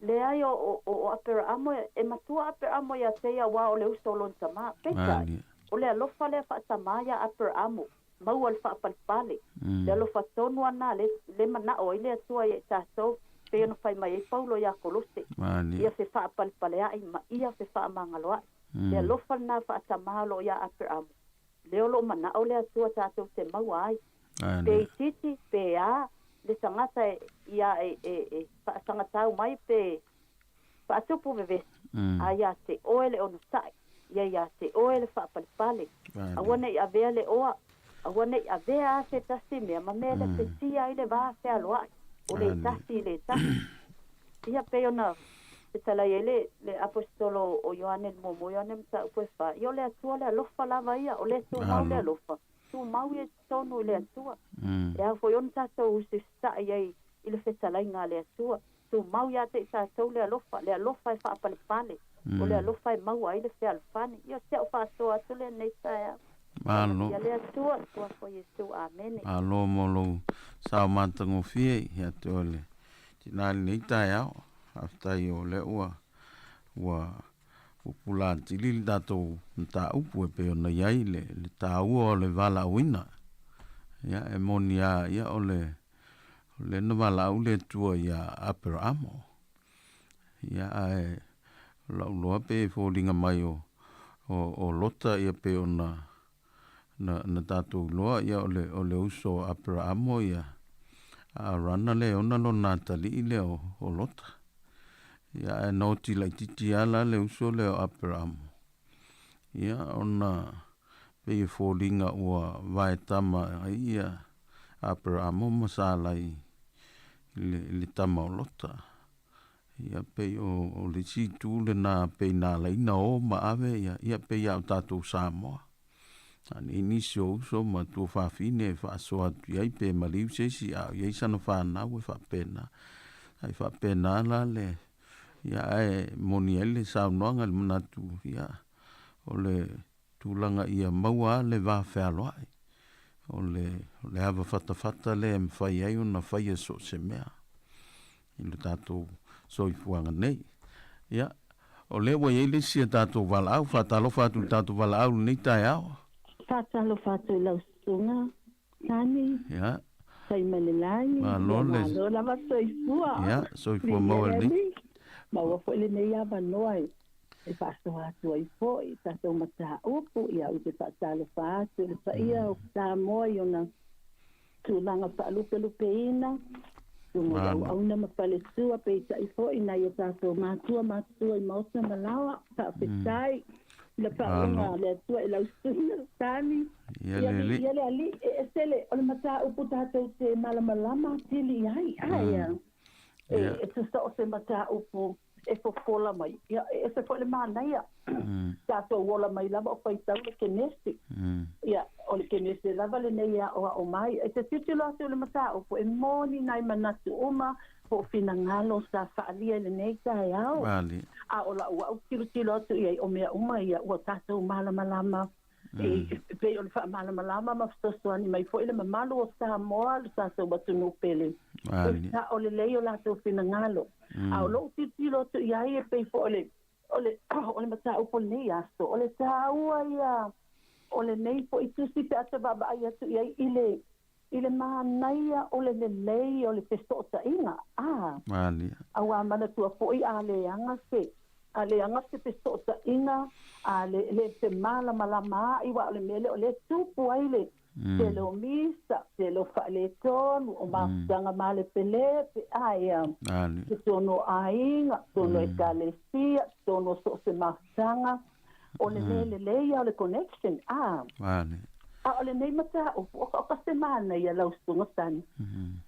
Leai o, o, o Aperaamo e, e matua Aperaamo iā te ia auā o le uso o lona tamā. Peitai, o le alofa lea faatamā iā Aperaamo, maua le faapalepale. Le alofa tonu ana le, le manaʻo ai le Atua iā i tatou, pei ona fai mai ai Paulo iā Kolose, Ia fefaapalepaleaʻi ma ia fefaamagaloaʻi. Le alofa lenā faatamā o loo iā Aperaamo, lea o loo manaʻo le Atua tatou te maua ai. Pe itiiti, pe a, le tagata e, ia e, e, e faasagatau mai pe faatupu vevesi, a iā te oe le onosai, ia iā te oe le faapalepale. Aua ne i avea le oa, aua ne i avea a se tasi mea ma mea le fesia ai le va fealoai, o le tasi i le tasi. Ia pei ona fetalai ai le, le aposetolo o Ioane le muamua Ioane mataupu e fa, ia o le Atua le alofa lava ia, o le tumau le alofa, tumau ia i totonu i le Atua. E ao foi ona tatou usiusitai ai i le fetalaiga a le Atua. Tumau ia te i tatou le alofa, le alofa e faapalepale, o le alofa e maua ai le fealofani. Ia, o si au faasoa atu lea i lenei taeao. Malo. Ia le Atua, Suafa o Iesu. Amene. Malo mo lou sao matagofie ia te oe le tinā i lenei taeao. Faafetai o lea ua ua pupula atili le tatou mataupu e pei ona i ai le, le taua o le valaauina. Ia, e moni lava ia o le O lea na valaau le Atua iā Aperaamo. Ia, ae o lau iloa pei e foliga mai o, o, o Lota ia pei ona na, na tatou iloa ia o le, o le uso o Aperaamo ia a Arana lea e ona lona atalii lea o, o Lota. Ia, ae na oti laitiiti lava la le uso lea o Aperaamo. Ia, ona pei e foliga ua vaetama ai ia Aperaamo ma Salai i le, i le tama o Lota. Ia, pei o, o le isi itu lena pei na ala ai na o ma ave ia, ia pei lava o tatou Samoa. A nei nisi o uso ma tuafafine e faasoa atu i ai pe maliu se isi a o i ai sana fanau e faapena. Ai faapena la le, ia ae moni ai le saunoaga i le manatu, ia, o le tulaga ia maua lava le va fealoai. O le, o le ava fatafata lea e mafai ai ona faia so o se mea i lo tatou soifuaga nei. Ia, o lea ua i ai le isi a tatou valaau. Faatalofa atu i le tatou valaau i lenei taeao. Faatalofa atu i lau susuga, Tani. Ia. Tai mai le lagi. Malo le. Malo lava soifua. Ia, soifua maua lenei. Maua foi lenei avanoa e e faasoa atu ai foi i tatou mataupu, ia ou te faatalofa atu i le paia o Samoa i ona tulaga faalupelupeina, luga o le auauna ma faletua, peitai foi nai o tatou matua matutua i maota ma laoa. Faafetai i le faauuga a le Atua i lau susuga Tani. Ia le Ia le Alii, e ese le, o le mataupu tatou te malamalama atili i ai, ae e tusa o se mataupu e fofola mai, ia, e ese foi le manaia. Tatou ola mai lava o faitau le Kenesi. Ia, o le Kenesi lava lenei e aʻoaʻo mai. E te tilotilo atu i le mataupu, e moni nai manatu uma po o finagalo sa faaalia i lenei taeao. A o lau au tilotilo atu i ai, o mea uma ia ua tatou malamalama E pei o le faamalamalama ma fesoasoani mai foi le mamalu o Samoa, le tatou atunuu pele. E sao lelei o latou finagalo. A o lou tilotilo atu i ai e pei foi o le, o le, o le mataupu o lenei aso, o le taua ia o lenei foi tusi pe a ta vaavaai atu i ai i le, i le manaia o le lelei o le fesootaiga, a. Malia. Auā manatua foi a leaga se, a leaga se fesootaiga, a le, le femalamalamaai, aua o le mea lea o lea e tupu ai le tele o misa, tele o faaletonu, o mafutaga malepelepe, ae a, totonu o aiga, totonu o ekalesia, totonu o so o se mafutaga, O le mea lelei ia o le connection, a. Malia. A o lenei mataupu, o ka se manaia lau susuga Tani.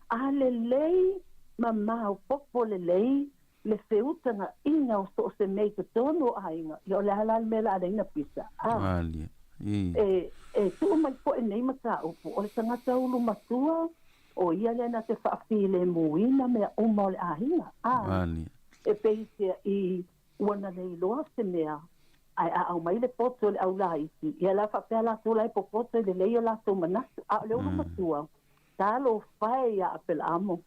A lelei ma maopoopo lelei le feutagaʻiga o so o se mea i totonu o aiga, ia o le a la le mea o le a leai na pisa, a. Malie. Ī. E, e tuu mai foʻi nei mataupu, o le tagata ulu matua, o ia lea na te faafilemuina mea uma o le aiga, a. Malie. E peiseaʻi ua na le iloa se mea, ae a aumai le poto i le aulaiti, ia la faapea latou la e popoto i lelei o latou manatu, a o le ulu matua, Talofa e iā Apelaamo.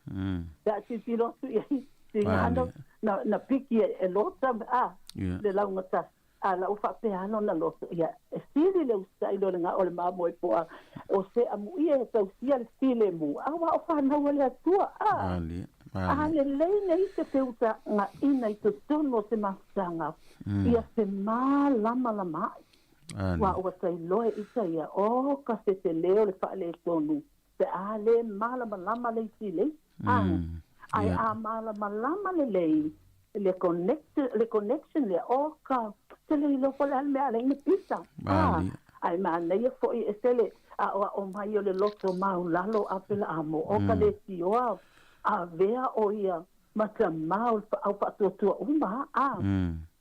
Pe a tilotilo atu i ai, tiga na, na, na piki e, e Lota, a, le laugatasi. A la ua faapea lona loto, ia, e sili le usitai i lo le ga o le mamoe po a o se amuia e tausia le filemu, aua o fanau a le Atua, a. A lelei nei se feutagaʻina i totonu o se mafutaga, ia femalamalamaai. Aua ua tailoa e ita ia, o ka se tele o le faaletonu, pe a lē malamalama le isi i le isi, a. Ae a malamalama lelei le connect, le connection lea, o ka tele iloa po o le a le mea a alai ona pisa, a. Ae manaia foi e se le aʻoaʻo mai o le loto maulalo a Apelaamo, o ka leitioa avea o ia ma tamā o le au faatuatua uma, a.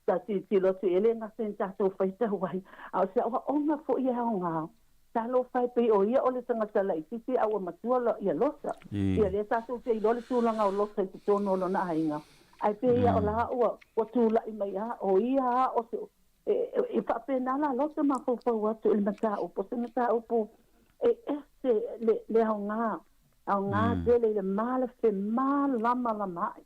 Sa tilotilo atu i ai le gata i tatou faitau ai, a o se aoaoga foi e aoga. Talofa e pei o ia o le tagata laitiiti a ua matua la ia Lota. Ia lea tatou te iloa le tulaga o Lota i totonu o lona aiga. Ae pei ia o la ua ua tulai mai a o ia a o se e faapena la Lota mafaufau atu i le mataupu, o se mataupu e ese le le aoga, aoga tele i le mala femalamalamaai.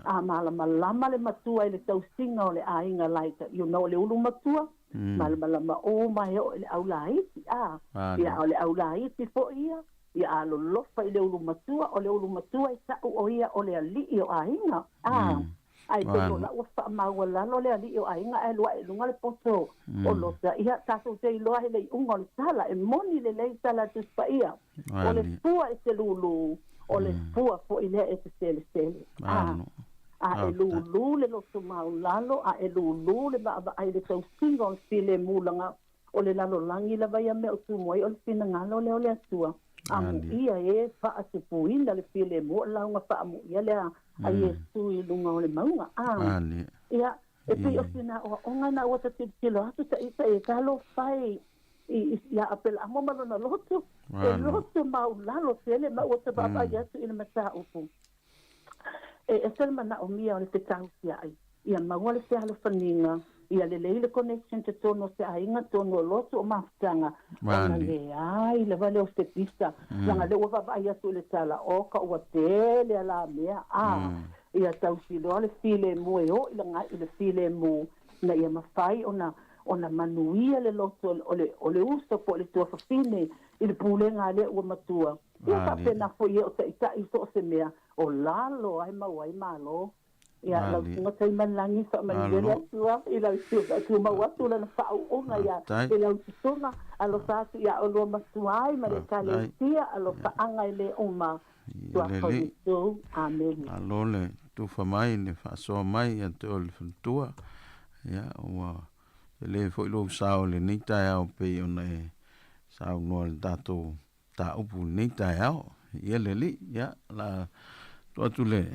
A malamalama le matua i le tausiga o le aiga like you know le ulu matua, malamalama uma e oo i le aulaiti, a. Ia a o le aulaiti foi ia, ia alolofa i le ulu matua, o le ulu matua e ta'u o ia o le alii o aiga, a. Ae pei o la'u ua faamaualalo le alii o aiga ae alu ae i luga le poto o Lota, ia tatou te iloa i le iuga o le tala, e moni lelei tala a Tusi Paia. O le fua e te lūlū, o le fua foi lea e te selesele. A, a e lūlū le loto maulalo, a e lūlū le vaavaai i le tausiga o le filemu laga o le lalolagi lava ia mea o tumu ai o le finagalo lea o le Atua. Amuia e faatupuina le filemu o le lauga faamuia lea a Iesu i luga o le mauga. A, ia, e pei o sina aoaoga na ua ta tilotilo atu ta ita e talofa e i iā Apelaamo ma lona loto, e loto maulalo tele ma ua ta vaavaai atu i le mataupu. E ese le manaʻomia o le fetausiaʻi, ia maua le fealofaniga, ia lelei le connection totonu o se aiga, totonu o lotu o mafutaga, ona leai lava lea o se pisa, leaga lea ua vaavaai atu i le tala, oka ua tele a la mea, a, ia tausiloa le filemu e oo i laga i le filemu, ina ia mafai ona ona manuia le loto o le o le uso po o le tuafafine i le pulega a le ua matua. Ia faapena foi e o taʻitaʻi i so o se mea o lalo ai mau ai Malo. Ia lau Susuga Taimalelagi faamanuia le Atua i lau tumau atu lana faauuga ia i lau susuga alofa atu ia olua matua ai ma le Ekalesia alofaaga e le uma. Suafa o Iesu. Amene. Malo le tufa mai le faasoa mai ia te oe le faletua. Ia ua tele foi lou sao i lenei taeao pei ona e saunoa i le tatou mataupu i lenei taeao. Ia le alii, ia la tuu atu le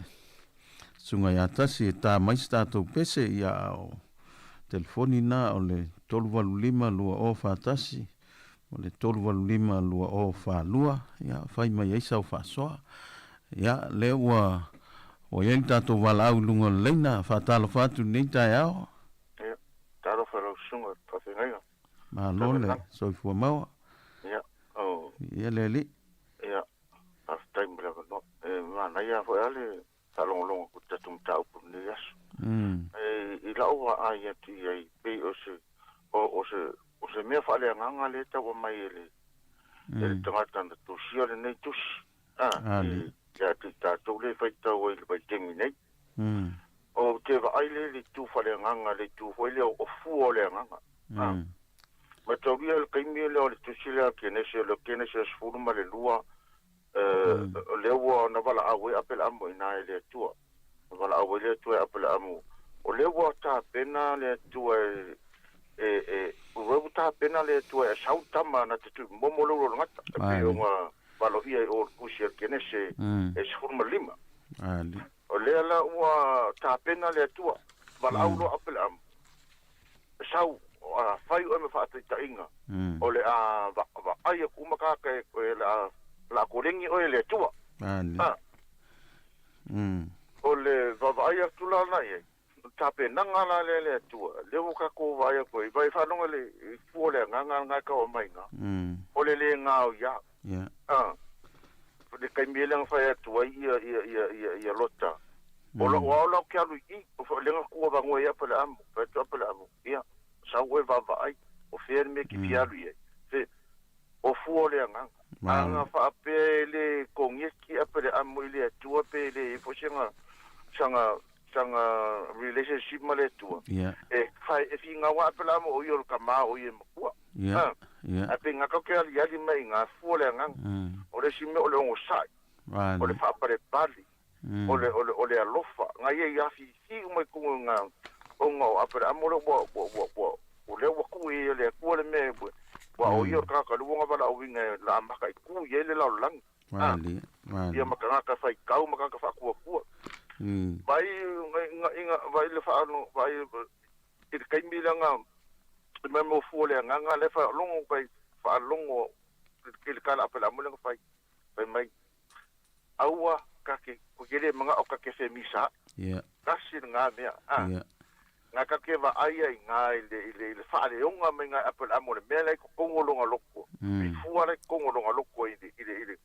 susuga ia Tasi e ta mai se tatou pese ia a o telefoni na o le 385 2041 o le 385 2042, ia fai mai ai sau faasoa. Ia lea ua ua i ai le tatou valaau i luga o le laina, faatalofa atu i lenei taeao. Ia, talofa i lau susuga i le faafeagaiga. Malo le soifua maua. Ia, o. Ia le alii. Ia, faafetai mo le avanoa. E manaia foi lava le faalogologo atu i le tatou mataupu i lenei aso. E, i lau vaai atu i ai, pei o se, o, o se, o se mea faaleagaga lea e tau aumai e le, e le tagata na tusia lenei tusi, a, i, ia te i tatou lea e faitau ai i le vaitaimi nei. Ou te vaai lea i le itu faaleagaga, le itu foi lea o fua o le agaga. A, mataulia le taimi lea o le tusi lea a Kenese, o le Kenese 12, o lea ua na valaau ai Apelaamo i ina e le Atua. Na valaau ai le Atua e Apelaamo, o lea ua tapena le Atua e, e, e, ua ua tapena le Atua e sau tama na te tui momo le ulu o le gata, e pei ona valoia i o le tusi a le Kenese e 15. O lea la ua tapena le Atua, valaau loa Apelaamu, Sau, a fai oe ma faataitaiga, o le a vaai atu uma tagata e o le a o le a koleni oe e le Atua. A. O le vaavaai atu la na i ai, o le tapenaga la lea a le Atua, lea ua tatou vaai atu ai, vai faalogo le i fua o le agaga lena e tau aumai i ina, o le le gaoia. A. Le taimi lea na fai atu ai ia ia ia ia ia Lota, o lou ao la ou te alu i i, o foi lea na tuu avanoa ai Apalaamu, fai atu Apalaamu, ia, sau oe vaavaai, o fea le mea e te fia alu i ai. Fe, o fua o le agaga. A na faapea e le konieki Apalaamu i le Atua pe le i ai foi sina sana sana relationship ma le Atua, e fai, e finau lava Apalaamu o ia o le tama o ia e matua. Yeah. Yeah. Ae pei na tatou te aliali mai i na fua o le agaga. O le isi mea o le onosai, o le faapalepale, o le, o le, o le alofa. Na ia i afifi uma i totonu o na, ona o Aperaamo lea ua, ua, ua, ua, o lea ua tuu i ai e le Atua le mea, ua, ua o ia o le tagata lea ua na valaauina e la mataitu i ai le lalolagi. A, ia ma tagata faitau ma tagata faatuatua. Vai, ina, ina, vai le faano, vai i le taimi lea na mai mo fua le agaga lea faalogo kai faalogo i le tala Apelaamu lea na fai, fai mai, Aua ka ke, ko ke le manao ka ke femisaai. Tasi lena mea, a. Na ka ke vaai ai i na i le, i le, i le faaleoga mai na e Apelaamu o le mea la i totonu o lona loto, i fua la i totonu o lona loto i le, i le, i le,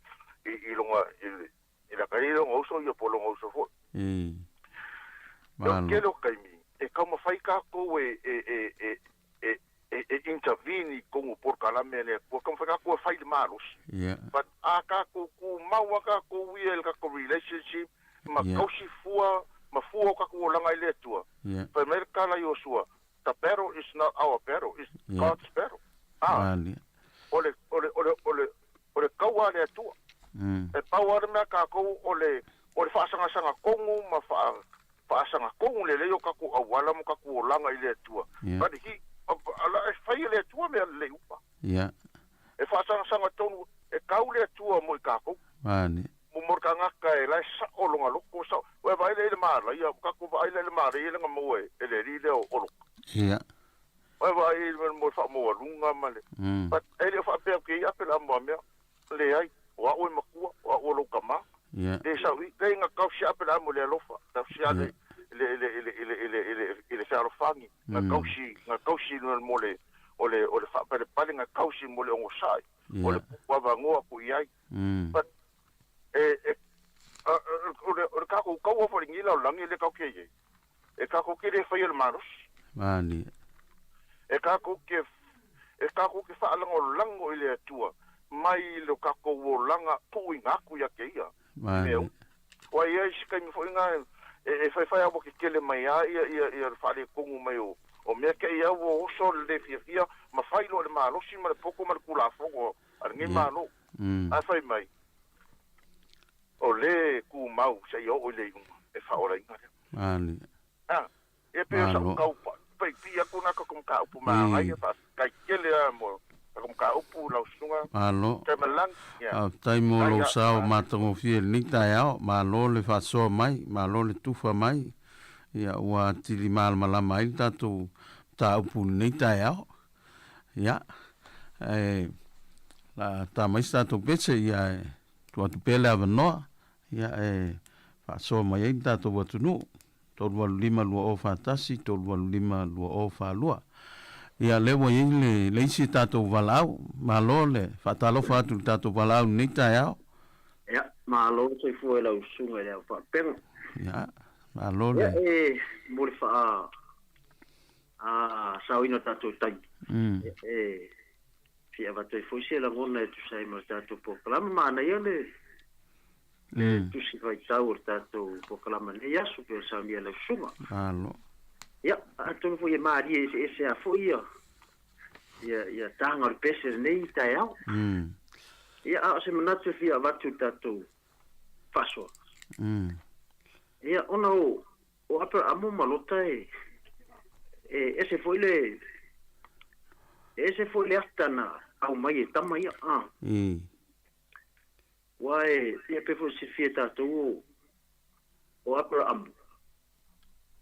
i, i lona, i le, i laka ia i lona uso ia po o lona uso foi. O le tele o taimi, e taumafai tatou e, e, e, e, e, e, e intervene i totonu o polokalame a le Atua, taumafai tatou e fai le malosi. But a tatou tumau lava tatou ia i le tatou relationship ma tausi fua ma fua o tatou olaga i le Atua, fai mai le tala a Iosua, the battle is not our battle, it's God's battle. A, o le, o le, o le, o le, o le kaua a le Atua. E pau lava le mea a tatou o le, o le faasagasanga tonu ma faa, faasaga tonu lelei o tatou auala ma tatou olaga i le Atua. But he, ala e fai e le Atua mea lelei uma. E faasagasaga tonu, e kau le Atua mo i tatou. Mo mo le tagata e la e sao lona loto, sao. Ua e vaai lea i le malaia, tatou vaai lea i le malaia lea na maua e le alii lea o Loto. Ua e vaai i le mo le faamaualuga ma le, but e le o faapea atu i ai ape la moa mea. Leai, o au e matua, o au o lou tama. Le sau i, le na tausi ape la mo le alofa, tausi a le, le, le, le, le, le, le, le, le, le fealofani, na tausi, na tausi mo le, o le, o le faapalepale, na tausi mo le onosai, o le pupu avanoa atu i ai. But, e, e, a, o le, o le tatou kaua foi lenei lalolagi lea tatou te i ai, e tatou te le faia le malosi. E tatou te, e tatou te faalagolago i le Atua mai lo tatou olaga tuuina atu ia te Ia i mea uma. Ua i ai se taimi foi na e, e faifai a ua tetele mai lava ia, ia, ia le faaletonu mai o, o mea te i a ua oso le le fiafia ma fai loa le malosi ma le poto ma le Tulafono a lenei Malo. Ae fai mai, o le tumau seia oo i le iuga e faaolaina lea. A, e pei o sa'u tau paipii atu na tatou mataupu manaia, faafetai tele lava mo tatou mataupu lau susuga Malo. Taimalagi. Ia. Faafetai mo Ai lou a, sao a. matagofie i lenei taeao. Malo le faasoa mai, malo le tufa mai. Ia ua atili malamalama ai le tatou mataupu i lenei taeao. Ia, ae la ta mai se tatou pese, ia e tuu atu pea le avanoa, ia e faasoa mai ai le tatou atunuu. 385 2041, 385 2042. Ia, lea ua i ai le, le isi tatou valaau. Malo le faatalofa atu i le tatou valaau i lenei taeao. Ia, malo le soifua i lau susuga i le Ao Faalupega. Ia, malo le. Ia, e mo le faa a saoina o tatou taimi. E fia avatu ai foi se lagona e tusa ai ma le tatou polokalama. Manaia le le tusi faitau o le tatou polokalama i lenei aso pei ona saunia e lau susuga. Malo. Ia, atonu foi e malie eseese lava foi ia ia ia taga o le pese i lenei taeao. Ia, a o se manatu e fia avatu i le tatou faasoa. Ia, ona o O Aperaamo ma Lota e, e ese foi le, e ese foi le ata na aumai e tama ia, a. Ua e, ia pei foi silafia e tatou o, O Aperaamu,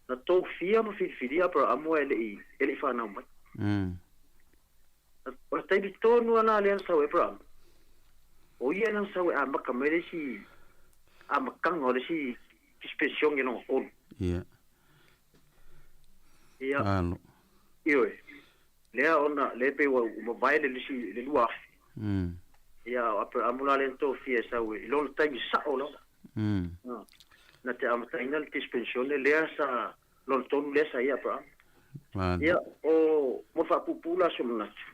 na tofia ma filifilia Aperaamu ae le i e le i fanau mai. O le taimi tonu lava la lea na sau ai Aperaamu, o ia lea na sau e amata mai le isi amataga o le isi dispensione lona tolu. Ia. Ia. Alo. Ioe. Lea ona, lea pei ua mavae le isi, le 2000. Ia, o Aperaamu la lea na tofia e sau i lona taimi sao lava. Na te amataina le dispensione lea sa lona tolu lea sa i ai Aperaamu. Ia, o, mo le faapuupuu la se manatu,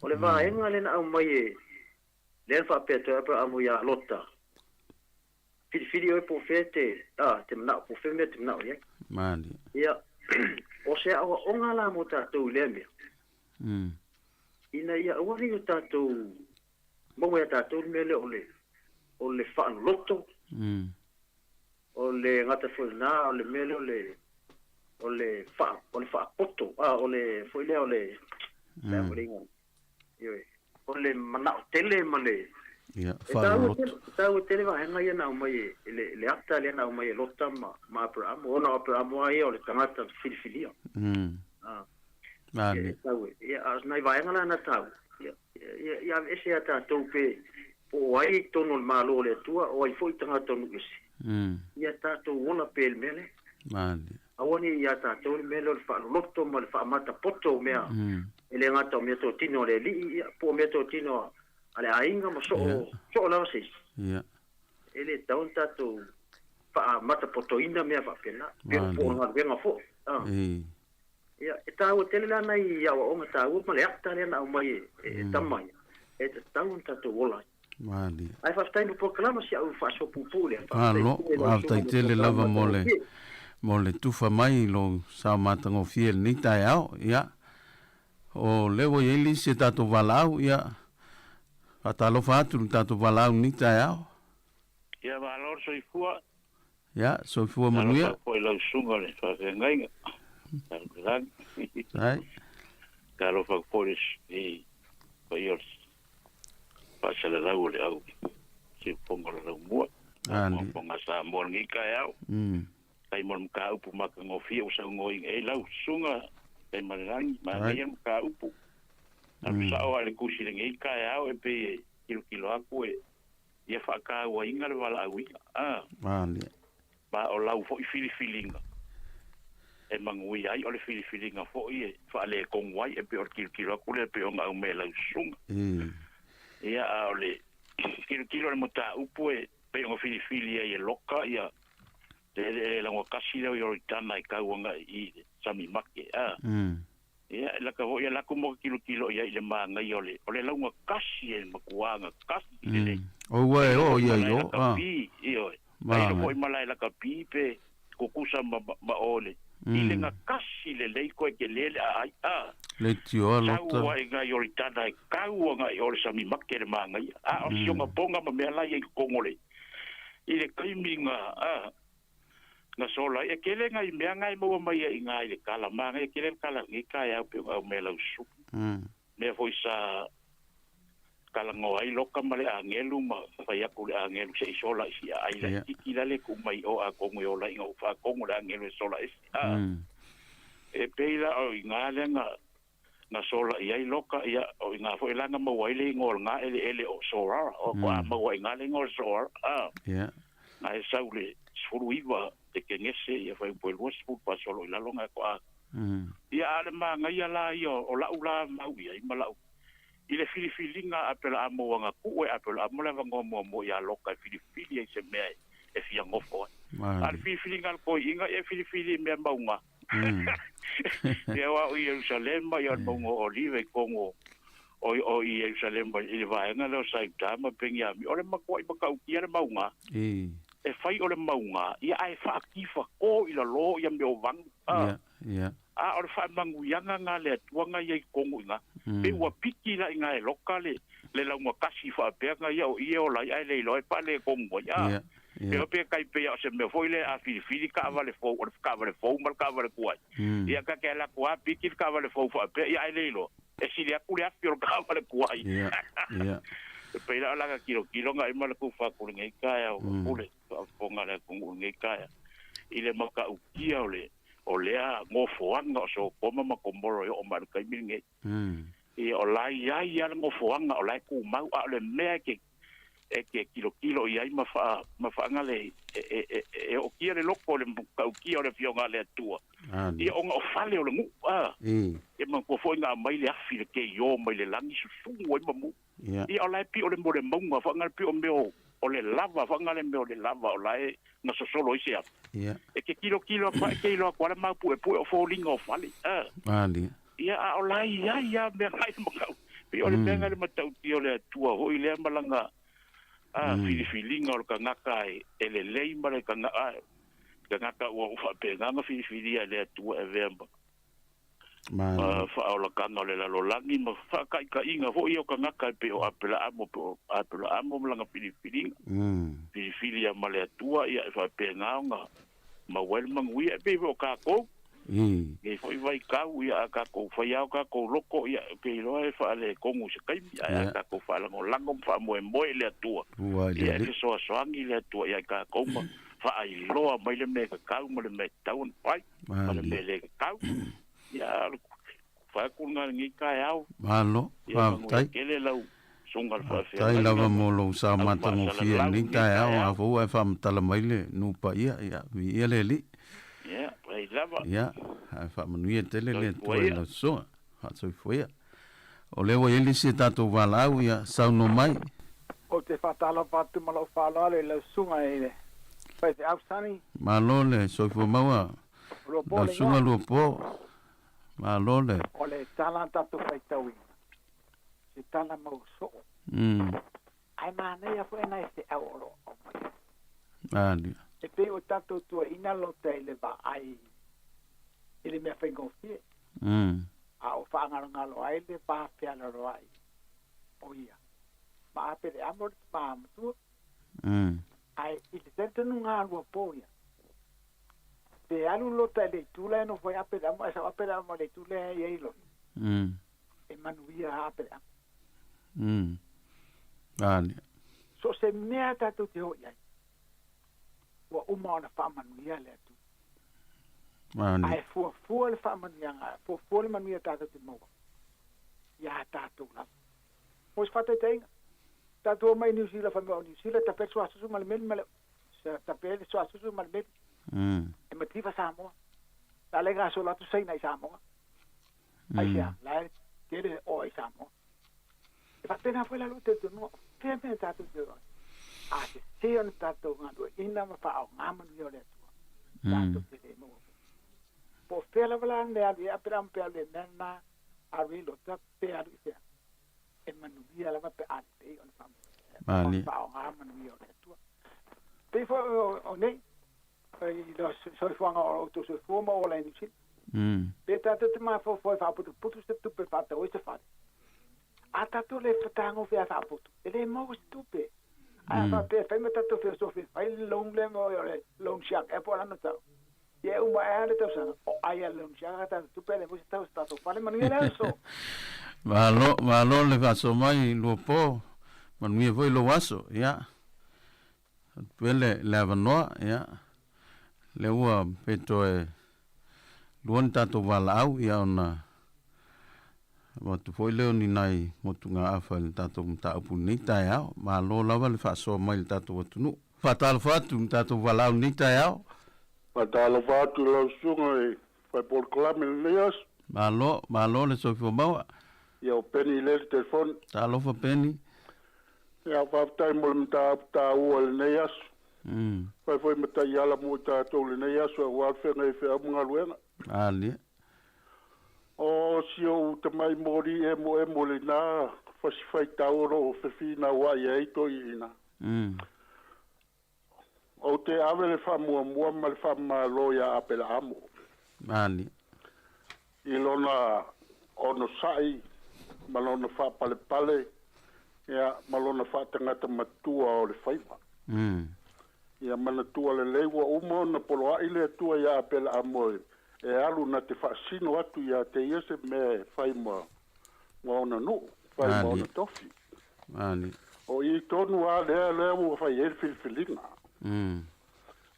o le vaega lea na aumai e, lea na faapea atu ai Aperaamu ia Lota, Filifili oe po o fea e te, a, te manao, po o fea mea e te manao i ai. Ia, o se aoaoga la mo tatou i lea mea, ina ia aua ne i o tatou maua ia tatou le mea lea o le, o le faaloloto, o le gata foi lena, o le mea lea o le, o le faa, o le faapoto, a, o le foi lea o le, le a foi le igoa, ioe, o le manao tele ma le, Ia, e taua faaloloto. tele, e taua tele vaega ia na aumai e, e le, le ata lea na aumai e Lota ma, ma Aperamo, ona o Aperamo lava ia o le tagata filifilia. A, ia, e taua, ia, a o nai vaega la na taua, ia, ia, ia aveese ia tatou pe, po o ai i totonu o le Malo o le Atua, o ai foi tagata o nuu ese, ia tatou ola pea i le mea lea. Aua ne i ia tatou le mea lea o le faaloloto ma le faamatapoto o mea, e le gata o meatotino a le alii, ia, po o meatotino a le aiga ma soo, soo lava se isi. E le tatau ona tatou faamatapotoina mea faapena, pe po o galuega foi. A. Ia, e taua tele la nai aoaoga taua ma le ata lea na aumai e, e tama ia, e tatau ona tatou ola ai. Ae faafetai mo polokalama si au faasoa puupuu lea. Faafetai Malo, tele i lau faafetai Susuga mo tele lava polokalama mo le matagofie. mo le tufa mai i lou sao matagofie i lenei taeao. Ia, o lea ua i ai le isi a tatou valaau, ia, faatalofa atu i le tatou valaau i lenei taeao. Ia malo le soifua. Ia, soifua manuia. Talofa foi i lau susuga i le faafeagaiga, Talumelagi. Ai. Talofa foi i paia o le faasalalau o le au siufofoga o le laumua. Faafogafoga a Samoa i lenei taeao. Tai mo le mataupu matagofie ua saunoaina ai lau susuga Taimalelagi, manaia le mataupu. Alu sao lava i le tusi i lenei taeao e pei e tilotilo atu e ia faatauaina le valaauina, a. Ma o lau foi filifiliga e manuia ai, o le filifiliga foi e faaletonu ai, e pei o le tilotilo atu lea e pei ona aumai e lau susuga. Ia, a o le tilotilo i le mataupu e pei ona filifili ai e Loka ia le eleele lagatasi lea o Ioritana e tau agai i le sami make, a. Ia, e lata foi e alu atu ma tilotilo i ai i le manaia o le, o le lauga kasi e matua gatasi lelei. O ua e oo ia i o, a. Lakapi, ioe. Tailo foi malae lakapi pe tutusa ma, ma o le, i le gatasi lelei koe tele le aai, a. Leitioa lota. Sau ai ngai o le tana e kau agai o le sami make le manaia. A o sioga ponga ma mea la ia i totonu o le, i le taimi na, a. Na sola ai, e tele nai mea na e maua mai ai i ina i le kala. Manaia tele le kala i lenei taeao pei ona aumai e lau susuga. Mea foi sa talanoa ai Loka ma le agelu ma fai atu le agelu se i sola i si aai laitiiti la le tuu mai i o atonu e ola ina ua faatonu le agelu e sola ese. A e pei la o i ina lea na na sola i ai Loka, ia, o i ina foi la na maua ai le igoa o lena eleele o Sorar, o faatoa maua i ina le igoa o Soar, a. Na e sau le 19 te Kenese, ia fuaiupu e 20 faasolo i lalo na faatoa. Ia, a o le manaia la ia o la'u la mau i ai ma la'u i le filifiliga a Apela'amo ua na tuu e Apela'amo le avanoa muamua iā Loka e filifili ai se mea e fia nofo ai. A o le filifiliga a le toeaina, ia e filifili i mea mauga. Ia aua o Ierusalema, ia o le mauga o Olive i totonu o, o Ierusalema i le vaega lea o Saiuta ma Peniami, o le matuai matautia le mauga. E fai o le mauga, ia ae faatifatō i lalo ia mea o vanu. A, a o le faamanuiaga na a le Atua na i ai i totonu i ina. Pei ua piki la i ina e Loka le, le laugatasi faapea na ia o i e ola ai ae le iloa e faaletonu ai. A, e pe tai pei o se mea foi lea a filifili taavale fou, o le taavale fou ma le taavale tuai. Ia ta te alu atu lava piki le taavale fou faapea, ia ae le iloa, e sili atu le afi o le taavale tuai. E pei la o lana tilotilo na i ma le tufa atu i lenei taeao, pule, faafofoga. faafofoga a le atunuu i lenei taeao i le matautia o le o lea nofoaga o Sotoma ma Komoro e oo mai i le taimi lenei. Ia o la e i ai lava le nofoaga o la e tumau, a o le mea e te e te tilotilo i ai ma faa ma faagale e e e e ootia le loto i le matautia o le Afioga a le Atua, ia ona o fale o le nuu, a. E manatua foi na aumai le afi le keio mai le lagi susugu ai ma mu. Ia o la e pei o le mea o le mauga faagale pei o mea o o le lava faagale mea o le lava o la e na sosolo ai se afi. E te tilotilo atu lava e te iloa atu lava le maupuepue o foliga o fale, a. Ia, a o la e i ai lava mea na i le matau, pei o le mea na i le matautia o le Atua foi lea ma lana a filifiliga o le tagata e lelei ma le tagata ua faapena ona filifilia e le Atua e avea ma faaolataga o le lalolagi ma faataitaiga foi ia o tagata e pei o Aperaamo, pei o Aperaamo ma lana filifiliga, filifilia ma le Atua, ia e faapena ona maua ai le manuia. E pei foi o tatou, lenei foi vaitau, ia a tatou fai lava o tatou loto, ia ou te iloa e faaletonu i se taimi, ae a tatou faalagolago ma faamoemoe i le Atua, ia e fesoasoani le Atua ia i tatou ma faailoa mai le mea e tatau ma le mea e tatau ona fai, ma le mea e le tatau. Ia, fai atu lena i lenei taeao. Malo, Ia manuia faafetai. tele lau susuga i le Faafetai faafeagaiga lava ma mo lou sao au matagofie i faasalalau lenei i lenei taeao, taeao. a fou ae faamatala mai le nuu paia, ia, viia le Alii. Ia, fai lava. Ia, ae faamanuia tele le Soifua Atua i ia. lau susuga. Faasoifua ia. O lea ua i ai le isi a tatou valaau, ia, saunoa mai. Ou te faatalofa atu ma lou faaaloalo i lau susuga i le faifeau Sonny. Malo le soifua maua, O Luapo lau le susuga igoa. Luapo. Malo le. O le tala na tatou faitauina, se tala mau soo. Ae manaia foi nai feau o lo o aumaia. E pei ua tatou tuuaiina Lota i le vaai i le mea faigofie, a o faagalogalo ai le va fealoloai o ia ma Apeleamo le tama matua. Ae i le talitonuga lua po ia, pe alu Lota i le itu la e nofo ai Apeleamo, ae sau Apeleamo i le itu lea e i ai Lota, e manuia lava Apeleamo. So o se mea tatou te o i ai, ua uma ona faamanuia le Atua. Ae fuafua le faamanuiaga, fuafua le manuia tatou te maua iā tatou lava. Mo se faataitaiga, tatou omai i Niu Sila, fai mai o Niu Sila e tape le suasusu ma le meli ma le, tape le suasusu ma le meli, e mativa Samoa. La le gasolo atu Saina i Samoa. Aisea, la e tele oa i Samoa. E faapena foi la lou talitonuga, o fea mea tatou te o ai. A sese ona tatou galueaiina ma faaaoga manuia o le Atua, tatou te le maua foi. Po o fea lava la le alu i ai Aperaamo pe alu i le mea lena, alu i Lota pe alu i fea, e manuia lava pe a lelei ona faaaoga manuia o le Atua. Pei foi o nei, i le soifuaga o outou soifua ma ola i Niu Sila. Pe tatou te mafaufau e faaputuputu se tupe e faatau ai se fale, a tatou le fatagofe lava e faaputu, e le maua se tupe. Ae a faapea e fai ma tatou feosofi e fai le loan lea ma o le loan shark ea po o le a ona tau, ia e uma ae lava le tausaga, o ai lava le loan shark a tatou tupe ae le maua se tau i se tatou fale. Manuia le aso! Malo, malo le faasoa mai Luapo, manuia foi lou aso. Ia, Atu le, le avanoa, ia, lea ua pe toe lua ni tatou valaau, ia, ona avatu foi lea o ni nai motugaafa i le tatou mataupu i lenei taeao. Malo lava le faasoa mai i le tatou atunuu. Faatalofa atu i le tatou valaau i lenei taeao. Faatalofa atu i lau susuga i fai polokalame i lenei aso. Malo, malo le soifua maua. Ia o Penny lea i le telefoni. Talofa Penny. Ia, faafetai mo le mataupu taua i lenei aso. Fai foi ma taiala mo i tatou i lenei aso aua le feagai feau ma galuega. Alia. O si ou tamai moli emoemo lena fasi faitau o lo o fefinauai ai toeaiina. Ou te ave le faamuamua ma le faamalo iā Apelaamo. Alia. I lona onosai ma lona faapalepale, ia, ma lona faatagata matua o le faiva. Ia manatua lelei ua uma ona poloai le Atua iā Apelaamo e alu na te faasino atu iā te ia se mea e fai ma ona nuu, fai ma ona tofi. Alia. O i tonu lava lea, lea ua fai ai le filifiliga.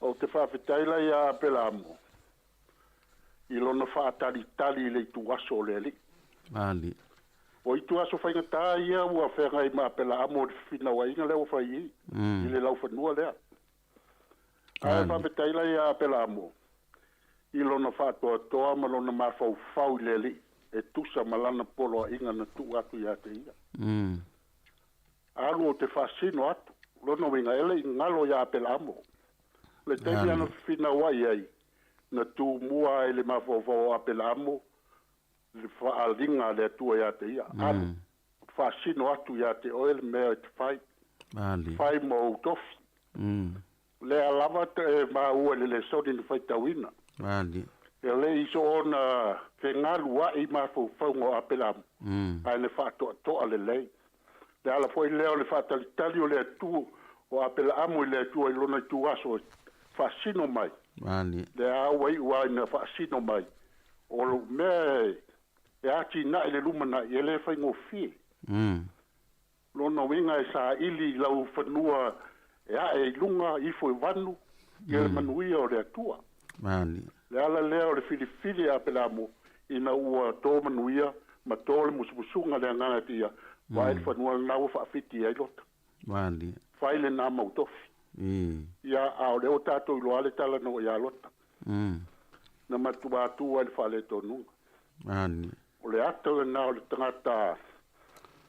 Ou te faafetai la iā Apelamo i lona faatalitali i le ituaso o le Alii. Ali. O ituaso faigata ia ua feagai ma Apelaamo i le fefinauaiga lea ua fai i i le laufanua lea. Ae faafetai la iā Apelaamo i lona faatoatoa ma lona mafaufau i le Alii e tusa ma lana poloaiga na tuu atu ia te ia. Alu ou te faasino atu, lona uiga e le i galo iā Apelaamo. Le taimi ana fefinauai ai, na tumua ai le mafaufau o Apelaamo le faaaliga a le Atua ia te ia, Alu, ou te faasino atu ia te oe le mea e te fai, fai ma ou tofi. Lea lava e maua i le lesoni na faitauina. E le i soona fegalua'i mafaufauga o Apelaamo, ae na faatoatoa lelei. Le ala foi lea o le faatalitali o le Atua o Apelaamo i le Atua i lona ituaso e faasino mai. Lea ua iu lava ina faasino mai, o lou mea e atinae i le lumanai e le faigofie. Lona uiga e saili i lau fanua e ae i luga ifo i vanu ia le manuia o le Atua. Le ala lea o le filifili a Apelamo ina ua to manuia ma to le musumusuga le agaga te ia vaai le fanua lena ua faafiti ai Lota. Fai lena mau tofi. Ia, a o lea ua tatou iloa le tala na oo ia Lota. Na matua tu ai le faaletonuga. O le ata lena o le tagata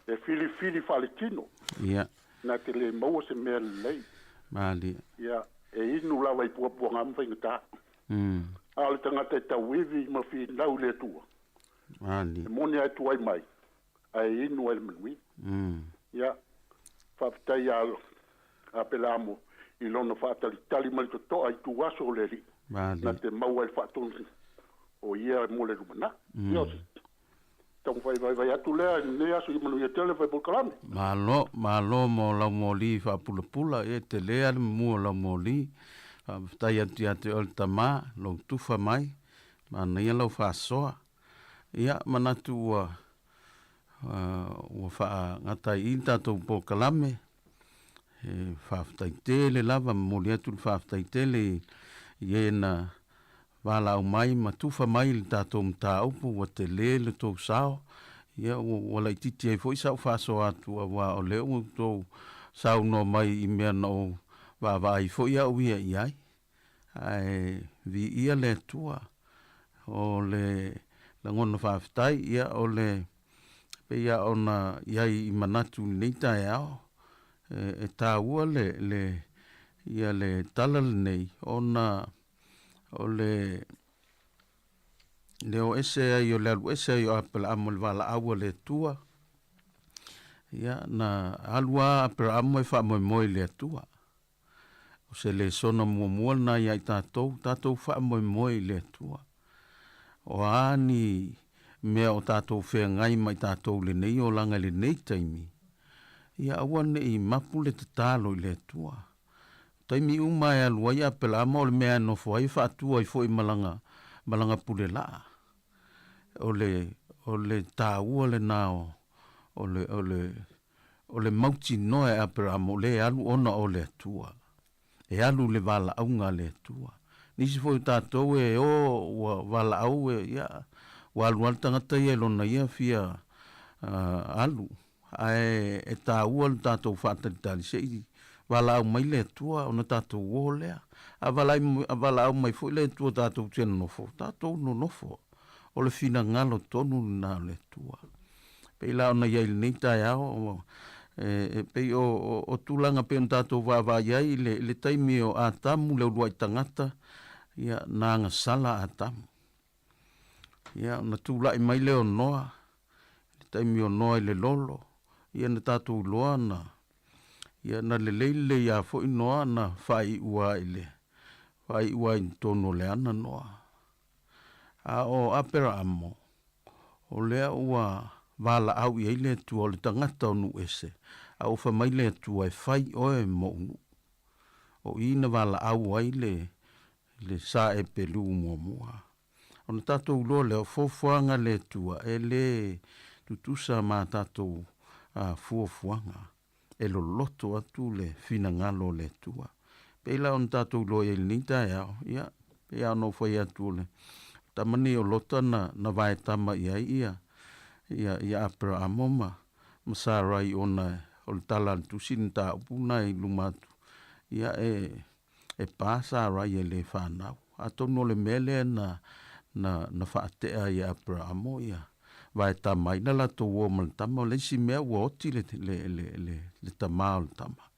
e filifili faaletino. Na te le maua se mea lelei. Ia, e inu lava i puapuaga ma faigata. A o le tagata e tauivi ma finau i le Atua, e moni lava e tuai mai, ae inu ai le manuia. Ia, faafetai ia Apelamo i lona faatalitali ma le totoa i ituaso o le Alii, na te maua ai le faatonu o ia mo le lumanai. Ia, o se taumafai vaivai atu lea i lenei aso, ia manuia tele fai polokalame. Malo, malo mo lau moli faapulapula, e tele lava le mumu o lau moli. Faafetai atu ia te oe le tama, lou tufa mai, manaia lau faasoa. Ia, manatu ua ua faagata ai i i le tatou polokalame. E faafetai tele lava, momoli atu le faafetai tele i e na valaau mai ma tufa mai i le tatou mataupu, ua tele le tou sao. Ia, ua laitiiti ai foi sau faasoa atu aua o lea ua outou saunoa mai i mea na ou vaavaai foi au ia i ai. Ae viia le Atua. O le lagona faafetai, ia, o le pei lava ona i ai i manatu i lenei taeao, e taua le, le, ia le tala lenei, ona o le, le o ese ai o le alu ese ai o Aperaamo i le valaau a le Atua, ia, na alu lava Aperaamo e faamoemoe i le Atua. O se lesona muamua lena ia i tatou, tatou faamoemoe i le Atua. O a ni mea o tatou feagai ma i tatou i lenei olaga i lenei taimi, ia aua ne i mapu le tatalo i le Atua. O taimi uma e alu ai Apelama o le mea e nofo ai e faatu ai foi ma lana, ma lana pule laa. O le, o le taua lena o, o le, o le, O le mautinoa e Aperamo o lea e alu ona o le Atua. E alu i le valaauga a le Atua. Nisi foi o tatou e o ua valaau e, ia, ua alu lava le tagata ia i lona ia fia alu. Ae e taua le tatou faatalitali se i valaau mai le Atua ona tatou o lea. A valaau mai foi le Atua tatou te nonofo, tatou nonofo. O le finagalo tonu lena o le Atua. Pei la ona i ai i lenei taeao, e pei o tulaga pei ona tatou vaavaai ai i le taimi o Atamu, le uluai tagata, ia, na agasala Atamu. Ia, ona tulai mai lea o Noa, le taimi o Noa i le lolo, ia na tatou iloa na, ia na lelei lelei lava foi Noa na faaiu i le, faaiu lava i totonu o le ana Noa. A o Aperaamo, o lea ua valaau i ai le Atua, o le tagata o nuu ese, a ua fai mai le Atua, E fai oe moʻu nuu. O i na valaau ai le, le sae pelu muamua. Ona tatou iloa lea, o fuafuaga a le Atua, e le tutusa ma a tatou fuafuaga. E loloto atu le finagalo o le Atua. Pei la ona tatou iloa i ai i lenei taeao, ia, pei lava ona ou fai atu o le tama lenei o Lota na, na vaetama i ai ia, ia, ia Aperaamo ma, ma Sarai ona o le tala a le Tusi le mataupu lena i luma atu, ia e, e pa Sarai e le fanau. Atonu o le mea lea na, na, na faatea ai e Aperaamo ia vaetama ai na latou uo ma le tama. O le isi mea ua oti le, le, le, le, le tamā o le tama.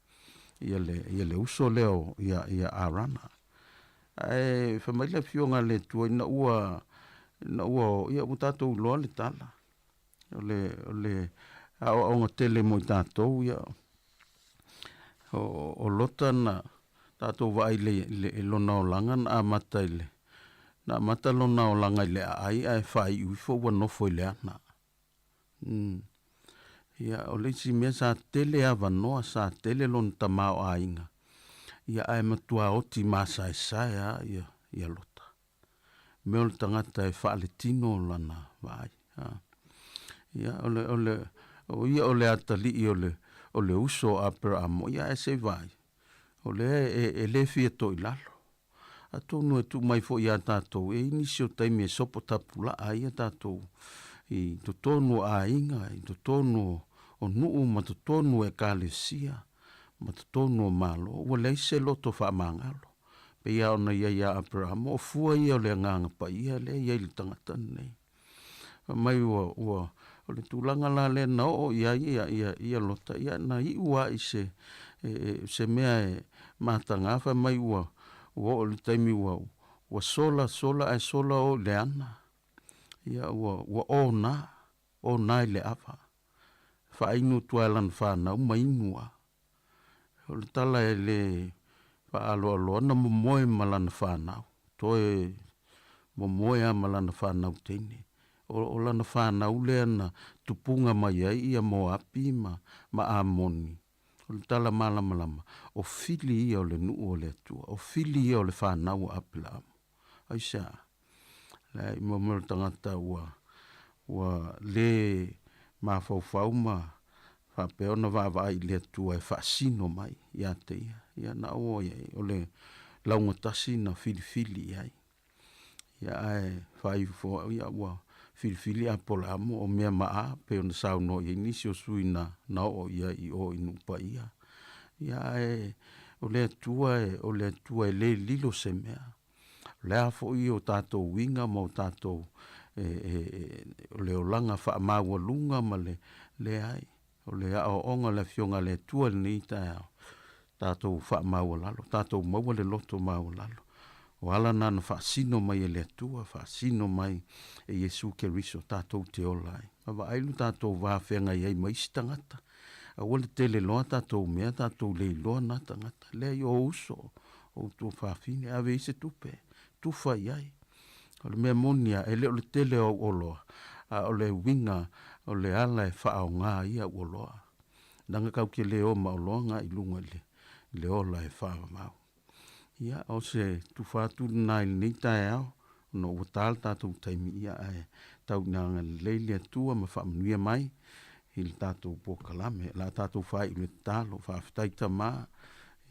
Ia le, ia le uso lea o, ia, ia Arana. Ae fai mai le Afioga a le Atua ina ua, ina ua, ia ua tatou iloa le tala. O le, o le aoaoga tele mo i tatou, ia, o, o Lota na tatou vaai i le, le, i lona olaga na amata i le, na amata lona olaga i le aai ae faaiu ifo ua nofo i le ana. Ia, o le isi mea sa tele avanoa, sa tele lona tamaoaiga, ia ae matua oti masaesae lava ia, ia Lota. Mea o le tagata e faaletino lana vaai. Ia, o le, o le, o ia o le atalii o le, o le uso o Aperaamo, ia ae se i vaai, o lea e, e le fia toilalo. Atonu e tuu mai foi ia tatou, e i ai nisi o taimi e sopo tapulaa ai a tatou i totonu o aiga, i totonu o nuu ma totonu o ekalesia ma totonu o Malo, ua leai se loto faamagalo. Pei lava ona i ai ia Aperamo, o fua ia o le Agaga Paia lea e i ai i le tagata lenei. Fai mai ua, ua, o le tulaga la lea na oo i ai ia, ia, ia Lota, ia na iu lava i se, e, e, se mea e mataga, fai mai ua, ua oo i le taimi ua, ua sola, sola ae sola o i le ana. Ia ua, ua ona, ona i le ava. Faainu atu lava e lana fanau ma inu lava. O le tala e le faaaloaloa na momoe ma lana fanau, toe momoe lava ma lana fanau teine. O, o lana fanau lea na tupuga mai ai ia Moapi ma, ma Amoni. O le tala malamalama, o fili ia o le nuu o le Atua, o fili ia o le fanau a Apelaamo. Aisea? Leai, mo mea o le tagata ua, ua lē mafaufau ma faapea ona vaavaai i le Atua e faasino mai ia te ia. Ia na oo i ai, o le laugatasi na filifili i ai. Ia ae faaiu au, ia ua filifili Apolaamo o mea maa pei ona saunoa i ai nisi o sui na, na oo i ai i o i Nuupaia. Ia ae o le Atua e, o le Atua e le lilo se mea. O le a foi o tatou uiga ma o tatou e, e, e, o le olaga faamaualuga ma le leai, o le aoaoga o le Afioga a le Atua i lenei taeao, tatou faamaualalo, tatou maua le loto maualalo. O ala na na faasino mai e le Atua, faasino mai e Iesu Keriso tatou te ola ai. Ma vaai lo tatou va feagai ai ma isi tagata. Aua le tele loa tatou mea, tatou le iloa na tagata. Leai, o uso, o tuafafine, ave i se tupe, tufa i ai. O le mea moni lava, e le o le tele o au oloa, a o le uiga o le ala e faaaoga ai au oloa. Leaga kau te le o ma oloa nga i luga i le, i le ola e faavavau. Ia, o se tufa atu lena i lenei taeao, ona ua ta le tatou taimi, ia ae tau ina agalelei le Atua ma faamanuia mai i le tatou polokalame. O le a tatou faaiu i le tatalo. Faafetai Tama,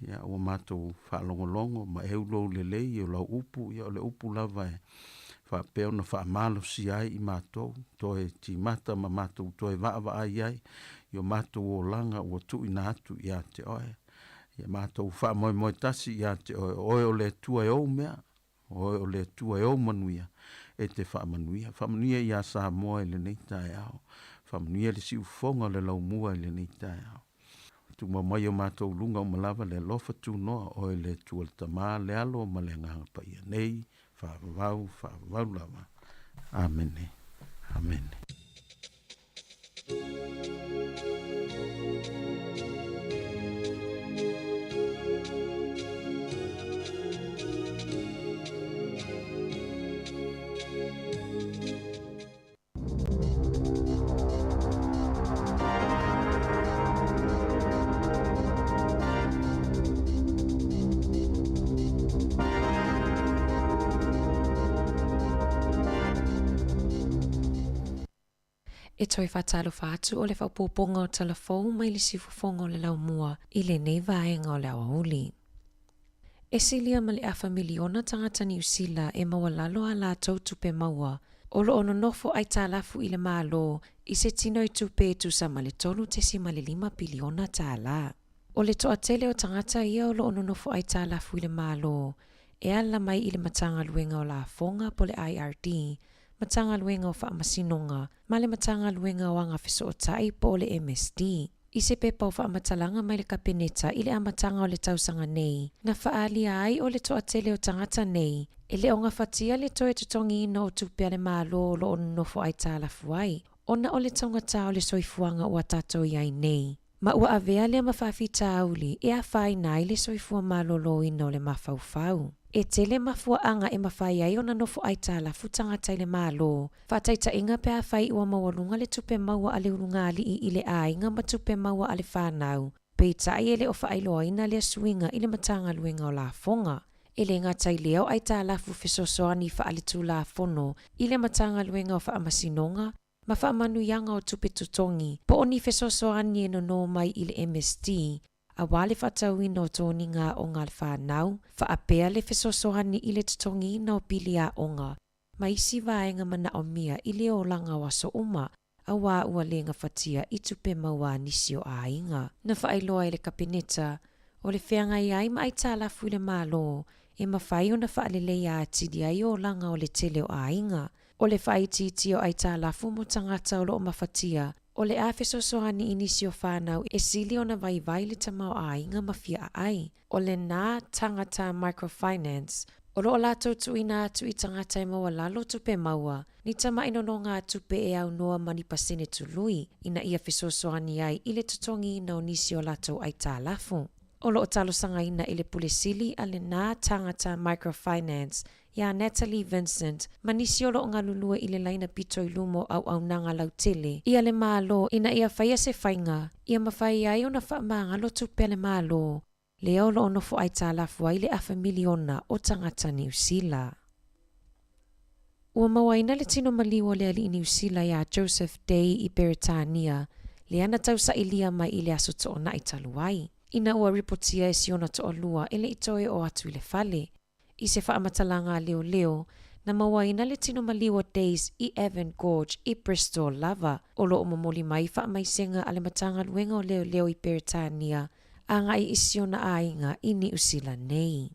ia ua matou faalogologo ma eu lou lelei o lau upu, ia o le upu lava e faapea ona faamalosia ai i matou, toe timata ma matou toe vaavaai ai i o matou olaga ua tuuina atu ia te oe. Ia matou faamoemoe tasi ia te oe, o oe o le Atua e ou mea, o oe o le Atua e ou manuia, e te faamanuia. Faamanuia iā Samoa i lenei taeao. Faamanuia le siufofoga o le laumua i lenei taeao. Tumau mai o matou luga uma lava le alofa tunoa, oe le Atua le Tama, le Alo ma le Agaga Paia nei, faavavau, faavavau lava. Amene. Amene. E toe faatalofa atu o le faaopoopoga o tala fou mai le siufofoga o le laumua i lenei vaega o le aoauli. E silia ma le afa miliona tagata Niu Sila e maualalo a latou tupe maua, o lo o nonofo aitalafu i le Malo i se tino i tupe e tusa ma le $3.5 piliona tālā. O le toatele o tagata ia o lo o nonofo aitalafu i le Malo e ala mai i le Matagaluega o Lafoga po o le IRD, Matagaluega o Faamasinoga ma le Matagaluega o Agafesootai po o le MSD. I se pepa o faamatalaga mai le Kapeneta i le amataga o le tausaga nei, na faaalia ai o le toatele o tagata nei e le o gafatia le toe totogiina o tupe a le Malo o lo o nonofo aitalafu ai, ona o le taugata o le soifuaga ua tatou i ai nei. Ma ua avea lea ma faafitauli e afaina ai le soifua maloloina o le mafaufau. E tele mafuaaga e mafai ai ona nofo aitalafu tagata i le Malo, faataitaiga pe afai ua maualuga le tupe maua a le ulugalii i le aiga ma tupe maua a le fanau, peitai e le o faailoaina lea suiga i le Matagaluega o Lafoga. E le gata i lea o aitalafu fesoasoani faaletulafono i le Matagaluega o Faamasinoga, ma faamanuiaga o tupe totogi, po o ni fesoasoani e nono mai i le MSD, aua le faatauina o toniga aoga a le fanau, faapea le fesoasoani i le totogiina o pili aoga, ma isi vaega manaomia i le olaga o aso uma, aua ua le gafatia i tupe maua a nisi o aiga. Na faailoa e le Kapeneta, o le feagai ai ma aitalafu i le Malo, e mafai ona faaleleia atili ai olaga o le tele o aiga. O le faaitiitia o aitalafu mo tagata o lo o mafatia, o le a fesoasoani i nisi o fanau e sili ona vaivai le tamaoaiga ma fia aai. O lena tagata microfinance, o lo o latou tuuina atu i tagata e maualalo tupe maua, ni tamai nonogatupe e aunoa ma ni pasene tului, ina ia fesoasoani ai i le totogiina o nisi o latou aitalafu. O lo o talosagaina i le Pule Sili a lena tagata microfinance iā Natalie Vincent ma nisi o lo o galulue i le laina pito i luma o auaunaga lautele ia le Malo ina ia faia se faiga ia mafai ai ona faamagalo tupe a le Malo lea o lo o nofo aitalafu ai le afa miliona o tagata Niu Sila. Ua mauaina le tino maliu o le alii Niu Sila iā Joseph Day i Peretania lea na tausailia mai i le Aso Toonai talu ai, ina ua ripotia e si ona toalua e le i toe oo atu i le fale. I se faamatalaga a leoleo, na mauaina le tino maliu o Days i Avon Gorge i Bristol lava, o lo o momoli mai faamaisega a le Matagaluega o Leoleo i Peretania agai i si ona aiga i Niu Sila nei.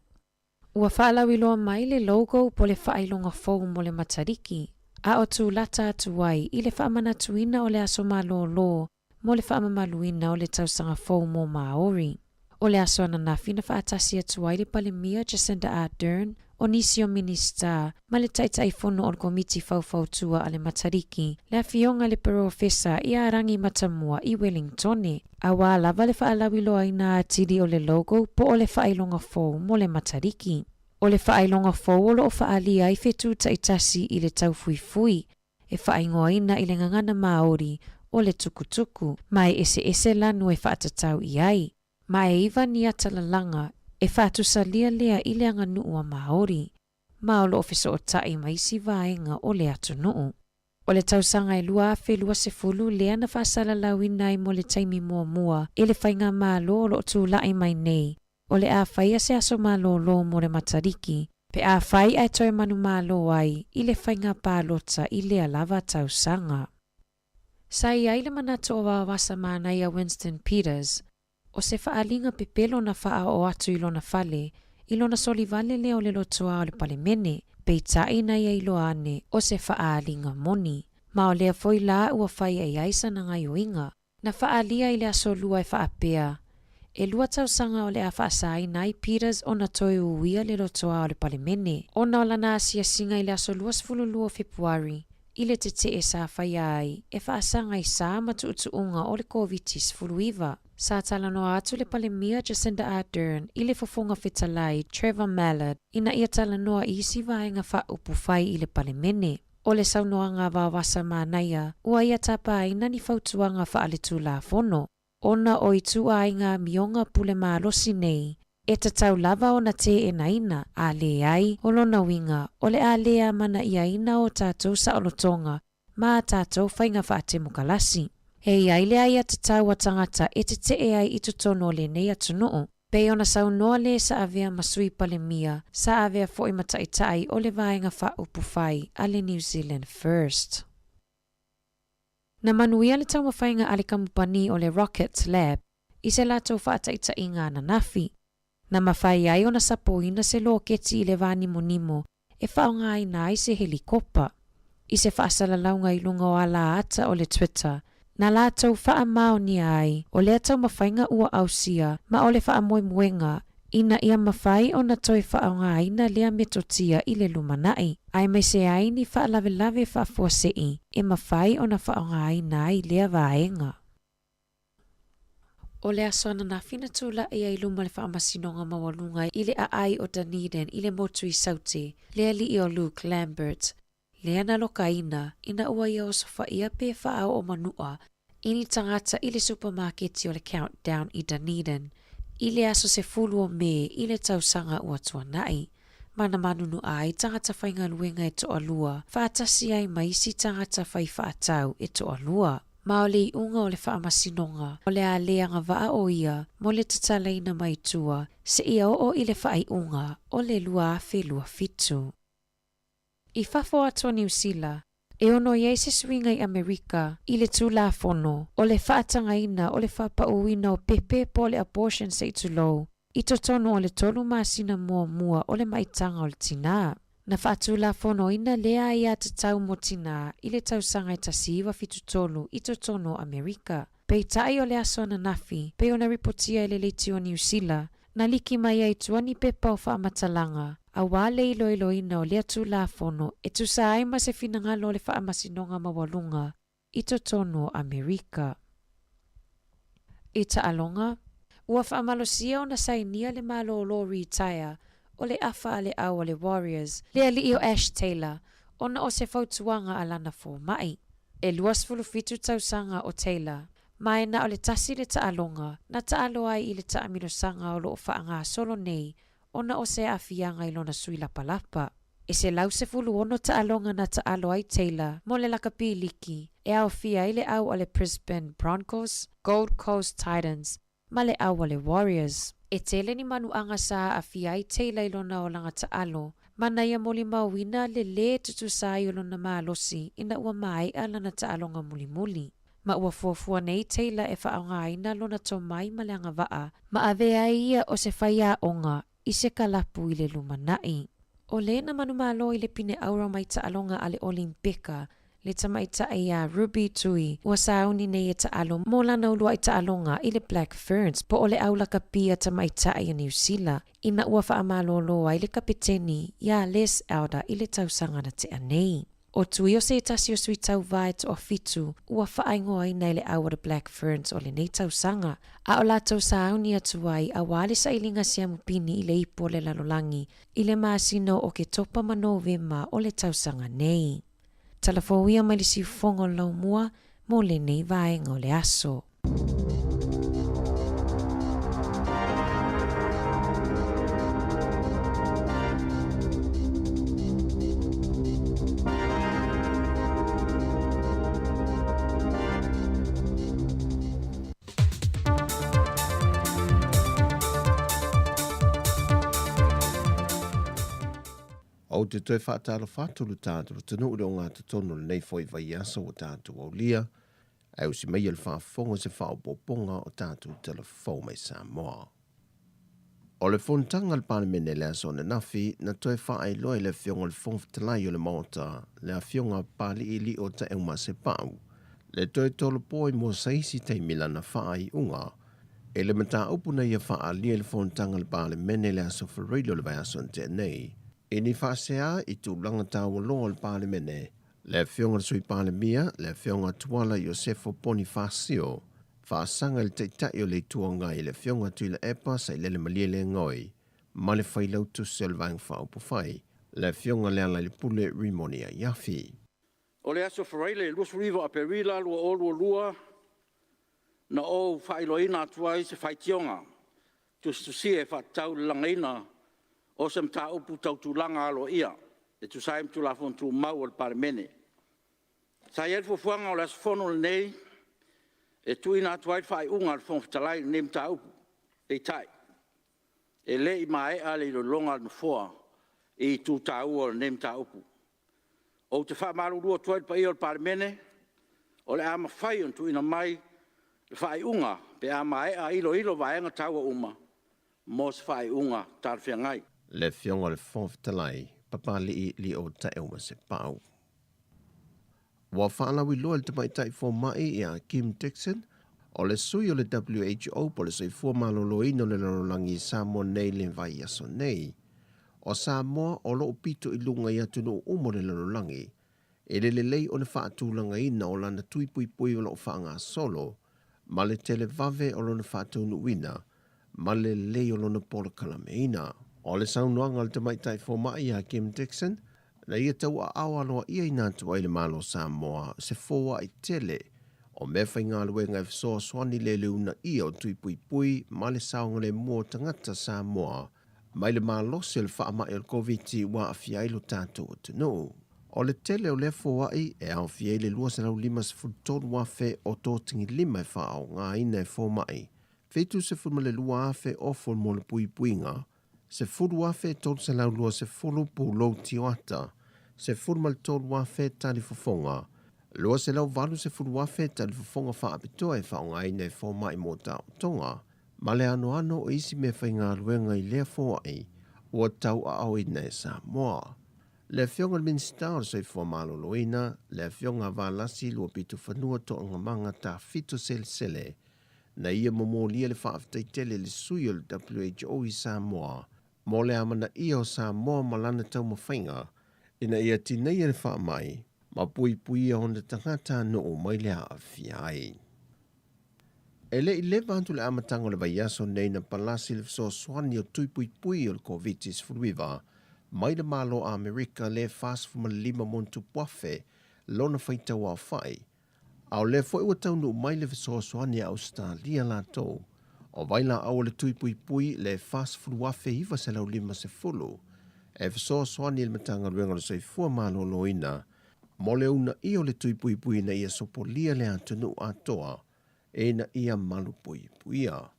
Ua faalauiloa mai le logo po le faailoga fou mo le Matariki, a o tūlata atu ai i le faamanatuina o le Aso Malōlō mo le faamamaluina o le tausaga fou mo Māori. O le aso ananafi na faatasi atu ai le Palemia Jacinda Ardern, o nisi o Minisita, ma le Taitaifono o le Komiti Faufautua a le Matariki, le Afioga i le Perofesa ia Rangi Matamua i Wellingtone, aua lava le faalauiloaina atili o le logo po o le faailoga fou mo le Matariki. O le faailoga fou o lo o faaalia ai fetu taitasi i le taufuifui, e faaigoaina i le gagana Māori o le tukutuku, ma e eseese lanu e faatatau i ai, ma e iva ni ata lalaga e faatusalia lea i le aganuu a Māori, ma o lo o fesootai ma isi vaega o le atunuu. O le tausaga e 2020 lea na faasalalauina ai mo le taimi muamua e le Faigamalo o lo o tulai mai nei, o le a faia se aso malōlō mo le Matariki, pe afai ae toe manumalo ai i le faiga palota i lea lava tausaga. Sa i ai le manatu o Vaovasa Manaia Winston Peters, o se faaaliga pepelo na faaoo atu i lona fale i lona solivale lea o le lotoa o le Palemene, peitai na ia iloa ane o se faaaliga moni. Ma o lea foi la ua fai i ai sana gaioiga. Na faaalia i le Aso Lua e faapea, e lua tausaga o le a faasaina ai Peters ona toe uia le lotoa o le Palemene, ona o lana asiasiga i le aso 22 o Fepuari i le tetee sa faia ai e faasaga i sa ma tuutuuga o le Koviti-19. Sa talanoa atu le Palemia Jacinda Ardern i le Fofoga Fetalai Trevor Mallard ina ia talanoa i isi vaega faaupufai i le Palemene. O le saunoaga a Vaovasa Manaia, ua ia tapaina ni fautuaga faaletulafono, ona o ituaiga amioga pule malosi nei, e tatau lava ona teenaina, a leai, o lona uiga, o le a le amanaiaina o tatou saolotoga ma a tatou faiga faatemokalasi. E i ai le aiatatau a tagata e tetee ai i totonu o lenei atunuu. Pei ona saunoa le sa avea ma Sui Palemia, sa avea foi ma Taitai o le Vaega Faaupufai a le New Zealand First. Na manuia le taumafaiga a le kamupani o le Rocket Lab i se latou faataitaiga ananafi, na mafai ai ona sapoina se loketi i le va nimonimo e faaaogaina ai se helikopa. I se faasalalauga i luga o ala ata o le Twitter, na latou faamaonia ai o lea taumafaiga ua ausia ma o le faamoemoega ina ia mafai ona toe faaaogaina lea metotia i le lumanai, aemaise ai ni faalavelave faafuasei e mafai ona faaaogaina ai lea vaega. O le aso ananafi na tulai ai i luma o le Faamasinoga Maualuga i le aai o Dunedin i le motu i Saute, le alii o Luke Lambert, lea na lokaina ina ua ia osofaia pe faaoo manua i ni tagata i le supamaketi o le Countdown i Dunedin i le aso 10 o Me i le tausaga ua tuanai, ma na manunua ai tagata faigaluega e toalua faatasi ai ma isi tagata fai faatau e toalua. Ma o le iuga o le faamasinoga, o le a le agavaa o ia mo le tatalaina mai tua seia oo i le faaiuga o le 2027. I fafo atu o Niu Sila, e ono i ai se suiga i Amerika i le Tulafono o le Faatagaina o le Faapauina o Pepe po o le Abortion se i tulou, i totonu o le tolu masina muamua o le maitaga o le tinā. Na faatulafonoina lea aiatatau mo tinā i le tausaga e 1973 i totonu o Amerika. Peitai o le aso ananafi, pei ona ripotia e le Leitio Niu Sila, na liki mai ai tua ni pepa o faamatalaga, auā le iloiloina o lea Tulafono e tusa ai ma se finagalo o le Faamasinoga Maualuga i totonu o Amerika. I taaloga, ua faamalosia ona sainia le malōlō ritaea o le afa a le au a le Warriors, le alii o Ash Taylor, ona o se fautuaga a lana fomai. E 27 tausaga o Taylor, ma e na o le tasi le taaloga na taalo ai i le taamilosaga o lo o faagasolo nei ona o se aafiaga i lona sui lapalapa. E 116 taaloga na taalo ai Taylor mo le lakapi liki e aofia ai le au a le Brisbane Broncos, Gold Coast Titans ma le au a le Warriors. E tele ni manuaga sa aafia ai Taylor i lona olaga taalo, ma na ia molimauina le lē tutusa ai o lona malosi ina ua maea lana taaloga mulimuli. Ma ua fuafua nei Taylor e faaaogaina lona tomai ma le agavaa ma avea ai ia o se faiaoga i se kalapu i le lumanai. O le na manumalo i le pine auro mai taaloga a le Olimpeka, le tamaitai iā Ruby Tui, ua sauni nei e taalo mo lana uluai taaloga i le Black Ferns po o le au lakapi a tamaitai a Niu Sila, ina ua faamalōlō ai le kapeteni iā Les Elder i le tausaga na tea nei. O Tui o se tasi o sui tauvā e toafitu ua faaigoaina e le au a le Black Ferns o lenei tausaga, a o latou sauni atu ai auā le sailiga siamu pini i le ipu o le lalolagi i le masina o Oketopa ma Novema o le tausaga nei. Talafouia mai le siufofoga o le laumua mo lenei vaega o le aso. Ou te toe faatalofa atu lo tatou atunuu i le ogatotonu o lenei foi vaiaso ua tatou aulia, ae usi maia le faafofoga i se faaopoopoga o tatou tala fou mai Samoa. O le fonotaga a le Palemene i le aso ananafi, na toe faailoa e le Afioga i le Fofoga Fetalai o le Maota, le Afioga Papalii Lio Taeaumasepau, le toe tolopo ai mo se isi taimi lana faaiuga i le mataupu na ia faaalia i le fonotaga a le Palemene i le aso Faraile o le vaiaso na tea nei, i ni faasea i tulaga taualoa o le Palemene, le Afioga i le Sui Palemia, le Afioga Tuala Iosefo Ponifasio, faasaga i le Taitai o le Itu Agai, le Afioga Tuilaepa Sailele Malielegaoi, ma le Failautusi o le Vaega Faaupufai, le Afioga Lealailepule Rimoni Aiafi. O le aso Faraile 29 o Aperila 2022, na ou faailoaina atu ai se faitioga tusitusia e faatatau i le lagaina o se mataupu tau tulaga aloaia e tusa ai ma Tulafono Tumau a le Palemene. Sa i ai le fuafuaga o le aso Fono lenei e tuuina atu ai le faaiuga a le Fofoga Fetalai i lenei mataupu, peitai, e le i maea le iloiloga a le Nofoa i itu taua o lenei mataupu. Ou te faamalulu atu ai i le paia o le Palemene, o le a mafai ona tuuina mai le faaiuga pe a maea iloilo vaega taua uma mo se faaiuga talafeagai. Le Afioga i le Fofoga Fetalai, Papalii Lio Taeumasepau. Ua faalauiloa e le tamaitai fomai ia Kim Dixon, o le sui o le WHO po o le Soifua Maloloina o le Lalolagi i Samoa nei le vaiaso nei. O Samoa o lo o pito i luga i atunuu uma o le lalolagi, e le lelei o le faatulagaina o lana tui puipui o lo o faagasolo, ma le televave o lona faataunuuina, ma le lelei o lona polokalameina. O le saunoaga a le tamaitai fomai ia Kim Dixon, na ia tauaao aloa'iaina atu ai le Malo Samoa se foa'i tele o meafaigaluega e fesoasoani le le uunaia o tui puipui ma le saogalemu o tagata Samoa mai le malosi o le faama'i o le Koviti ua aafia ai lo tatou atunuu. O le tele o lea foa'i e aofia ai le 253,000 o totigilima e faaaogaina e foma'i, 72,000 ofo mo le puipuiga, 10,320 pulou tioata, 13,000 talifofoga, 280,000 talifofoga faapitoa e faaaogaina e foma'i mo taotoga, ma le anoano o isi meafaigaluega i lea foa'i ua tauaaoina e Samoa. Le Afioga i le Minisita o le Soifua Maloloina, le Afioga Valasi Luapitofanua Toogamaga Tafito Selesele, na ia momolia le faafetai tele i le sui o le WHO i Samoa mo le amanaia o Samoa ma lana taumafaiga ina ia tineia le faamai ma puipuia ona tagatanuu mai le aafia ai. E le i leva atu le amataga o le vaiaso nei na palasi le fesoasoani o tui puipui o le Koviti-19 mai le Malo Amerika le 45 motupu afe lona faitau aofa'i, a o lea foi ua taunuu mai le fesoasoani a Ausetalia latou o vailaau o le tui puipui le 40,950 e fesoasoani i le Matagaluega o le Soifua Maloloina mo le uunaia o le tui puipui ina ia sopolia le atunuu atoa ina ia malupuipuia.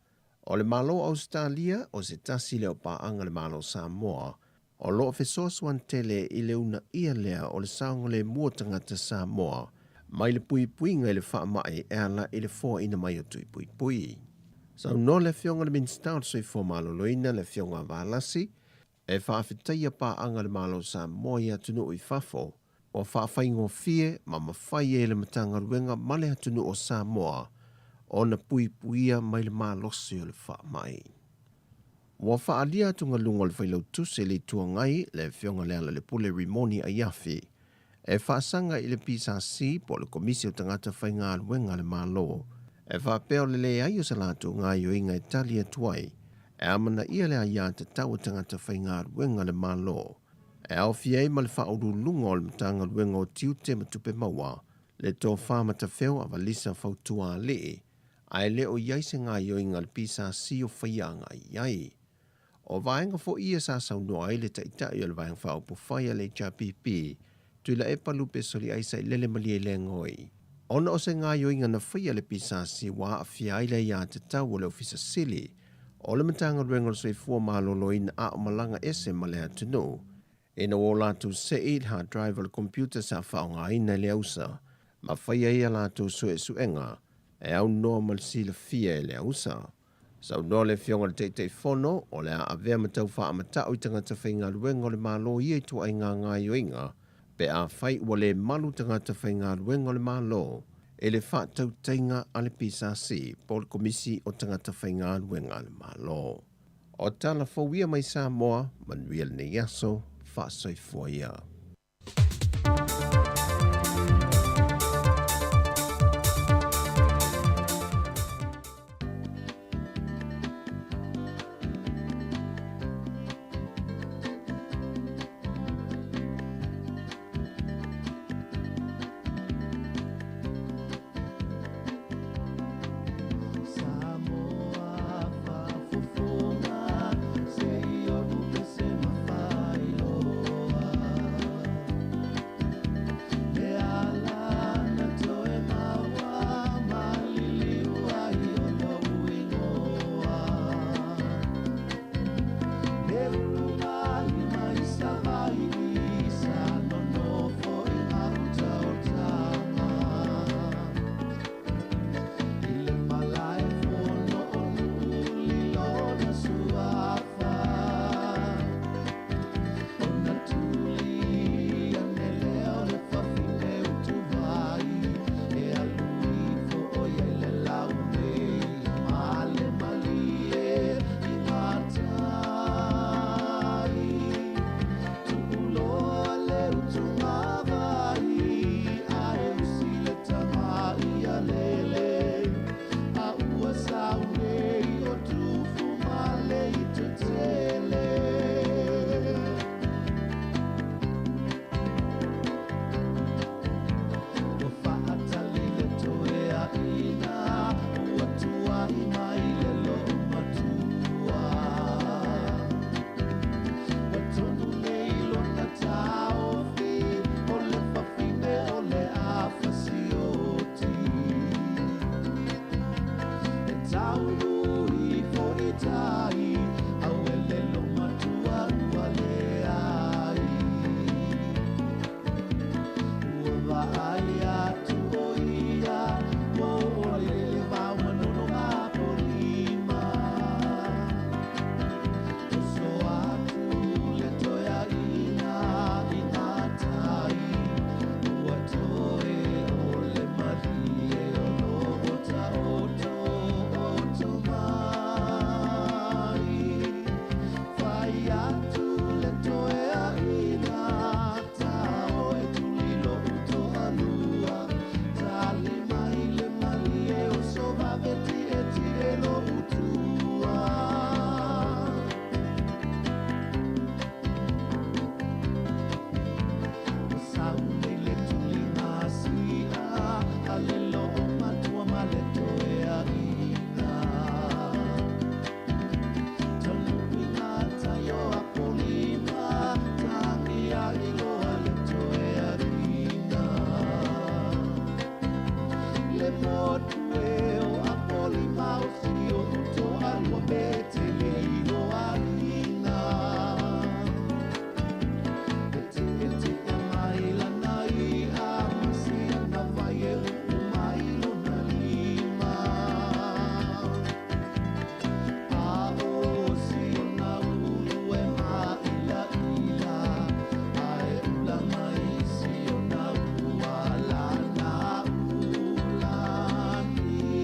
O le Malo Ausetalia o se tasi lea o paaga le Malo Samoa o lo o fesoasoani tele i le uunaia lea o le saogalemu o tagata Samoa mai le puipuiga i le faamai e ala i le foaina mai o tui puipui. Saunoa le Afioga i le Minisita o le Soifua Maloloina, le Afioga Valasi, e faafetaia paaga le Malo Samoa i atunuu i fafo ua faafaigofie ma mafai ai e le Matagaluega ma le atunuu o Samoa ona puipuia mai le malosi o le faamai. Ua faaalia atugaluga o le Failautusi le Itu Agai, le Afioga Lealailepule Rimoni Aiafi, e faasaga i le PSC po o le Komisi o Tagata Faigaluega a le Malo, e faapea o le leai o se latou gaoioiga e tali atu ai e amanaia le aiā tatau a tagata faigaluega a le Malo, e aofia ai ma le faauluuluga o le Matagaluega o Tiute ma Tupe Maua, le Tofa Matafeo Avalisa Fautuaali'i, ae le o i ai se gaoioiga a le PSC o faia agai i ai. O vaega foi ia sa saunoa ai le Taitai o le Vaega Faaupufai a le HRPP, Tuilaepa Lupe Soliai Sailele Malielegaoi, ona o se gaoioiga na faia e le PSC ua aafia ai le aiā tatau o le Ofisa Sili o le Matagaluega o le Soifua Maloloina a o malaga ese ma le atunuu, ina ua o latou se'i le hard drive o le computer sa faaaogaina e le ausa ma faia ai a latou suesuega e aunoa ma le silafia e le ausa. Saunoa le Afioga i le Taitaifono o le a avea ma tau faamata'u i tagata faigaluega o le Malo ia ituaiga gaoioiga pe afai ua le malu tagata faigaluega o le Malo i le faatautaiga a le PSC po o le Komisi o Tagata Faigaluega a le Malo. O tala fou ia mai Samoa, manuia lenei aso, faasoifua ia. Mai si ona ua lana ulani.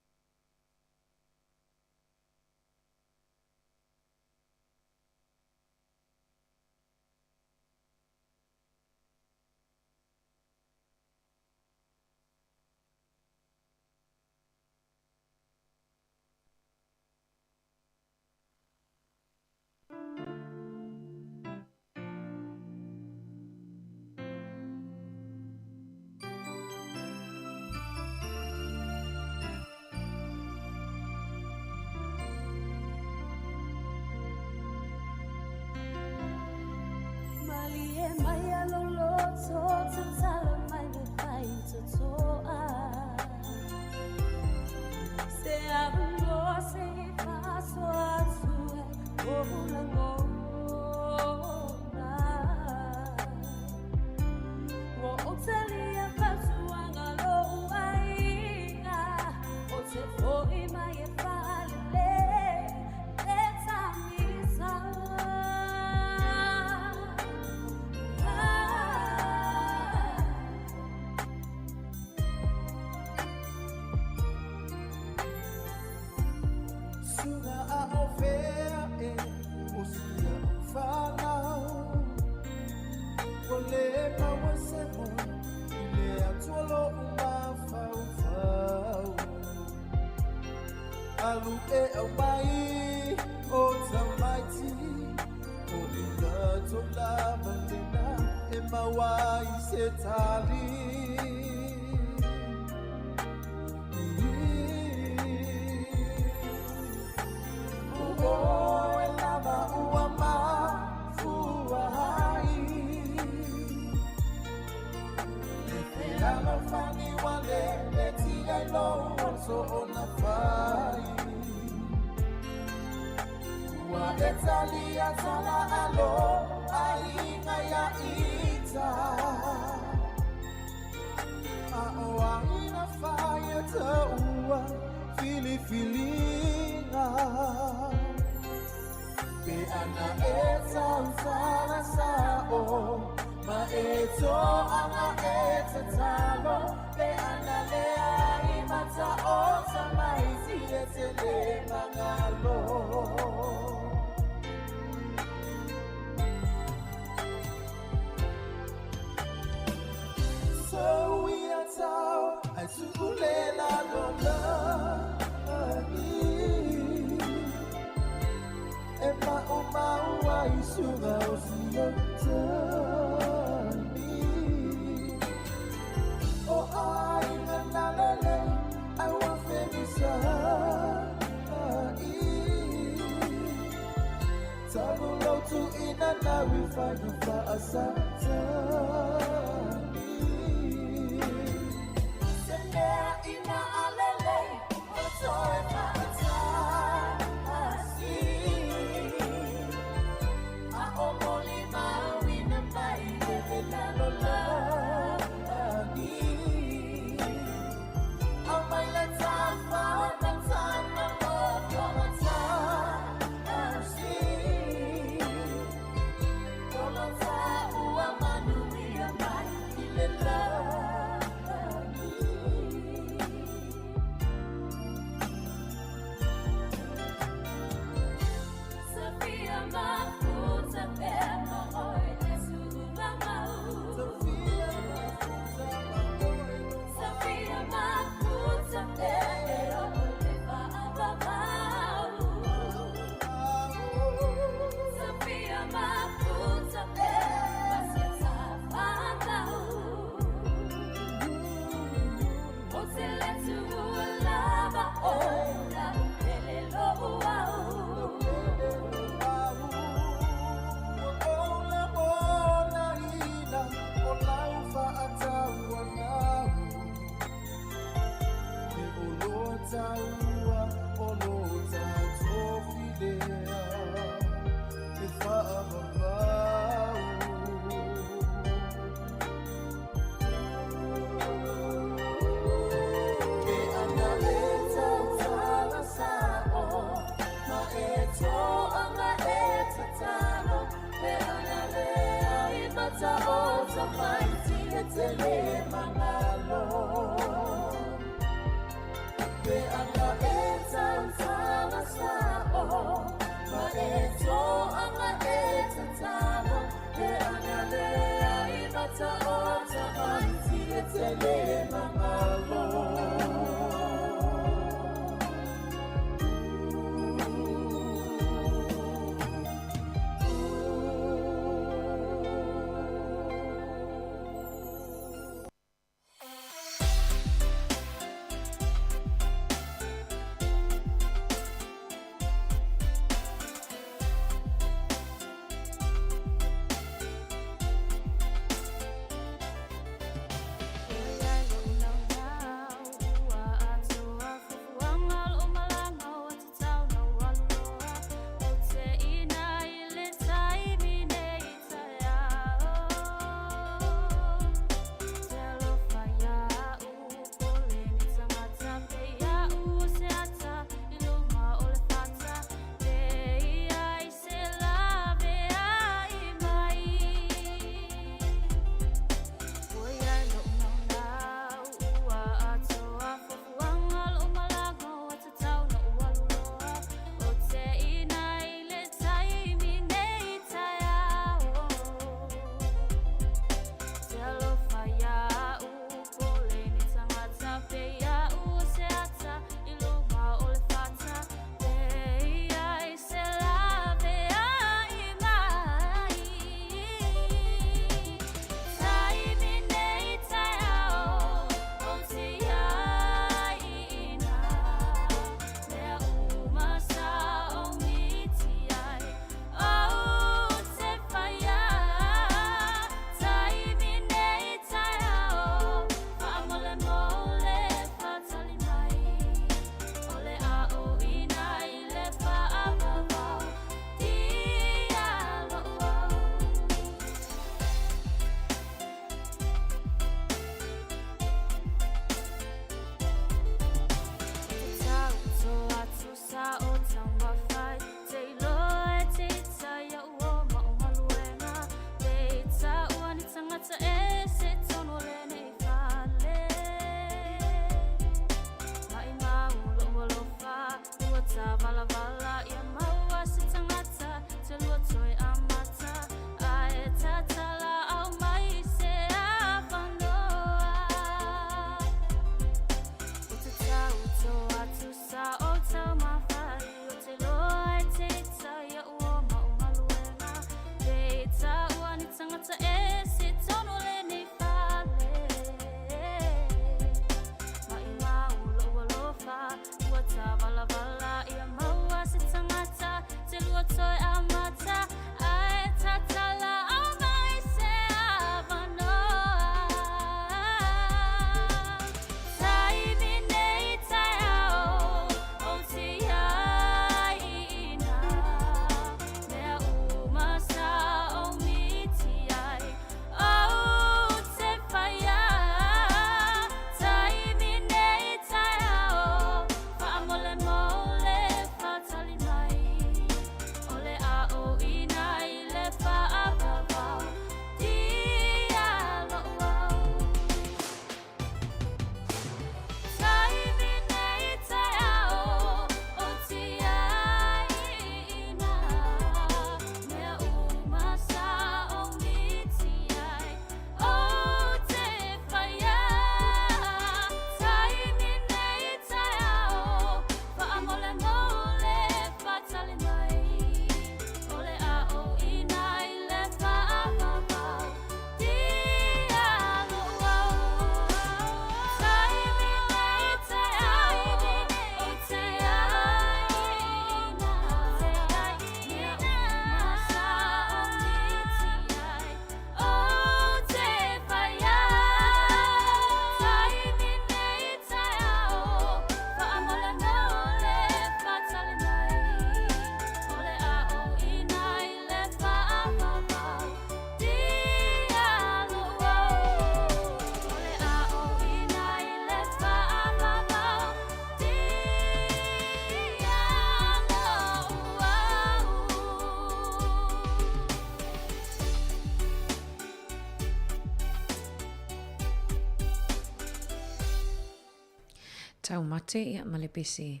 Taumate, ia, ma le pese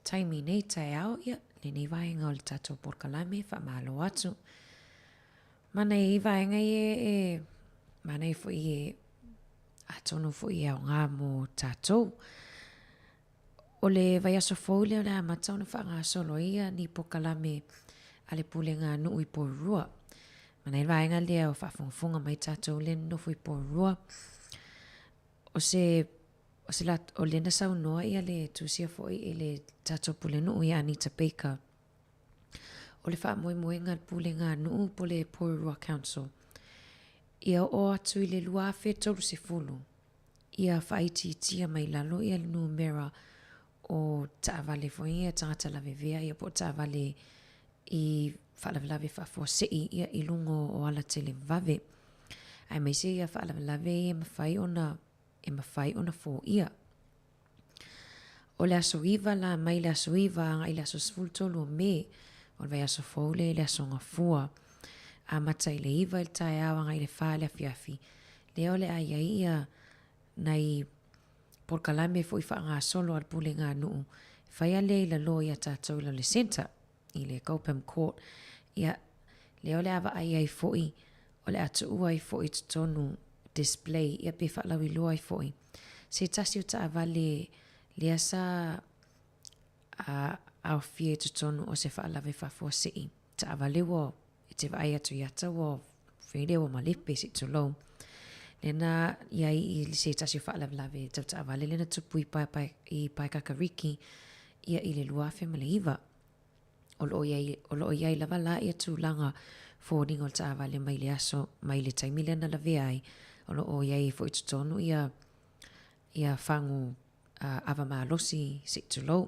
taimi nei taeao, ia, lenei vaega o le tatou polokalame, faamalo atu. Mana i vaega ia e, manaia foi e, atonu foi e aoga mo tatou. O le vaiaso fou lea o le amata ona faagasolo ai ia ni polokalame a le Pulega a Nuu i Porirua. Manaia le vaega lea o faafogafoga mai tatou lea nonofo i Porirua. O se, o se la, o lea na saunoa ia le tusia foi i le tatou Pulenuu ia Anita Baker. O le faamoemoega a le Pulega a Nuu po o le Porirua Council, ia oo atu i le 2030, ia faaitiitia mai lalo ia le numera o taavale foi ia tagata lavevea ia po o taavale i faalavelave faafuasei ia i luga o ala televave aemaise ia faalavelave e mafai ona e mafai ona foia. O le aso 9 la mai le aso 9 agai le aso 13 o Me, o le vaiaso fou lea i le aso Gafua, amata i le 9 i le taeao agai le 4 i le afiafi, lea o le a i ai ia nai polokalame foi faagasolo a le Pulega a Nuu, e fai a lea i lalo ia tatou i lalo i le centre, i le Cobham Court, ia, lea o le a vaai ai foi, o le a tuua ai foi i totonu display, ia pe faalauiloa ai foi se tasi o taavale lea sa a aofia i totonu o se faalave faafuasei. Taavale ua e te vaai atu i ata ua fele ua malepe se i tulou. Lea na i ai i se tasi o faalavelave tau taavale lea na tupu i Paepae, i Paekakariki ia i le 2009. O lo o i ai, o lo o i ai lava la ia tulaga foliga o le taavale mai le aso, mai le taimi lea na lavea ai. O lo o i ai foi i totonu ia, ia fagu ava malosi se i tulou.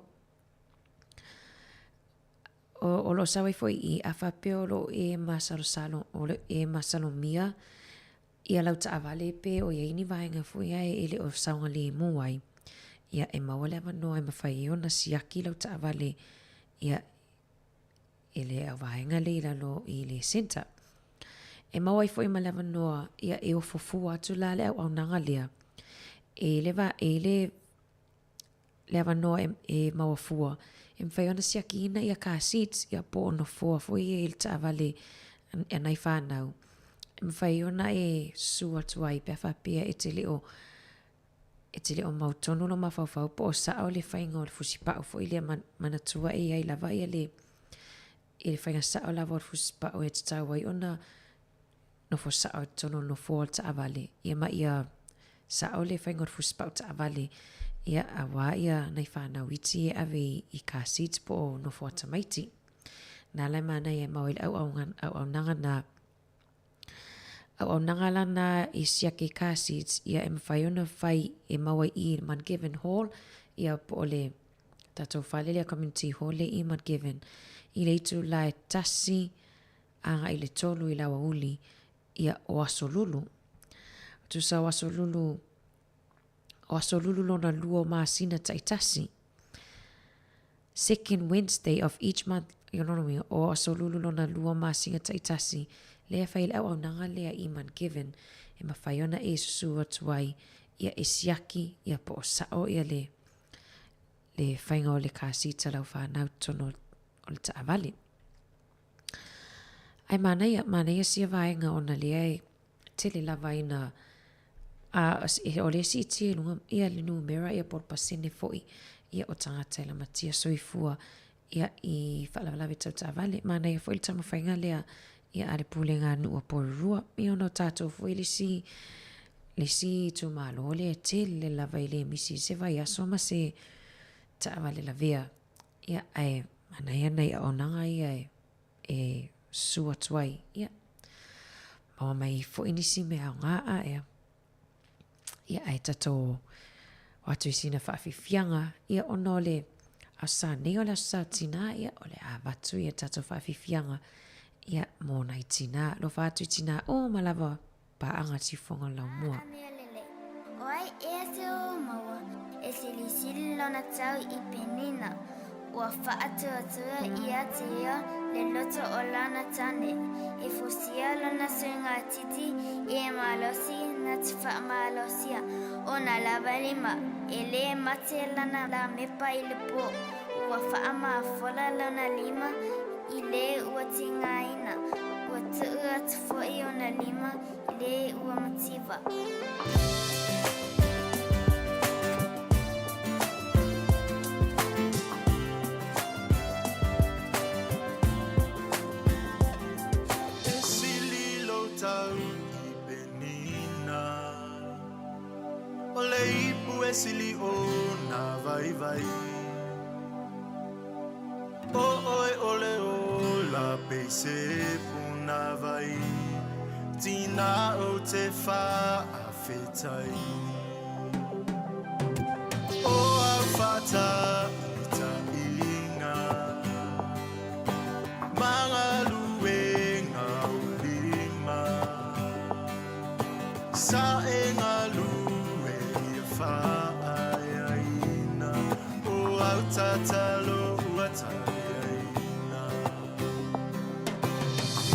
O, o lo o sau ai foi i i, a faapea o lo o e masalosalo, o lo o e masalomia ia lau taavale pe o i ai ni vaega foi ae e le o saogalemu ai, ia e maua le avanoa e mafai ai ona siaki lau taavale ia e le auvaega lea i lalo i le centre. E maua ai foi ma le avanoa ia e ofo fua atu la le auaunaga lea e le va, e le le avanoa e, e maua fua, e mafai ona siakiina ia car seats, ia po o nofoa foi ia i le taavale a nai whanau. E mafai ona e susu atu ai pe a faapea e te le o e te le o mautonu lou mafaufau po o sao le faiga o le fusipau foi lea manatua e i ai lava ia le i le faiga sao lava o le fusipau e tatau ai ona nofo sao i totonu o le nofoa o le taavale, ia ma ia sao le faiga o le fusipau taavale, ia auā ia nai whanau iti e ave i car seats po o nofoa tamaiti. Nā la e manaia e mau ai le auaunaga nā. Auaunaga la nā i siaki i car seats, ia e mawhai ona whai e mau ai i Mount Hall, ia po o le tātou whale lea community hall le i Mount Given. I le itu la e tasi, agai i le tolu i le aoauli, ia, o Aso Lulu. Tusa o Aso Lulu, o Aso Lulu lona lua o masina taitasi. Second Wednesday of each month, i lona uiga, o Aso Lulu lona lua o masina taitasi, lea e fai ai le auaunaga lea i Mount Given, e mafai ona e susu atu ai, ia e siaki, ia po o sao ia le, le faiga o le car seat a lau whanau totonu o le taavale. Ae manaia, manaia sia vaega ona lea e tele lava ina a o lea e siitia i luga ia le numera ia po o le pasene foi ia o tagata e lamatia soifua ia i faalavelave tau taavale. Manaia foi le taumafaiga lea ia a le Pulega a Nuu a Porirua ia ona o tatou foi le isi le isi itumalo lea e tele lava e le misi i se vaiaso ma se taavale lavea. Ia, ae manaia nai auaunaga ia e, e susu atu ai. Ia, maua mai foi nisi mea aoga a ea. Ia, ae tatou o atu i sina faafiafiaga, ia, ona o le aso Sa nei o le aso Sa tinā, ia, o le a avatu ia tatou faafiafiaga, ia, mō nai tinā. Alofa atu i tinā uma lava paaga siufoga o le laumua. A mea lelei, o ai ea se o maua, e silisili lona tau i Penina. Ua faatuatua ia te ia le loto o lana tane, e fosia lona suigatiti e malosi na te faamalosia ona lava lima, e lē mate lana lamepa i le pō, ua faamafola lona lima i lē ua tigaina, ua tuu atu foʻi ona lima i lē ua mativa. E sili lou tau i penina O le ipu e sili ona vaivai O oe o le ola pei se punāvai Tina o te faafetai O au faataitaiga Ma galuega o lima Sa e galue ia faaeaina O au tatalo ua taliaina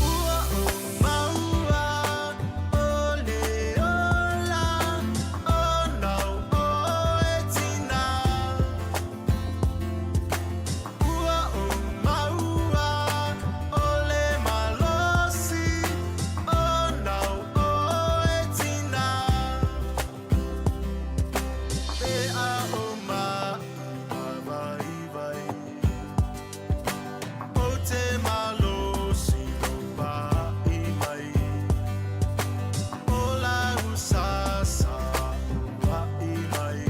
Ua ou maua o le ola Ona o oe tinā Ua ou maua o le malosi Ona o oe tinā Pe a o maʻi ma vaivai O te malosi lou paʻi mai O lau sasa uaʻi mai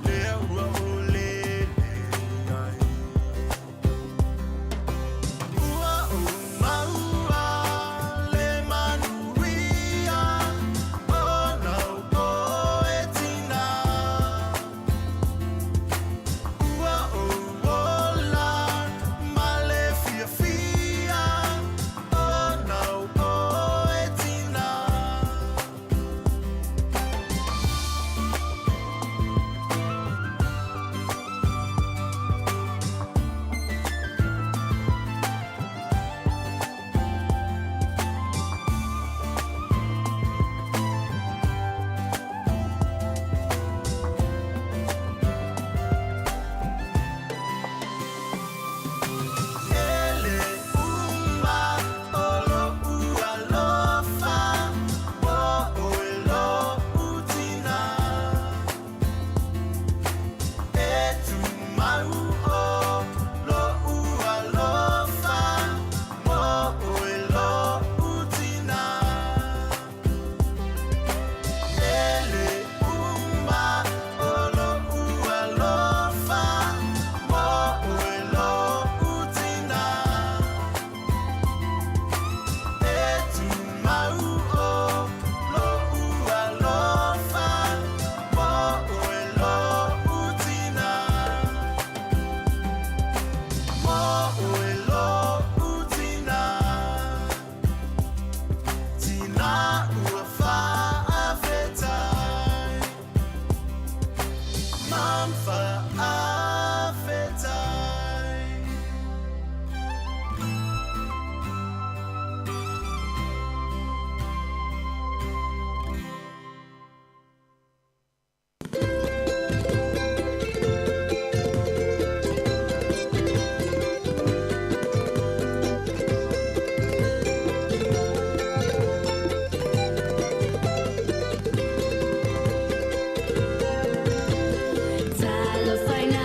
Lea ua ou lele ai Ua ou maua le manuia Ona o oe tinā Ua ou ola ma le fiafia Ona o oe tinā. E le uma o loʻu alofa Mo oe loʻu tinā E tumau o loʻu alofa Mo oe loʻu tinā E le uma o loʻu alofa Mo oe loʻu tinā E tumau o loʻu alofa Mo oe loʻu tinā Mo oe loʻu tinā Tinā ua faafetai Mam faafetai. Talofa.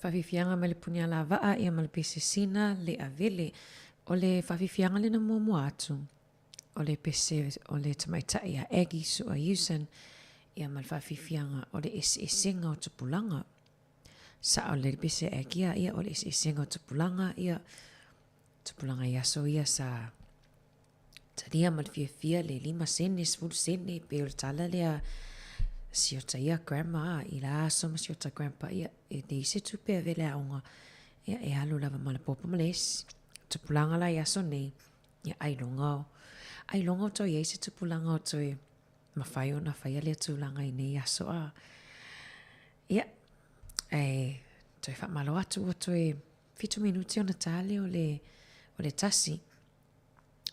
Faafiafiaga mai le punialavaa ia ma le pese sina le avele. O le faafiafiaga lena muamua atu o le pese o le tamaitai a Aggie Sua Uson ia ma le faafiafiaga o le eseesega o tupulaga. Sao lelei le pese a Aggie a ia o le eseesega o tupulaga ia tupulaga i aso ia sa talia ma le fiafia le 5 sene, 10 sene pei o le tala lea si ota ia grandma i la aso ma si ota grandpa ia e leai se tupe e ave i le aoga ia e alu lava ma le popo ma le esi. Tupulaga la i aso nei ia ailoga o ailoga o toe i ai se tupulaga o toe mafai ona faia lea tulaga i nei aso a. Ia ae toe faamalo atu ua toe 7 minuti ona ta lea o le o le tasi.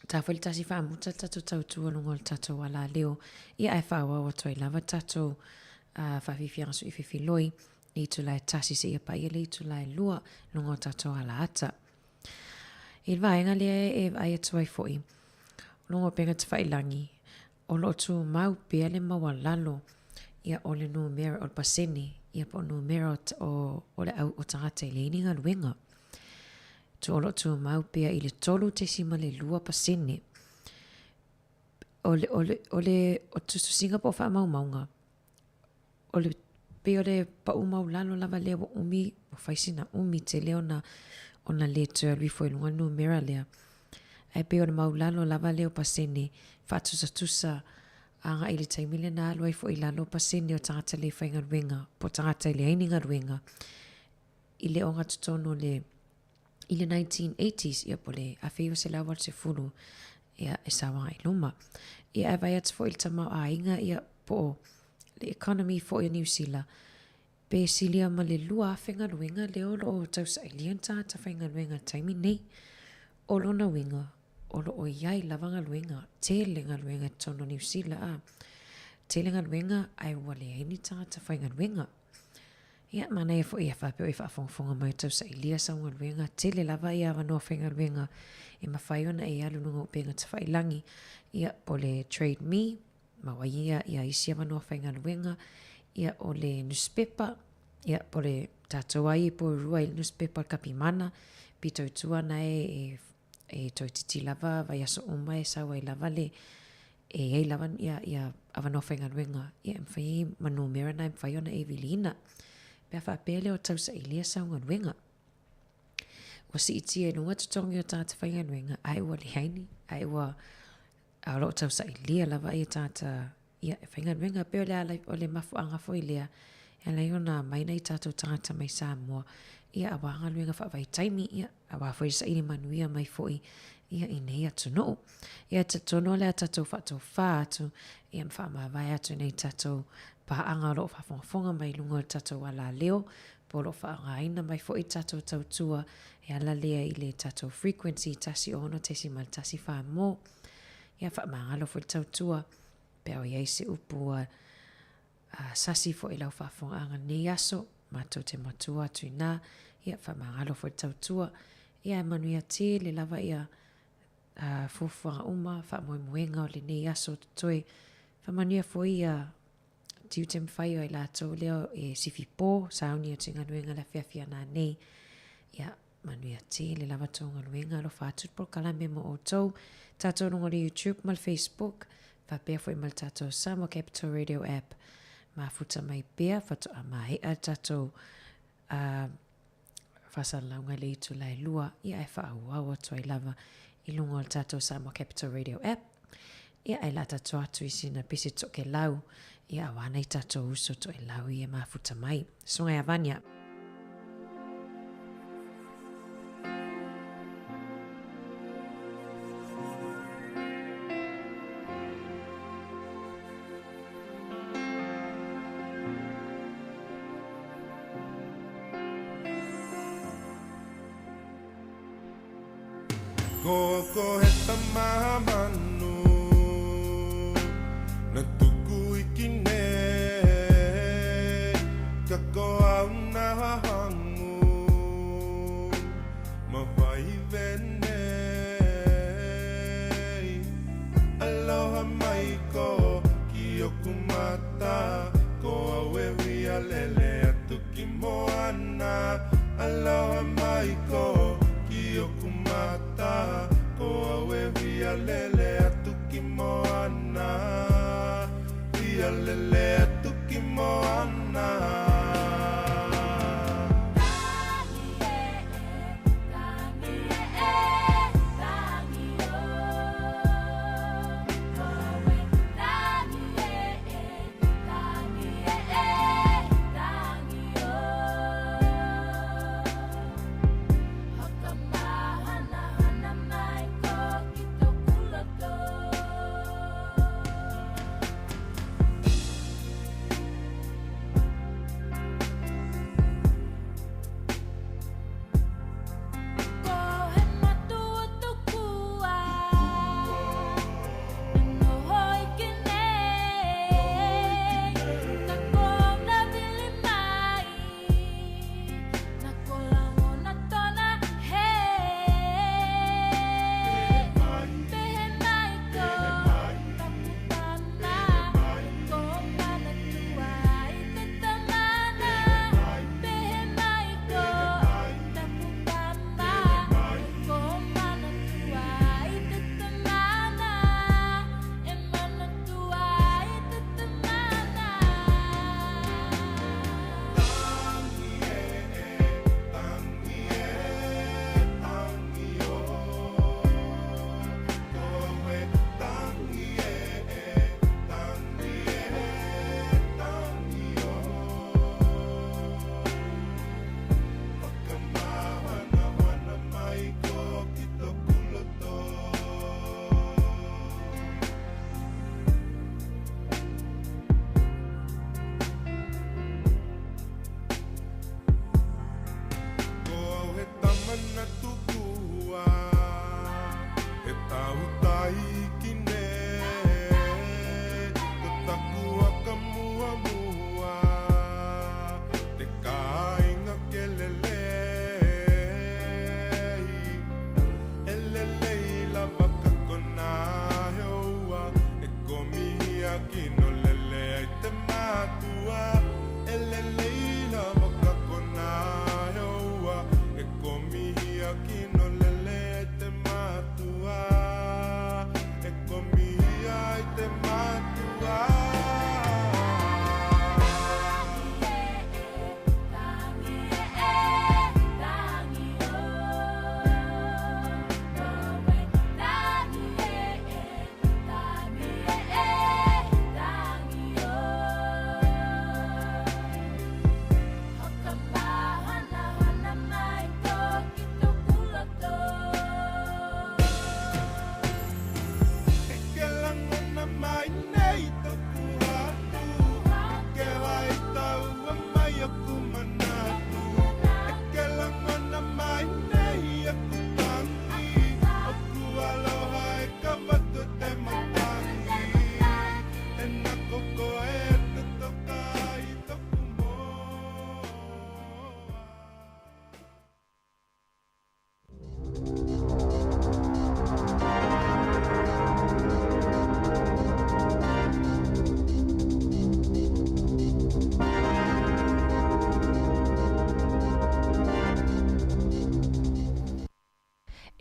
Ta foi le tasi faamuta le tatou tautua luga o le tatou alaleo ia ae faaauau atu ai lava tatou uh, faafiafiaga suifefiloi i itula e tasi seia paia le itula e lua luga o tatou alaata. I le vaega lea e vaai atu ai foi, luga o upega tafailagi, o lo o tumau pea le maualalo ia o le numera o le pasene ia po o numera o, o, o le au o tagata e leai ni galuega. Tu o lo o tumau pea i le 3.2%. O le, o le, o le o tusitusiga po o faamaumauga, o le pei o le pau maulalo lava lea ua umi, ua fai sina umi tele ona, ona le toe alu ifo i luga le numera lea. Ae pei o le maulalo lava lea o pasene faatusatusa agai i le taimi lea na alu ai foi i lalo pasene o tagata le faigaluega po o tagata e leai ni galuega i le ogatotonu o le i le 1980s, ia po o le 1980, ia e sao agai i luma. Ia ae vaai atu foi i le tamaoaiga, ia po o le economy foi o Niu Sila, pe silia ma le 2,000 galuega lea o lo o tausailia ni tagata faigaluega i le taimi nei. O lona uiga, o lo o i ai lava galuega, tele galuega i totonu o Niu Sila, a tele galuega ae ua leai ni tagata faigaluega. Ia, manaia foi ia faapea o e faafogafoga mai o tausailia sau galuega, tele lava ia avanoa faigaluega e mafai ona e alu luga o upega tafailagi, ia, po o le Trade Me, maua ai ia, ia isi avanoa faigaluega, ia, o le nusipepa, ia, po o le tatou lava ia i Porirua i le nusipepa o le Kapimana, pito i tua na e, e, e toeitiiti lava vaiaso uma e sau ai lava le, e i ai lava ia, ia avanoa faigaluega, ia e mafai ai ma numera na e mafai ona e viliina. Pe a faapea lea o tausailia sau galuega. Ua siitia i luga totogi o tagata faigaluega, ae ua leai ni, ae ua, a o lo o tausailia lava ia tagata ia e faigaluega. Pei o le ala, o le mafuaaga foi lea e ala ai ona aumai nai tatou tagata mai Samoa, ia aua galuega faavaitaimi, ia aua foi le saili manuia mai foi ia i nei atunuu. Ia talitonu o le a tatou faatofā atu ia ma faamavae atu nei tatou paaga o lo o faafogafoga mai luga o le tatou alaleo po o lo o faaaogaina mai foi tatou tautua e ala lea i le tatou frequency 106.14 mo. Ia faamagalo foi le tautua pe a o i ai se upu ua sasi foi i lau faafofogaaga i lenei aso, matou te matua atu inā, ia faamagalo foi le tautua, ia e manuia tele lava ia fuafuaga uma, faamoemoega o lenei aso totoe. Faamanuia foi ia tiute ma fai o i latou lea e sifi po, sauni atu i galuega i le afiafi a nanei. Ia, manuia tele lava tou galuega, alofa atu le polokalame mo outou, tatou luga o le YouTube ma le Facebook, faapea foi ma le tatou Samoa Capital Radio app. Mafuta mai pea, faatoa maea le tatou uh, faasalalauga i le itula e lua, ia ae faaauau atu ai lava i luga o le tatou Samoa Capital Radio app. Ia ae la tatou atu i sina pese tokelau, ia aua nai tatou uso toelau ia mafuta mai. Susuga ia Vania. Ko he tama manu Na tuku iki nei Ka ko au na hangu Ma whai venei Aloha mai ko ki oku mata Ko au e hui a lele atu ki moana.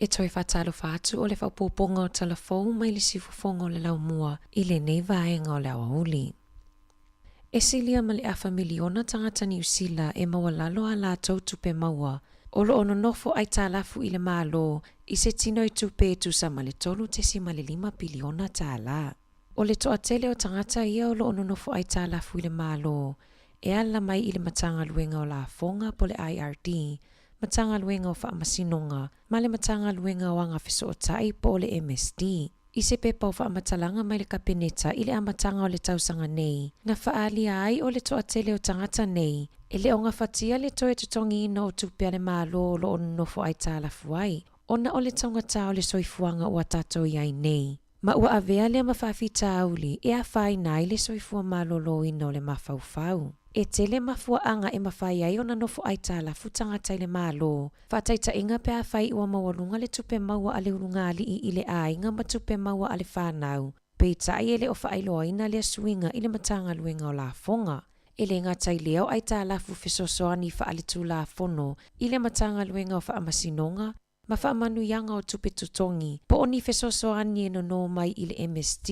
E toe faatalofa atu o le faaopoopoga o Tala Fou mai le siufofoga o le laumua i lenei vaega o le aoauli. E silia ma le afa miliona tagata Niu Sila e maualalo a latou tupe maua o lo o nonofo aitalafu i le Malo i se tino i tupe e tusa ma le $3.5 piliona tālā. O le toatele o tagata ia o lo o nonofo aitalafu i le Malo e ala mai i le Matagaluega o Lafoga po o le IRD, Matagaluega o Faamasinoga ma le Matagaluega o Agafesootai po o le MSD. I se pepa o faamatalaga mai le Kapeneta i le amataga o le tausaga nei, na faaalia ai o le toatele o tagata nei e le o gafatia le toe totogiina o tupe a le Malo o lo o nonofo aitalafu ai, ona o le taugata o le soifuaga ua tatou i ai nei. Ma ua avea lea ma faafitauli e afaina ai le soifua maloloina o le mafaufau. E tele mafuaaga e mafai ai ona nofo aitalafu tagata i le Malo, faataitaiga pe afai ua maualuga le tupe maua a le ulugalii i le aiga ma tupe maua a le fanau, peitai e le o faailoaina lea suiga i le Matagaluega o Lafoga. E le gata i lea o aitalafu fesoasoani faaletulafono i le Matagaluega o Faamasinoga, ma faamanuiaga o tupe totogi, po o ni fesoasoani e nono mai i le MSD,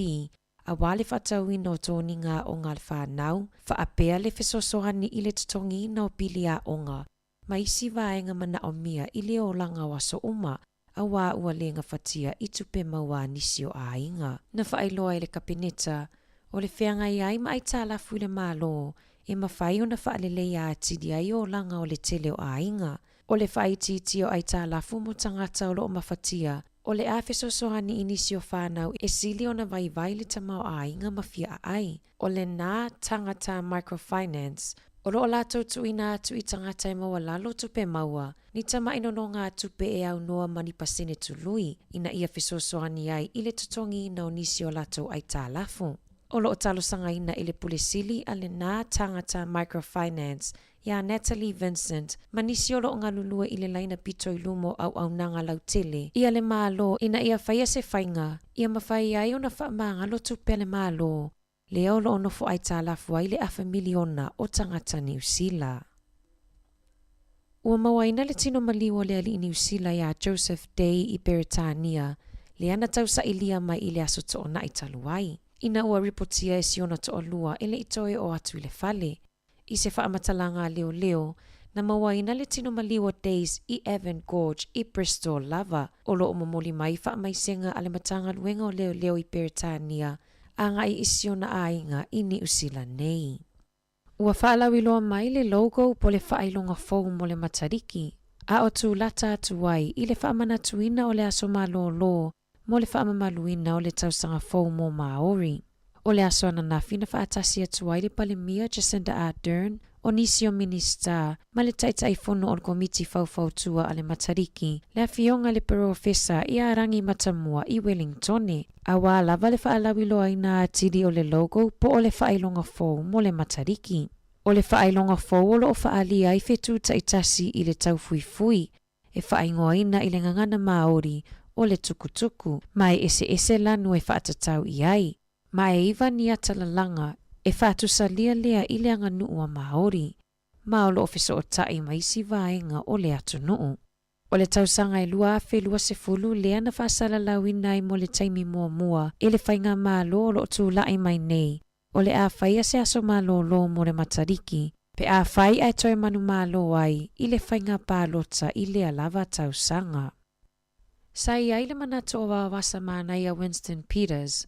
aua le faatauina o toniga aoga a le fanau, faapea le fesoasoani i le totogiina o pili aoga, ma isi vaega manaomia i le olaga o aso uma, auā ua le gafatia i tupe maua a nisi o aiga. Na faailoa e le Kapeneta, o le feagai ai ma aitalafu i le Malo, e mafai ona faaleleia atili ai olaga o le tele o aiga, O le faaitiitia o aitalafu mo tagata o lo o mafatia, o le a fesoasoani i nisi o fanau e sili ona vaivai le tamaoaiga ma fia aai. O lenā tagata microfinance, o lo o latou tuuina atu i tagata e maualalo tupe maua, ni tamai nonogatupe e aunoa ma ni pasene tului, ina ia fesoasoani ai i le totogiina o nisi o latou aitalafu. O lo o talosagaina e le Pule Sili a lenā tagata microfinance iā Natalie Vincent ma nisi o lo o galulue i le laina pito i luma o auaunaga lautele ia le Malo ina ia faia se faiga ia mafai ai ona faamagalo tupe a le Malo lea o lo o nofo aitalafu ai le afa miliona o tagata Niu Sila. Ua mauaina le tino maliu o le alii Niu Sila iā Joseph Day i Peretania lea na tausailia mai i le Aso Toonai talu ai, ina ua ripotia e si ona toalua e le i toe oo atu i le fale. I se faamatalaga a leoleo, na mauaina le tino maliu o Days i Avon Gorge i Bristol lava, o lo o momoli mai faamaisega a le Matagaluega o Leoleo i Peretania agai i si ona aiga i Niu Sila nei. Ua faalauiloa mai le logo po le faailoga fou mo le Matariki, a o tūlata atu ai i le faamanatuina o le Aso Malōlō mo le faamamaluina o le tausaga fou mō Māori. O le aso ananafi na faatasi atu ai le Palemia Jacinda Ardern, o nisi o Minisita, ma le Taitaifono o le Komiti Faufautua a le Matariki, le Afioga i le Perofesa ia Rangi Matamua i Wellingtone, auā lava le faalauiloaina atili o le logo po o le faailoga fou mo le Matariki. O le faailoga fou o lo o faaalia ai whetū taitasi i le taufuifui, e faaigoaina i le gagana Māori o le tukutuku, ma e eseese lanu e faatatau i ai, ma e iva ni ata lalaga e faatusalia lea i le aganuu a Māori, ma o lo o fesootai ma isi vaega o le atunuu. O le tausaga e 2020 lea na faasalalauina ai mo le taimi muamua e le Faigamalo o lo o tulai mai nei, o le a faia se aso malōlō mo le Matariki, pe afai ae toe manumalo ai i le faiga palota i lea lava tausaga. Sa i ai le manatu o Vaovasa Manaia Winston Peters,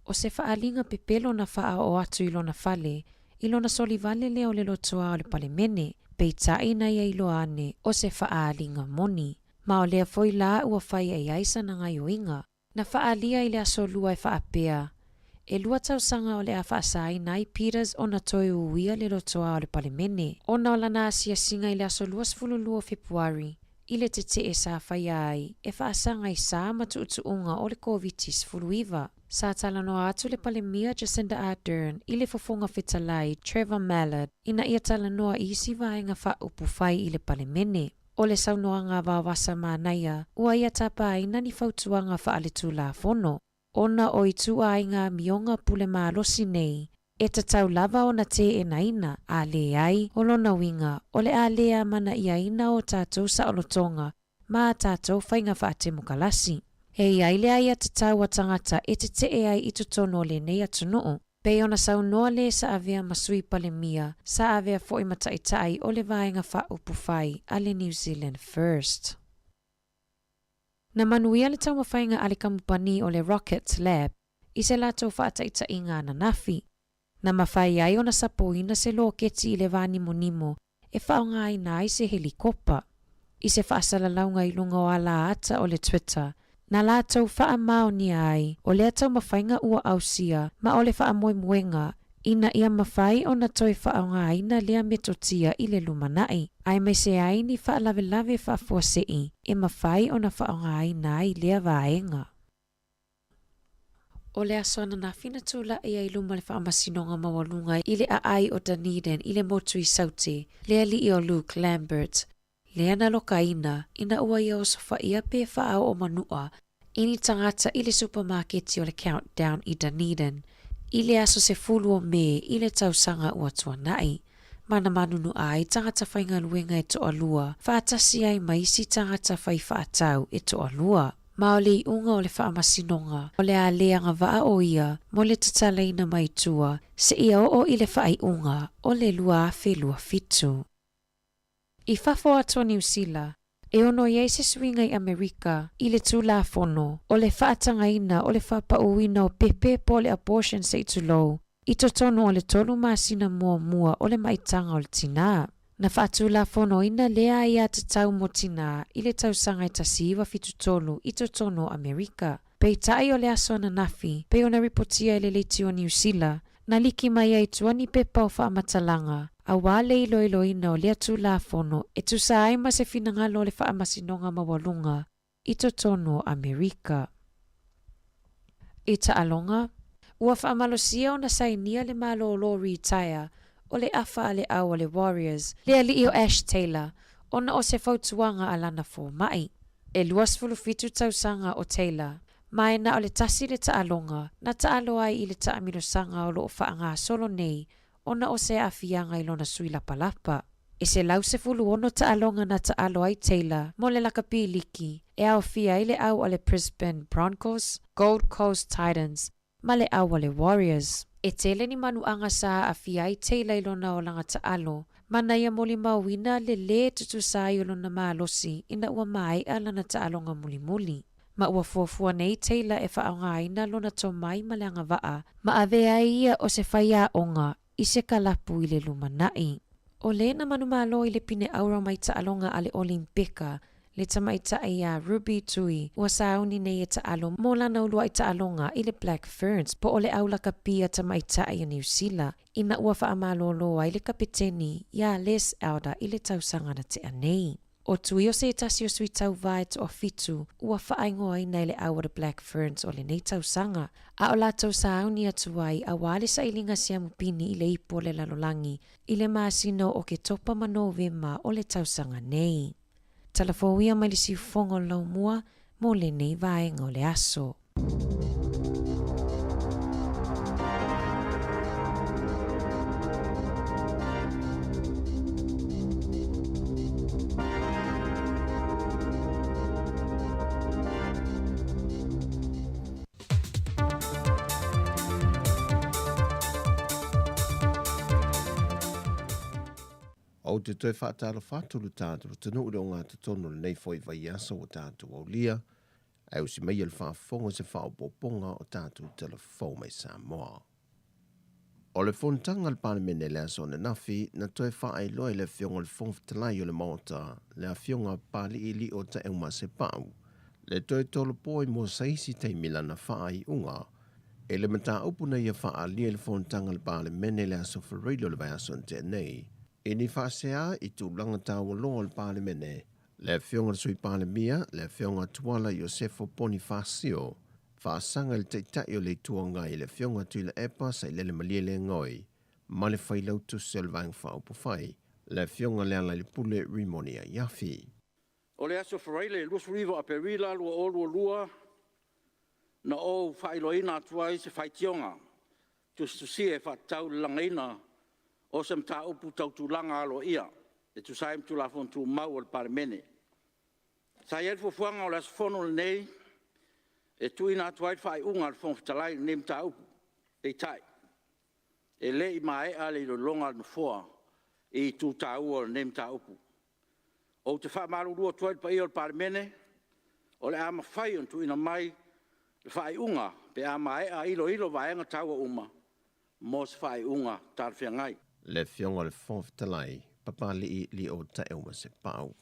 o se faaaliga pepelo na faaoo atu i lona fale, i lona solivale lea o le lotoa o le Palemene, peitai na ia iloa ane o se faaaliga moni. Ma o lea foi la ua fai i ai sana gaioiga. Na faaalia i le Aso Lua e faapea, E lua tausaga o le a faasaina ai Peters ona toe uia le lotoa o le Palemene, ona o lana asiasiga i le aso 22 o Fepuari, i le tetee sa faia ai e faasaga i sa ma tuutuuga o le Koviti-19. Sa talanoa atu le Palemia Jacinda Ardern i le Fofoga Fetalai Trevor Mallard ina ia talanoa i isi vaega faaupufai i le Palemene. O le saunoaga a Vaovasa Manaia, ua ia tapaina ni fautuaga faaletulafono, ona o ituaiga amioga pule malosi nei, e tatau lava ona teenaina, a leai, o lona uiga, o le a le amanaiaina o tatou saolotoga, ma a tatou faiga faatemokalasi. E i ai le aiatatau a tagata e tetee ai i totonu o lenei atunuu. Pei ona saunoa le sa avea ma Sui Palemia, sa avea foi ma Taitai o le Vaega Faaupufai a le New Zealand First. Na manuia le taumafaiga a le kamupani o le Rocket Lab i se latou faataitaiga ananafi, na mafai ai ona sapoina se loketi i le va nimonimo e faaaogaina ai se helikopa. I se faasalalauga i luga o alaata o le Twitter, na latou faamaonia ai o lea taumafaiga ua ausia ma o le faamoemoega ina ia mafai ona toe faaaogaina lea metotia i le lumanai, aemaise ai ni faalavelave faafuasei e mafai ona faaaogaina ai lea vaega. O le aso ananafi na tulai ai i luma o le Faamasinoga Maualuga i le aai o Dunedin i le motu i Saute, le alii o Luke Lambert, lea na lokaina ina ua ia osofaia pe faaoo manua i ni tagata i le supamaketi o le Countdown i Dunedin i le aso 10 o Me i le tausaga ua tuanai, ma na manunua ai tagata faigaluega e toalua faatasi ai ma isi tagata fai faatau e toalua. Ma o le iuga o le faamasinoga, o le a le agavaa o ia mo le tatalaina mai tua seia oo i le faaiuga o le 2027. I fafo atu o Niu Sila, e ono i ai se suiga i Amerika i le Tulafono o le faatagaina o le faapauina o pepe po o le abortion se i tulou i totonu o le tolu masina muamua o le maitaga o le tinā. Na faatulafonoina lea aiatatau mo tinā i le tausaga e 1973 i totonu o Amerika. Peitai o le aso ananafi, pei ona ripotia e le Leitio Niu Sila, na liki mai ai tua ni pepa o faamatalaga, auā le iloiloina o lea Tulafono e tusa ai ma se finagalo o le Faamasinoga Maualuga i totonu o Amerika. I taaloga, ua faamalosia ona sainia le malōlō ritaea o le afa a le au a le Warriors, le alii o Ash Taylor, ona o se fautuaga a lana fomai. E 27 tausaga o Taylor, ma e na o le tasi le taaloga na taalo ai i le taamilosaga o lo o faagasolo nei ona o se aafiaga i lona sui lapalapa. E 116 taaloga na taalo ai Taylor mo le lakapi liki e aofia ai le au a le Brisbane Broncos, Gold Coast Titans ma le au a le Warriors. E tele ni manuaga sa aafia ai Taylor i lona olaga taalo, ma na ia molimauina le lē tutusa ai o lona malosi ina ua maea lana taaloga mulimuli. Ma ua fuafua nei Taylor e faaaogaina lona tomai ma le agavaa ma avea ai ia o se faiaoga i se kalapu i le lumanai. O le na manumalo i le pine aura mai taaloga a le Olimpeka, le tamaitai iā Ruby Tui ua sauni nei e taalo mo lana uluai taaloga i le Black Ferns po o le au lakapi a tamaitai a Niu Sila ina ua faamalōlō ai le kapeteni iā Les Elder i le tausaga na tea nei. O Tui o se tasi o sui tauvā e toafitu ua faaigoaina e le au a le Black Ferns o lenei tausaga, a o latou sauni atu ai auā le sailiga siamu pini i le ipu o le lalolagi i le masina o Oketopa ma Novema o le tausaga nei. Talafou ia mai le siufofoga o le laumua mo lenei vaega o le aso. Ou te toe faatalofa atu lo tatou atunuu i le ogatotonu o lenei foi vaiaso ua tatou aulia, ae usi maia le faafofoga i se faaopoopoga o tatou tala fou mai Samoa. O le fonotaga a le Palemene i le aso ananafi, na toe faailoa e le Afioga i le Fofoga Fetalai o le Maota, le Afioga Papalii Lio Taeaumasepau, le toe tolopo ai mo se isi taimi lana faaiuga i le mataupu na ia faaalia i le fonotaga a le Palemene i le aso Faraile o le vaiaso na tea nei, i ni faasea i tulaga taualoa o le Palemene, le Afioga i le Sui Palemia, le Afioga Tuala Iosefo Ponifasio, faasaga i le Taitai o le Itu Agai, le Afioga Tuilaepa Sailele Malielegaoi, ma le Failautusi o le Vaega Faaupufai, le Afioga Lealailepule Rimoni Aiafi. O le aso Faraile 29 o Aperila 2022, na ou faailoaina atu ai se faitioga tusitusia e faatatau i le lagaina o se mataupu tau tulaga aloaia e tusa ai ma Tulafono Tumau a le Palemene. Sa i ai le fuafuaga o le aso Fono lenei e tuuina atu ai le faaiuga a le Fofoga Fetalai i lenei mataupu, peitai, e le i maea le iloiloga a le Nofoa i itu taua o lenei mataupu. Ou te faamalulu atu ai i le paia o le Palemene, o le a mafai ona tuuina mai le faaiuga pe a maea iloilo vaega taua uma mo se faaiuga talafeagai. Le Afioga i le Fofoga Fetalai, Papalii Lio Taeaumasepau.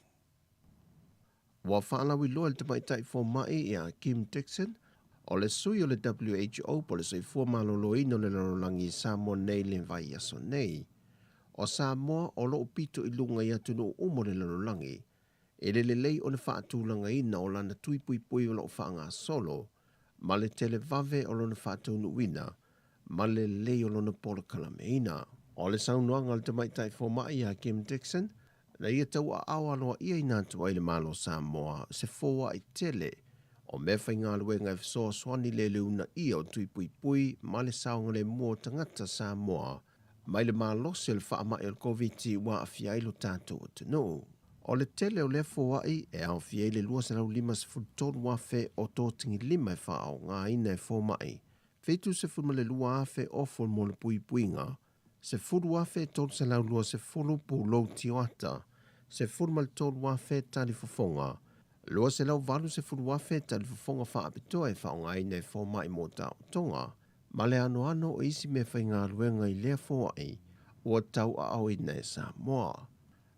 Ua faalauiloa e le tamaitai fomai ia Kim Dixon, o le sui o le WHO po o le Soifua Maloloina o le Lalolagi i Samoa nei le vaiaso nei. O Samoa o lo o pito i luga i atunuu uma o le lalolagi i le lelei o le faatulagaina o lana tui puipui o lo o faagasolo ma le televave o lona faataunuuina ma le lelei o lona polokalameina. O le saunoaga a le tamaitai fomai ia Kim Dixon, na ia tauaao aloa'iaina atu ai le Malo o Samoa se foa'i tele o meafaigaluega e fesoasoani i le uunaia o tui puipui ma le saogalemu o tagata Samoa mai le malosi o le faama'i o le Koviti ua aafia ai lo tatou atunuu. O le tele o lea foa'i e aofia ai le 253,000 o totigilima e faaaogaina e foma'i, 72,000 ofo mo le puipuiga, 10,320 pulou tioata, 13,000 talifofoga, 280,000 talifofoga faapitoa e faaaogaina e foma'i mo taotoga, ma le anoano o isi meafaigaluega i lea foa'i ua tauaaoina e Samoa.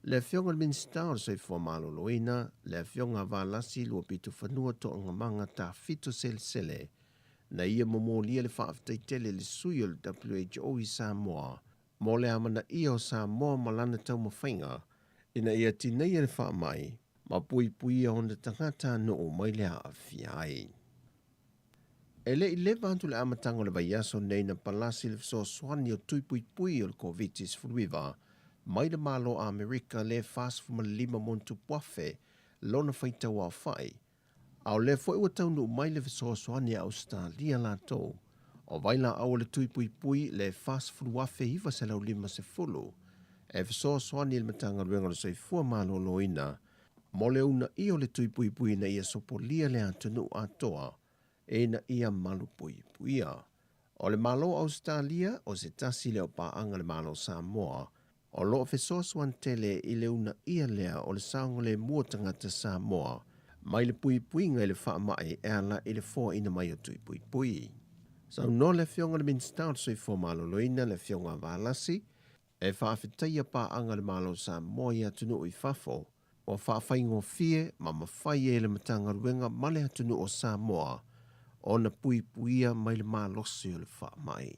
Le Afioga i le Minisita o le Soifua Maloloina, le Afioga Valasi Luapitofanua Toogamaga Tafito Selesele, na ia momolia le faafetai tele i le sui o le WHO i Samoa mo le amanaia o Samoa ma lana taumafaiga ina ia tineia le faamai ma puipuia ona tagatanuu mai le aafia ai. E le i leva atu le amataga o le vaiaso nei na palasi le fesoasoani o tui puipui o le Koviti-19 mai le Malo Amerika le 45 motupu afe lona faitauaofa'i, a o lea foi ua taunuu mai le fesoasoani a Ausetalia latou o vailaau o le tui puipui le 40,950 e fesoasoani i le Matagaluega o le Soifua Maloloina mo le uunaia o le tui puipui ina ia sopolia le atunuu atoa ina ia malupuipuia. O le Malo o Ausetalia o se tasi lea o paaga le Malo o Samoa o lo o fesoasoani tele i le uunaia lea o le saogalemu o tagata Samoa mai le puipuiga i le faama'i e ala i le foaina mai o tui puipui. Saunoa le Afioga i le Minisita o le Soifua Maloloina, le Afioga Valasi, e faafetaia paaga le Malo o Samoa i atunuu i fafo ua faafaigofie ma mafai e le Matagaluega ma le atunuu o Samoa ona puipuia mai le malosi o le faama'i.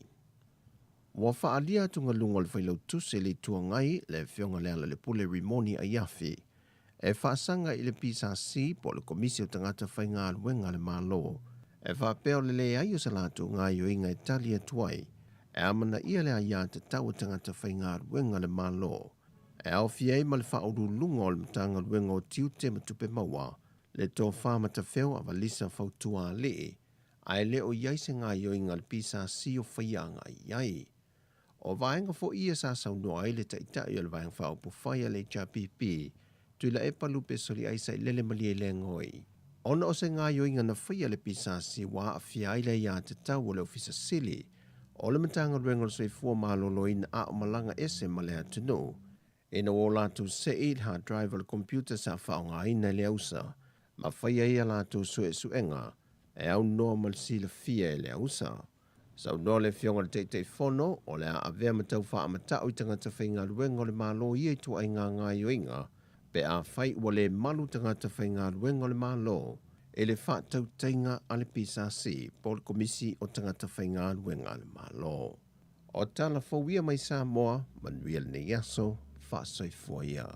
Ua faaalia atugaluga o le Failautusi o le Itu Agai, le Afioga Lealailepule Rimoni Aiafi, e faasaga i le PSC po o le Komisi o Tagata Faigaluega a le Malo, e faapea o le leai o se latou gaoioiga e tali atu ai e amanaia le aiatatau a tagata faigaluega a le Malo e aofia ai ma le faauluuluga o le Matagaluega o Tiute ma Tupe Maua, le Tofa Matafeo Avalisa Fautuaali'i, ae le o i ai se gaoioiga a le PSC o faia agai i ai. O vaega foi ia sa saunoa ai le Taitai o le Vaega Faaupufai a le HRPP, Tuilaepa Lupe Soliai Sailele Malielegaoi, ona o se gaoioiga na faia e le PSC ua aafia ai le aiatatau o le Ofisa Sili o le Matagaluega o le Soifua Maloloina a o malaga ese ma le atunuu ina ua o latou se'i le hard drive o le computer sa faaaogaina e le ausa ma faia ai a latou suesuega e aunoa ma le silafia e le ausa. Saunoa le Afioga i le Taitaifono o le a avea ma tau faamata'u i tagata faigaluega o le Malo ia ituaiga gaoioiga pe afai ua le malu tagata faigaluega o le Malo i le faatautaiga a le PSC po o le Komisi o Tagata Faigaluega a le Malo. O tala fou ia mai Samoa, manuia lenei aso, faasoifua ia.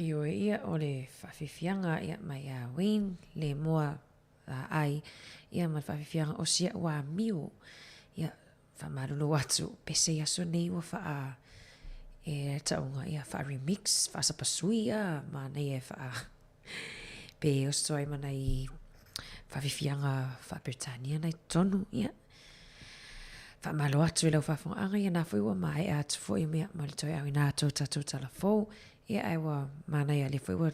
Ioe ia o le faafiafiaga ia mai ia Wayne le moa laai ia ma le faafiafiaga o si a'u amio ia faamalulu atu pese i aso nei ua faa e tauga ia faa remix faasapasui a manaia e faa pe oso ai ma nai faafiafiaga faa-Peretania na i totonu ia Faamalo atu i lau faafogaaga ia na foi ua maea atu foi mea ma le toe auina atu o tatou tala fou ia ae ua manaia lea foi ua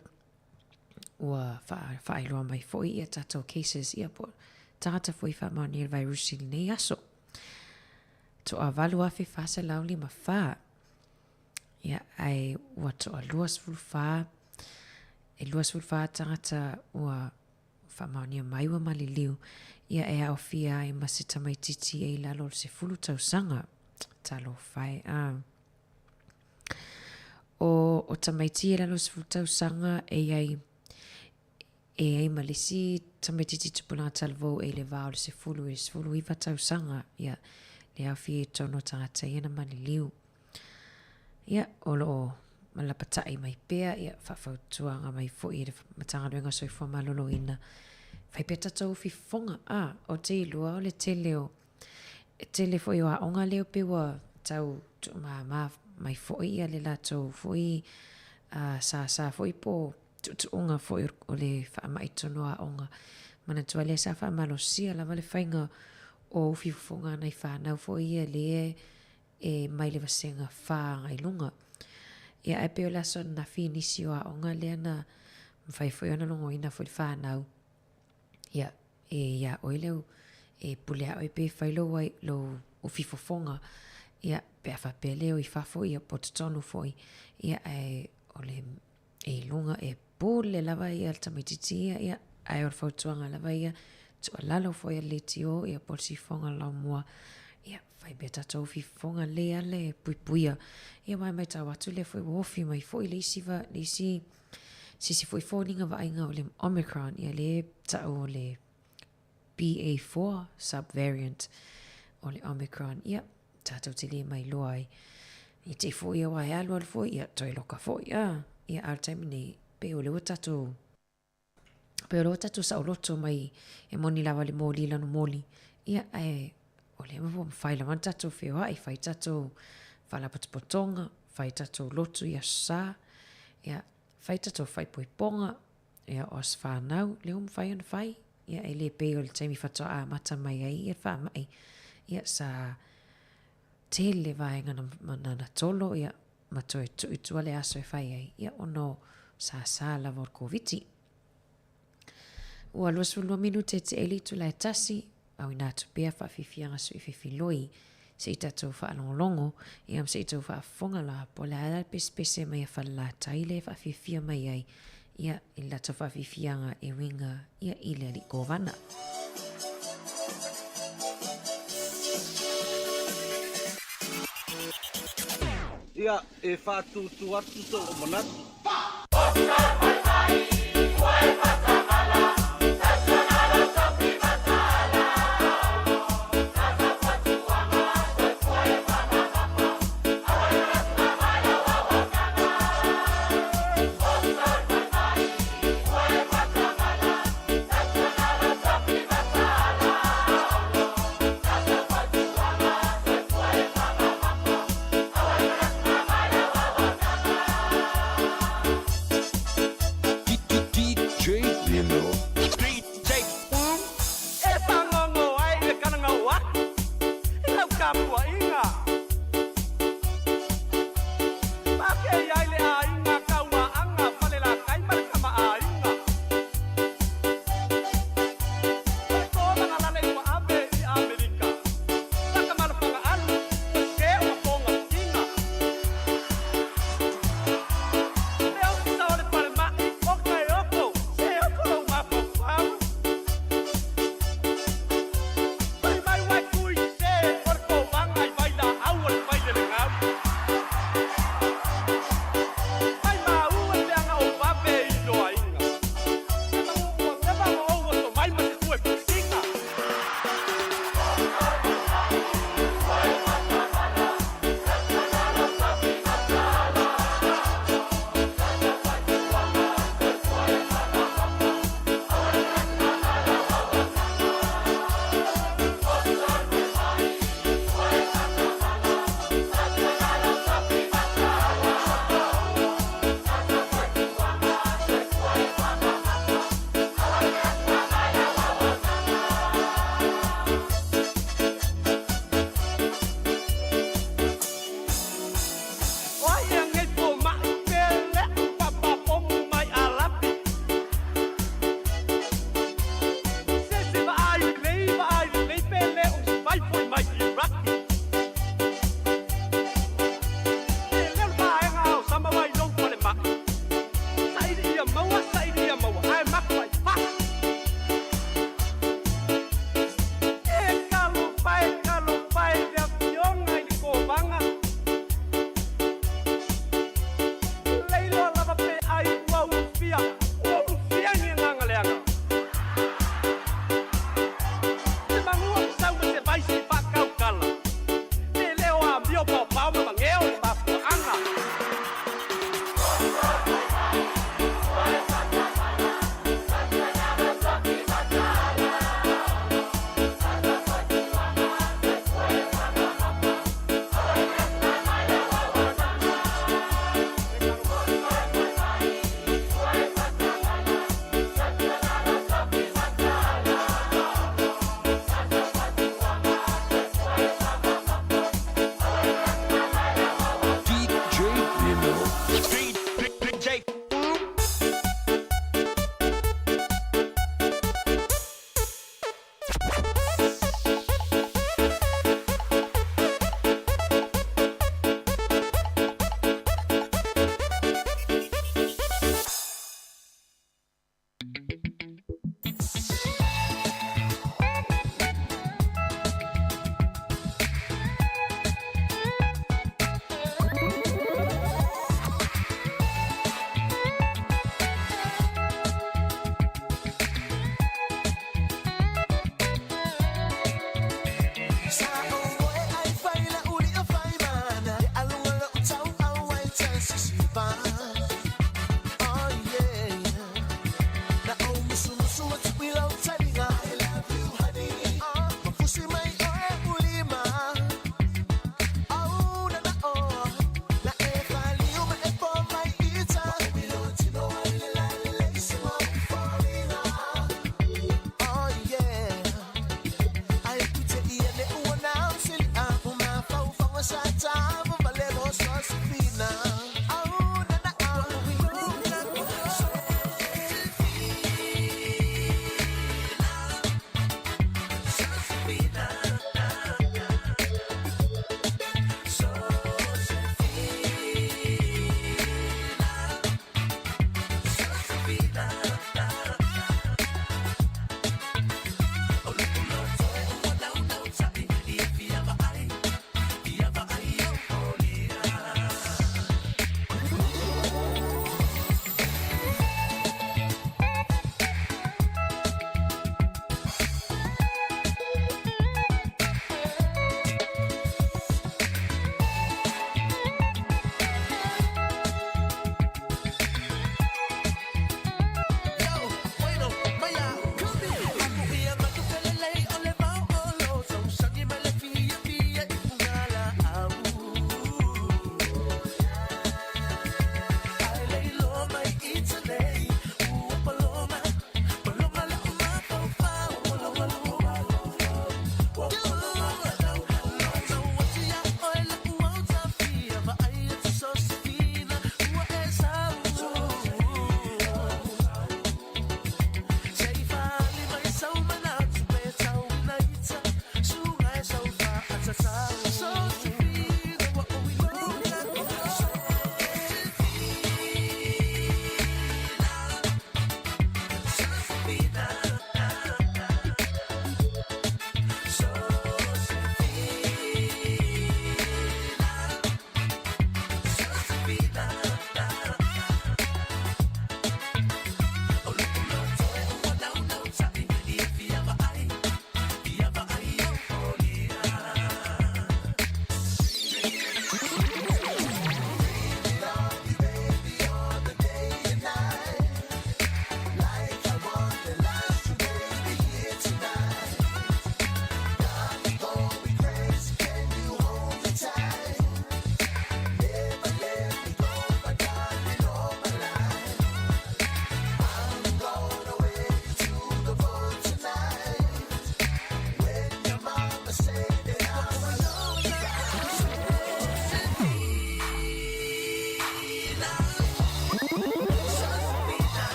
ua faailoa mai foi ia tatou cases ia po o tagata foi faamaonia le vairusi i lenei aso. Toa 8,454 ia ae ua toa 24 e 24 tagata ua faamaonia mai ua maliliu ia e aofia ai ma se tamaitiiti e i lalo o le 10 tausaga. Talofa e a. O, o tamaiti e lalo o le 10 tausaga e i ai e i ai ma le isi tamaitiiti tupulaga talavou e i le va o le 10 i le 19 tausaga ia le aofia i totonu o tagata ia na maliliu. Ia, o lo o lapatai mai pea ia faafautuaga mai foi e le Matagaluega o Soifua Maloloina, fai pea tatou fifofoga. A, o te iloa o le tele o, e tele foi o aoga lea pei ua tau tuumama mai foi ia le latou foi sasa foi po o tuutuuga foi o le faamai tonu o aoga. Manatua lea sa faamalosia lava le faiga o fifofoga a nai fanau foi ia lea e mai le vasega fa agai luga. Ia ae pei o le aso ananafi i nisi o aoga lea na mafai foi ona logoina foi le fanau. Ia, e iā oe leu, e pule a oe pe fai lou ai, lou ufifofoga. Ia, pe a faapea le o i fafo, ia po o totonu foi. Ia, ae o le e i luga, e pule lava ia le tamaitiiti ia, ia, ae o le fautuaga lava ia, tuualalo foi a le leitio, ia, po o le sifofoga o le laumua, ia, fai pea tatou fifofoga lelei lava le puipuia. Ia, aua e matau atu lea foi ua ofi mai foi le isi, le isi, se isi foi foliga vaaiga o le Omicron, ia, lea e tau o le BA4 sub-variant o le Omicron, ia, tatou te le mailoa ai. I te i foi aua e alualu foi, ia, toe loka foi, a, ia, a o le taimi nei, pei o lea ua tatou, pei o lea ua tatou saoloto mai e moni lava le moli lana moli, ia, ae o lea ua mafai lava ona tatou feoai, fai tatou faalapotopotoga, fai tatou lotu i Aso Sa, ia, fai tatou faaipoipoga, Ia, o aso fanau, lea ua mafai ona fai. Ia, e le pei o le taimi faatoa amata mai ai ia le faamai. Ia, sa tele vaega na, na, na tolo, ia, ma toe tuu i tua le aso e fai ai, ia, ona o sāsā lava o le Koviti. Ua 22 minute te eli itula e tasi, Auina atu pea faafiafiaga sui fefiloi se i tatou faalogologo ia ma se i tou faafofoga la po o le a la le pesepese mai a Falelatai lea e faafiafia mai ai ia i le latou faafiafiaga e uiga ia i le Alii Kovana. Ia, e faatūtū atu sou manatu.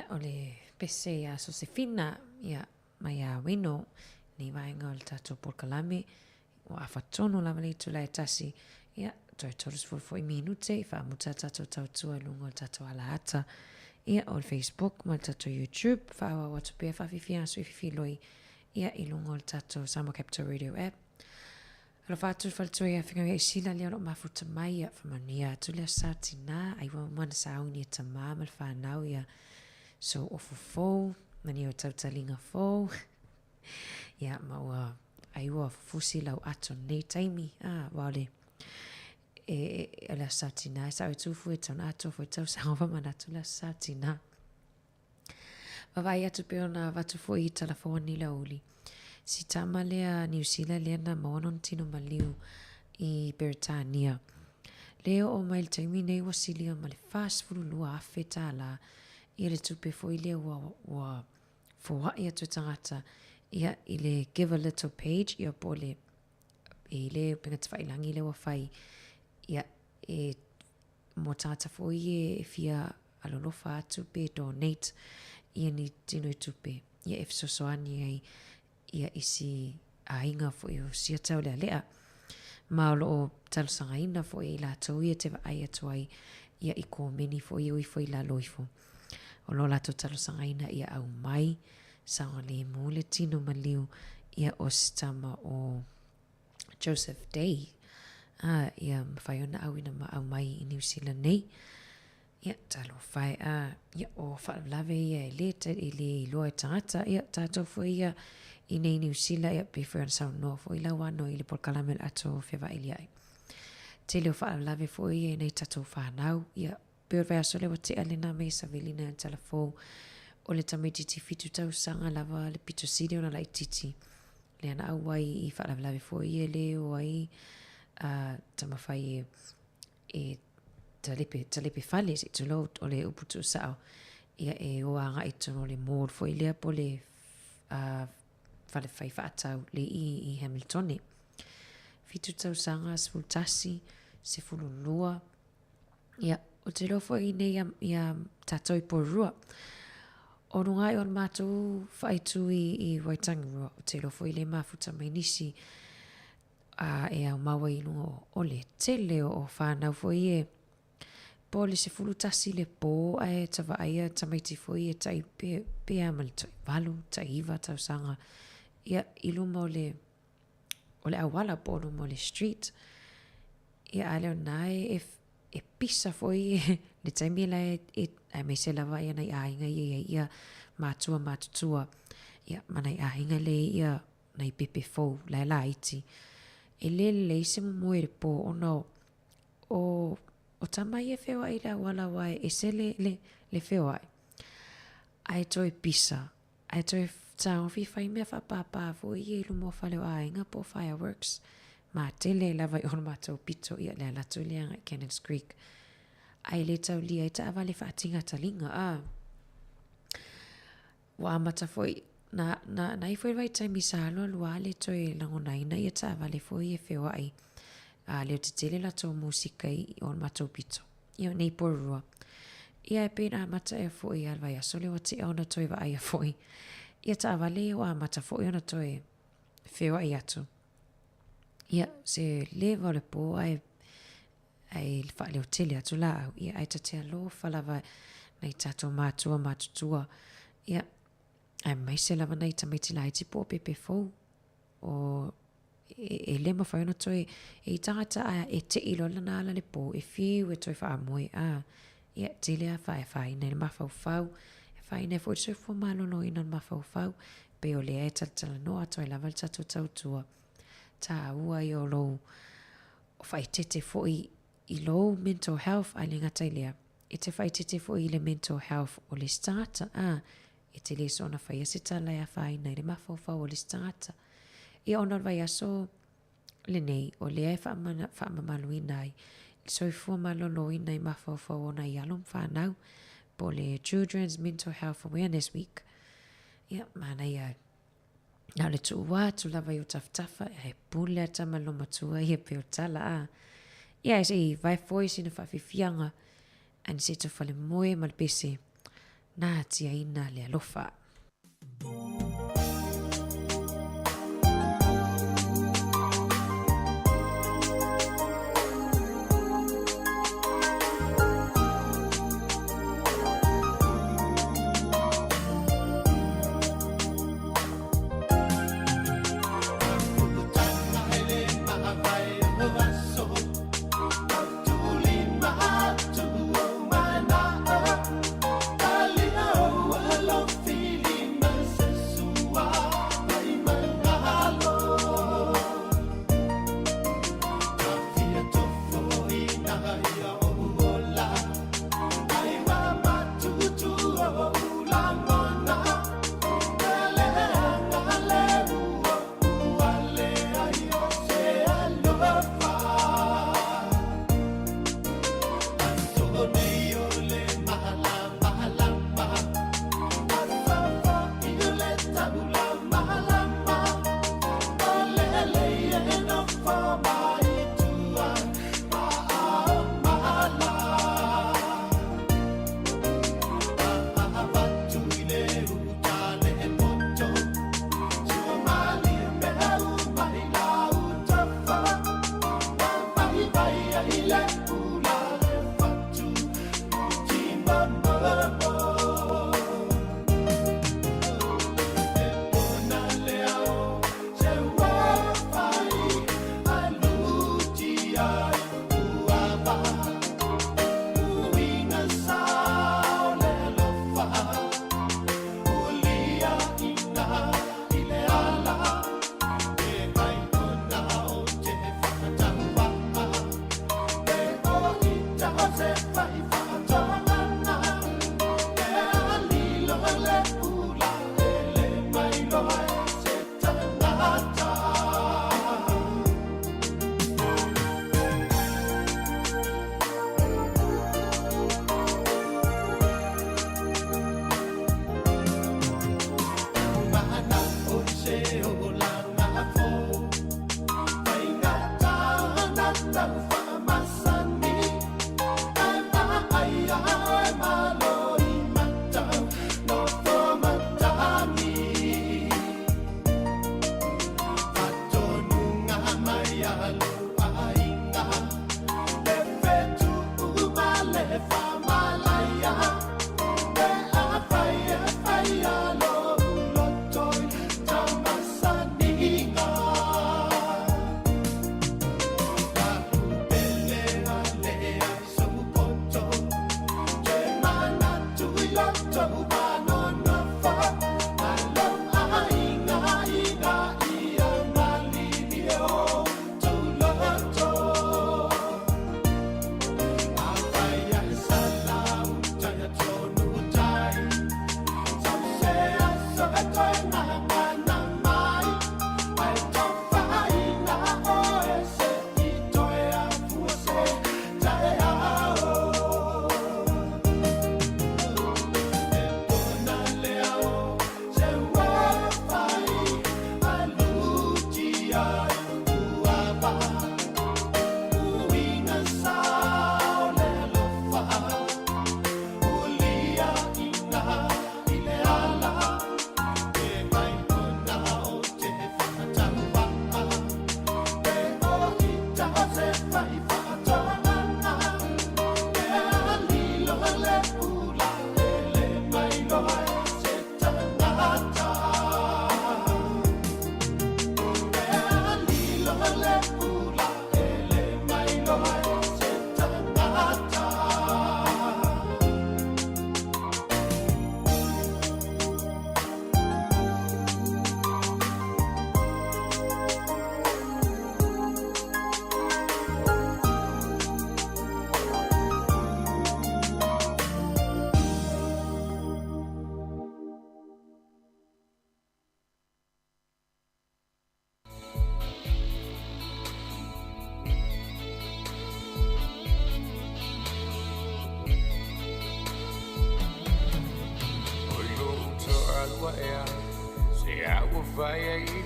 Ia, o le pese iā Sosefina, ia, mai iā Weno, nei vaega o le tatou polokalame, ua afa tonu lava le itula e tasi, ia, toe 30 foi minute i faamuta a tatou tautua i luga o le tatou alaata, ia, o le Facebook ma le tatou YouTube, faaauau atu pea faafiafia aso i fifiloi, ia, i luga o le tatou Samoa Capital Radio app. Alofa atu le faletua ia Finau ia Isila lea o lo o mafuta mai ia faamanuia atu le aso Sa tinā ai ua uma ona sauni e tamā ma le whānau ia so ofu fou mani o tautaliga fou ia ma ua ai ua fufusi lau ato nei taimi a wa o le e, e, o le aso Sa tinā e sao e tū fue tauna atoa foi tausaga famanatu le aso Sa tinā. Vaavaai atu pei ona avatu foi i Talafoani le aoauli. Si tama lea Niu Sila lea na maua lona tino maliu i Beretania. Le oo mai le taimi nei ua silia ma le 42,000 tālā ia le tupe foi lea ua ua foai atu e tagata ia i le Give a Little page ia po o le i le upega tafailagi lea ua fai ia e mo tagata foi e fia alolofa atu pe donate ia ni tino i tupe ia e fesoasoani ai ia isi aiga foi o sia taulealea. Ma o loo talosagaina foi e i latou ia te vaai atu ai ia i komeni foi e ui foi i lalo ifo. O loo latou talosagaina ia aumai saogalemu le tino maliu ia o se tama o Joseph Day, ā, ia mawhai ona auina ma au mai i Niu Sila nei. Ia, talofa e, ā, ia, o whaalawelawe ia e le, e le iloa e tagata, ia, tātou foi ia i nei Niu Sila, ia, pe foi ona saunoa foi lau ano i le polokalame o le ato fevailiai. Tele o whaalawelawe foi ia i nei tātou whanau, ia, pe o le vaiaso lea ua tea lena me Savelina e Talafou, o le tamaitiiti 7 tausaga lava le pito sili ona laitiiti. Lea na auai i faalavelave foi e le o ai a tamafai e, e talepe, talepe fale, se i tulou o le upu tuusao, ia e o agai tonu o le mall foi lea po le a, fale fai faatau le i i Hamiltone. 7 tausaga, 11, 12, Ia, ou te iloa foi nei ia, ia tātou i Porirua. O runga ai o le mātou whaitū i, i Waitangirua, o te iloa foi le mafuta mai nisi a, e au maua i lunga o, o le tele o, o whānau foi e po le 11 le pō ae tavaaia tamaiti foi e tai pe, pea ma le tai valu, tai iwa tausaga. Ia, i luma o le, o le auala po o luma o le street. Ia a leo na e, e, e pisa foi le taimi la e, e aemaise lava ia nai aiga ia ia ia matua matutua ia ma nai aiga le ia nai pepe fou la e laiti. E le lelei se momoe i le pō ona o, o, o tama ia e feoai i le auala aua e ese le, le, le feoai. Ae toe pisa Ae toe taofi whai mea whaapāpā foi ia i luma o fale o aiga po o fireworks. Mā tele lava i ona mātou pito ia le ala atu i le anga i Cannons Creek. Ae le taulia i taavale whaatingatalinga, a. Ua amata foi, na, na, na i foi le vaitaimi sa alualu a le toe langonaina ia taavale foi e feoai, a leo tetele latou musika i ona matou pito. Ia nei Porirua. Ia e pei na amata ea foi a le vaiaso lea ua tea ona toe vaaia foi. Ia taavale ia ua amata foi ona toe feoai atu. Ia se leva o le pō ae ae faaleo tele atu laau. Ia ae ta te alofa lava nai tātou mātua matutua. Ia aemaise lava nai tamaiti laiti po o pepe fou. O e, e le mawhai ona toe e i tangata a e te ilo lana ala le pō e whiu e toe whaamoe a ia tele a whae whaina i le mafaufau e whaina e foi le soifua maloloina o le mafaufau pei o lea e talatalanoa atu ai lava le tatou tautua tāua ia o lou whaitete foi i lou mental health ae le gata i lea e te whaitete foi i le mental health o le isi tagata a E te le soona whaia se tala e afaina i le mafaufau o le isi tagata. Ia ona o le vaiaso lenei, o lea e faamana, faamamaluina ai le soifua maloloina i mafaufau o nai alo ma whanau, po o le Children's Mental Health Awareness Week. Ia, manaia na o le tuua atu lava i o tafatafa, e pule a tama lo matua ia pe o tala a. Ia, e se i vae foi sina whaafifianga, ani se to whale moe ma le pese. Natiaina le alofa.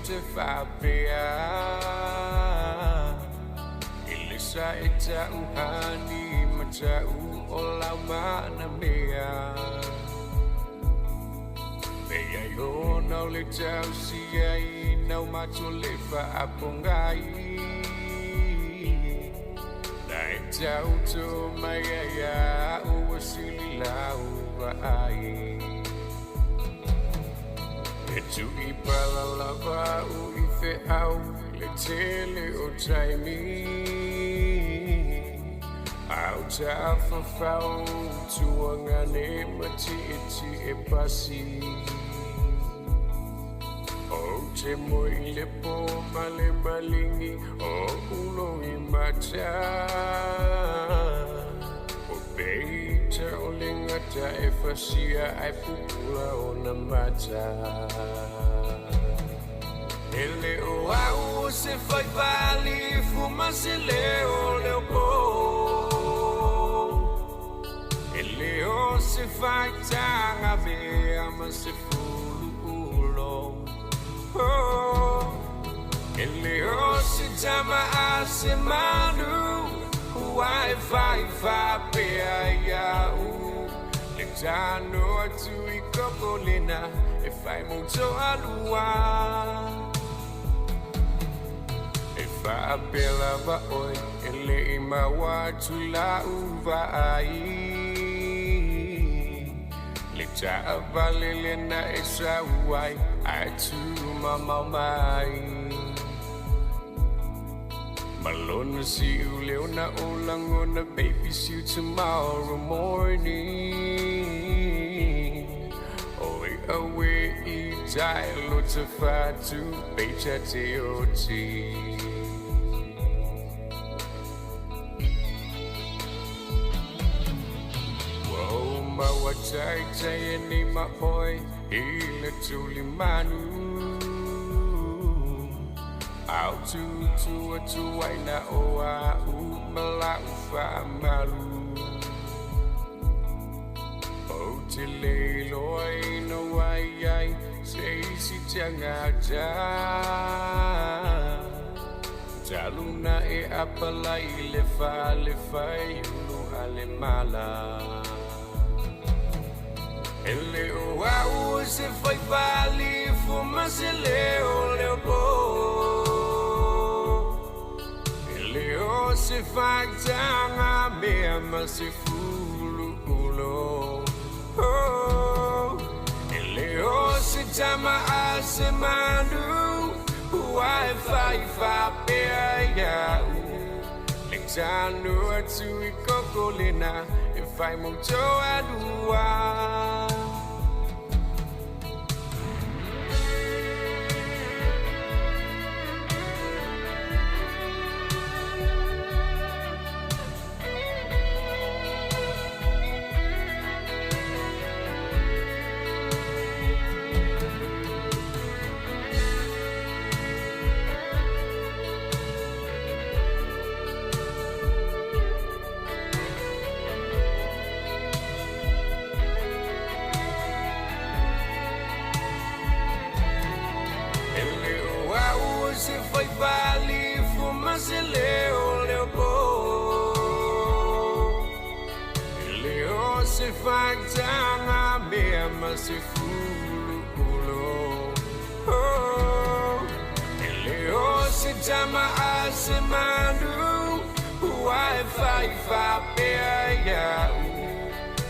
Te whapea Ilisa e tau hani ma tau o lau mana mea. lona o le tausia i nau matua le faapogai. Na e tauto mai ai a'u ua sili lau vaai. E tu'i pala lava a'u i fe'au i le tele o taimi. A o tafafao tuagane ma ti'eti'e pasi. Ou te moe i le pō ma le maligi o ulo i mata. O peita o le gata e fasia ae pupula ona mata. E le o a'u o se faifaalifo ma se leo leopo. E le o se faitaga mea ma se fuluulo. Oh, e le o se tama a se manu ua e faifā pea ia'u. Le tano atu i koko lena e fai mo toalua. E faapea lava oe e le'i maua atu la'u vaai. Le taavale lena e sau ai ae tumamao mai. Ma lona si'u leo na o lagona, baby, see you tomorrow morning. Oi awe i tai lo te fatu peita te oti. Ua ou maua taitai e nei ma oe i le tuli manu. Au tutu atu ai na o a'u ma la'u faamalu. Ou te le iloaina ua i ai se isi tagata. Talu na e apalai i le fale faiulu a le mala. E le o a'u o se faifaalifo ma se leo leopo. E le o se faitaga mea ma se fuluulo. Oh, e le o se tama a se manu ua e faifā pea ia'u. Le tano atu i koko lena e fai mo toalua. E le o a'u o se faifaalifo ma se leo leopo. E le o se faitaga mea ma se fuluulo. Oh, e le o se tama a se manu ua e faifā pea ia'u.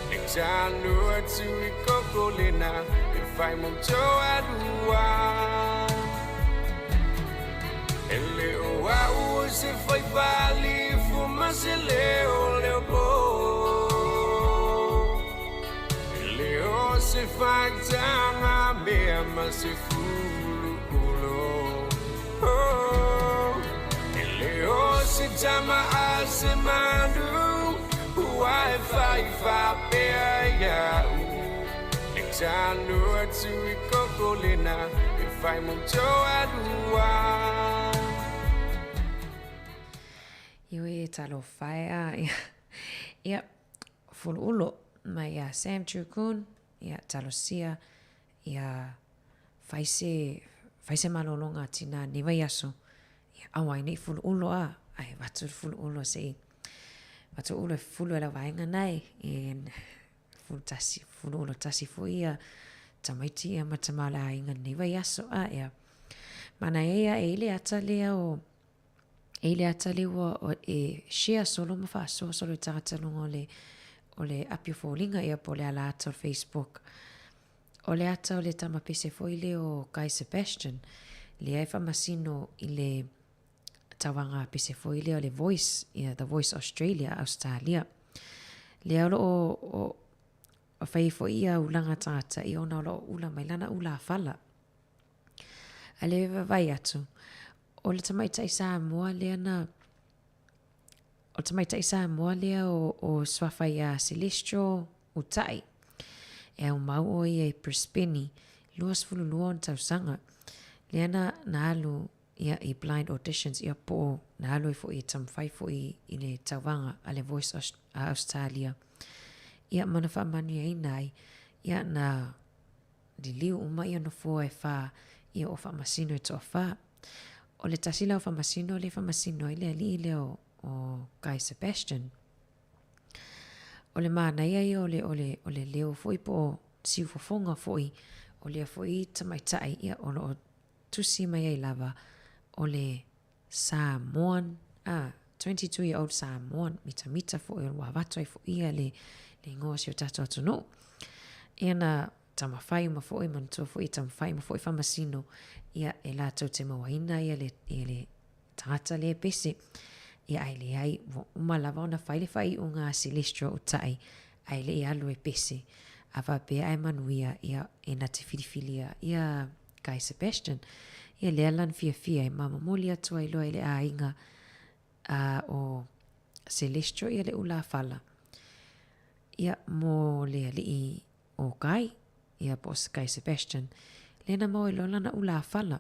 Le tano atu i koko lena e fai mo toalua. E le o a'u o se faifaalifo ma se leo leopo. E le o se faitaga mea ma se fuluulo. Oh, e le o se tama a se manu ua e faifā pea ia'u. Le tano atu i koko lena e fai mo toalua. Ioe talofa e a ia. Ia, fuluulo mai ia Sam Chukun, ia talosia, ia fai se, fai se malologa a tinā nei vaiaso. Ia, aua ai nei fuluulo a, ae avatu le fuluulo se i avatu ulo e fulu e lau vaega nae, and fulu tasi, fuluulo tasi foi ia tamaiti ia ma tama o le aiga lenei vaiaso. A ea. Manaia ia e i le ata lea o e i le ata lea ua e share solo ma faasoa solo i tagata luga o le o le api o foliga ia po o le ala ata o le Facebook. O le ata o le tama pese foi lea o Guy Sebastian, lea e faamasino i le tauaga pese foi lea o le Voice, ia The Voice Australia, Ausetalia. Lea o lo o, o fai ai foi ia ulaga tagata ia ona o lo o ula mai lana ulafala. A lea e vaavaai atu, o le tamaitai Samoa lea na, o le tamaitai Samoa lea o, o suafa iā Celestial Utai, e aumau ʻo ia i Brisbane, 22 ona tausaga, lea na, na alu ia i blind auditions ia po o na alu ai foi e taumafai foi i le tauvaga a le Voice a Australia. Ia ma na faamanuiaina ai, ia na liliu uma ia nofoa e whā ia o Faamasino e toawhā. O le tasi la o Faamasino lea e faamasino ai le alii lea o, o Guy Sebastian. O le manaia ia o le, o le, o le leo foi po o siufofoga foi o lea foi tamaitai ia o lo o tusi mai ai lava o le Samoan, a, 22 year old Samoan, mitamita foi ua avatu ai foi ia le, le igoa o si o tatou atunuu. Ia na taumafai uma foi, manatua foi e taumafai uma foi faamasino, ia e latou te mauaina ia le, ia le tagata lea e pese. Ia ae leai, ua uma lava ona fai le faaiuga a Celestial Utai, ae le i alu e pese. A faapea ae manuia, ia e na te filifilia ia Guy Sebastian. Ia lea la na fiafia ai ma momoli atu ai loa i le aiga a o Celestial ia le ulafala. Ia mo le alii o Guy, ia po o Guy Sebastian, lea na maua ai loa lana ulafala.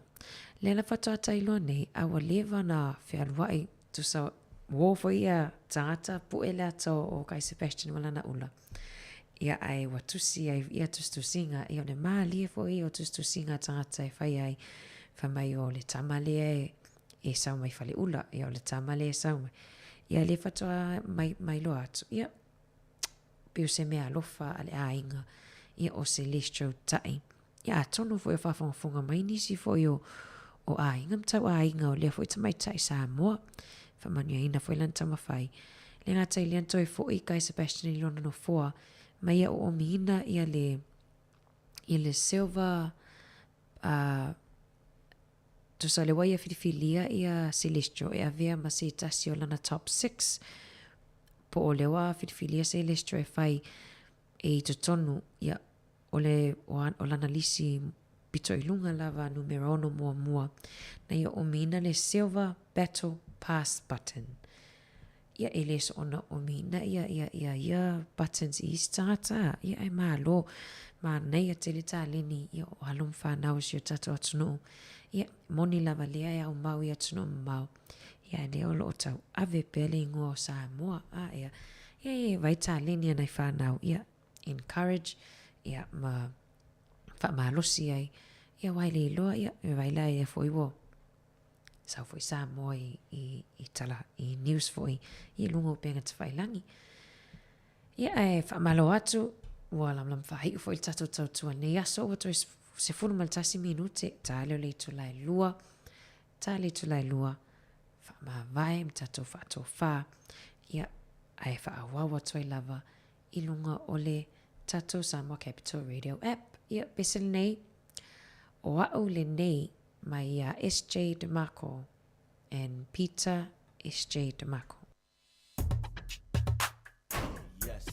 Lea la faatoa tailoa nei, a ua leva na fealuai, tusa uō foi ia tagata pue le ata o Guy Sebastian ma lana ula. Ia ae ua tusi ai ia tusitusiga, ia o le mālie foi ia o tusitusiga a tagata e fai ai, fai mai o le tama lea e, e sau mai Faleula, ia o le tama lea e sau mai. Ia lea faatoa mai, mai loa atu, ia pei o se mea alofa a le aiga, ia o Celestial Ta'i. Ia atonu foi o faafogafoga mai nisi foi o, o aiga ma tauaiga o lea foi tamaitai Samoa. Faamanuiaina foi lana taumafai. Le gata i lea na toe foi Guy Sebastian i lona nofoa ma ia oomiina ia le, ia le silver uh, tusa o le ua ia filifilia ia Celestial e avea ma se tasi o lana top 6 po o lea ua filifilia Celestial e fai e i totonu ia o le o lana lisi pito i luga lava numera ono muamua na ia omiina le Silver Battle Pass Button. Ia e le soona omiina ia ia ia ia buttons i isi tagata ia ae malo manaia tele taleni ia o alo ma fanau o si o tatou atunuu ia moni lava lea e aumau i atunuu mamao ia ae lea o lo o tauave pea le igoa o Samoa a ia ia ia vai taleni a nai fanau ia encourage ia ma faamalosi ai ia aua e le iloa ia e vaai la ia foi ua sau foi Samoa i, i, i tala i news foi i luga o upega tafailagi. Ia ae faamalo atu ua lamalama faaiu foi le tatou tautua nei aso ua toe 11 minute ta le o le itula e lua ta le itula e lua faamavae ma tatou faatofā ia ae faaauau atu ai lava i luga o le tatou Samoa Capital Radio app. Ia, pese lenei, o a'u lenei mai iā SJ DeMarco and Peter SJ DeMarco. Yes.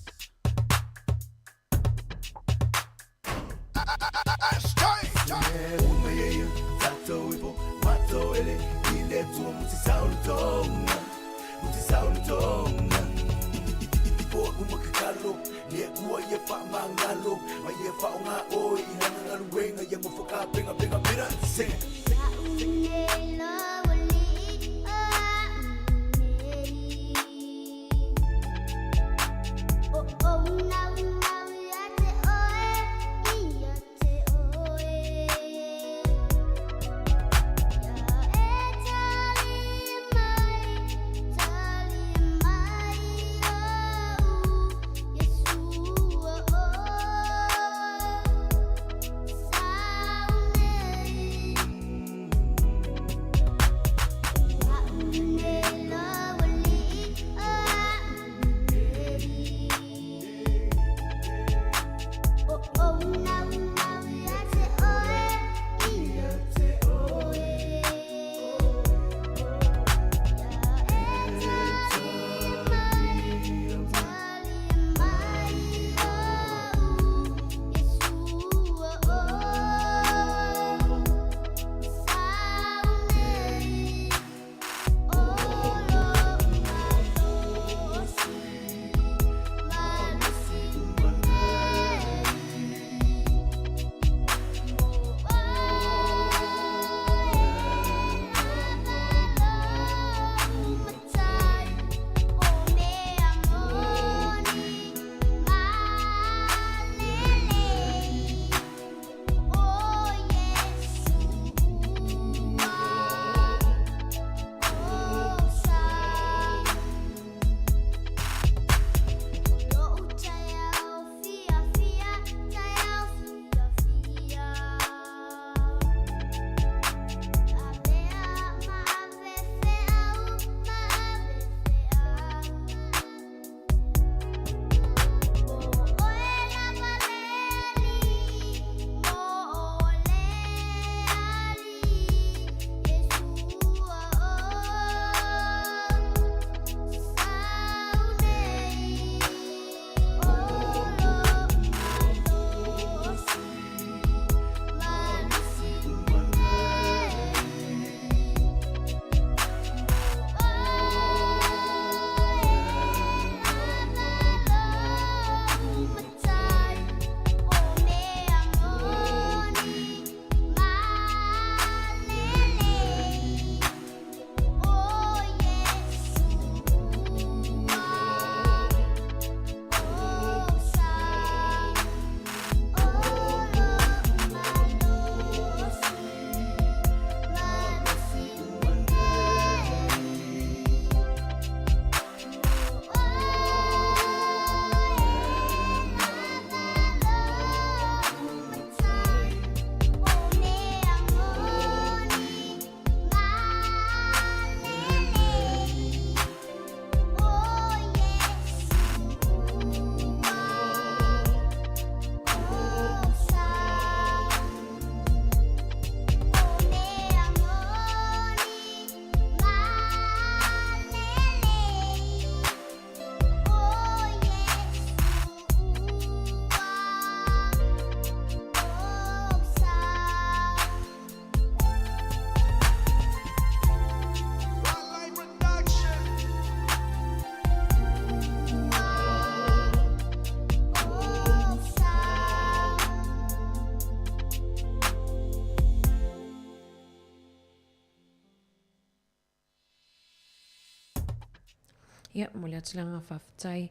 Ia, momoli atu le agaga faafetai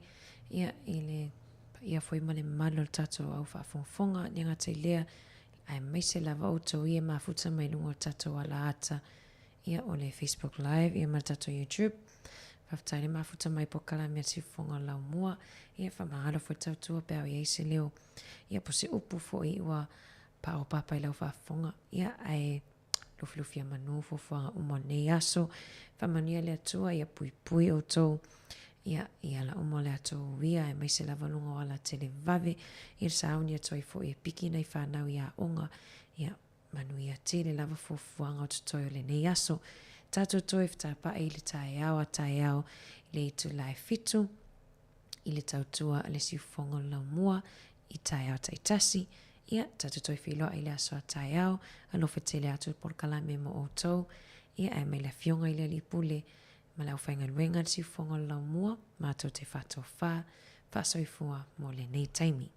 ia i le paia foi ma le mamalu o le tatou au faafogafoga, le gata i lea, aemaise lava outou ia e mafuta mai luga o le tatou alaata, ia o le Facebook Live ia ma le tatou YouTube. Faafetai le mafuta mai polokalame a le Siufofoga o le Laumua. Ia faamagalo foi le tautua pe a o i ai se leo ia po o se upu foi ua paopapa i lau faafofoga. Ia ae lufilufia manu fuafuaga uma o lenei aso. Faamanuia le Atua ia puipui outou ia i ala uma o le ato uia aemaise lava luga o ala televave ia le sauni atu ai foi e piki nai fanau i aoga. Ia manuia tele lava fuafuaga o totoe o lenei aso. Tatou toe fetapa'i i le taeao a taeao i le itula e 7 i le tautua a le siufofoga o le laumua i taeao taitasi. Ia, tatou toe feiloai i le aso a taeao, alofa tele atu le polokalame mo outou. Ia, ae mai le Afioga i le Alii Pule ma le aufaigaluega a le siufofoga o le laumua, matou te faatofa, faasoifua mo lenei taimi.